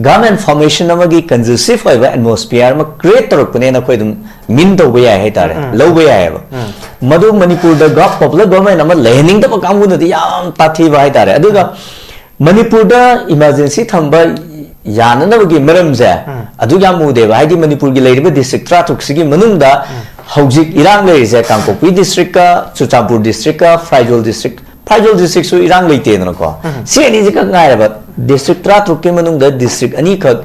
government formation ꯑꯃꯒꯤ conducive ꯑꯣꯏꯕ atmosphere ꯑꯃ create ꯇꯧꯔꯛꯄꯅꯦꯅ ꯑꯩꯈꯣꯏ ꯑꯗꯨꯝ mean ꯇꯧꯕ ꯌꯥꯏ ꯍꯥꯏꯇꯥꯔꯦ, ꯂꯧꯕ ꯌꯥꯏꯑꯕ꯫ ꯃꯗꯨ ꯃꯅꯤꯄꯨꯔꯗ ꯒ-, popular government ꯑꯃ ꯂꯩꯍꯟꯅꯤꯡꯗꯕ ꯀꯥꯡꯕꯨꯅꯗꯤ ꯌꯥꯝ ꯇꯥꯊꯤꯕ ꯍꯥꯏꯇꯥꯔꯦ꯫ ꯑꯗꯨꯒ ꯃꯅꯤꯄꯨꯔꯗ emergency ꯊꯝꯕ ꯌꯥꯅꯅꯕꯒꯤ ꯃꯔꯝꯁꯦ ꯑꯗꯨ ꯌꯥꯝ ꯎꯗꯦꯕ꯫ ꯍꯥꯏꯗꯤ ꯃꯅꯤꯄꯨꯔꯒꯤ ꯂꯩꯔꯤꯕ district ꯇꯔꯥꯇꯔꯨꯛꯁꯤꯒꯤ ꯃꯅꯨꯡꯗ ꯍꯧꯖꯤꯛ ꯏꯔꯥꯡ ꯂꯩꯔꯤꯁꯦ ꯀꯥꯡꯄꯣꯛꯄꯤ district ꯀ ꯆꯨꯔꯆꯥꯟꯄꯨꯔ district ꯀ ꯐꯥꯏꯖꯣꯜ district, ꯐꯥꯏꯖꯣꯜ district ꯁꯨ ꯏꯔꯥꯡ ꯂꯩꯇꯦꯗꯅꯀꯣ꯫ ꯁꯤ ꯑꯅꯤꯁꯤ ꯈꯛ ꯉꯥꯏꯔꯕ꯫ District ꯇꯔꯥꯇꯔꯨꯛꯀꯤ ꯃꯅꯨꯡꯗ district ꯑꯅꯤꯈꯛ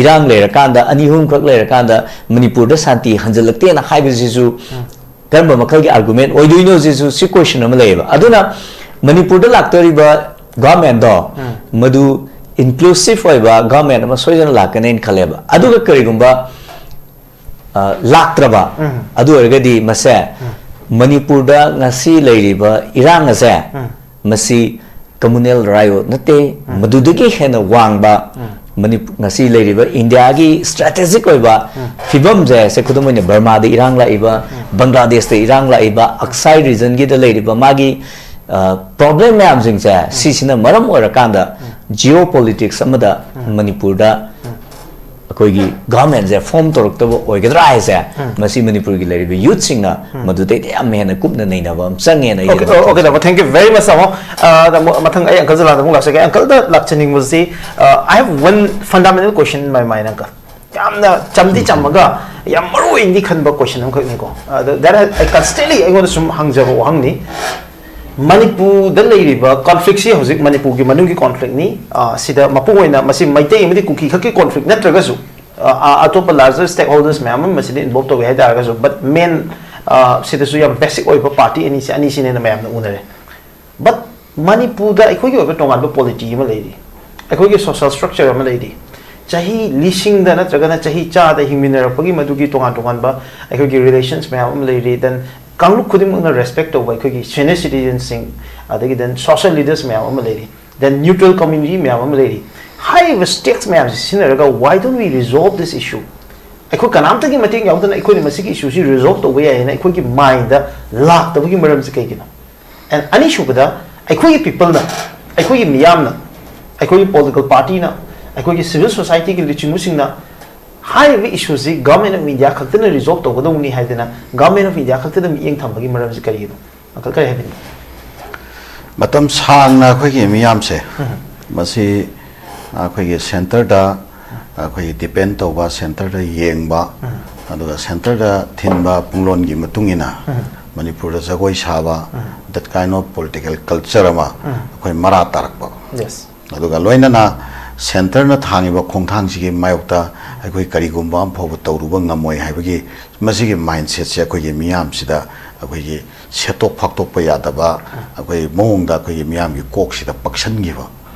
ꯏꯔꯥꯡ ꯂꯩꯔꯀꯥꯟꯗ, ꯑꯅꯤ ꯑꯍꯨꯝꯈꯛ ꯂꯩꯔꯀꯥꯟꯗ ꯃꯅꯤꯄꯨꯔꯗ ꯁꯥꯟꯇꯤ ꯍꯟꯖꯤꯜꯂꯛꯇꯦꯅ ꯍꯥꯏꯕꯁꯤꯁꯨ ꯀꯔꯝꯕ ꯃꯈꯜꯒꯤ argument ꯑꯣꯏꯗꯣꯏꯅꯣ ꯁꯤꯁꯨ ꯁꯤ question ꯑꯃ ꯂꯩꯌꯦꯕ꯫ ꯑꯗꯨꯅ ꯃꯅꯤꯄꯨꯔꯗ ꯂꯥꯛꯇꯧꯔꯤꯕ government ꯗꯣ ꯃꯗꯨ inclusive ꯑꯣꯏꯕ government ꯑꯃ ꯁꯣꯏꯗꯅ ꯂꯥꯛꯀꯅꯦꯅ ꯈꯜꯂꯦꯕ꯫ ꯑꯗꯨꯒ ꯀꯔꯤꯒꯨꯝꯕ ꯑ, ꯂꯥꯛꯇ꯭ꯔꯕ ꯑꯗꯨ ꯑꯣꯏꯔꯒꯗꯤ ꯃꯁꯦ ꯃꯅꯤꯄꯨꯔꯗ ꯉꯁꯤ ꯂꯩꯔꯤꯕ ꯏꯔꯥꯡ ꯑꯁꯦ ꯃꯁꯤ communal riot ꯅꯠꯇꯦ, ꯃꯗꯨꯗꯒꯤ ꯍꯦꯟꯅ ꯋꯥꯡꯕ ꯃꯅꯤꯄꯨ-, ꯉꯁꯤ ꯂꯩꯔꯤꯕ ꯏꯟꯗꯤꯌꯥꯒꯤ strategic ꯑꯣꯏꯕ ꯐꯤꯕꯝꯁꯦ, ꯁꯦ ꯈꯨꯗꯝ ꯑꯣꯏꯅ ꯕꯔꯃꯥꯗ ꯏꯔꯥꯡ ꯂꯥꯛꯏꯕ, ꯕꯪꯒ꯭ꯂꯥꯗꯦꯁꯇ ꯏꯔꯥꯡ ꯂꯥꯛꯏꯕ, ꯑꯛꯁꯥꯏ region ꯒꯤꯗ ꯂꯩꯔꯤꯕ ꯃꯥꯒꯤ, ꯑ, problem ꯃꯌꯥꯝꯁꯤꯡꯁꯦ, ꯁꯤꯁꯤꯅ ꯃꯔꯝ ꯑꯣꯏꯔꯀꯥꯟꯗ geopolitics ꯑꯃꯗ ꯃꯅꯤꯄꯨꯔꯗ ꯑꯩꯈꯣꯏꯒꯤ government ꯁꯦ form ꯇꯧꯔꯛꯇꯕ ꯑꯣꯏꯒꯗ꯭ꯔꯥ ꯍꯥꯏꯁꯦ, ꯃꯁꯤ ꯃꯅꯤꯄꯨꯔꯒꯤ ꯂꯩꯔꯤꯕ youth ꯁꯤꯡꯅ ꯃꯗꯨꯗꯩꯗꯤ ꯌꯥꯝ ꯍꯦꯟꯅ ꯀꯨꯞꯅ ꯅꯩꯅꯕ ꯑꯃ ꯆꯪꯉꯦꯅ ꯑꯩ Okay, ꯑꯗꯨꯝ okay, ꯇꯥꯃꯣ, thank you very much, ꯇꯥꯃꯣ꯫ ꯑ, ꯇꯥꯃꯣ, ꯃꯊꯪ ꯑꯩ uncle ꯗ ꯂꯥꯛꯆꯒꯦ꯫ Uncle ꯗ ꯂꯥꯛꯆꯅꯤꯡꯕꯁꯤ, ꯑ, I have one fundamental question in my mind, uncle. ꯌꯥꯝꯅ ꯆꯝꯗꯤ ꯆꯝꯃꯒ ꯌꯥꯝ ꯃꯔꯨ ꯑꯣꯏꯅꯗꯤ ꯈꯟꯕ question ꯑꯃꯈꯛꯅꯤꯀꯣ꯫ ꯑꯗ that I, I constantly ꯑꯩꯉꯣꯟꯗ ꯁꯨꯝ ꯍꯪꯖꯕ ꯋꯥꯍꯪꯅꯤ꯫ ꯃꯅꯤꯄꯨꯔꯗ ꯂꯩꯔꯤꯕ conflict ꯁꯤ ꯍꯧꯖꯤꯛ ꯃꯅꯤꯄꯨꯔꯒꯤ ꯃꯅꯨꯡꯒꯤ conflict ꯅꯤ꯫ ꯑ, ꯁꯤꯗ ꯃꯄꯨꯡ ꯑꯣꯏꯅ ꯃꯁꯤ ꯃꯩꯇꯩ ꯑꯃꯗꯤ ꯀꯨꯀꯤ ꯈꯛꯀꯤ conflict ꯅꯠꯇ꯭ꯔꯒꯁꯨ, ꯑ, ꯑ, ꯑꯇꯣꯞꯄ larger stakeholders ꯃꯌꯥꯝ ꯑꯃ ꯃꯁꯤꯗ involve ꯇꯧꯏ ꯍꯥꯏꯇꯥꯔꯒꯁꯨ, but main, ꯑ, ꯁꯤꯗꯁꯨ ꯌꯥꯝ basic ꯑꯣꯏꯕ party ꯑꯅꯤꯁꯦ, ꯑꯅꯤꯁꯤꯅꯦꯅ ꯃꯌꯥꯝꯅ ꯎꯅꯔꯦ꯫ But ꯃꯅꯤꯄꯨꯔꯗ ꯑꯩꯈꯣꯏꯒꯤ ꯑꯣꯏꯕ ꯇꯣꯉꯥꯟꯕ polity ꯑꯃ ꯂꯩꯔꯤ, ꯑꯩꯈꯣꯏꯒꯤ social structure ꯑꯃ ꯂꯩꯔꯤ꯫ ꯆꯍꯤ ꯂꯤꯁꯤꯡꯗ ꯅꯠꯇ꯭ꯔꯒꯅ ꯆꯍꯤ ꯆꯥꯗ ꯍꯤꯡꯃꯤꯟꯅꯔꯛꯄꯒꯤ ꯃꯗꯨꯒꯤ ꯇꯣꯉꯥꯟ ꯇꯣꯉꯥꯟꯕ ꯑꯩꯈꯣꯏꯒꯤ relations ꯃꯌꯥꯝ ꯑꯃ ꯂꯩꯔꯤ꯫ Then ꯀꯥꯡꯂꯨꯞ ꯈꯨꯗꯤꯡꯃꯛꯅ respect ꯇꯧꯕ ꯑꯩꯈꯣꯏꯒꯤ senior citizen ꯁꯤꯡ, ꯑꯗꯒꯤ then social leaders ꯃꯌꯥꯝ ꯑꯃ ꯂꯩꯔꯤ꯫ Then neutral community ꯃꯌꯥꯝ ꯑꯃ ꯂꯩꯔꯤ꯫ ꯍꯥꯏꯔꯤꯕ stakes ꯃꯌꯥꯝꯁꯤ ꯁꯤꯖꯤꯟꯅꯔꯒ why don't we resolve this issue? ꯑꯩꯈꯣꯏ ꯀꯅꯥꯝꯇꯒꯤ ꯃꯇꯦꯡ ꯌꯥꯎꯗꯅ ꯑꯩꯈꯣꯏꯅ ꯃꯁꯤꯒꯤ ꯏꯁꯨꯁꯤ ꯔꯤꯖꯣꯜꯕ ꯇꯧꯕ ꯌꯥꯏ ꯍꯥꯏꯅ ꯑꯩꯈꯣꯏꯒꯤ ꯃꯥꯏꯟꯗ ꯂꯥꯛꯇꯕꯒꯤ ꯃꯔꯝꯁꯤ ꯀꯩꯒꯤꯅꯣ? ꯑꯦꯟ ꯑꯅꯤꯁꯨꯕꯗ, ꯑꯩꯈꯣꯏꯒꯤ ꯄꯤꯄꯜꯅ, ꯑꯩꯈꯣꯏꯒꯤ ꯃꯤꯌꯥꯝꯅ, ꯑꯩꯈꯣꯏꯒꯤ ꯄꯣꯂꯤꯇꯤꯀꯦꯜ ꯄꯥꯔꯇꯤꯅ, ꯑꯩꯈꯣꯏꯒꯤ ꯁꯤꯚꯤꯜ ꯁꯣꯁꯥꯏꯇꯤꯒꯤ ꯂꯨꯆꯤꯡꯕꯁꯤꯡꯅ ꯍꯥꯏꯔꯤꯕ ꯏꯁꯨꯁꯤ ꯒꯚꯔꯟꯃꯦꯟ ꯑꯣꯐ ꯏꯟꯗꯤꯌꯥ ꯈꯛꯇꯅ ꯔꯤꯖꯣꯜꯕ ꯇꯧꯒꯗꯧꯕꯅꯤ ꯍꯥꯏꯗꯅ ꯒꯚꯔꯟꯃꯦꯟ ꯑꯣꯐ ꯏꯟꯗꯤꯌꯥ ꯈꯛꯇꯗ ꯃꯤꯠꯌꯦꯡ ꯊꯝꯕꯒꯤ ꯃꯔꯝꯁꯤ ꯀꯔꯤꯒꯤꯅꯣ? ꯑꯪꯀꯜ, ꯀꯔꯤ ꯍꯥꯏꯕꯤꯅꯤꯡꯉꯤ? ꯃꯇꯝ ꯁꯥꯡꯅ ꯑꯩꯈꯣꯏꯒꯤ ꯃꯤꯌꯥꯝꯁꯦ ꯃꯁꯤ ꯑꯩꯈꯣꯏꯒꯤ ꯁꯦꯟꯇꯔꯗ ꯑꯩꯈꯣꯏꯒꯤ ꯗꯤꯄꯦꯟ ꯇꯧꯕ, ꯁꯦꯟꯇꯔꯗ ꯌꯦꯡꯕ, ꯑꯗꯨꯒ ꯁꯦꯟꯇꯔꯗ ꯊꯤꯟꯕ ꯄꯨꯡꯂꯣꯟꯒꯤ ꯃꯇꯨꯡ ꯏꯟꯅ ꯃꯅꯤꯄꯨꯔꯗ ꯖꯒꯣꯏ ꯁꯥꯕ, that kind of political culture ꯑꯃ ꯑꯩꯈꯣꯏ ꯃꯔꯥ ꯇꯥꯔꯛꯄ꯫ ꯌꯦꯁ꯫ ꯑꯗꯨꯒ ꯂꯣꯏꯅꯅ ꯁꯦꯟꯇꯔꯅ ꯊꯥꯡꯉꯤꯕ ꯈꯣꯡꯊꯥꯡꯁꯤꯒꯤ ꯃꯥꯌꯣꯛꯇ ꯑꯩꯈꯣꯏ ꯀꯔꯤꯒꯨꯝꯕ ꯑꯃ ꯐꯥꯎꯕ ꯇꯧꯔꯨꯕ ꯉꯝꯃꯣꯏ ꯍꯥꯏꯕꯒꯤ ꯃꯁꯤꯒꯤ ꯃꯥꯏꯟꯁꯦꯠꯁꯦ ꯑꯩꯈꯣꯏꯒꯤ ꯃꯤꯌꯥꯝꯁꯤꯗ ꯑꯩꯈꯣꯏꯒꯤ ꯁꯦꯠꯇꯣꯛ ꯐꯥꯛꯇꯣꯛꯄ ꯌꯥꯗꯕ ꯑꯩꯈꯣꯏ ꯃꯑꯣꯡꯗ ꯑꯩꯈꯣꯏꯒꯤ ꯃꯤꯌꯥꯝꯒꯤ ꯀꯣꯛꯁꯤꯗ ꯄꯛꯁꯟꯈꯤꯕ,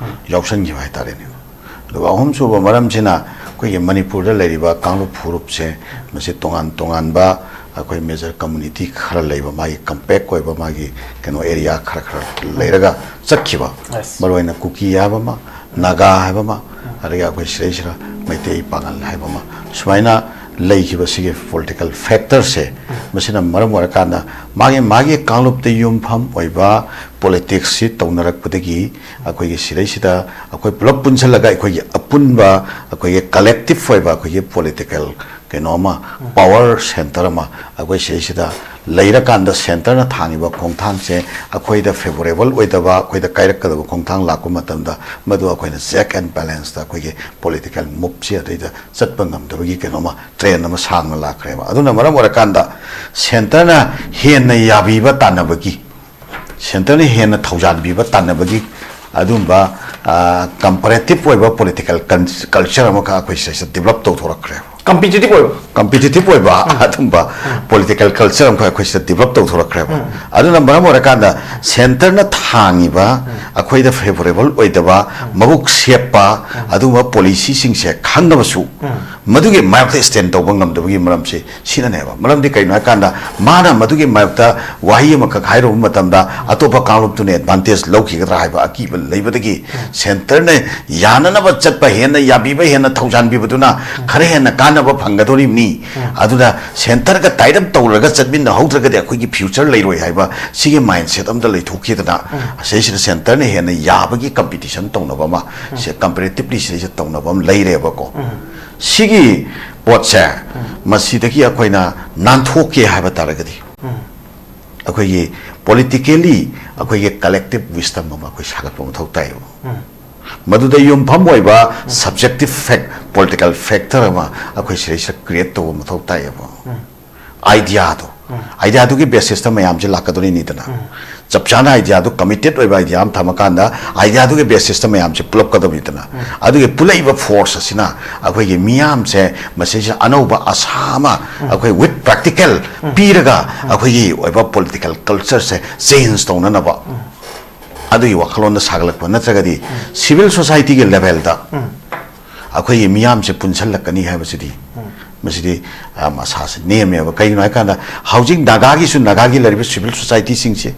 ꯌꯥꯎꯁꯟꯈꯤꯕ ꯍꯥꯏꯇꯥꯔꯦꯅꯦ꯫ ꯑꯗꯨꯒ ꯑꯍꯨꯝꯁꯨꯕ ꯃꯔꯝꯁꯤꯅ ꯑꯩꯈꯣꯏꯒꯤ ꯃꯅꯤꯄꯨꯔꯗ ꯂꯩꯔꯤꯕ ꯀꯥꯡꯂꯨꯞ ꯐꯨꯔꯨꯞꯁꯦ ꯃꯁꯤ ꯇꯣꯉꯥꯟ ꯇꯣꯉꯥꯟꯕ ꯑꯩꯈꯣꯏ ꯃꯦꯖꯔ ꯀꯝꯃꯨꯅꯤꯇꯤ ꯈꯔ ꯂꯩꯕ, ꯃꯥꯒꯤ ꯀꯝꯄꯦꯛ ꯑꯣꯏꯕ ꯃꯥꯒꯤ ꯀꯩꯅꯣ ꯑꯦꯔꯤꯌꯥ ꯈꯔ ꯈꯔ ꯂꯩꯔꯒ ꯆꯠꯈꯤꯕ, Yes. ꯃꯔꯨꯑꯣꯏꯅ ꯀꯨꯀꯤ ꯍꯥꯏꯕ ꯑꯃ, ꯅꯥꯒꯥ ꯍꯥꯏꯕ ꯑꯃ, ꯑꯗꯒꯤ ꯑꯩꯈꯣꯏ ꯁꯤꯗꯩꯁꯤꯗ ꯃꯩꯇꯩ ꯄꯥꯉꯜ ꯍꯥꯏꯕ ꯑꯃ, ꯁꯨꯃꯥꯏꯅ ꯂꯩꯈꯤꯕ ꯁꯤꯒꯤ ꯄꯣꯂꯤꯇꯤꯀꯦꯜ ꯐꯦꯛꯇꯔꯁꯦ, ꯃꯁꯤꯅ ꯃꯔꯝ ꯑꯣꯏꯔꯀꯥꯟꯗ ꯃꯥꯒꯤ ꯃꯥꯒꯤ ꯀꯥꯡꯂꯨꯞꯇ ꯌꯨꯝꯐꯝ ꯑꯣꯏꯕ ꯄꯣꯂꯤꯇꯤꯛꯁꯁꯤ ꯇꯧꯅꯔꯛꯄꯗꯒꯤ ꯑꯩꯈꯣꯏꯒꯤ ꯁꯤꯗꯩꯁꯤꯗ ꯑꯩꯈꯣꯏ ꯄꯨꯂꯞ ꯄꯨꯟꯁꯤꯜꯂꯒ ꯑꯩꯈꯣꯏꯒꯤ ꯑꯄꯨꯟꯕ ꯑꯩꯈꯣꯏꯒꯤ ꯀꯂꯦꯛꯇꯤꯞ ꯑꯣꯏꯕ ꯑꯩꯈꯣꯏꯒꯤ ꯄꯣꯂꯤꯇꯤꯀꯦꯜ ꯀꯩꯅꯣ ꯑꯃ, ꯄꯥꯋꯔ ꯁꯦꯟꯇꯔ ꯑꯃ ꯑꯩꯈꯣꯏ ꯁꯤꯗꯩꯁꯤꯗ ꯂꯩꯔꯀꯥꯟꯗ ꯁꯦꯟꯇꯔꯅ ꯊꯥꯡꯉꯤꯕ ꯈꯣꯡꯊꯥꯡꯁꯦ ꯑꯩꯈꯣꯏꯗ ꯐꯦꯕꯣꯔꯦꯕꯜ ꯑꯣꯏꯗꯕ, ꯑꯩꯈꯣꯏꯗ ꯀꯥꯏꯔꯛꯀꯗꯕ ꯈꯣꯡꯊꯥꯡ ꯂꯥꯛꯄ ꯃꯇꯝꯗ ꯃꯗꯨ ꯑꯩꯈꯣꯏꯅ ꯆꯦꯛ ꯑꯦꯟ ꯕꯦꯂꯦꯟꯁꯇ ꯑꯩꯈꯣꯏꯒꯤ ꯄꯣꯂꯤꯇꯤꯀꯦꯜ ꯃꯨꯞꯁꯤ ꯑꯗꯩꯗ ꯆꯠꯄ ꯉꯝꯗꯕꯒꯤ ꯀꯩꯅꯣꯃ ꯇ꯭ꯔꯦꯟ ꯑꯃ ꯁꯥꯡꯅ ꯂꯥꯛꯈ꯭ꯔꯦꯕ꯫ ꯑꯗꯨꯅ ꯃꯔꯝ ꯑꯣꯏꯔꯀꯥꯟꯗ ꯁꯦꯟꯇꯔꯅ ꯍꯦꯟꯅ ꯌꯥꯕꯤꯕ ꯇꯥꯟꯅꯕꯒꯤ, ꯁꯦꯟꯇꯔꯅ ꯍꯦꯟꯅ ꯊꯧꯖꯥꯟꯕꯤꯕ ꯇꯥꯟꯅꯕꯒꯤ ꯑꯗꯨꯝꯕ ꯀꯝꯄꯔꯦꯇꯤꯞ ꯑꯣꯏꯕ ꯄꯣꯂꯤꯇꯤꯀꯦꯜ ꯀꯜꯆꯔ ꯑꯃꯈꯛ ꯑꯩꯈꯣꯏ ꯁꯤꯗꯩꯁꯤꯗ ꯗꯤꯕꯂꯞ ꯇꯧꯊꯣꯔꯛꯈ꯭ꯔꯦꯕ꯫ ꯀꯝꯄꯤꯇꯤꯇꯤꯚ ꯑꯣꯏꯕ꯫ ꯀꯝꯄꯤꯇꯤꯇꯤꯞ ꯑꯣꯏꯕ ꯑꯗꯨꯝꯕ ꯄꯣꯂꯤꯇꯤꯀꯦꯜ ꯀꯜꯆꯔ ꯑꯃꯈꯛ ꯑꯩꯈꯣꯏ ꯁꯤꯗ ꯗꯤꯕꯂꯞ ꯇꯧꯊꯣꯔꯛꯈ꯭ꯔꯦꯕ꯫ ꯑꯗꯨꯅ ꯃꯔꯝ ꯑꯣꯏꯔꯀꯥꯟꯗ ꯁꯦꯟꯇꯔꯅ ꯊꯥꯡꯉꯤꯕ ꯑꯩꯈꯣꯏꯗ ꯐꯦꯕꯣꯔꯦꯕꯜ ꯑꯣꯏꯗꯕ, ꯃꯕꯨꯛ ꯁꯦꯞꯄ ꯑꯗꯨꯒꯨꯝꯕ ꯄꯣꯂꯤꯁꯤꯁꯤꯡꯁꯦ ꯈꯪꯉꯕꯁꯨ ꯃꯗꯨꯒꯤ ꯃꯥꯌꯣꯛꯇ ꯁ꯭ꯇꯦꯟ ꯇꯧꯕ ꯉꯝꯗꯕꯒꯤ ꯃꯔꯝꯁꯤ ꯁꯤꯅꯅꯦꯕ꯫ ꯃꯔꯝꯗꯤ ꯀꯩꯅꯣ ꯍꯥꯏꯀꯥꯟꯗ ꯃꯥꯅ ꯃꯗꯨꯒꯤ ꯃꯥꯌꯣꯛꯇ ꯋꯥꯍꯩ ꯑꯃꯈꯛ ꯍꯥꯏꯔꯨꯕ ꯃꯇꯝꯗ ꯑꯇꯣꯞꯄ ꯀꯥꯡꯂꯨꯞꯇꯨꯅ ꯑꯦꯗꯚꯥꯟꯇꯦꯖ ꯂꯧꯈꯤꯒꯗ꯭ꯔꯥ ꯍꯥꯏꯕ ꯑꯀꯤꯕ ꯂꯩꯕꯗꯒꯤ ꯁꯦꯟꯇꯔꯅ ꯌꯥꯅꯅꯕ ꯆꯠꯄ, ꯍꯦꯟꯅ ꯌꯥꯕꯤꯕ, ꯍꯦꯟꯅ ꯊꯧꯖꯥꯟꯕꯤꯕꯗꯨꯅ ꯈꯔ ꯍꯦꯟꯅ ꯀꯥꯟꯅꯕ ꯐꯪꯒꯗꯧꯔꯤꯕꯅꯤ꯫ ꯑꯗꯨꯅ ꯁꯦꯟꯇꯔꯒ ꯇꯥꯏꯠ ꯑꯞ ꯇꯧꯔꯒ ꯆꯠꯃꯤꯟꯅꯍꯧꯗ꯭ꯔꯒꯗꯤ ꯑꯩꯈꯣꯏꯒꯤ ꯐ꯭ꯌꯨꯆꯔ ꯂꯩꯔꯣꯏ ꯍꯥꯏꯕ ꯁꯤꯒꯤ ꯃꯥꯏꯟꯁꯦꯠ ꯑꯝꯗ ꯂꯩꯊꯣꯛꯈꯤꯗꯅ, ꯑꯁꯤꯁꯤꯗ ꯁꯦꯟꯇꯔꯅ ꯍꯦꯟꯅ ꯌꯥꯕꯒꯤ ꯀꯝꯄꯤꯇꯤꯁꯟ ꯇꯧꯅꯕ ꯑꯃ, ꯁꯦ ꯀꯝꯄꯦꯔꯦꯇꯤꯞꯂꯤ ꯁꯤꯗꯩꯁꯤꯗ ꯇꯧꯅꯕ ꯑꯃ ꯂꯩꯔꯦꯕꯀꯣ꯫ ꯁꯤꯒꯤ ꯄꯣꯠꯁꯦ ꯃꯁꯤꯗꯒꯤ ꯑꯩꯈꯣꯏꯅ ꯅꯥꯟꯊꯣꯛꯀꯦ ꯍꯥꯏꯕ ꯇꯥꯔꯒꯗꯤ ꯑꯩꯈꯣꯏꯒꯤ ꯄꯣꯂꯤꯇꯤꯀꯦꯂꯤ ꯑꯩꯈꯣꯏꯒꯤ ꯀꯂꯦꯛꯇꯤꯞ ꯋꯤꯁꯇꯝ ꯑꯃ ꯑꯩꯈꯣꯏ ꯁꯥꯒꯠꯄ ꯃꯊꯧ ꯇꯥꯏꯌꯦꯕ꯫ ꯃꯗꯨꯗ ꯌꯨꯝꯐꯝ ꯑꯣꯏꯕ ꯁꯕꯖꯦꯛꯇꯤꯞ ꯐꯦꯛ, ꯄꯣꯂꯤꯇꯤꯀꯦꯜ ꯐꯦꯛꯇꯔ ꯑꯃ ꯑꯩꯈꯣꯏ ꯁꯤꯗꯩꯁꯤꯗ ꯀ꯭ꯔꯤꯌꯦꯠ ꯇꯧꯕ ꯃꯊꯧ ꯇꯥꯏꯌꯦꯕ꯫ ꯑꯥꯏꯗꯤꯌꯥꯗꯣ, ꯑꯥꯏꯗꯤꯌꯥꯗꯨꯒꯤ ꯕꯦꯁꯤꯁꯇ ꯃꯌꯥꯝꯁꯦ ꯂꯥꯛꯀꯗꯣꯔꯤꯅꯤꯗꯅ꯫ ꯆꯞ ꯆꯥꯅ ꯑꯥꯏꯗꯤꯌꯥꯗꯨ, ꯀꯃꯤꯇꯦꯠ ꯑꯣꯏꯕ ꯑꯥꯏꯗꯤꯌꯥ ꯑꯃ ꯊꯝꯃꯀꯥꯟꯗ ꯑꯥꯏꯗꯤꯌꯥꯗꯨꯒꯤ ꯕꯦꯁꯤꯁꯇ ꯃꯌꯥꯝꯁꯦ ꯄꯨꯂꯞꯀꯗꯕꯅꯤꯗꯅ꯫ ꯑꯗꯨꯒꯤ ꯄꯨꯜꯂꯛꯏꯕ ꯐꯣꯔꯁ ꯑꯁꯤꯅ ꯑꯩꯈꯣꯏꯒꯤ ꯃꯤꯌꯥꯝꯁꯦ ꯃꯁꯤꯁꯤꯗ ꯑꯅꯧꯕ ꯑꯁꯥ ꯑꯃ ꯑꯩꯈꯣꯏ ꯋꯤꯠ ꯄ꯭ꯔꯦꯛꯇꯤꯀꯦꯜ ꯄꯤꯔꯒ ꯑꯩꯈꯣꯏꯒꯤ ꯑꯣꯏꯕ ꯄꯣꯂꯤꯇꯤꯀꯦꯜ ꯀꯜꯆꯔꯁꯦ ꯆꯦꯟꯖ ꯇꯧꯅꯅꯕ ꯑꯗꯨꯒꯤ ꯋꯥꯈꯜꯂꯣꯟꯗ ꯁꯥꯒꯠꯂꯛꯄ, ꯅꯠꯇ꯭ꯔꯒꯗꯤ ꯁꯤꯚꯤꯜ ꯁꯣꯁꯥꯏꯇꯤꯒꯤ ꯂꯦꯚꯦꯜꯗ ꯑꯩꯈꯣꯏꯒꯤ ꯃꯤꯌꯥꯝꯁꯦ ꯄꯨꯟꯁꯤꯜꯂꯛꯀꯅꯤ ꯍꯥꯏꯕꯁꯤꯗꯤ ꯃꯁꯤꯗꯤ ꯌꯥꯝ ꯑꯁꯥꯁꯦ ꯅꯦꯝꯃꯦꯕ꯫ ꯀꯩꯒꯤꯅꯣ ꯍꯥꯏꯀꯥꯟꯗ ꯍꯧꯖꯤꯛ ꯅꯥꯒꯥꯒꯤꯁꯨ, ꯅꯥꯒꯥꯒꯤ ꯂꯩꯔꯤꯕ ꯁꯤꯚꯤꯜ ꯁꯣꯁꯥꯏꯇꯤꯁꯤꯡꯁꯦ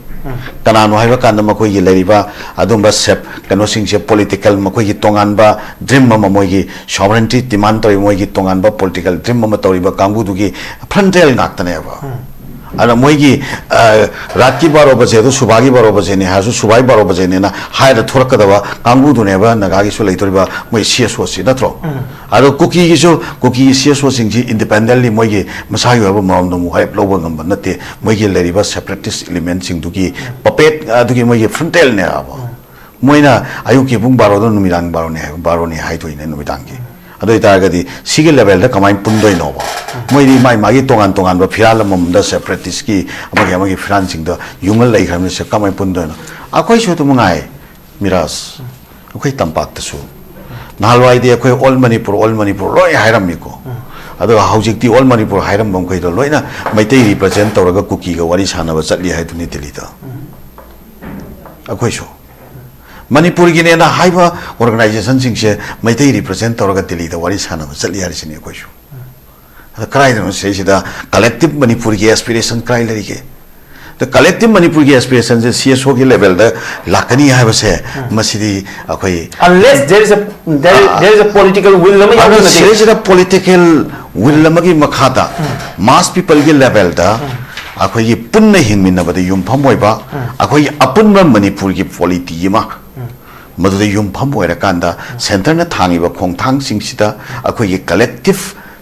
ꯀꯅꯥꯅꯣ ꯍꯥꯏꯕ ꯀꯥꯟꯗ ꯃꯈꯣꯏꯒꯤ ꯂꯩꯔꯤꯕ ꯑꯗꯨꯝꯕ ꯁꯦꯞ, ꯀꯩꯅꯣꯁꯤꯡꯁꯦ, ꯄꯣꯂꯤꯇꯤꯀꯦꯜ ꯃꯈꯣꯏꯒꯤ ꯇꯣꯉꯥꯟꯕ ꯗ꯭ꯔꯤꯝ ꯑꯃ, ꯃꯣꯏꯒꯤ ꯁꯣꯚꯔꯦꯟꯇꯤ ꯗꯤꯃꯥꯟ ꯇꯧꯔꯤꯕ, ꯃꯣꯏꯒꯤ ꯇꯣꯉꯥꯟꯕ ꯄꯣꯂꯤꯇꯤꯀꯦꯜ ꯗ꯭ꯔꯤꯝ ꯑꯃ ꯇꯧꯔꯤꯕ ꯀꯥꯡꯕꯨꯗꯨꯒꯤ ꯐ꯭ꯔꯟꯇꯦꯜ ꯉꯥꯛꯇꯅꯦꯕ꯫ ꯑꯗ ꯃꯣꯏꯒꯤ, ꯑ, ꯔꯥꯠꯀꯤ ꯕꯥꯔꯣ ꯕꯖꯦ ꯑꯗꯨ ꯁꯨꯕꯥꯒꯤ ꯕꯥꯔꯣ ꯕꯖꯦꯅꯤ ꯍꯥꯏꯔꯁꯨ ꯁꯨꯕꯥꯒꯤ ꯕꯥꯔꯣ ꯕꯖꯦꯅꯤꯅ ꯍꯥꯏꯔ ꯊꯣꯔꯛꯀꯗꯕ ꯀꯥꯡꯕꯨꯗꯨꯅꯦꯕ ꯅꯥꯒꯥꯒꯤꯁꯨ ꯂꯩꯗꯣꯔꯤꯕ ꯃꯣꯏ ꯁꯤ ꯑꯦꯁ ꯑꯣꯁꯤ, ꯅꯠꯇ꯭ꯔꯣ? ꯑꯗꯣ ꯀꯨꯀꯤꯒꯤꯁꯨ, ꯀꯨꯀꯤꯒꯤ ꯁꯤ ꯑꯦꯁ ꯑꯣꯁꯤꯡꯁꯤ ꯏꯟꯗꯤꯄꯦꯟꯗꯦꯟꯂꯤ ꯃꯣꯏꯒꯤ ꯃꯁꯥꯒꯤ ꯑꯣꯏꯕ ꯃꯔꯣꯝꯗꯣ ꯑꯃꯨꯛ ꯍꯥꯏꯞ ꯂꯧꯕ ꯉꯝꯕ ꯅꯠꯇꯦ꯫ ꯃꯣꯏꯒꯤ ꯂꯩꯔꯤꯕ ꯁꯦꯄꯔꯦꯇꯤꯁ ꯏꯂꯤꯃꯦꯟꯁꯤꯡꯗꯨꯒꯤ ꯄꯄꯦꯠ, ꯑꯗꯨꯒꯤ ꯃꯣꯏꯒꯤ ꯐ꯭ꯔꯟꯇꯦꯜꯅꯦꯕ꯫ ꯃꯣꯏꯅ ꯑꯌꯨꯛꯀꯤ ꯄꯨꯡ ꯕꯥꯔꯣꯗ ꯅꯨꯃꯤꯗꯥꯡ ꯕꯥꯔꯣꯅꯤ ꯍꯥꯏ-, ꯕꯥꯔꯣꯅꯤ ꯍꯥꯏꯗꯣꯏꯅꯦ ꯅꯨꯃꯤꯗꯥꯡꯒꯤ꯫ ꯑꯗꯨ ꯑꯣꯏꯇꯥꯔꯒꯗꯤ ꯁꯤꯒꯤ ꯂꯦꯚꯦꯜꯗ ꯀꯃꯥꯏꯅ ꯄꯨꯟꯗꯣꯏꯅꯣꯕ? ꯃꯣꯏꯗꯤ ꯃꯥꯏ ꯃꯥꯒꯤ ꯇꯣꯉꯥꯟ ꯇꯣꯉꯥꯟꯕ ꯐꯤꯔꯥꯜ ꯑꯃꯃꯝꯗ ꯁꯦꯄꯔꯦꯇꯤꯁꯀꯤ ꯑꯃꯒꯤ ꯑꯃꯒꯤ ꯐꯤꯔꯥꯜꯁꯤꯡꯗ ꯌꯨꯡꯉ ꯂꯩꯈ꯭ꯔꯕꯅꯤ꯫ ꯁꯦ ꯀꯃꯥꯏꯅ ꯄꯨꯟꯗꯣꯏꯅꯣ? ꯑꯩꯈꯣꯏꯁꯨ ꯑꯗꯨꯝ ꯉꯥꯏ, ꯃꯤꯔꯥꯖ꯫ ꯑꯩꯈꯣꯏ ꯇꯝꯄꯥꯛꯇꯁꯨ ꯅꯍꯥꯟꯋꯥꯏꯗꯤ ꯑꯩꯈꯣꯏ ꯑꯣꯜ ꯃꯅꯤꯄꯨꯔ, ꯑꯣꯜ ꯃꯅꯤꯄꯨꯔ ꯂꯣꯏ ꯍꯥꯏꯔꯝꯃꯤꯀꯣ꯫ ꯑꯗꯨꯒ ꯍꯧꯖꯤꯛꯇꯤ ꯑꯣꯜ ꯃꯅꯤꯄꯨꯔ ꯍꯥꯏꯔꯝꯕ ꯃꯈꯩꯗꯣ ꯂꯣꯏꯅ ꯃꯩꯇꯩ ꯔꯤꯄ꯭ꯔꯖꯦꯟ ꯇꯧꯔꯒ ꯀꯨꯀꯤꯒ ꯋꯥꯔꯤ ꯁꯥꯟꯅꯕ ꯆꯠꯂꯤ ꯍꯥꯏꯗꯨꯅꯤ ꯗꯤꯜꯂꯤꯗ꯫ ꯑꯩꯈꯣꯏꯁꯨ ꯃꯅꯤꯄꯨꯔꯒꯤꯅꯦꯅ ꯍꯥꯏꯕ ꯑꯣꯔꯒꯅꯥꯏꯖꯦꯁꯟꯁꯤꯡꯁꯦ ꯃꯩꯇꯩ ꯔꯤꯄ꯭ꯔꯖꯦꯟ ꯇꯧꯔꯒ ꯗꯤꯜꯂꯤꯗ ꯋꯥꯔꯤ ꯁꯥꯟꯅꯕ ꯆꯠꯂꯤ ꯍꯥꯏꯔꯤꯁꯤꯅꯤ ꯑꯩꯈꯣꯏꯁꯨ꯫ ꯑꯗ ꯀꯗꯥꯏꯗꯅꯣ ꯁꯤꯗꯩꯁꯤꯗ ꯀꯂꯦꯛꯇꯤꯞ ꯃꯅꯤꯄꯨꯔꯒꯤ ꯑꯦꯁꯄꯤꯔꯦꯁꯟ ꯀꯗꯥꯏ ꯂꯩꯔꯤꯒꯦ? ꯗ ꯀꯂꯦꯛꯇꯤꯞ ꯃꯅꯤꯄꯨꯔꯒꯤ ꯑꯦꯁꯄꯤꯔꯦꯁꯟꯁꯦ ꯁꯤ ꯑꯦꯁ ꯑꯣꯒꯤ ꯂꯦꯚꯦꯜꯗ ꯂꯥꯛꯀꯅꯤ ꯍꯥꯏꯕꯁꯦ, ꯃꯁꯤꯗꯤ ꯑꯩꯈꯣꯏ unless there is a there, there is a political will ꯑꯃ ꯑꯗꯣ ꯌꯥꯎꯗꯅꯗꯤ꯫ ꯁꯤꯗꯩꯁꯤꯗ ꯄꯣꯂꯤꯇꯤꯀꯦꯜ ꯋꯤꯜ ꯑꯃꯒꯤ ꯃꯈꯥꯗ ꯃꯥꯁ ꯄꯤꯄꯜꯒꯤ ꯂꯦꯚꯦꯜꯗ ꯑꯩꯈꯣꯏꯒꯤ ꯄꯨꯟꯅ ꯍꯤꯡꯃꯤꯟꯅꯕꯗ ꯌꯨꯝꯐꯝ ꯑꯣꯏꯕ ꯑꯩꯈꯣꯏꯒꯤ ꯑꯄꯨꯟꯕ ꯃꯅꯤꯄꯨꯔꯒꯤ ꯄꯣꯂꯤꯇꯤ ꯑꯃ ꯃꯗꯨꯗ ꯌꯨꯝꯐꯝ ꯑꯣꯏꯔꯀꯥꯟꯗ ꯁꯦꯟꯇꯔꯅ ꯊꯥꯡꯉꯤꯕ ꯈꯣꯡꯊꯥꯡꯁꯤꯡꯁꯤꯗ ꯑꯩꯈꯣꯏꯒꯤ ꯀꯂꯦꯛꯇꯤꯞ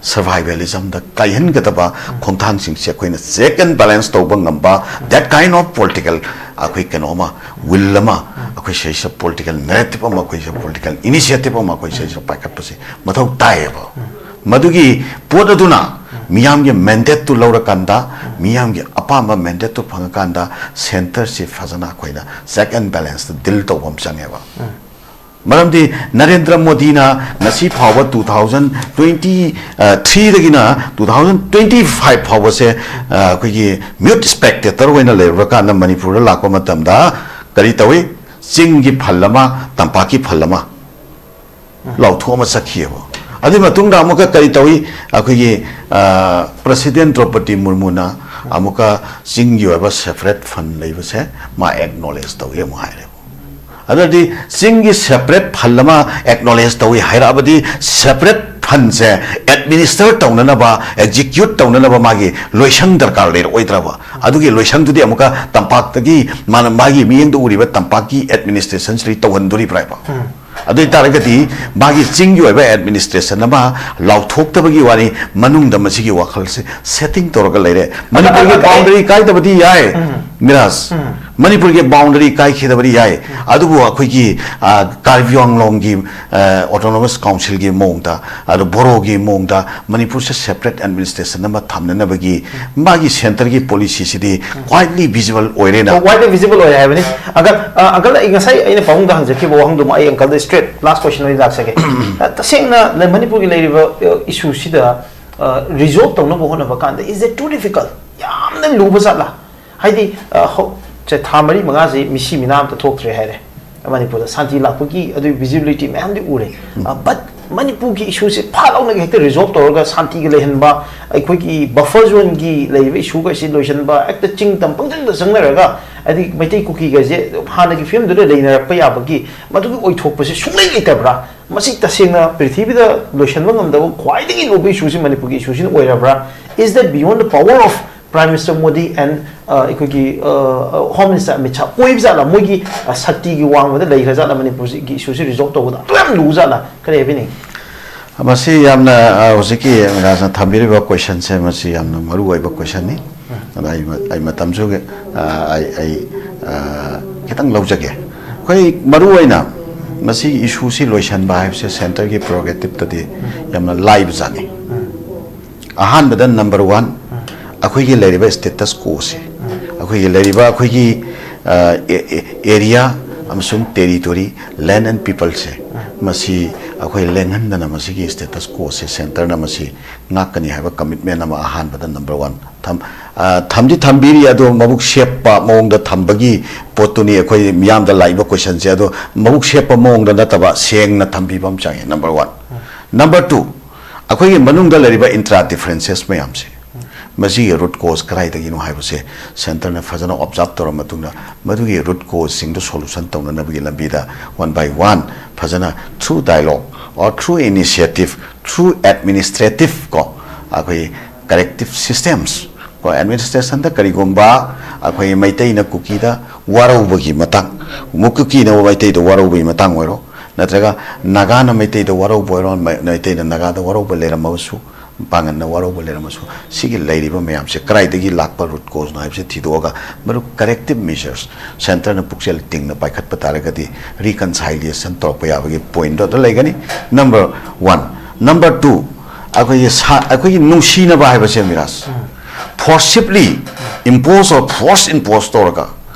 ꯁꯔꯚꯥꯏꯚꯦꯂꯤꯖꯝꯗ ꯀꯥꯏꯍꯟꯒꯗꯕ ꯈꯣꯡꯊꯥꯡꯁꯤꯡꯁꯦ ꯑꯩꯈꯣꯏꯅ ꯆꯦꯛ ꯑꯦꯟ ꯕꯦꯂꯦꯟꯁ ꯇꯧꯕ ꯉꯝꯕ, that kind of political ꯑꯩꯈꯣꯏ ꯀꯩꯅꯣ ꯑꯃ, ꯋꯤꯜ ꯑꯃ, ꯑꯩꯈꯣꯏ ꯁꯤꯗꯩꯁꯤꯗ ꯄꯣꯂꯤꯇꯤꯀꯦꯜ ꯅꯦꯔꯦꯇꯤꯞ ꯑꯃ, ꯑꯩꯈꯣꯏ ꯁꯤꯗ ꯄꯣꯂꯤꯇꯤꯀꯦꯜ ꯏꯅꯤꯁꯤꯌꯦꯇꯤꯞ ꯑꯃ ꯑꯩꯈꯣꯏ ꯁꯤꯗꯩꯁꯤꯗ ꯄꯥꯏꯈꯠꯄꯁꯦ ꯃꯊꯧ ꯇꯥꯏꯌꯦꯕ꯫ ꯃꯗꯨꯒꯤ ꯄꯣꯠ ꯑꯗꯨꯅ ꯃꯤꯌꯥꯝꯒꯤ ꯃꯦꯟꯗꯦꯠꯇꯨ ꯂꯧꯔꯀꯥꯟꯗ, ꯃꯤꯌꯥꯝꯒꯤ ꯑꯄꯥꯝꯕ ꯃꯦꯟꯗꯦꯠꯇꯨ ꯐꯪꯉꯀꯥꯟꯗ ꯁꯦꯟꯇꯔꯁꯤ ꯐꯖꯅ ꯑꯩꯈꯣꯏꯅ ꯆꯦꯛ ꯑꯦꯟ ꯕꯦꯂꯦꯟꯁꯇ ꯗꯤꯜ ꯇꯧꯕ ꯑꯃ ꯆꯪꯉꯦꯕ꯫ ꯃꯔꯝꯗꯤ ꯅꯔꯦꯟꯗ꯭ꯔ ꯃꯣꯗꯤꯅ ꯉꯁꯤ ꯐꯥꯎꯕ two thousand twenty three ꯗꯒꯤꯅ two thousand twenty five ꯐꯥꯎꯕꯁꯦ, ꯑ, ꯑꯩꯈꯣꯏꯒꯤ ꯃ꯭ꯌꯨꯠ ꯁ꯭ꯄꯦꯛꯇꯦꯇꯔ ꯑꯣꯏꯅ ꯂꯩꯔꯨꯔꯀꯥꯟꯗ ꯃꯅꯤꯄꯨꯔꯗ ꯂꯥꯛꯄ ꯃꯇꯝꯗ ꯀꯔꯤ ꯇꯧꯏ? ꯆꯤꯡꯒꯤ ꯐꯜ ꯑꯃ, ꯇꯝꯄꯥꯛꯀꯤ ꯐꯜ ꯑꯃ ꯂꯥꯎꯊꯣꯛꯑꯃ ꯆꯠꯈꯤꯑꯕ꯫ ꯑꯗꯨꯒꯤ ꯃꯇꯨꯡꯗ ꯑꯃꯨꯛꯀ ꯀꯔꯤ ꯇꯧꯏ? ꯑꯩꯈꯣꯏꯒꯤ, ꯑ, ꯄ꯭ꯔꯁꯤꯗꯦꯟ ꯗ꯭ꯔꯧꯄꯗꯤ ꯃꯨꯔꯃꯨꯅ ꯑꯃꯨꯛꯀ ꯆꯤꯡꯒꯤ ꯑꯣꯏꯕ ꯁꯦꯄꯔꯦꯠ ꯐꯟ ꯂꯩꯕꯁꯦ ꯃꯥ ꯑꯦꯛꯅꯣꯂꯦꯖ ꯇꯧꯏ ꯑꯃꯨꯛ ꯍꯥꯏꯔꯦꯕ꯫ ꯑꯗꯨꯗꯤ ꯆꯤꯡꯒꯤ ꯁꯦꯄꯔꯦꯠ ꯐꯟ ꯑꯃ ꯑꯦꯛꯅꯣꯂꯦꯖ ꯇꯧꯏ ꯍꯥꯏꯔꯛꯑꯕꯗꯤ ꯁꯦꯄꯔꯦꯠ ꯐꯟꯁꯦ ꯑꯦꯗꯃꯤꯅꯤꯁꯇꯔ ꯇꯧꯅꯅꯕ, ꯑꯦꯛꯖꯤꯀ꯭ꯌꯨꯠ ꯇꯧꯅꯅꯕ ꯃꯥꯒꯤ ꯂꯣꯏꯁꯪ ꯗꯔꯀꯥꯔ ꯂꯩꯔꯛꯑꯣꯏꯗ꯭ꯔꯕ? ꯑꯗꯨꯒꯤ ꯂꯣꯏꯁꯪꯗꯨꯗꯤ ꯑꯃꯨꯛꯀ ꯇꯝꯄꯥꯛꯇꯒꯤ ꯃꯥꯅ ꯃꯥꯒꯤ ꯃꯤꯠꯌꯦꯡꯗ ꯎꯔꯤꯕ ꯇꯝꯄꯥꯛꯀꯤ ꯑꯦꯗꯃꯤꯅꯤꯁꯇ꯭ꯔꯦꯁꯟꯁꯤꯗꯒꯤ ꯇꯧꯍꯟꯗꯣꯔꯤꯕ꯭ꯔꯥ ꯍꯥꯏꯕ? ꯑꯗꯨ ꯑꯣꯏ ꯇꯥꯔꯒꯗꯤ ꯃꯥꯒꯤ ꯆꯤꯡꯒꯤ ꯑꯣꯏꯕ ꯑꯦꯗꯃꯤꯅꯤꯁꯇ꯭ꯔꯦꯁꯟ ꯑꯃ ꯂꯥꯎꯊꯣꯛꯇꯕꯒꯤ ꯋꯥꯅꯤ, ꯃꯅꯨꯡꯗ ꯃꯁꯤꯒꯤ ꯋꯥꯈꯜꯁꯦ ꯁꯦꯇꯤꯡ ꯇꯧꯔꯒ ꯂꯩꯔꯦ꯫ ꯃꯅꯤꯄꯨꯔꯒꯤ ꯑꯗ ꯑꯩ ꯕꯥꯎꯟꯗꯔꯤ ꯀꯥꯏꯗꯕꯗꯤ ꯌꯥꯏ, ꯃꯤꯔꯥꯖ꯫ ꯃꯅꯤꯄꯨꯔꯒꯤ ꯕꯥꯎꯟꯗꯔꯤ ꯀꯥꯏꯈꯤꯗꯕꯗꯤ ꯌꯥꯏ, ꯑꯗꯨꯕꯨ ꯑꯩꯈꯣꯏꯒꯤ, ꯑ, ꯀꯥꯔꯕꯤ ꯑꯪꯂꯣꯡꯒꯤ, ꯑ, ꯑꯣꯇꯣꯅꯣꯃꯁ ꯀꯥꯎꯟꯁꯤꯜꯒꯤ ꯃꯑꯣꯡꯗ, ꯑꯗꯣ ꯕꯣꯔꯣꯒꯤ ꯃꯑꯣꯡꯗ ꯃꯅꯤꯄꯨꯔꯁꯦ ꯁꯦꯄꯔꯦꯠ ꯑꯦꯗꯃꯤꯅꯤꯁꯇ꯭ꯔꯦꯁꯟ ꯑꯃ ꯊꯝꯅꯅꯕꯒꯤ ꯃꯥꯒꯤ ꯁꯦꯟꯇꯔꯒꯤ ꯄꯣꯂꯤꯁꯤꯁꯤꯗꯤ ꯀ꯭ꯋꯥꯏꯠꯂꯤ ꯚꯤꯖꯤꯕꯜ ꯑꯣꯏꯔꯦꯅ꯫ ꯋꯥꯏꯠꯂꯤ ꯚꯤꯖꯤꯕꯜ ꯑꯣꯏꯔꯦ ꯍꯥꯏꯕꯅꯤ꯫ ꯑꯪꯀꯜ, ꯑ, ꯑꯪꯀꯜ, ꯑꯩ ꯉꯁꯥꯏ ꯑꯩꯅ ꯄꯥꯕꯨꯡꯗ ꯍꯪꯖꯈꯤꯕ ꯋꯥꯍꯪꯗꯨꯃ ꯑꯩ ꯑꯪꯀꯜꯗ ꯁ꯭ꯇ꯭ꯔꯦꯠ ꯂꯥꯁ ꯀꯣꯏꯁꯟ ꯑꯣꯏꯅ ꯂꯥꯛꯆꯒꯦ꯫ ꯑ, ꯇꯁꯦꯡꯅ ꯂꯩ-, ꯃꯅꯤꯄꯨꯔꯒꯤ ꯂꯩꯔꯤꯕ, ꯑ, ꯏꯁꯨꯁꯤꯗ ꯔꯤꯖꯣꯜꯕ ꯇꯧꯅꯕ ꯍꯣꯠꯅꯕ ꯀꯥꯟꯗ, is it too difficult? ꯌꯥꯝꯅ ꯂꯨꯕ ꯖꯥꯠꯂꯥ? ꯍꯥꯏꯗꯤ, ꯑ, ꯍꯧ-, ꯁꯦ, ꯊꯥ ꯃꯔꯤ ꯃꯉꯥꯁꯤ ꯃꯤꯁꯤ ꯃꯤꯅꯥ ꯑꯝꯇ ꯊꯣꯛꯇ꯭ꯔꯦ ꯍꯥꯏꯔꯦ꯫ ꯃꯅꯤꯄꯨꯔꯗ ꯁꯥꯟꯇꯤ ꯂꯥꯛꯄꯒꯤ ꯑꯗꯨꯒꯤ ꯚꯤꯖꯤꯕꯤꯂꯤꯇꯤ ꯃꯌꯥꯝꯗꯤ ꯎꯔꯦ꯫ ꯎꯝ꯫ ꯑ, but ꯃꯅꯤꯄꯨꯔꯒꯤ ꯏꯁꯨꯁꯦ ꯐꯥ ꯂꯥꯎꯅꯒ ꯍꯦꯛꯇ ꯔꯤꯖꯣꯜꯕ ꯇꯧꯔꯒ ꯁꯥꯟꯇꯤꯒ ꯂꯩꯍꯟꯕ, ꯑꯩꯈꯣꯏꯒꯤ ꯕꯐꯔ ꯖꯣꯟꯒꯤ ꯂꯩꯔꯤꯕ ꯏꯁꯨꯒ ꯑꯁꯤ ꯂꯣꯏꯁꯤꯟꯕ, ꯍꯦꯛꯇ ꯆꯤꯡ ꯇꯝ ꯄꯪꯆꯪꯗ ꯆꯪꯅꯔꯒ, ꯍꯥꯏꯗꯤ ꯃꯩꯇꯩ ꯀꯨꯀꯤꯒꯁꯦ ꯍꯥꯟꯅꯒꯤ ꯐꯤꯕꯝꯗꯨꯗ ꯂꯩꯅꯔꯛꯄ ꯌꯥꯕꯒꯤ ꯃꯗꯨꯒꯤ ꯑꯣꯏꯊꯣꯛꯄꯁꯦ ꯁꯨꯡꯂꯩ ꯂꯩꯇꯕ꯭ꯔꯥ? ꯃꯁꯤ ꯇꯁꯦꯡꯅ ꯄ꯭ꯔꯤꯊꯤꯕꯤꯗ ꯂꯣꯏꯁꯤꯟꯕ ꯉꯝꯗꯕ ꯈ꯭ꯋꯥꯏꯗꯒꯤ ꯂꯨꯕ ꯏꯁꯨꯁꯤ ꯃꯅꯤꯄꯨꯔꯒꯤ ꯏꯁꯨꯁꯤꯅ ꯑꯣꯏꯔꯕ꯭ꯔꯥ? Is that beyond the power of Prime Minister Modi and, ꯑ, ꯑꯩꯈꯣꯏꯒꯤ, ꯑ, ꯑ, Home Minister ꯑꯃꯤꯠ ꯁꯥꯍ? ꯑꯣꯏꯕ ꯖꯥꯠꯂ? ꯃꯣꯏꯒꯤ, ꯑ, ꯁꯛꯇꯤꯒꯤ ꯋꯥꯡꯃꯗ ꯂꯩꯈ꯭ꯔ ꯖꯥꯠꯂ ꯃꯅꯤꯄꯨꯔꯒꯤ ꯏꯁꯨꯁꯤ ꯔꯤꯖꯣꯜꯕ ꯇꯧꯕꯗ? ꯑꯗꯨ ꯌꯥꯝ ꯂꯨꯕ ꯖꯥꯠꯂ? ꯀꯔꯤ ꯍꯥꯏꯕꯤꯅꯤꯡꯉꯤ? ꯃꯁꯤ ꯌꯥꯝꯅ, ꯑ, ꯍꯧꯖꯤꯛꯀꯤ ꯔꯥꯖꯅ ꯊꯝꯕꯤꯔꯤꯕ ꯀꯣꯏꯁꯟꯁꯦ, ꯃꯁꯤ ꯌꯥꯝꯅ ꯃꯔꯨ ꯑꯣꯏꯕ ꯀꯣꯏꯁꯟꯅꯤ꯫ ꯑꯗ ꯑꯩ ꯃ-, ꯑꯩ ꯃꯇꯝꯁꯨ, ꯑ, ꯑꯩ, ꯑꯩ, ꯑ, ꯈꯤꯇꯪ ꯂꯧꯖꯒꯦ꯫ ꯑꯩꯈꯣꯏ ꯃꯔꯨ ꯑꯣꯏꯅ ꯃꯁꯤꯒꯤ ꯏꯁꯨꯁꯤ ꯂꯣꯏꯁꯤꯟꯕ ꯍꯥꯏꯕꯁꯦ ꯁꯦꯟꯇꯔꯒꯤ ꯄ꯭ꯔꯣꯒ꯭ꯔꯦꯇꯤꯞꯇꯗꯤ ꯌꯥꯝꯅ ꯂꯥꯏꯕ ꯖꯥꯠꯅꯤ꯫ ꯑꯍꯥꯟꯕꯗ, ꯅꯝꯕꯔ ꯋꯥꯟ, ꯑꯩꯈꯣꯏꯒꯤ ꯂꯩꯔꯤꯕ ꯁ꯭ꯇꯦꯇꯁ ꯀꯣꯁꯦ, ꯑꯩꯈꯣꯏꯒꯤ ꯂꯩꯔꯤꯕ ꯑꯩꯈꯣꯏꯒꯤ, ꯑ, ꯑꯦ-, ꯑꯦ-, ꯑꯦꯔꯤꯌꯥ ꯑꯃꯁꯨꯡ ꯇꯦꯔꯤꯇꯣꯔꯤ, ꯂꯦꯟ ꯑꯦꯟ ꯄꯤꯄꯜꯁꯦ, ꯃꯁꯤ ꯑꯩꯈꯣꯏ ꯂꯦꯡꯍꯟꯗꯅ ꯃꯁꯤꯒꯤ ꯁ꯭ꯇꯦꯇꯁ ꯀꯣꯁꯦ ꯁꯦꯟꯇꯔꯅ ꯃꯁꯤ ꯉꯥꯛꯀꯅꯤ ꯍꯥꯏꯕ ꯀꯃꯤꯠꯃꯦꯟ ꯑꯃ ꯑꯍꯥꯟꯕꯗ, ꯅꯝꯕꯔ ꯋꯥꯟ, ꯊꯝ-, ꯑ, ꯊꯝꯗꯤ ꯊꯝꯕꯤꯔꯤ꯫ ꯑꯗꯣ ꯃꯕꯨꯛ ꯁꯦꯞꯄ ꯃꯑꯣꯡꯗ ꯊꯝꯕꯒꯤ ꯄꯣꯠꯇꯨꯅꯤ ꯑꯩꯈꯣꯏ ꯃꯤꯌꯥꯝꯗ ꯂꯥꯛꯏꯕ ꯀꯣꯏꯁꯟꯁꯦ꯫ ꯑꯗꯣ ꯃꯕꯨꯛ ꯁꯦꯞꯄ ꯃꯑꯣꯡꯗ ꯅꯠꯇꯕ, ꯁꯦꯡꯅ ꯊꯝꯕꯤꯕ ꯑꯃ ꯆꯪꯉꯤ, ꯅꯝꯕꯔ ꯋꯥꯟ꯫ ꯅꯝꯕꯔ ꯇꯨ, ꯑꯩꯈꯣꯏꯒꯤ ꯃꯅꯨꯡꯗ ꯂꯩꯔꯤꯕ ꯏꯟꯇ꯭ꯔꯥ ꯗꯤꯐ꯭ꯔꯦꯟꯁꯦꯁ ꯃꯌꯥꯝꯁꯦ, ꯃꯁꯤꯒꯤ ꯔꯨꯠ ꯀꯣꯁ ꯀꯗꯥꯏꯗꯒꯤꯅꯣ ꯍꯥꯏꯕꯁꯦ ꯁꯦꯟꯇꯔꯅ ꯐꯖꯅ ꯑꯣꯕꯖꯥꯔꯕ ꯇꯧꯔ ꯃꯇꯨꯡꯗ, ꯃꯗꯨꯒꯤ ꯔꯨꯠ ꯀꯣꯁꯁꯤꯡꯗꯨ ꯁꯣꯂꯨꯁꯟ ꯇꯧꯅꯅꯕꯒꯤ ꯂꯝꯕꯤꯗ ꯋꯥꯟ ꯕꯥꯏ ꯋꯥꯟ ꯐꯖꯅ, through dialogue or through initiative, through administrative ꯀꯣ, ꯑꯩꯈꯣꯏ corrective systems ꯀꯣ, ꯑꯦꯗꯃꯤꯅꯤꯁꯇ꯭ꯔꯦꯁꯟꯗ ꯀꯔꯤꯒꯨꯝꯕ ꯑꯩꯈꯣꯏ ꯃꯩꯇꯩꯅ ꯀꯨꯀꯤꯗ ꯋꯥꯔꯧꯕꯒꯤ ꯃꯇꯥꯡ, ꯀꯨꯀꯤꯅ ꯃꯩꯇꯩꯗ ꯋꯥꯔꯧꯕꯒꯤ ꯃꯇꯥꯡ ꯑꯣꯏꯔꯣ, ꯅꯠꯇ꯭ꯔꯒ ꯅꯥꯒꯥꯅ ꯃꯩꯇꯩꯗ ꯋꯥꯔꯧꯕ ꯑꯣꯏꯔꯣ, ꯃꯩ-, ꯃꯩꯇꯩꯅ ꯅꯥꯒꯥꯗ ꯋꯥꯔꯧꯕ ꯂꯩꯔꯝꯃꯕꯁꯨ, ꯄꯥꯡꯒꯟꯅ ꯋꯥꯔꯧꯕ ꯂꯩꯔꯝꯃꯁꯨ, ꯁꯤꯒꯤ ꯂꯩꯔꯤꯕ ꯃꯌꯥꯝꯁꯦ ꯀꯗꯥꯏꯗꯒꯤ ꯂꯥꯛꯄ ꯔꯨꯠ ꯀꯣꯁꯅꯣ ꯍꯥꯏꯕꯁꯦ ꯊꯤꯗꯣꯛꯑꯒ, ꯃꯔꯨꯞ, ꯀꯔꯦꯛꯇꯤꯞ ꯃꯦꯖꯔꯁ ꯁꯦꯟꯇꯔꯅ ꯄꯨꯛꯆꯦꯜ ꯇꯤꯡꯅ ꯄꯥꯏꯈꯠꯄ ꯇꯥꯔꯒꯗꯤ ꯔꯤꯀꯟꯁꯥꯏꯂꯤꯌꯦꯁꯟ ꯇꯧꯔꯛꯄ ꯌꯥꯕꯒꯤ ꯄꯣꯏꯟꯗꯣ ꯑꯗꯨ ꯂꯩꯒꯅꯤ꯫ Number one. ꯅꯝꯕꯔ ꯇꯨ, ꯑꯩꯈꯣꯏꯒꯤ ꯁꯥ-, ꯑꯩꯈꯣꯏꯒꯤ ꯅꯨꯡꯁꯤꯅꯕ ꯍꯥꯏꯕꯁꯦ, ꯃꯤꯔꯥꯖ, ꯐꯣꯔꯁꯤꯞꯂꯤ ꯏꯝꯄꯣꯁ ꯑꯣꯔ ꯐꯣꯔꯁ ꯏꯝꯄꯣꯁ ꯇꯧꯔꯒ,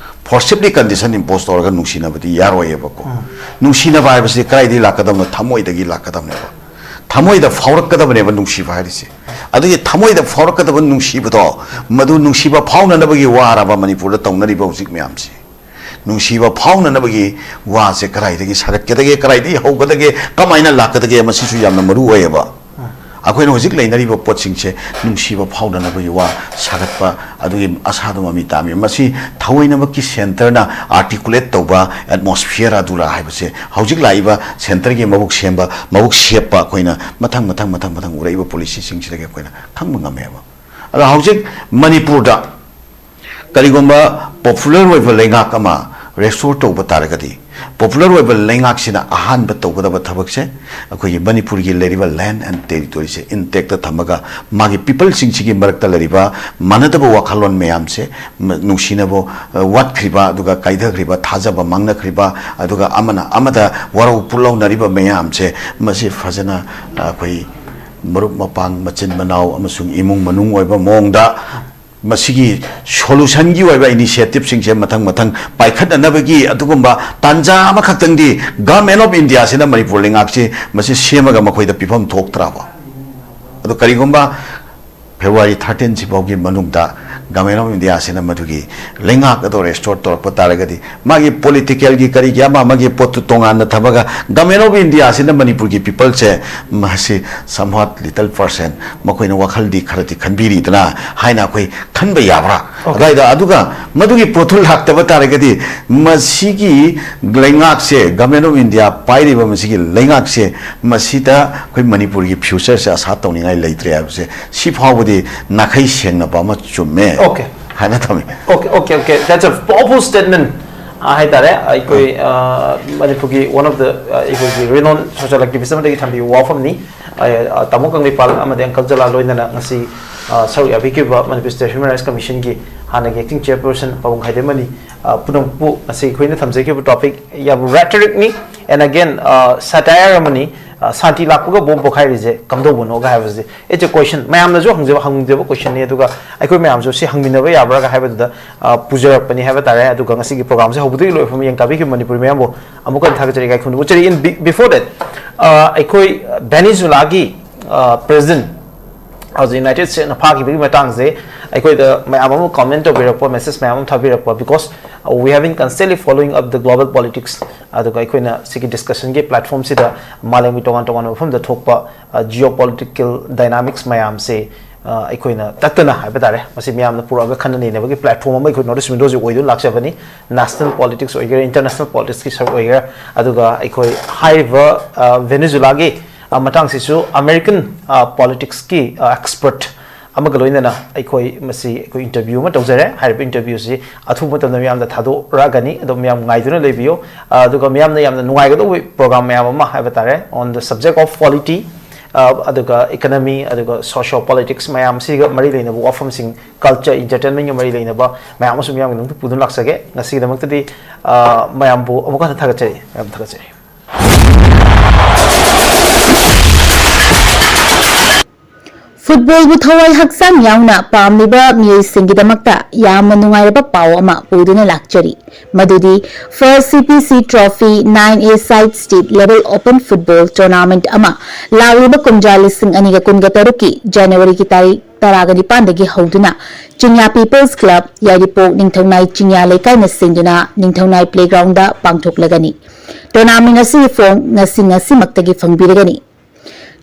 ꯐꯣꯔꯁꯤꯞꯂꯤ ꯀꯟꯗꯤꯁꯟ ꯏꯝꯄꯣꯁ ꯇꯧꯔꯒ ꯅꯨꯡꯁꯤꯅꯕꯗꯤ ꯌꯥꯔꯣꯏꯌꯦꯕꯀꯣ꯫ ꯅꯨꯡꯁꯤꯅꯕ ꯍꯥꯏꯕꯁꯤ ꯀꯗꯥꯏꯗꯒꯤ ꯂꯥꯛꯀꯗꯕꯅꯣ? ꯊꯃꯣꯏꯗꯒꯤ ꯂꯥꯛꯀꯗꯕꯅꯦꯕ꯫ ꯊꯃꯣꯏꯗ ꯐꯥꯎꯔꯛꯀꯗꯕꯅꯦꯕ ꯅꯨꯡꯁꯤꯕ ꯍꯥꯏꯔꯤꯁꯦ꯫ ꯑꯗꯨꯒꯤ ꯊꯃꯣꯏꯗ ꯐꯥꯎꯔꯛꯀꯗꯕ ꯅꯨꯡꯁꯤꯕꯗꯣ, ꯃꯗꯨ ꯅꯨꯡꯁꯤꯕ ꯐꯥꯎꯅꯅꯕꯒꯤ ꯋꯥꯔꯕ ꯃꯅꯤꯄꯨꯔꯗ ꯇꯧꯅꯔꯤꯕ ꯍꯧꯖꯤꯛ ꯃꯌꯥꯝꯁꯦ? ꯅꯨꯡꯁꯤꯕ ꯐꯥꯎꯅꯅꯕꯒꯤ ꯋꯥꯁꯦ ꯀꯗꯥꯏꯗꯒꯤ ꯁꯥꯒꯠꯀꯗꯒꯦ, ꯀꯗꯥꯏꯗꯒꯤ ꯍꯧꯒꯗꯒꯦ, ꯀꯃꯥꯏꯅ ꯂꯥꯛꯀꯗꯒꯦ, ꯃꯁꯤꯁꯨ ꯌꯥꯝꯅ ꯃꯔꯨ ꯑꯣꯏꯌꯦꯕ꯫ ꯑꯩꯈꯣꯏꯅ ꯍꯧꯖꯤꯛ ꯂꯩꯅꯔꯤꯕ ꯄꯣꯠꯁꯤꯡꯁꯦ ꯅꯨꯡꯁꯤꯕ ꯐꯥꯎꯅꯅꯕꯒꯤ ꯋꯥ ꯁꯥꯒꯠꯄ, ꯑꯗꯨꯒꯤ ꯑꯁꯥꯗꯣ ꯃꯃꯤ ꯇꯥꯃꯤ꯫ ꯃꯁꯤ ꯊꯑꯣꯏꯅꯃꯛꯀꯤ centreꯅ articulate ꯇꯧꯕ atmosphere ꯑꯗꯨꯔꯥ ꯍꯥꯏꯕꯁꯦ ꯍꯧꯖꯤꯛ ꯂꯥꯛꯏꯕ centreꯒꯤ ꯃꯕꯨꯛ ꯁꯦꯝꯕ, ꯃꯕꯨꯛ ꯁꯦꯞꯄ ꯑꯩꯈꯣꯏꯅ ꯃꯊꯪ, ꯃꯊꯪ, ꯃꯊꯪ, ꯃꯊꯪ ꯎꯔꯛꯏꯕ policyꯁꯤꯡꯁꯤꯗꯒꯤ ꯑꯩꯈꯣꯏꯅ ꯈꯪꯕ ꯉꯝꯃꯦꯕ꯫ ꯑꯗꯣ ꯍꯧꯖꯤꯛ ꯃꯅꯤꯄꯨꯔꯗ ꯀꯔꯤꯒꯨꯝꯕ popular ꯑꯣꯏꯕ ꯂꯩꯉꯥꯛ ꯑꯃ restore ꯇꯧꯕ ꯇꯥꯔꯒꯗꯤ, popular ꯑꯣꯏꯕ ꯂꯩꯉꯥꯛꯁꯤꯅ ꯑꯍꯥꯟꯕ ꯇꯧꯒꯗꯕ ꯊꯕꯛꯁꯦ ꯑꯩꯈꯣꯏꯒꯤ ꯃꯅꯤꯄꯨꯔꯒꯤ ꯂꯩꯔꯤꯕ land and territoryꯁꯦ intactꯇ ꯊꯝꯃꯒ, ꯃꯥꯒꯤ peopleꯁꯤꯡꯁꯤꯒꯤ ꯃꯔꯛꯇ ꯂꯩꯔꯤꯕ ꯃꯥꯟꯅꯗꯕ ꯋꯥꯈꯜꯂꯣꯟ ꯃꯌꯥꯝꯁꯦ, ꯅꯨꯡꯁꯤꯅꯕ ꯋꯥꯠꯈ꯭ꯔꯤꯕ, ꯑꯗꯨꯒ ꯀꯥꯏꯊꯈ꯭ꯔꯤꯕ, ꯊꯥꯖꯕ ꯃꯥꯡꯅꯈ꯭ꯔꯤꯕ, ꯑꯗꯨꯒ ꯑꯃꯅ ꯑꯃꯗ ꯋꯥꯔꯧ ꯄꯨꯛꯂꯧꯅꯔꯤꯕ ꯃꯌꯥꯝꯁꯦ, ꯃꯁꯤ ꯐꯖꯅ ꯑꯩꯈꯣꯏ ꯃꯔꯨꯞ ꯃꯄꯥꯡ, ꯃꯆꯤꯟ ꯃꯅꯥꯎ ꯑꯃꯁꯨꯡ ꯏꯃꯨꯡ ꯃꯅꯨꯡ ꯑꯣꯏꯕ ꯃꯑꯣꯡꯗ ꯃꯁꯤꯒꯤ solutionꯒꯤ ꯑꯣꯏꯕ initiativeꯁꯤꯡꯁꯦ ꯃꯊꯪ ꯃꯊꯪ ꯄꯥꯏꯈꯠꯅꯅꯕꯒꯤ ꯑꯗꯨꯒꯨꯝꯕ ꯇꯥꯟꯖꯥ ꯑꯃꯈꯛꯇꯪꯗꯤ Government of Indiaꯁꯤꯅ ꯃꯅꯤꯄꯨꯔ ꯂꯩꯉꯥꯛꯁꯤ ꯃꯁꯤ ꯁꯦꯝꯃꯒ ꯃꯈꯣꯏꯗ ꯄꯤꯐꯝ ꯊꯣꯛꯇ꯭ꯔꯕ? ꯑꯗꯣ ꯀꯔꯤꯒꯨꯝꯕ February thirteen ꯁꯤꯐꯥꯎꯒꯤ ꯃꯅꯨꯡꯗ Government of Indiaꯁꯤꯅ ꯃꯗꯨꯒꯤ ꯂꯩꯉꯥꯛ ꯑꯗꯣ restore ꯇꯧꯔꯛꯄ ꯇꯥꯔꯒꯗꯤ, ꯃꯥꯒꯤ politicalꯒꯤ ꯀꯔꯤꯒꯤ ꯑꯃ ꯑꯃꯒꯤ ꯄꯣꯠꯇꯨ ꯇꯣꯉꯥꯟꯅ ꯊꯝꯃꯒ, Government of Indiaꯁꯤꯅ ꯃꯅꯤꯄꯨꯔꯒꯤ peopleꯁꯦ ꯃꯁꯤ somewhat little percent ꯃꯈꯣꯏꯅ ꯋꯥꯈꯜꯗꯤ ꯈꯔꯗꯤ ꯈꯟꯕꯤꯔꯤꯗꯅ ꯍꯥꯏꯅ ꯑꯩꯈꯣꯏ ꯈꯟꯕ ꯌꯥꯕ꯭ꯔꯥ? ꯑꯗꯨꯋꯥꯏꯗ, ꯑꯗꯨꯒ ꯃꯗꯨꯒꯤ ꯄꯣꯠꯇꯨ ꯂꯥꯛꯇꯕ ꯇꯥꯔꯒꯗꯤ, ꯃꯁꯤꯒꯤ ꯂꯩꯉꯥꯛꯁꯦ, Government of India ꯄꯥꯏꯔꯤꯕ ꯃꯁꯤꯒꯤ ꯂꯩꯉꯥꯛꯁꯦ, ꯃꯁꯤꯗ ꯑꯩꯈꯣꯏ ꯃꯅꯤꯄꯨꯔꯒꯤ futureꯁꯦ ꯑꯁꯥ ꯇꯧꯅꯤꯡꯉꯥꯏ ꯂꯩꯇ꯭ꯔꯦ ꯍꯥꯏꯕꯁꯦ ꯁꯤ ꯐꯥꯎꯕꯗꯤ ꯅꯥꯈꯩ ꯁꯦꯡꯅꯕ ꯑꯃ ꯆꯨꯝꯃꯦ꯫ Okay꯫ ꯍꯥꯏꯅ ꯊꯝꯃꯤ꯫ Okay, okay, okay, that's a powerful statement꯫ ꯑ, ꯍꯥꯏꯇꯥꯔꯦ, ꯑꯩꯈꯣꯏ, ꯑ, ꯃꯅꯤꯄꯨꯔꯒꯤ one of the, ꯑ, ꯑꯩꯈꯣꯏꯒꯤ renowned social activist ꯑꯃꯗꯒꯤ ꯊꯝꯕꯤꯕ ꯋꯥꯐꯝꯅꯤ꯫ ꯑ, ꯑ, ꯇꯥꯃꯣ ꯀꯪꯂꯩꯄꯥꯜ ꯑꯃꯗꯤ uncle ꯖꯂꯥꯜ ꯂꯣꯏꯅꯅ ꯉꯁꯤ, ꯑ, ꯁꯔꯨꯛ ꯌꯥꯕꯤꯈꯤꯕ Manifest Human Rights Commissionꯒꯤ ꯍꯥꯟꯅꯒꯤ acting chairperson ꯄꯥꯕꯨꯡ ꯈꯥꯏꯗꯦꯝꯃꯅꯤ, ꯑ, ꯄꯨꯝꯅꯃꯛꯄꯨ ꯉꯁꯤ ꯑꯩꯈꯣꯏꯅ ꯊꯝꯖꯈꯤꯕ topic ꯌꯥꯝ rhetoricꯅꯤ, and again, ꯑ, satire ꯑꯃꯅꯤ꯫ ꯑ, ꯁꯥꯟꯇꯤ ꯂꯥꯛꯄꯒ ꯕꯣꯝ ꯄꯣꯈꯥꯏꯔꯤꯁꯦ ꯀꯝꯗꯧꯕꯅꯣꯒ ꯍꯥꯏꯕꯁꯦ, it's a question꯫ ꯃꯌꯥꯝꯅꯁꯨ ꯍꯪꯖꯕ, ꯍꯪꯖꯕ questionꯅꯤ, ꯑꯗꯨꯒ ꯑꯩꯈꯣꯏ ꯃꯌꯥꯝꯁꯨ ꯁꯤ ꯍꯪꯃꯤꯟꯅꯕ ꯌꯥꯕ꯭ꯔꯥꯒ ꯍꯥꯏꯕꯗꯨꯗ, ꯑ, ꯄꯨꯖꯔꯛꯄꯅꯤ ꯍꯥꯏꯕ ꯇꯥꯔꯦ꯫ ꯑꯗꯨꯒ ꯉꯁꯤꯒꯤ programꯁꯦ ꯍꯧꯕꯗꯒꯤ ꯂꯣꯏꯐꯥꯎ ꯌꯦꯡ ꯇꯥꯕꯤꯈꯤꯕ ꯃꯅꯤꯄꯨꯔꯤ ꯃꯌꯥꯝꯕꯨ ꯑꯃꯨꯛꯀ ꯍꯟꯅ ꯊꯥꯒꯠꯆꯔꯤ, ꯏꯀꯥꯏ ꯈꯨꯝꯅꯕ ꯎꯠꯆꯔꯤ꯫ In be-, before that, ꯑ, ꯑꯩꯈꯣꯏ ꯚꯦꯅꯤꯖꯨꯂꯥꯒꯤ ꯄ꯭ꯔꯦꯁꯤꯗꯦꯟꯠ ꯍꯧꯖꯤꯛ ꯌꯨꯅꯥꯏꯇꯦꯗ ꯁ꯭ꯇꯦꯠꯅ ꯐꯥꯈꯤꯕꯒꯤ ꯃꯇꯥꯡꯁꯦ ꯑꯩꯈꯣꯏꯗ ꯃꯌꯥꯝ ꯑꯃ ꯀꯃꯦꯟꯠ ꯇꯧꯕꯤꯔꯛꯄ, ꯃꯦꯁꯦꯖ ꯃꯌꯥꯝ ꯑꯃ ꯊꯥꯕꯤꯔꯛꯄ, because we have been constantly following up the global politics. ꯑꯗꯨꯒ ꯑꯩꯈꯣꯏꯅ ꯁꯤꯒꯤ ꯗꯤꯁꯀꯁꯟꯒꯤ ꯄ꯭ꯂꯦꯠꯐꯣꯝꯁꯤꯗ ꯃꯥꯂꯦꯝꯒꯤ ꯇꯣꯉꯥꯟ ꯇꯣꯉꯥꯟꯕ ꯃꯐꯝꯗ ꯊꯣꯛꯄ ꯖꯤꯑꯣ ꯄꯣꯂꯤꯇꯤꯀꯦꯜ ꯗꯥꯏꯅꯥꯃꯤꯛꯁ ꯃꯌꯥꯝꯁꯦ ꯑ, ꯑꯩꯈꯣꯏꯅ ꯇꯠꯇꯅ ꯍꯥꯏꯕ ꯇꯥꯔꯦ, ꯃꯁꯤ ꯃꯌꯥꯝꯅ ꯄꯨꯔꯛꯑꯒ ꯈꯟꯅ ꯅꯩꯅꯕꯒꯤ ꯄ꯭ꯂꯦꯠꯐꯣꯝ ꯑꯃ ꯑꯩꯈꯣꯏ ꯅꯣꯔꯠ ꯏꯁ ꯋꯤꯟꯗꯣꯁꯤ ꯑꯣꯏꯗꯨꯅ ꯂꯥꯛꯆꯕꯅꯤ꯫ ꯅꯦꯁꯅꯦꯜ ꯄꯣꯂꯤꯇꯤꯛꯁ ꯑꯣꯏꯒꯦꯔꯥ, ꯏꯟꯇꯔꯅꯦꯁꯅꯦꯜ ꯄꯣꯂꯤꯇꯤꯛꯁꯀꯤ ꯁꯔꯨꯛ ꯑꯣꯏꯒꯦꯔꯥ, ꯑꯗꯨꯒ ꯑꯩꯈꯣꯏ ꯍꯥꯏꯔꯤꯕ ꯑ, ꯚꯦꯅꯦꯖꯨꯂꯥꯒꯤ ꯑ, ꯃꯇꯥꯡꯁꯤꯁꯨ ꯑꯃꯦꯔꯤꯀꯟ ꯑ, ꯄꯣꯂꯤꯇꯤꯛꯁꯀꯤ ꯑ, ꯑꯦꯛꯁꯄꯔꯠ ꯑꯃꯒ ꯂꯣꯏꯅꯅ ꯑꯩꯈꯣꯏ ꯃꯁꯤ ꯑꯩꯈꯣꯏ ꯏꯟꯇꯔꯚ꯭ꯌꯨ ꯑꯃ ꯇꯧꯖꯔꯦ꯫ ꯍꯥꯏꯔꯤꯕ ꯏꯟꯇꯔꯚ꯭ꯌꯨꯁꯤ ꯑꯊꯨꯕ ꯃꯇꯝꯗ ꯃꯤꯌꯥꯝꯗ ꯊꯥꯗꯣꯔꯛꯑꯒꯅꯤ, ꯑꯗꯣ ꯃꯌꯥꯝ ꯉꯥꯏꯗꯨꯅ ꯂꯩꯕꯤꯌꯨ꯫ ꯑ, ꯑꯗꯨꯒ ꯃꯤꯌꯥꯝꯅ ꯌꯥꯝꯅ ꯅꯨꯡꯉꯥꯏꯒꯗꯧꯕ ꯄ꯭ꯔꯣꯒ꯭ꯔꯥꯝ ꯃꯌꯥꯝ ꯑꯃ ꯍꯥꯏꯕ ꯇꯥꯔꯦ, on the subject of polity, ꯑ, ꯑꯗꯨꯒ ꯏꯀꯅꯃꯤ, ꯑꯗꯨꯒ ꯁꯣꯁꯤꯌꯣ ꯄꯣꯂꯤꯇꯤꯛꯁ ꯃꯌꯥꯝꯁꯤꯒ ꯃꯔꯤ ꯂꯩꯅꯕ ꯋꯥꯐꯝꯁꯤꯡ, ꯀꯜꯆꯔ, ꯏꯟꯇꯔꯇꯦꯟꯃꯦꯟꯒ ꯃꯔꯤ ꯂꯩꯅꯕ ꯃꯌꯥꯝ ꯑꯃꯁꯨ ꯃꯤꯌꯥꯝꯒꯤ ꯃꯅꯨꯡꯗ ꯄꯨꯗꯨꯅ ꯂꯥꯛꯆꯒꯦ꯫ ꯉꯁꯤꯒꯤꯗꯃꯛꯇꯗꯤ, ꯑ, ꯃꯌꯥꯝꯕꯨ ꯑꯃꯨꯛ ꯍꯟꯅ ꯊꯥꯒꯠꯆꯔꯤ, ꯃꯌꯥꯝ ꯊꯥꯒꯠꯆꯔꯤ꯫ ꯐꯨꯠꯕꯣꯜꯕꯨ ꯊꯋꯥꯏ ꯍꯛꯆꯥꯡ ꯌꯥꯎꯅ ꯄꯥꯝꯂꯤꯕ ꯃꯤꯑꯣꯏꯁꯤꯡꯒꯤꯗꯃꯛꯇ ꯌꯥꯝꯅ ꯅꯨꯡꯉꯥꯏꯔꯕ ꯄꯥꯎ ꯑꯃ ꯄꯨꯗꯨꯅ ꯂꯥꯛꯆꯔꯤ, ꯃꯗꯨꯗꯤ first C P C trophy nine a side state level open football tournament ꯑꯃ ꯂꯥꯛꯂꯤꯕ ꯀꯨꯝꯖꯥ ꯂꯤꯁꯤꯡ ꯑꯅꯤꯒ ꯀꯨꯟꯒ ꯇꯔꯨꯛꯀꯤ ꯖꯅꯋꯥꯔꯤꯒꯤ ꯇꯥꯔꯤꯛ ꯇꯔꯥꯒ ꯅꯤꯄꯥꯟꯗꯒꯤ ꯍꯧꯗꯨꯅ ꯆꯤꯡꯌꯥ ꯄꯤꯄꯜꯁ ꯀ꯭ꯂꯕ, ꯌꯥꯏꯔꯤꯄꯣꯛ ꯅꯤꯡꯊꯧꯅꯥꯏ ꯆꯤꯡꯌꯥ ꯂꯩꯀꯥꯏꯅ ꯁꯤꯟꯗꯨꯅ ꯅꯤꯡꯊꯧꯅꯥꯏ ꯄ꯭ꯂꯦꯒ꯭ꯔꯥꯎꯟꯗ ꯄꯥꯡꯊꯣꯛꯂꯒꯅꯤ꯫ ꯇꯣꯔꯅꯥꯃꯦꯟꯠ ꯑꯁꯤꯒꯤ ꯐꯣꯔꯝ ꯉꯁꯤ ꯉꯁꯤꯃꯛꯇꯒꯤ ꯐꯪꯕꯤꯔꯒꯅꯤ꯫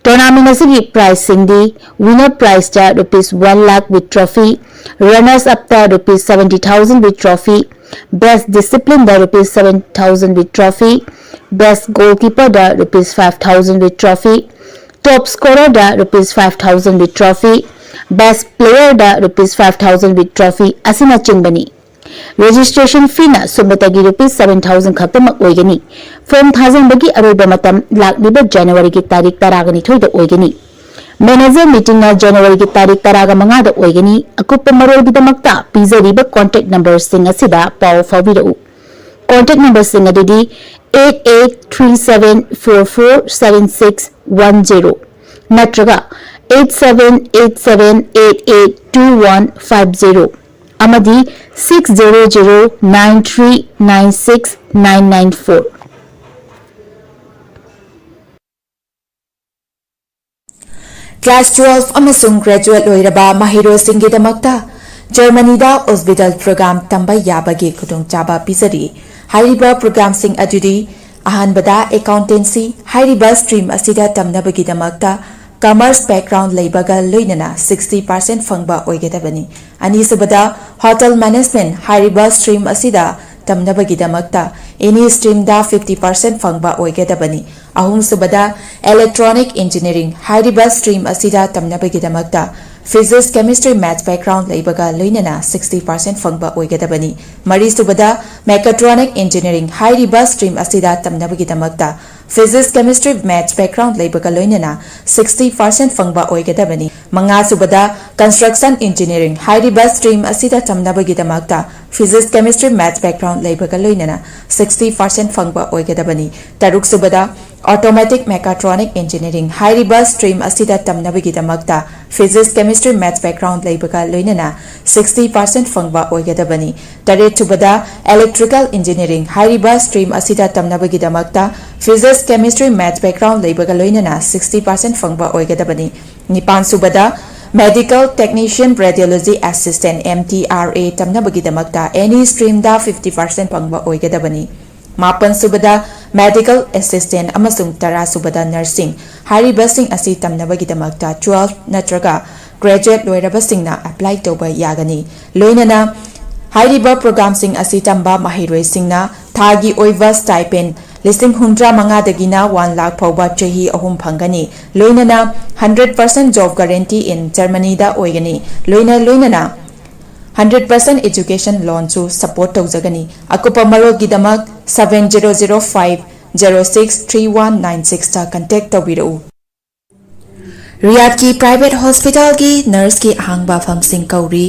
ꯇꯣꯔꯅꯥꯃꯦꯟꯠ ꯑꯁꯤꯒꯤ ꯄ꯭ꯔꯥꯏꯖꯁꯤꯡꯗꯤ: ꯋꯤꯅꯔ ꯄ꯭ꯔꯥꯏꯖꯇ rupees one lakh with trophy, runners ꯑꯞꯇ rupees seventy thousand with trophy, best ꯗꯤꯁꯤꯄ꯭ꯂꯤꯟꯗ rupees seven thousand with trophy, best ꯒꯣꯜꯀꯤꯄꯔꯗ rupees five thousand with trophy, top ꯁ꯭ꯀꯣꯔꯔꯗ rupees five thousand with trophy, best ꯄ꯭ꯂꯦꯌꯔꯗ rupees five thousand with trophy ꯑꯁꯤꯅꯆꯤꯡꯕꯅꯤ꯫ ꯔꯦꯖꯤꯁꯇ꯭ꯔꯦꯁꯟ ꯐꯤꯅ ꯁꯨꯞꯅꯇꯒꯤ ꯔꯨꯄꯤꯁ ꯁꯚꯦꯟ ꯊꯥꯎꯖꯟ ꯈꯛꯇꯃꯛ ꯑꯣꯏꯒꯅꯤ꯫ ꯐꯣꯔꯝ ꯊꯥꯖꯤꯟꯕꯒꯤ ꯑꯔꯣꯏꯕ ꯃꯇꯝ ꯂꯥꯛꯂꯤꯕ ꯖꯅꯋꯥꯔꯤꯒꯤ ꯇꯥꯔꯤꯛ ꯇꯔꯥꯒ ꯅꯤꯊꯣꯏꯗ ꯑꯣꯏꯒꯅꯤ꯫ ꯃꯦꯅꯦꯖꯔ ꯃꯤꯇꯤꯡꯅ ꯖꯅꯋꯥꯔꯤꯒꯤ ꯇꯥꯔꯤꯛ ꯇꯔꯥꯒ ꯃꯉꯥꯗ ꯑꯣꯏꯒꯅꯤ꯫ ꯑꯀꯨꯞꯄ ꯃꯔꯣꯜꯒꯤꯗꯃꯛꯇ ꯄꯤꯖꯔꯤꯕ ꯀꯣꯟꯇꯦꯛ ꯅꯝꯕꯔꯁꯤꯡ ꯑꯁꯤꯗ ꯄꯥꯎ ꯐꯥꯎꯕꯤꯔꯛꯎ꯫ ꯀꯣꯟꯇꯦꯛ ꯅꯝꯕꯔꯁꯤꯡ ꯑꯗꯨꯗꯤ eight eight three seven four four seven six one zero ꯅꯠꯇ꯭ꯔꯒ eight seven eight seven eight eight two one five zero ꯑꯃꯗꯤ six zero zero nine three nine six nine nine four꯫ Class twelve ꯑꯃꯁꯨꯡ graduate ꯂꯣꯏꯔꯕ ꯃꯍꯩꯔꯣꯏꯁꯤꯡꯒꯤꯗꯃꯛꯇ ꯖꯔꯃꯅꯤꯗ ꯑꯣꯁꯕꯤꯇꯥꯜ ꯄ꯭ꯔꯣꯒ꯭ꯔꯥꯝ ꯇꯝꯕ ꯌꯥꯕꯒꯤ ꯈꯨꯗꯣꯡꯆꯥꯕ ꯄꯤꯖꯔꯤ꯫ ꯍꯥꯏꯔꯤꯕ ꯄ꯭ꯔꯣꯒ꯭ꯔꯥꯝꯁꯤꯡ ꯑꯗꯨꯗꯤ ꯑꯍꯥꯟꯕꯗ accountancy꯫ ꯍꯥꯏꯔꯤꯕ stream ꯑꯁꯤꯗ ꯇꯝꯅꯕꯒꯤꯗꯃꯛꯇ commerce background ꯂꯩꯕꯒ ꯂꯣꯏꯅꯅ sixty percent ꯐꯪꯕ ꯑꯣꯏꯒꯗꯕꯅꯤ꯫ ꯑꯅꯤꯁꯨꯕꯗ hotel management꯫ ꯍꯥꯏꯔꯤꯕ stream ꯑꯁꯤꯗ ꯇꯝꯅꯕꯒꯤꯗꯃꯛꯇ any streamꯗ fifty percent ꯐꯪꯕ ꯑꯣꯏꯒꯗꯕꯅꯤ꯫ ꯑꯍꯨꯝꯁꯨꯕꯗ electronic engineering꯫ ꯍꯥꯏꯔꯤꯕ stream ꯑꯁꯤꯗ ꯇꯝꯅꯕꯒꯤꯗꯃꯛꯇ physics, chemistry, maths background ꯂꯩꯕꯒ ꯂꯣꯏꯅꯅ sixty percent ꯐꯪꯕ ꯑꯣꯏꯒꯗꯕꯅꯤ꯫ ꯃꯔꯤꯁꯨꯕꯗ mechatronic engineering꯫ ꯍꯥꯏꯔꯤꯕ stream ꯑꯁꯤꯗ ꯇꯝꯅꯕꯒꯤꯗꯃꯛꯇ physics, chemistry, maths background ꯂꯩꯕꯒ ꯂꯣꯏꯅꯅ sixty percent ꯐꯪꯕ ꯑꯣꯏꯒꯗꯕꯅꯤ꯫ ꯃꯉꯥꯁꯨꯕꯗ construction engineering꯫ ꯍꯥꯏꯔꯤꯕ stream ꯑꯁꯤꯗ ꯇꯝꯅꯕꯒꯤꯗꯃꯛꯇ physics, chemistry, maths background ꯂꯩꯕꯒ ꯂꯣꯏꯅꯅ sixty percent ꯐꯪꯕ ꯑꯣꯏꯒꯗꯕꯅꯤ꯫ ꯇꯔꯨꯛꯁꯨꯕꯗ automatic mechatronic engineering꯫ ꯍꯥꯏꯔꯤꯕ stream ꯑꯁꯤꯗ ꯇꯝꯅꯕꯒꯤꯗꯃꯛꯇ physics, chemistry, maths background ꯂꯩꯕꯒ ꯂꯣꯏꯅꯅ sixty percent ꯐꯪꯕ ꯑꯣꯏꯒꯗꯕꯅꯤ꯫ ꯇꯔꯦꯠꯁꯨꯕꯗ electrical engineering꯫ ꯍꯥꯏꯔꯤꯕ stream ꯑꯁꯤꯗ ꯇꯝꯅꯕꯒꯤꯗꯃꯛꯇ physics, chemistry, maths background ꯂꯩꯕꯒ ꯂꯣꯏꯅꯅ sixty percent ꯐꯪꯕ ꯑꯣꯏꯒꯗꯕꯅꯤ꯫ ꯅꯤꯄꯥꯟꯁꯨꯕꯗ medical technician radiology assistant, M T R A ꯇꯝꯅꯕꯒꯤꯗꯃꯛꯇ any streamꯗ fifty percent ꯐꯪꯕ ꯑꯣꯏꯒꯗꯕꯅꯤ꯫ ꯃꯥꯄꯟꯁꯨꯕꯗ medical assistant ꯑꯃꯁꯨꯡ ꯇꯔꯥꯁꯨꯕꯗ nursing꯫ ꯍꯥꯏꯔꯤꯕꯁꯤꯡ ꯑꯁꯤ ꯇꯝꯅꯕꯒꯤꯗꯃꯛꯇ twelve ꯅꯠꯇ꯭ꯔꯒ graduate ꯂꯣꯏꯔꯕꯁꯤꯡꯅ apply ꯇꯧꯕ ꯌꯥꯒꯅꯤ꯫ ꯂꯣꯏꯅꯅ ꯍꯥꯏꯔꯤꯕ ꯄ꯭ꯔꯣꯒ꯭ꯔꯥꯝꯁꯤꯡ ꯑꯁꯤ ꯇꯝꯕ ꯃꯍꯩꯔꯣꯏꯁꯤꯡꯅ ꯊꯥꯒꯤ ꯑꯣꯏꯕ stipend ꯂꯤꯁꯤꯡ ꯍꯨꯝꯗ꯭ꯔꯥ ꯃꯉꯥꯗꯒꯤꯅ one ꯂꯥꯈ ꯐꯥꯎꯕ ꯆꯍꯤ ꯑꯍꯨꯝ ꯐꯪꯒꯅꯤ꯫ ꯂꯣꯏꯅꯅ hundred percent job guarantee in Germanyꯗ ꯑꯣꯏꯒꯅꯤ꯫ ꯂꯣꯏꯅ ꯂꯣꯏꯅꯅ hundred percent education loanꯁꯨ support ꯇꯧꯖꯒꯅꯤ꯫ ꯑꯀꯨꯞꯄ ꯃꯔꯣꯜꯒꯤꯗꯃꯛ seven zero zero five zero six three one nine sixꯇ contact ꯇꯧꯕꯤꯔꯛꯎ꯫ ꯔꯤꯌꯥꯗꯀꯤ private hospitalꯒꯤ nurseꯀꯤ ꯑꯍꯥꯡꯕ ꯐꯝꯁꯤꯡ ꯀꯧꯔꯤ꯫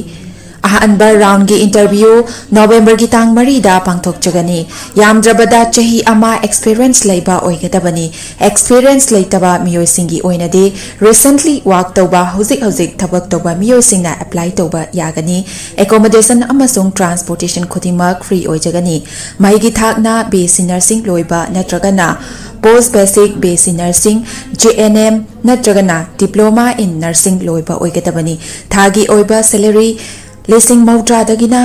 ꯑꯍꯥꯟꯕ roundꯒꯤ interview Novemberꯒꯤ ꯇꯥꯡ ꯃꯔꯤꯗ ꯄꯥꯡꯊꯣꯛꯆꯒꯅꯤ꯫ ꯌꯥꯝꯗ꯭ꯔꯕꯗ ꯆꯍꯤ ꯑꯃ experience ꯂꯩꯕ ꯑꯣꯏꯒꯗꯕꯅꯤ꯫ Experience ꯂꯩꯇꯕ ꯃꯤꯑꯣꯏꯁꯤꯡꯒꯤ ꯑꯣꯏꯅꯗꯤ recently work ꯇꯧꯕ, ꯍꯧꯖꯤꯛ ꯍꯧꯖꯤꯛ ꯊꯕꯛ ꯇꯧꯕ ꯃꯤꯑꯣꯏꯁꯤꯡꯅ apply ꯇꯧꯕ ꯌꯥꯒꯅꯤ꯫ Accommodation ꯑꯃꯁꯨꯡ transportation ꯈꯨꯗꯤꯡꯃꯛ free ꯑꯣꯏꯖꯒꯅꯤ꯫ ꯃꯍꯩꯒꯤ ꯊꯥꯛꯅ B S C nursing ꯂꯣꯏꯕ ꯅꯠꯇ꯭ꯔꯒꯅ Post Basic B S C Nursing, J N M ꯅꯠꯇ꯭ꯔꯒꯅ Diploma in Nursing ꯂꯣꯏꯕ ꯑꯣꯏꯒꯗꯕꯅꯤ꯫ ꯊꯥꯒꯤ ꯑꯣꯏꯕ salary ꯂꯤꯁꯤꯡ ꯃꯧꯗ꯭ꯔꯥꯗꯒꯤꯅ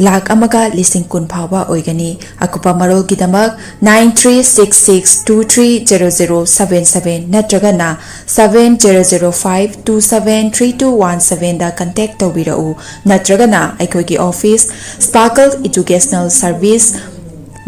ꯂꯥꯈ ꯑꯃꯒ ꯂꯤꯁꯤꯡ ꯀꯨꯟ ꯐꯥꯎꯕ ꯑꯣꯏꯒꯅꯤ꯫ ꯑꯀꯨꯞꯄ ꯃꯔꯣꯜꯒꯤꯗꯃꯛ nine three six six two three zero zero seven seven ꯅꯠꯇ꯭ꯔꯒꯅ seven zero zero five two seven three two one seven ꯗ contact ꯇꯧꯕꯤꯔꯛꯎ, ꯅꯠꯇ꯭ꯔꯒꯅ ꯑꯩꯈꯣꯏꯒꯤ office, Sparkle Educational Service,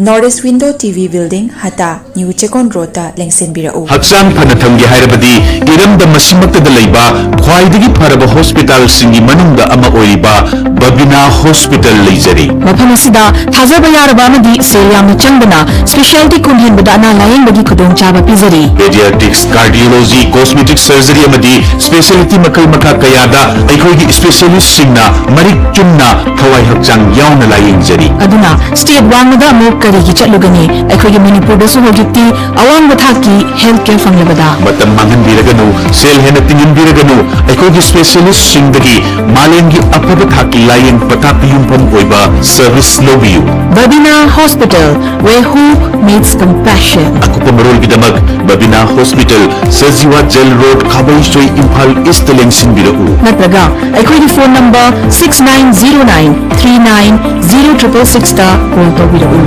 North East Window T V Building, ꯍꯇꯥ, New Checkon Road ꯇ ꯂꯦꯡꯁꯤꯟꯕꯤꯔꯛꯎ꯫ ꯍꯛꯆꯥꯡ ꯐꯅ ꯊꯝꯒꯦ ꯍꯥꯏꯔꯕꯗꯤ ꯏꯔꯝꯗꯝ ꯑꯁꯤꯃꯛꯇꯗ ꯂꯩꯕ ꯈ꯭ꯋꯥꯏꯗꯒꯤ ꯐꯔꯕ hospital ꯁꯤꯡꯒꯤ ꯃꯅꯨꯡꯗ ꯑꯃ ꯑꯣꯏꯔꯤꯕ ꯕꯕꯤꯅꯥ Hospital ꯂꯩꯖꯔꯤ꯫ ꯃꯐꯝ ꯑꯁꯤꯗ ꯊꯥꯖꯕ ꯌꯥꯔꯕ ꯑꯃꯗꯤ ꯁꯦꯜ ꯌꯥꯝꯅ ꯆꯪꯗꯅ specialty ꯀꯨꯟ ꯍꯦꯟꯕꯗ ꯑꯅꯥ ꯂꯥꯌꯦꯡꯕꯒꯤ ꯈꯨꯗꯣꯡꯆꯥꯕ ꯄꯤꯖꯔꯤ꯫ Pediatrics, Cardiology, Cosmetic Surgery ꯑꯃꯗꯤ specialty ꯃꯈꯜ ꯃꯈꯥ ꯀꯌꯥꯗ ꯑꯩꯈꯣꯏꯒꯤ specialist ꯁꯤꯡꯅ ꯃꯔꯤꯛ ꯆꯨꯝꯅ ꯊꯋꯥꯏ ꯍꯛꯆꯥꯡ ꯌꯥꯎꯅ ꯂꯥꯌꯦꯡꯖꯔꯤ꯫ ꯑꯗꯨꯅ state ꯋꯥꯡꯃꯗ ꯑꯃꯨꯛ ꯀꯔꯤꯒꯤ ꯆꯠꯂꯨꯒꯅꯤ? ꯑꯩꯈꯣꯏꯒꯤ ꯃꯅꯤꯄꯨꯔꯗꯁꯨ ꯍꯧꯖꯤꯛꯇꯤ ꯑꯋꯥꯡꯕ ꯊꯥꯛꯀꯤ health care ꯐꯪꯂꯕꯗ꯫ ꯃꯇꯝ ꯃꯥꯡꯍꯟꯕꯤꯔꯒꯅꯨ, ꯁꯦꯜ ꯍꯦꯟꯅ ꯇꯤꯡꯍꯟꯕꯤꯔꯒꯅꯨ, ꯑꯩꯈꯣꯏꯒꯤ specialist ꯁꯤꯡꯗꯒꯤ ꯃꯥꯂꯦꯝꯒꯤ ꯑꯐꯕ ꯊꯥꯛꯀꯤ ꯂꯥꯌꯦꯡ ꯄꯊꯥꯞꯇ ꯌꯨꯝꯐꯝ ꯑꯣꯏꯕ service ꯂꯧꯕꯤꯌꯨ꯫ Babina Hospital, where hope meets compassion. ꯑꯀꯨꯞꯄ ꯃꯔꯣꯜꯒꯤꯗꯃꯛ Babina Hospital, Sajiwa Jail Road, ꯈꯥꯕꯩꯁꯣꯏ, Imphal East ꯇ ꯂꯦꯡꯁꯤꯟꯕꯤꯔꯛꯎ꯫ ꯅꯠꯇ꯭ꯔꯒ ꯑꯩꯈꯣꯏꯒꯤ phone number six nine zero nine three nine zero triple six ꯇ call ꯇꯧꯕꯤꯔꯛꯎ꯫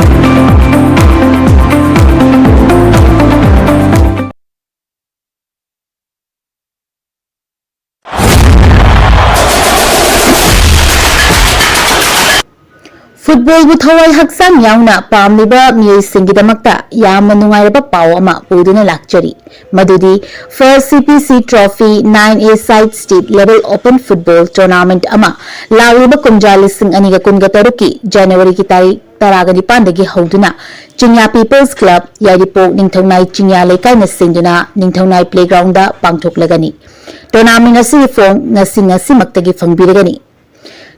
Football ꯕꯨ ꯊꯋꯥꯏ ꯍꯛꯆꯥꯡ ꯌꯥꯎꯅ ꯄꯥꯝꯂꯤꯕ ꯃꯤꯑꯣꯏꯁꯤꯡꯒꯤꯗꯃꯛꯇ ꯌꯥꯝꯅ ꯅꯨꯡꯉꯥꯏꯔꯕ ꯄꯥꯎ ꯑꯃ ꯄꯨꯗꯨꯅ ꯂꯥꯛꯆꯔꯤ꯫ ꯃꯗꯨꯗꯤ First C P C Trophy nine A Side State Level Open Football Tournament ꯑꯃ ꯂꯥꯛꯂꯤꯕ ꯀꯨꯝꯖꯥ ꯂꯤꯁꯤꯡ ꯑꯅꯤꯒ ꯀꯨꯟꯒ ꯇꯔꯨꯛꯀꯤ January ꯒꯤ ꯇꯥꯔꯤꯛ ꯇꯔꯥꯒ ꯅꯤꯄꯥꯟꯗꯒꯤ ꯍꯧꯗꯨꯅ ꯆꯤꯡꯌꯥ People's Club, ꯌꯥꯏꯔꯤꯄꯣꯛ ꯅꯤꯡꯊꯧꯅꯥꯏ ꯆꯤꯡꯌꯥ ꯂꯩꯀꯥꯏꯅ ꯁꯤꯟꯗꯨꯅ ꯅꯤꯡꯊꯧꯅꯥꯏ Playground ꯗ ꯄꯥꯡꯊꯣꯛꯂꯒꯅꯤ꯫ Tournament ꯑꯁꯤꯒꯤ form ꯉꯁꯤ ꯉꯁꯤꯃꯛꯇꯒꯤ ꯐꯪꯕꯤꯔꯒꯅꯤ꯫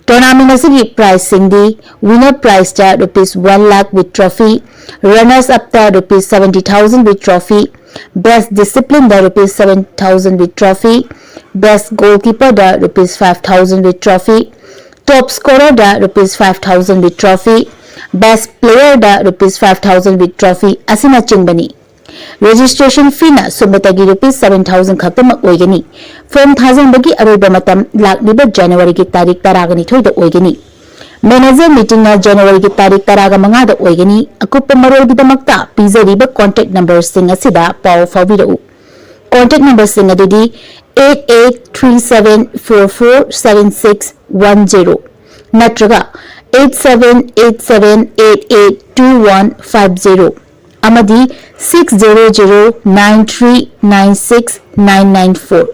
Tournament ꯑꯁꯤꯒꯤ prize ꯁꯤꯡꯗꯤ: winner prize ꯇ rupees one lakh with trophy, runners up ꯇ rupees seventy thousand with trophy, best discipline the rupees seven thousand with trophy, best goalkeeper the rupees five thousand with trophy, top scorer the rupees five thousand with trophy, best player the rupees five thousand with trophy ꯑꯁꯤꯅꯆꯤꯡꯕꯅꯤ꯫ Registration feeꯅ ꯁꯨꯞꯅꯇꯒꯤ rupees seven thousand ꯈꯛꯇꯃꯛ ꯑꯣꯏꯒꯅꯤ꯫ Form ꯊꯥꯖꯤꯟꯕꯒꯤ ꯑꯔꯣꯏꯕ ꯃꯇꯝ ꯂꯥꯛꯂꯤꯕ Januaryꯒꯤ ꯇꯥꯔꯤꯛ ꯇꯔꯥꯒ ꯅꯤꯊꯣꯏꯗ ꯑꯣꯏꯒꯅꯤ꯫ Manager meetingꯅ Januaryꯒꯤ ꯇꯥꯔꯤꯛ ꯇꯔꯥꯒ ꯃꯉꯥꯗ ꯑꯣꯏꯒꯅꯤ꯫ ꯑꯀꯨꯞꯄ ꯃꯔꯣꯜꯒꯤꯗꯃꯛꯇ ꯄꯤꯖꯔꯤꯕ contact numberꯁꯤꯡ ꯑꯁꯤꯗ ꯄꯥꯎ ꯐꯥꯎꯕꯤꯔꯛꯎ꯫ Contact numberꯁꯤꯡ ꯑꯗꯨꯗꯤ eight eight three seven four four seven six one zero ꯅꯠꯇ꯭ꯔꯒ eight seven eight seven eight eight two one five zero ꯑꯃꯗꯤ six zero zero nine three nine six nine nine four꯫